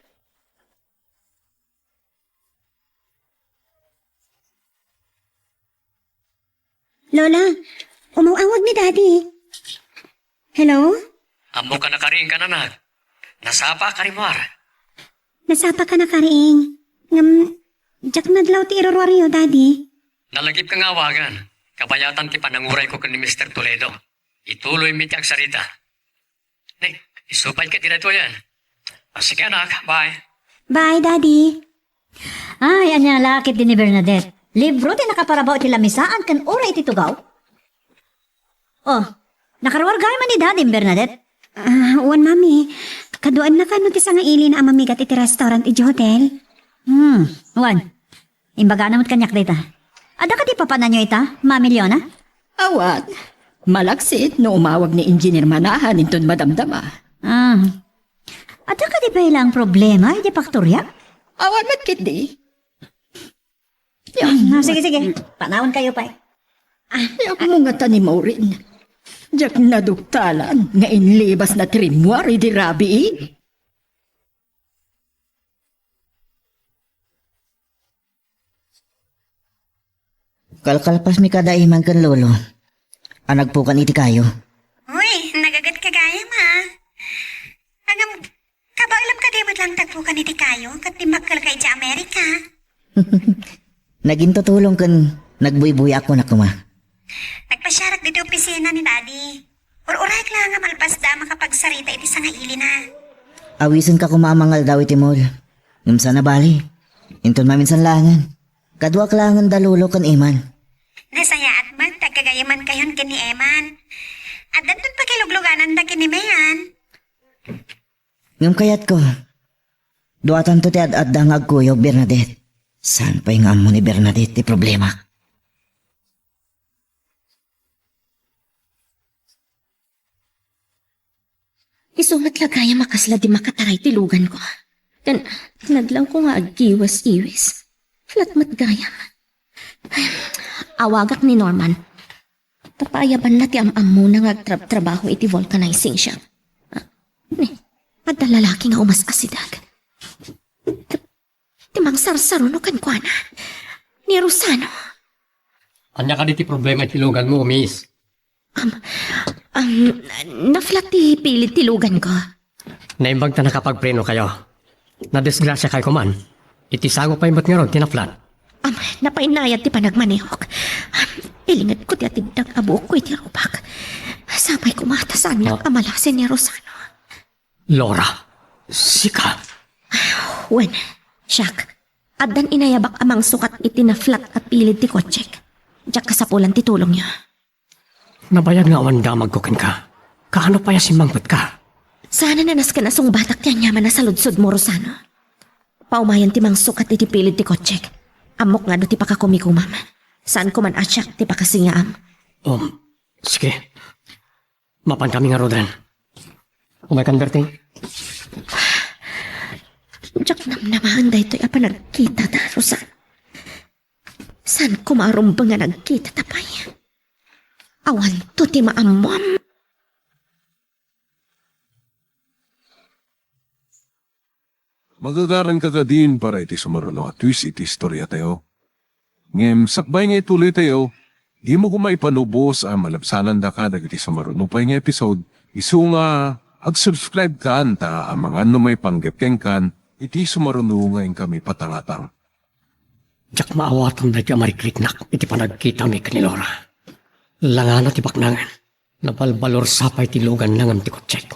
Lola, umaw-awag ni Daddy. Hello? Ammok a nakariingkan, anak. Nasapa ka rimmuar. Nasapa ka nakariing. Ngem, Diak nadlaw ti iruruaryo, Daddy. Nalagipka nga awagan. Kabayatan ti panangurayko ken ni Mister Toledo. Ituloymi ti agsarita. Nick, isupay ka ditoyen. Ah, sige, anak. Bye. Bye, Daddy. Ay, ania la ketdi ni Bernadette. Libro ti nakaparabaw iti lamisaan ken uray iti tugaw. Oh, nakaruar gayam ni Daddy, Bernadette? Ah, wen, Mami. Kaduaanna kano ti sangailina a mamigat iti restaurant idiay hotel? Hmm, wen. Imbagana met kaniak dayta. Adda kadi papananyo ita, Mami Leona? Awan. Malaksid no umawag ni Engineer Manahan inton madamdama. Ah. Adda kadi pay lang problema iti faktoria? Awan met ketdi. Ah, sige, sige. Panawan kayo pay. Ti ammo ngata ni Maureen. Diak naduktalan nga inlibasna ti rimmuar idi rabii. Kalkalpasmi kada Eman ken Lolo a nagpukan iti kayo. Uy, nagagetka gayam, ha? Ngem, kabaelam kadi met laeng ti agpukan iti kayo ket dimmakkelka idiay Amerika. Nagintutulong ken nagbuybuyaak, kunak koma. Nagpasiarak ditoy opisina ni Daddy. Ur-urayek laeng a malpasda a makapagsarita iti sangailina. Awisenka koma a mangaldaw iti mall. Ngem saan a bali. Inton maminsan laengen. Kaduak laengen da Lolo ken Eman. Nasayaat met ti agkagayamankayon ken ni Eman. Addanton pakiluglugananda ken ni Mean. Ngem kayatko, duatanto ti ad-adda nga agkuyog, Bernadette. Saan pay nga ammo ni Bernadette ti problema? Isu met la gayam a kasla di makataray ti luganko. Ken nadlawko nga aggiwes-iwes. Flat met gayam. Ay, awagak ni Norman. Ta paayabanna ti am-ammona nga agtrabtrabaho iti vulcanizing shop. Ah, ni, adda lalaki nga umas-asideg. Ti, ti mangsarsaruno kenkuana. Ni Rosano. Ania kadi ti problema iti luganmo, miss? Am, am, naflat ti pilid ti luganko. Naimbag ta nakapagpreno kayo. Nadisgrasiakay koman. Iti sango pay met ngarud ti naflat. Am, napainayat ti panagmanehok. Am, ilingetko ti atiddak a buokko iti rubak. Sapay koma ta saannak a malasin ni Rosano. Laura, sika? Wen, siak. Addan inayabak a mangsukat iti naflat a pilid ti kotsek. Diak kasapulan ti tulongyo. Nabayag nga awan damagko kenka. Kaano pay a simmangpetka? Saan a nasken a sungbatak ti aniaman a saludsodmo, Rosano. Paumayen ti mangsukat iti pilid ti kotsek. Ammok nga adu ti pakakumikumam. Saanko man a siak ti pakasingaam. Um, sige. Mapankami ngaruden. Umaykan, Berting. Diak namnamaen daytoy a panagkitata, Rosano. Saan koma a rumbeng a nagkitata pay? Awanto ti maammoam. Magagaranka kadin para iti sumaruno a twist iti istoriatayo. Ngem sakbay nga ituloytayo, dimo koma ipanubos a malabsanandaka dagiti sumaruno pay nga episode, isu nga ag-subscribe-kan ta amangan no maipanggep kenkan iti sumaruno nga inkami patangatang. Diak maawatan daytoy a marikriknak iti panagkitami ken ni Laura. Langana ti baknangen. Nabalbalor sapay ti luganna ngem ti kotsek.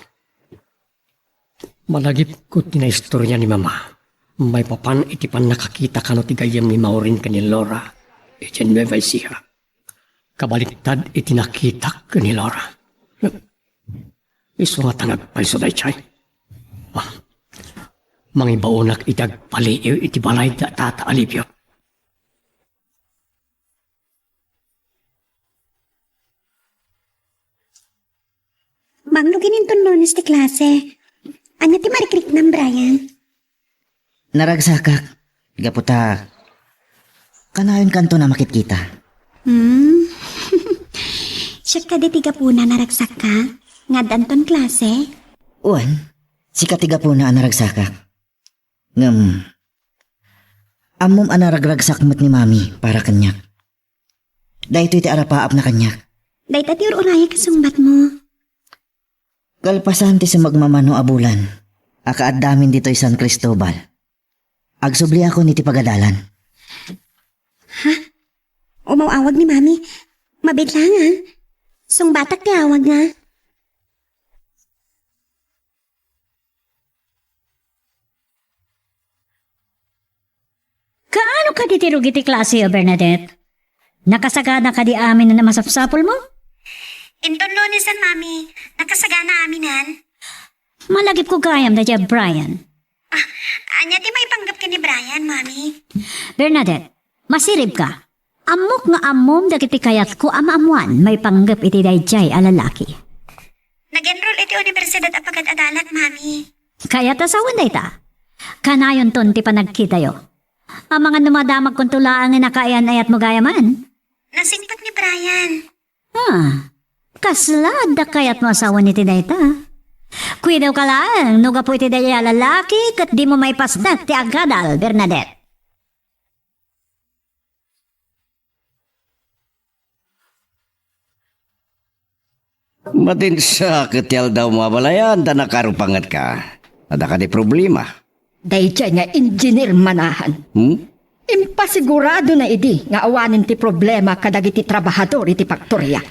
Malagipko ti naistorya ni Mama maipapan iti pannakakita kano ti gayyem ni Maureen ken ni Laura iti Nueva Ecija. Kabaliktad iti nakitak ken ni Laura. Isu ngata nga agpayso daytoy. Ah, mangibaonak iti agpaliiw iti balay da Tata Alibio. Manglo ken inton Lunes ti klase. Ania ti marikriknam, Brian? Naragsakak. Gapu ta, kanayon kanto na makitkita. Hmm? Siak kadi ti gapuna naragsakka? Nga addanton klase? Wen, sika ti gapuna a naragsakak. Ngem, ammom a naragragsak met ni Mami para kaniak. Daytoy ti arapaapna kaniak. Dayta ti ur-urayek a sungbatmo. Kalpasan ti sumagmamano a bulan a kaaddamin ditoy San Cristobal, agsubliakon iti pagadalan. Ha? Umaw-awag ni Mami. Mabiit laeng, ah. Sungbatak ti awagna. Kaano kadi ti rugi ti klase, Bernadette? Nakasagana kadi amin a masapsapulmo? Inton Lunesan, Mami. Nakasagana aminan. Malagipko gayam daydiay a Brian. Ah, ania ti maipanggep ken ni Brian, Mami? Bernadette, masiribka. Ammok nga ammom dagiti kayatko a maammoan maipanggep iti daydiay a lalaki. Nag-enroll iti universidad a pagad-adalat, Mami. Kayat a sawen dayta? Kanayonton ti panagkitayo. Amangan no madamagkonto laengen a kaayan-ayatmo gayamen. Nasingpet ni Brian. Ah, kasla adda kayatmo a sawen iti dayta? Kuidawka laeng no gapu iti daydiay a lalaki ket dimo maipasnek ti agadal, Bernadette. Matinsa ket ti aldawmo a balayan ta nakarupangetka. Adda kadi problema? Daydiay nga engineer manahan. Hmm? Impasiguradona idi nga awanen ti problema kadagiti trabahador iti faktoria.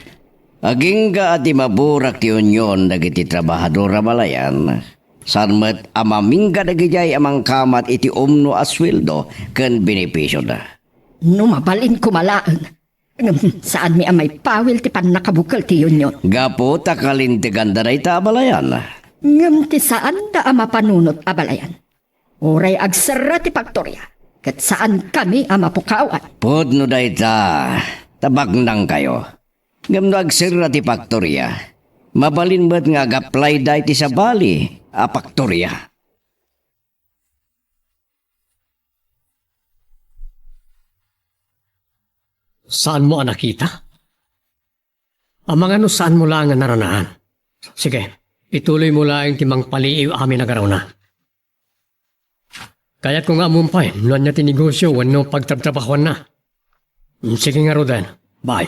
Agingga a di maburak ti union dagiti trabahador a balayan, saan met a mamingga dagidiay a mangkamat iti umno a sueldo ken benepisioda. No mabalin koma laeng, ngem saanmi a maipawil ti pannakabukel ti union. Gapu ta kalinteganda dayta a balayan. Ngem ti saanda a mapanunot a balayan. Uray agserra ti faktoria, ket saankami a mapukawan. Pudno dayta, ta baknangkayo. Ngem no agserra ti faktoria, mabalin met nga agaplayda iti sabali a faktoria. Saanmo a nakita? Amangan no saanmo laeng a naranaan. Sige, ituloymo laeng ti mangpaliiw amin a garauna. Kayatko nga ammom pay no ania ti negosio wenno pagtrabtrabahoanna. Sige ngaruden, bye.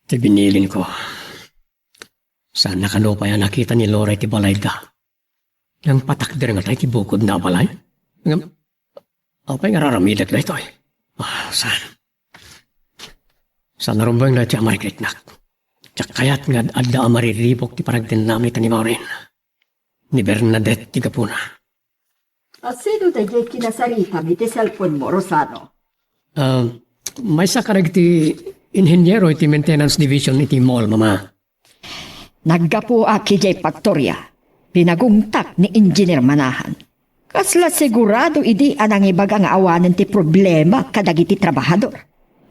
Ti binilinko. Saanna kano pay a nakita ni Laura iti balayda. Nangpatakder ngata iti bukodna a balay? Ngem, apay nga ar-aramidek daytoy? Ah, saan? Saan a rumbeng daytoy a marikritnak? Diak kayat nga ad-adda a mariribuk ti panagdennami ita ni Maureen. Ni Bernadette ti gapuna. A sino daydiay kinasaritami iti cellphone mo, Rosano? Ah, maysa kadagiti inheniero iti maintenance division iti mall, Mama. Naggapuak idiay faktoria. Pinagungtak ni Engineer Manahan. Kasla sigurado idi a nangibaga nga awanen ti problema kadagiti trabahador.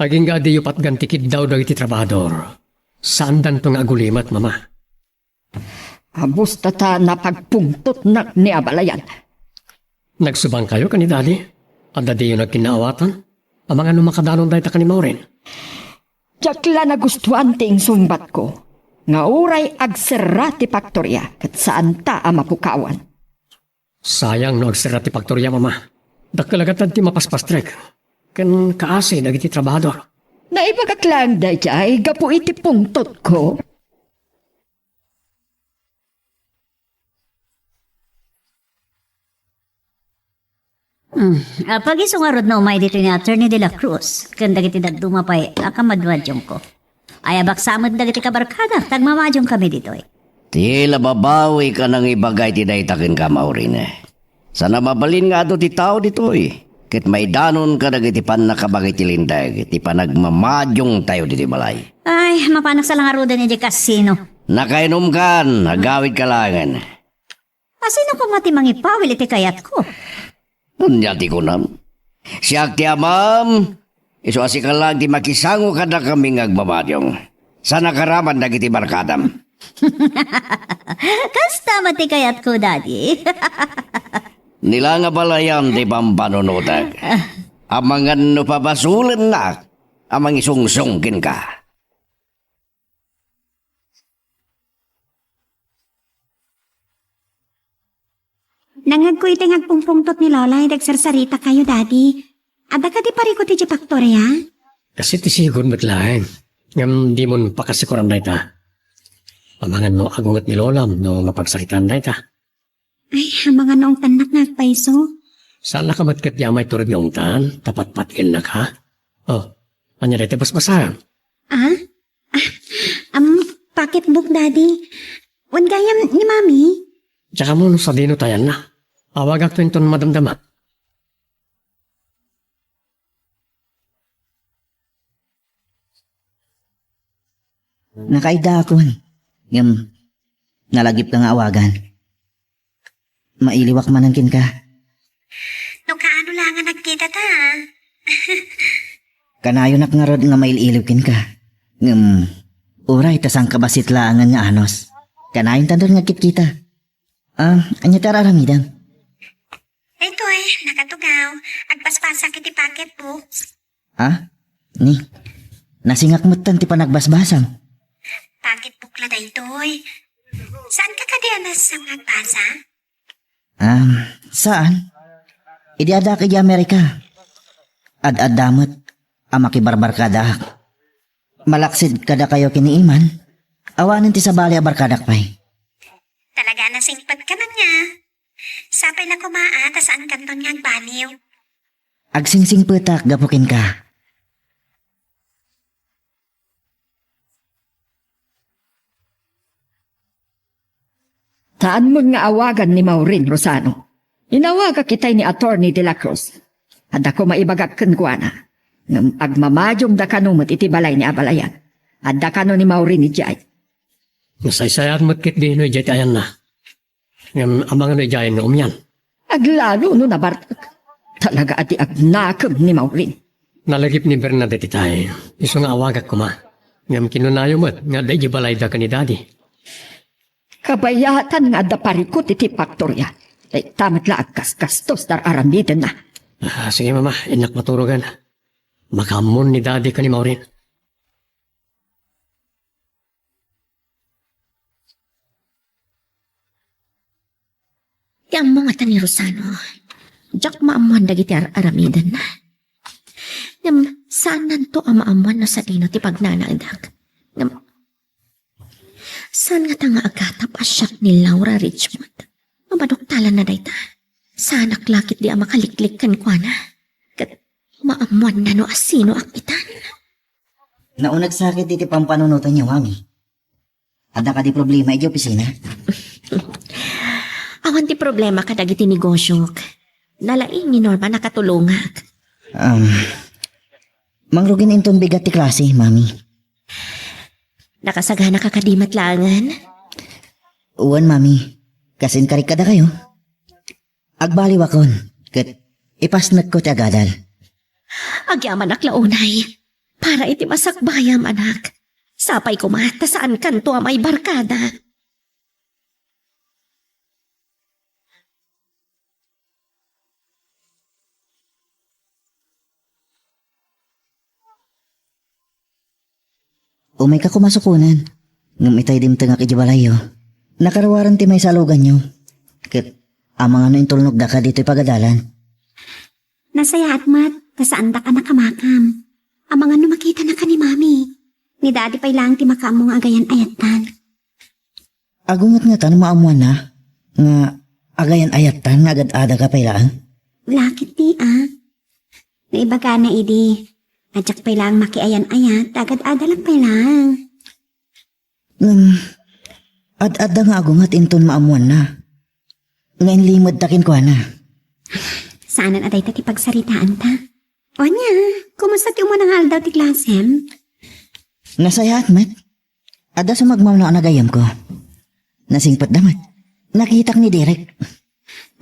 Agingga a diyo patgan ti kiddaw dagiti trabahador. Saandanto nga agulimet, Mama. Abusta ta napagpungtotnak ni abalayan. Nagsubangkayo ken ni Daddy? Adda diyo nagkinnaawatan? Amangan no makadanon dayta ken ni Maureen? Diak la nagustuan ti insungbatko nga uray agserra ti faktoria ket saanta a mapukawan. Sayang no agserra ti faktoria, Mama. Dakkel a gatad ti mapaspastrek ken kaasi dagiti trabahador. Naibagak laeng daydiay gapu iti pungtotko. Hmm. Apag isu ngarud no umay ditoy ni Attorney De La Cruz ken dagiti dadduma pay a kamadmadiongko. Ayabak sa met dagiti kabarkada, ta agmamadiong kami ditoy. Ti la babawik a nangibaga iti dayta kenka, Maureen. Saan a mabalin nga adu ti tao ditoy, ket maidanon kadagiti pannakabag iti linteg ti panagmamadiongtayo ditoy balay. Ay, mapanak sa la ngaruden idiay kasino. Nakainomkan, agawidka laengen. Asino koma ti mangipawil iti kayatko? Ania ti kunam? Siak ti amam, isu a sika laeng ti makisango kadakami nga agmamadiong. Saan a karaman dagiti barkadam. Kasta met ti kayatko, Daddy. Ni la nga balayan ti pampanunotek. Amangan no pabasolennak a mangisungsong kenka. Nangngegko iti nga agpungpungtot ni Lola idi agsarsarita kayo, Daddy. Adda kadi parikut idiay faktoria? Kas iti sigud met laeng. Ngem dimon pakasikoran dayta. Amangan no agunget ni Lolam no mapagsaritaan dayta. Ay, amangan no ungtannak nga agpayso. Saannaka met ketdi a maiturog nga ungtan, ta patpatgennaka. Oh, ania dayta basbasaem? Ah? Ah, am, pocketbook, Daddy. Wen gayam ni Mami? Diak ammo no sadino ti ayanna. Awagakto inton madamdama. Nakaiddaakon, ngem nalagipka nga awagan. Mailiwak manen kenka. No kaano la nga nagkitata, ah. Kanayonak ngarud nga mail-iliw kenka. Ngem, uray ta sangkabassit laengen nga anus. Kanayon ta ngarud nga agkitkita. Ah, ania ti ar-aramidem? Daytoy, nakatugaw. Agbasbasak iti pocketbooks. Ah? Ni, nasingak metten ti panagbasbasam. Pocketbook la daytoy. Saanka kadi a nasasanka agbasa? Um, saan? Idi addaak idiay Amerika, ad-adda met a makibarbarkadaak. Malaksid kadakayo ken ni Iman, awanen ti sabali a barkadak pay. Talaga a nasingpetka man nga. Sapay la koma a ta saankanton nga agbaliw. Agsingsingpetak gapu kenka. Saan met nga awagan ni Maureen, Rosano. Inawagak itay ni Attorney De La Cruz. Adda koma ibagak kenkuana. Ngem agmamadiumda kano met iti balay ni abalayan. Adda kano ni Maureen idiay. Nasaysayat met ketdi no idiay ti ayanna. Ngem amangan no idiayen nga umian. Aglalo no nabartek. Talaga a di agnakem ni Maureen. Nalagip ni Bernadette itay. Isu nga awagak koma. Ngem kinunayo met nga adda idiay balayda ken ni Daddy. Kabayatan nga adda parikut iti faktoria. Dayta met la aggasgastos ti ar-aramidenna. Ah, sige, Mama. Innak maturogen. Makaammon ni Daddy ken ni Maureen. Ti ammongata ni Rosano, diak maammoan dagiti ar-aramidenna. Ngem saannanto a maammoan no sadino ti pagnanaedak. Ngem saan ngata nga agatap a siak ni Laura Richmond? Mamaduktalanna dayta. Saanak la ketdi a makaliklik kenkuana. Ket maammoanna no asinoak itan. Nauneg sakit iti pampanunotanyo, Mami. Adda kadi problema idiay opisina? Awan ti problema kadagiti negosiok. Nalaing ni Norma nakatulongak. Um, mangrugin inton bigat ti klase, Mami. Nakasaganaka kadi met laengen? Wen, Mami. Kas inkarik kadakayo. Agbaliwakon, ket ipasnekko ti agadal. Agyamanak la unay. Para iti masakbayam, anak. Sapay koma ta saankanto a maibarkada. Umayka koma sukonen, ngem itay dimtengak idiay balayyo. Nakaruaren ti maysa a luganyo. Ket amangan no intulnogdaka ditoy pagadalan. Nasayaat met, ta saandak a nakamakam. Amangan no makitanaka ni Mami. Ni Daddy pay laeng ti makaammo nga agayan-ayattan. Agunget ngata no maammoanna nga agayan-ayattan nga agad-adalka pay laeng? Lakit ti, a. Naibagana idi, a diak pay laeng makiayan-ayat, agad-adalak pay laeng. Ngem, ad-adda nga agunget inton maammoanna nga inlimedta kenkuana. Saanen a dayta ti pagsaritaanta. Ania, kumusta ti umuna nga aldaw ti klasem? Nasayaat met. Adda sumagmamano a nagayyemko. Nasingpetda met. Nakitak ni Derek.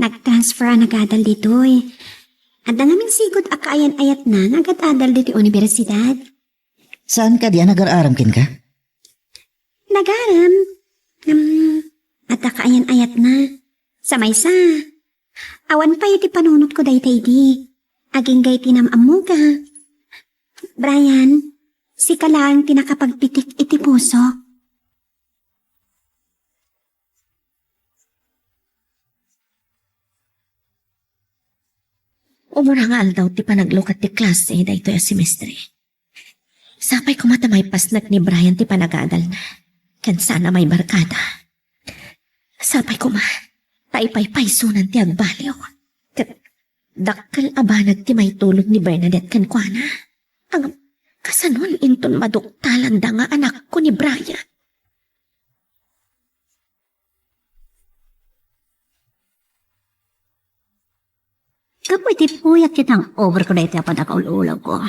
Nag-transfer a nagadal ditoy. Adda ngamin sigud a kaayan-ayatna nga agad-adal ditoy universidad. Saan kadi a nagar-aram kenka? Nagar-aram. Ngem, adda kaayan-ayatna. Sa maysa, awan pay iti panunotko dayta idi. Agingga iti nam-ammoga. Brian, sika laeng ti nakapagpitik iti pusok. Umuna nga aldaw ti panaglukat ti klase daytoy a semestre. Sapay koma ta maipasnek ni Brian ti panagadalna, ken saan a maibarkada. Sapay koma ta ipaypaysonan ti agbaliw, ket Dakkel a banag ti maitulod ni Bernadette kenkuana. Ngem, kasanon inton maduktalanda nga anakko ni Brian? Gapu iti puyat ket nang-overko daytoy a pannakaul-ulawko.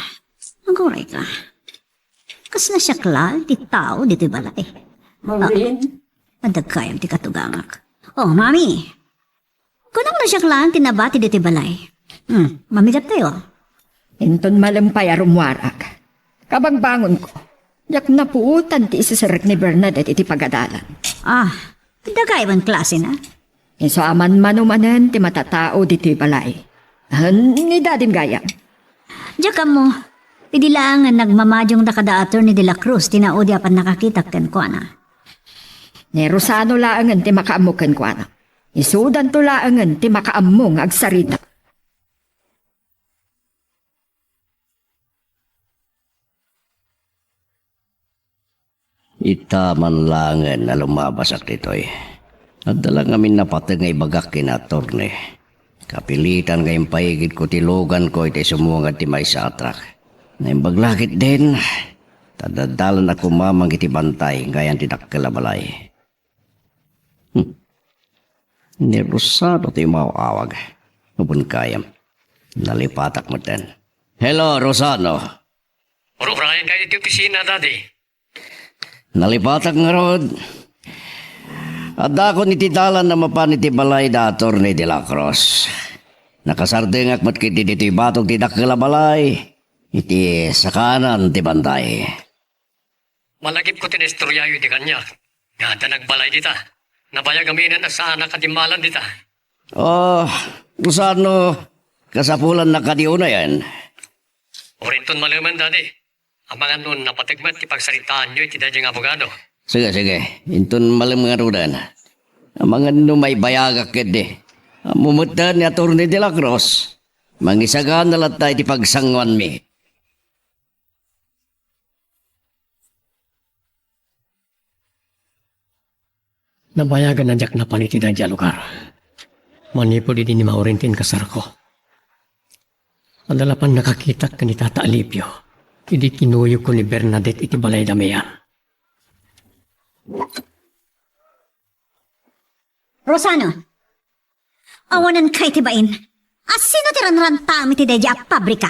Aguray ka. Kasla siak laeng ti tao ditoy balay. Maureen? Ah, adda gayam ti katugangak. Oh, Mami. Kunam no siak laeng ti nabati ditoy balay. Hmm, mamigat tayo. Inton malem pay a rummuarak, kabangbangonko, diak napuotan ti isiserrek ni Bernadette iti pagadalan. Ah, adda gayam a klase na. Isu a manmano manen ti matatao ditoy balay. Ah, ni Dadim gayam. Diak ammo, idi laengen nagmamadiongda kada Attorney de la Cruz ti naudi a pannakakitak kenkuana. Ni Rosano laengen ti makaammo kenkuana. Isudanto laengen ti makaammo nga agsarita. Ita man laengen a lumabasak ditoy. Adda la ngamin napateg nga ibagak ken attorney. Kapilitan nga impaigidko ti luganko iti sumungad ti maysa a truck. Naimbag la ketdin, ta daddalanak koma mangited ti bantay gayan ti dakkel a balay. Hmm. Ni Rosano ti umaw-awag. Awan gayam. Nalipatak metten. Hello, Rosano. Ururayan kayo iti opisina, Daddy. Nalipatak ngarud. Addakon iti dalan a mapan iti balay da Attorney de la Cruz. Nakasardengak met ketdi ditoy batog ti dakkel a balay. Iti sakanan ti bantay. Malagipko ti naistoryayo idi kaniak nga adda nagbalay dita. Nabayag aminen a saanak a dimmalan dita. Oh, Rosano, kasapulanna kadi unayen. Uray inton malemen, Daddy. Amangan no napateg met ti pagsaritaanyo iti daydiay nga abogado. Sige, sige. Inton malem ngaruden. Amangan no maibayagak ketdi. Ammo metten ni Attorney de la Cruz. Mangisagana latta iti pagsanguanmi. Nabayagan a diak napan iti daydiay a lugar. Manipud idi ni Maureen ti inkasarko. Adda la pannakakitak ken ni Tata Alipio idi kinuyogko ni Bernadette iti balay da Mean. Rosano, awanen kay ti bain. Asino ti ranrantaem iti daydiay a pabrika?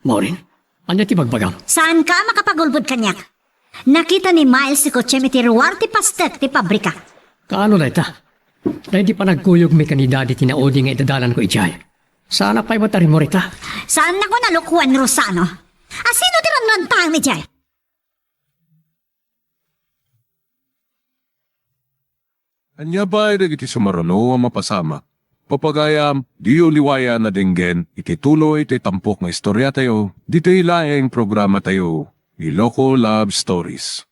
Maureen, ania ti bagbagam? Saanka a makapagulbod kaniak. Nakita ni Miles ti kotsem iti ruar ti pastek ti pabrika. Kaano dayta? Daydi panagkuyogmi ken ni Daddy ti naudi nga idadalanko idiay. Saan a pay met a rimmuar ita? Saannak a nalukwan, Rosano. Asino ti ranrantaem idiay? Ania pay dagiti sumaruno a mapasamak? Papagayam, diyo liwayan a denggen iti tuloy ti tampok nga istoriatayo ditoy laeng programatayo, Iloko Love Stories.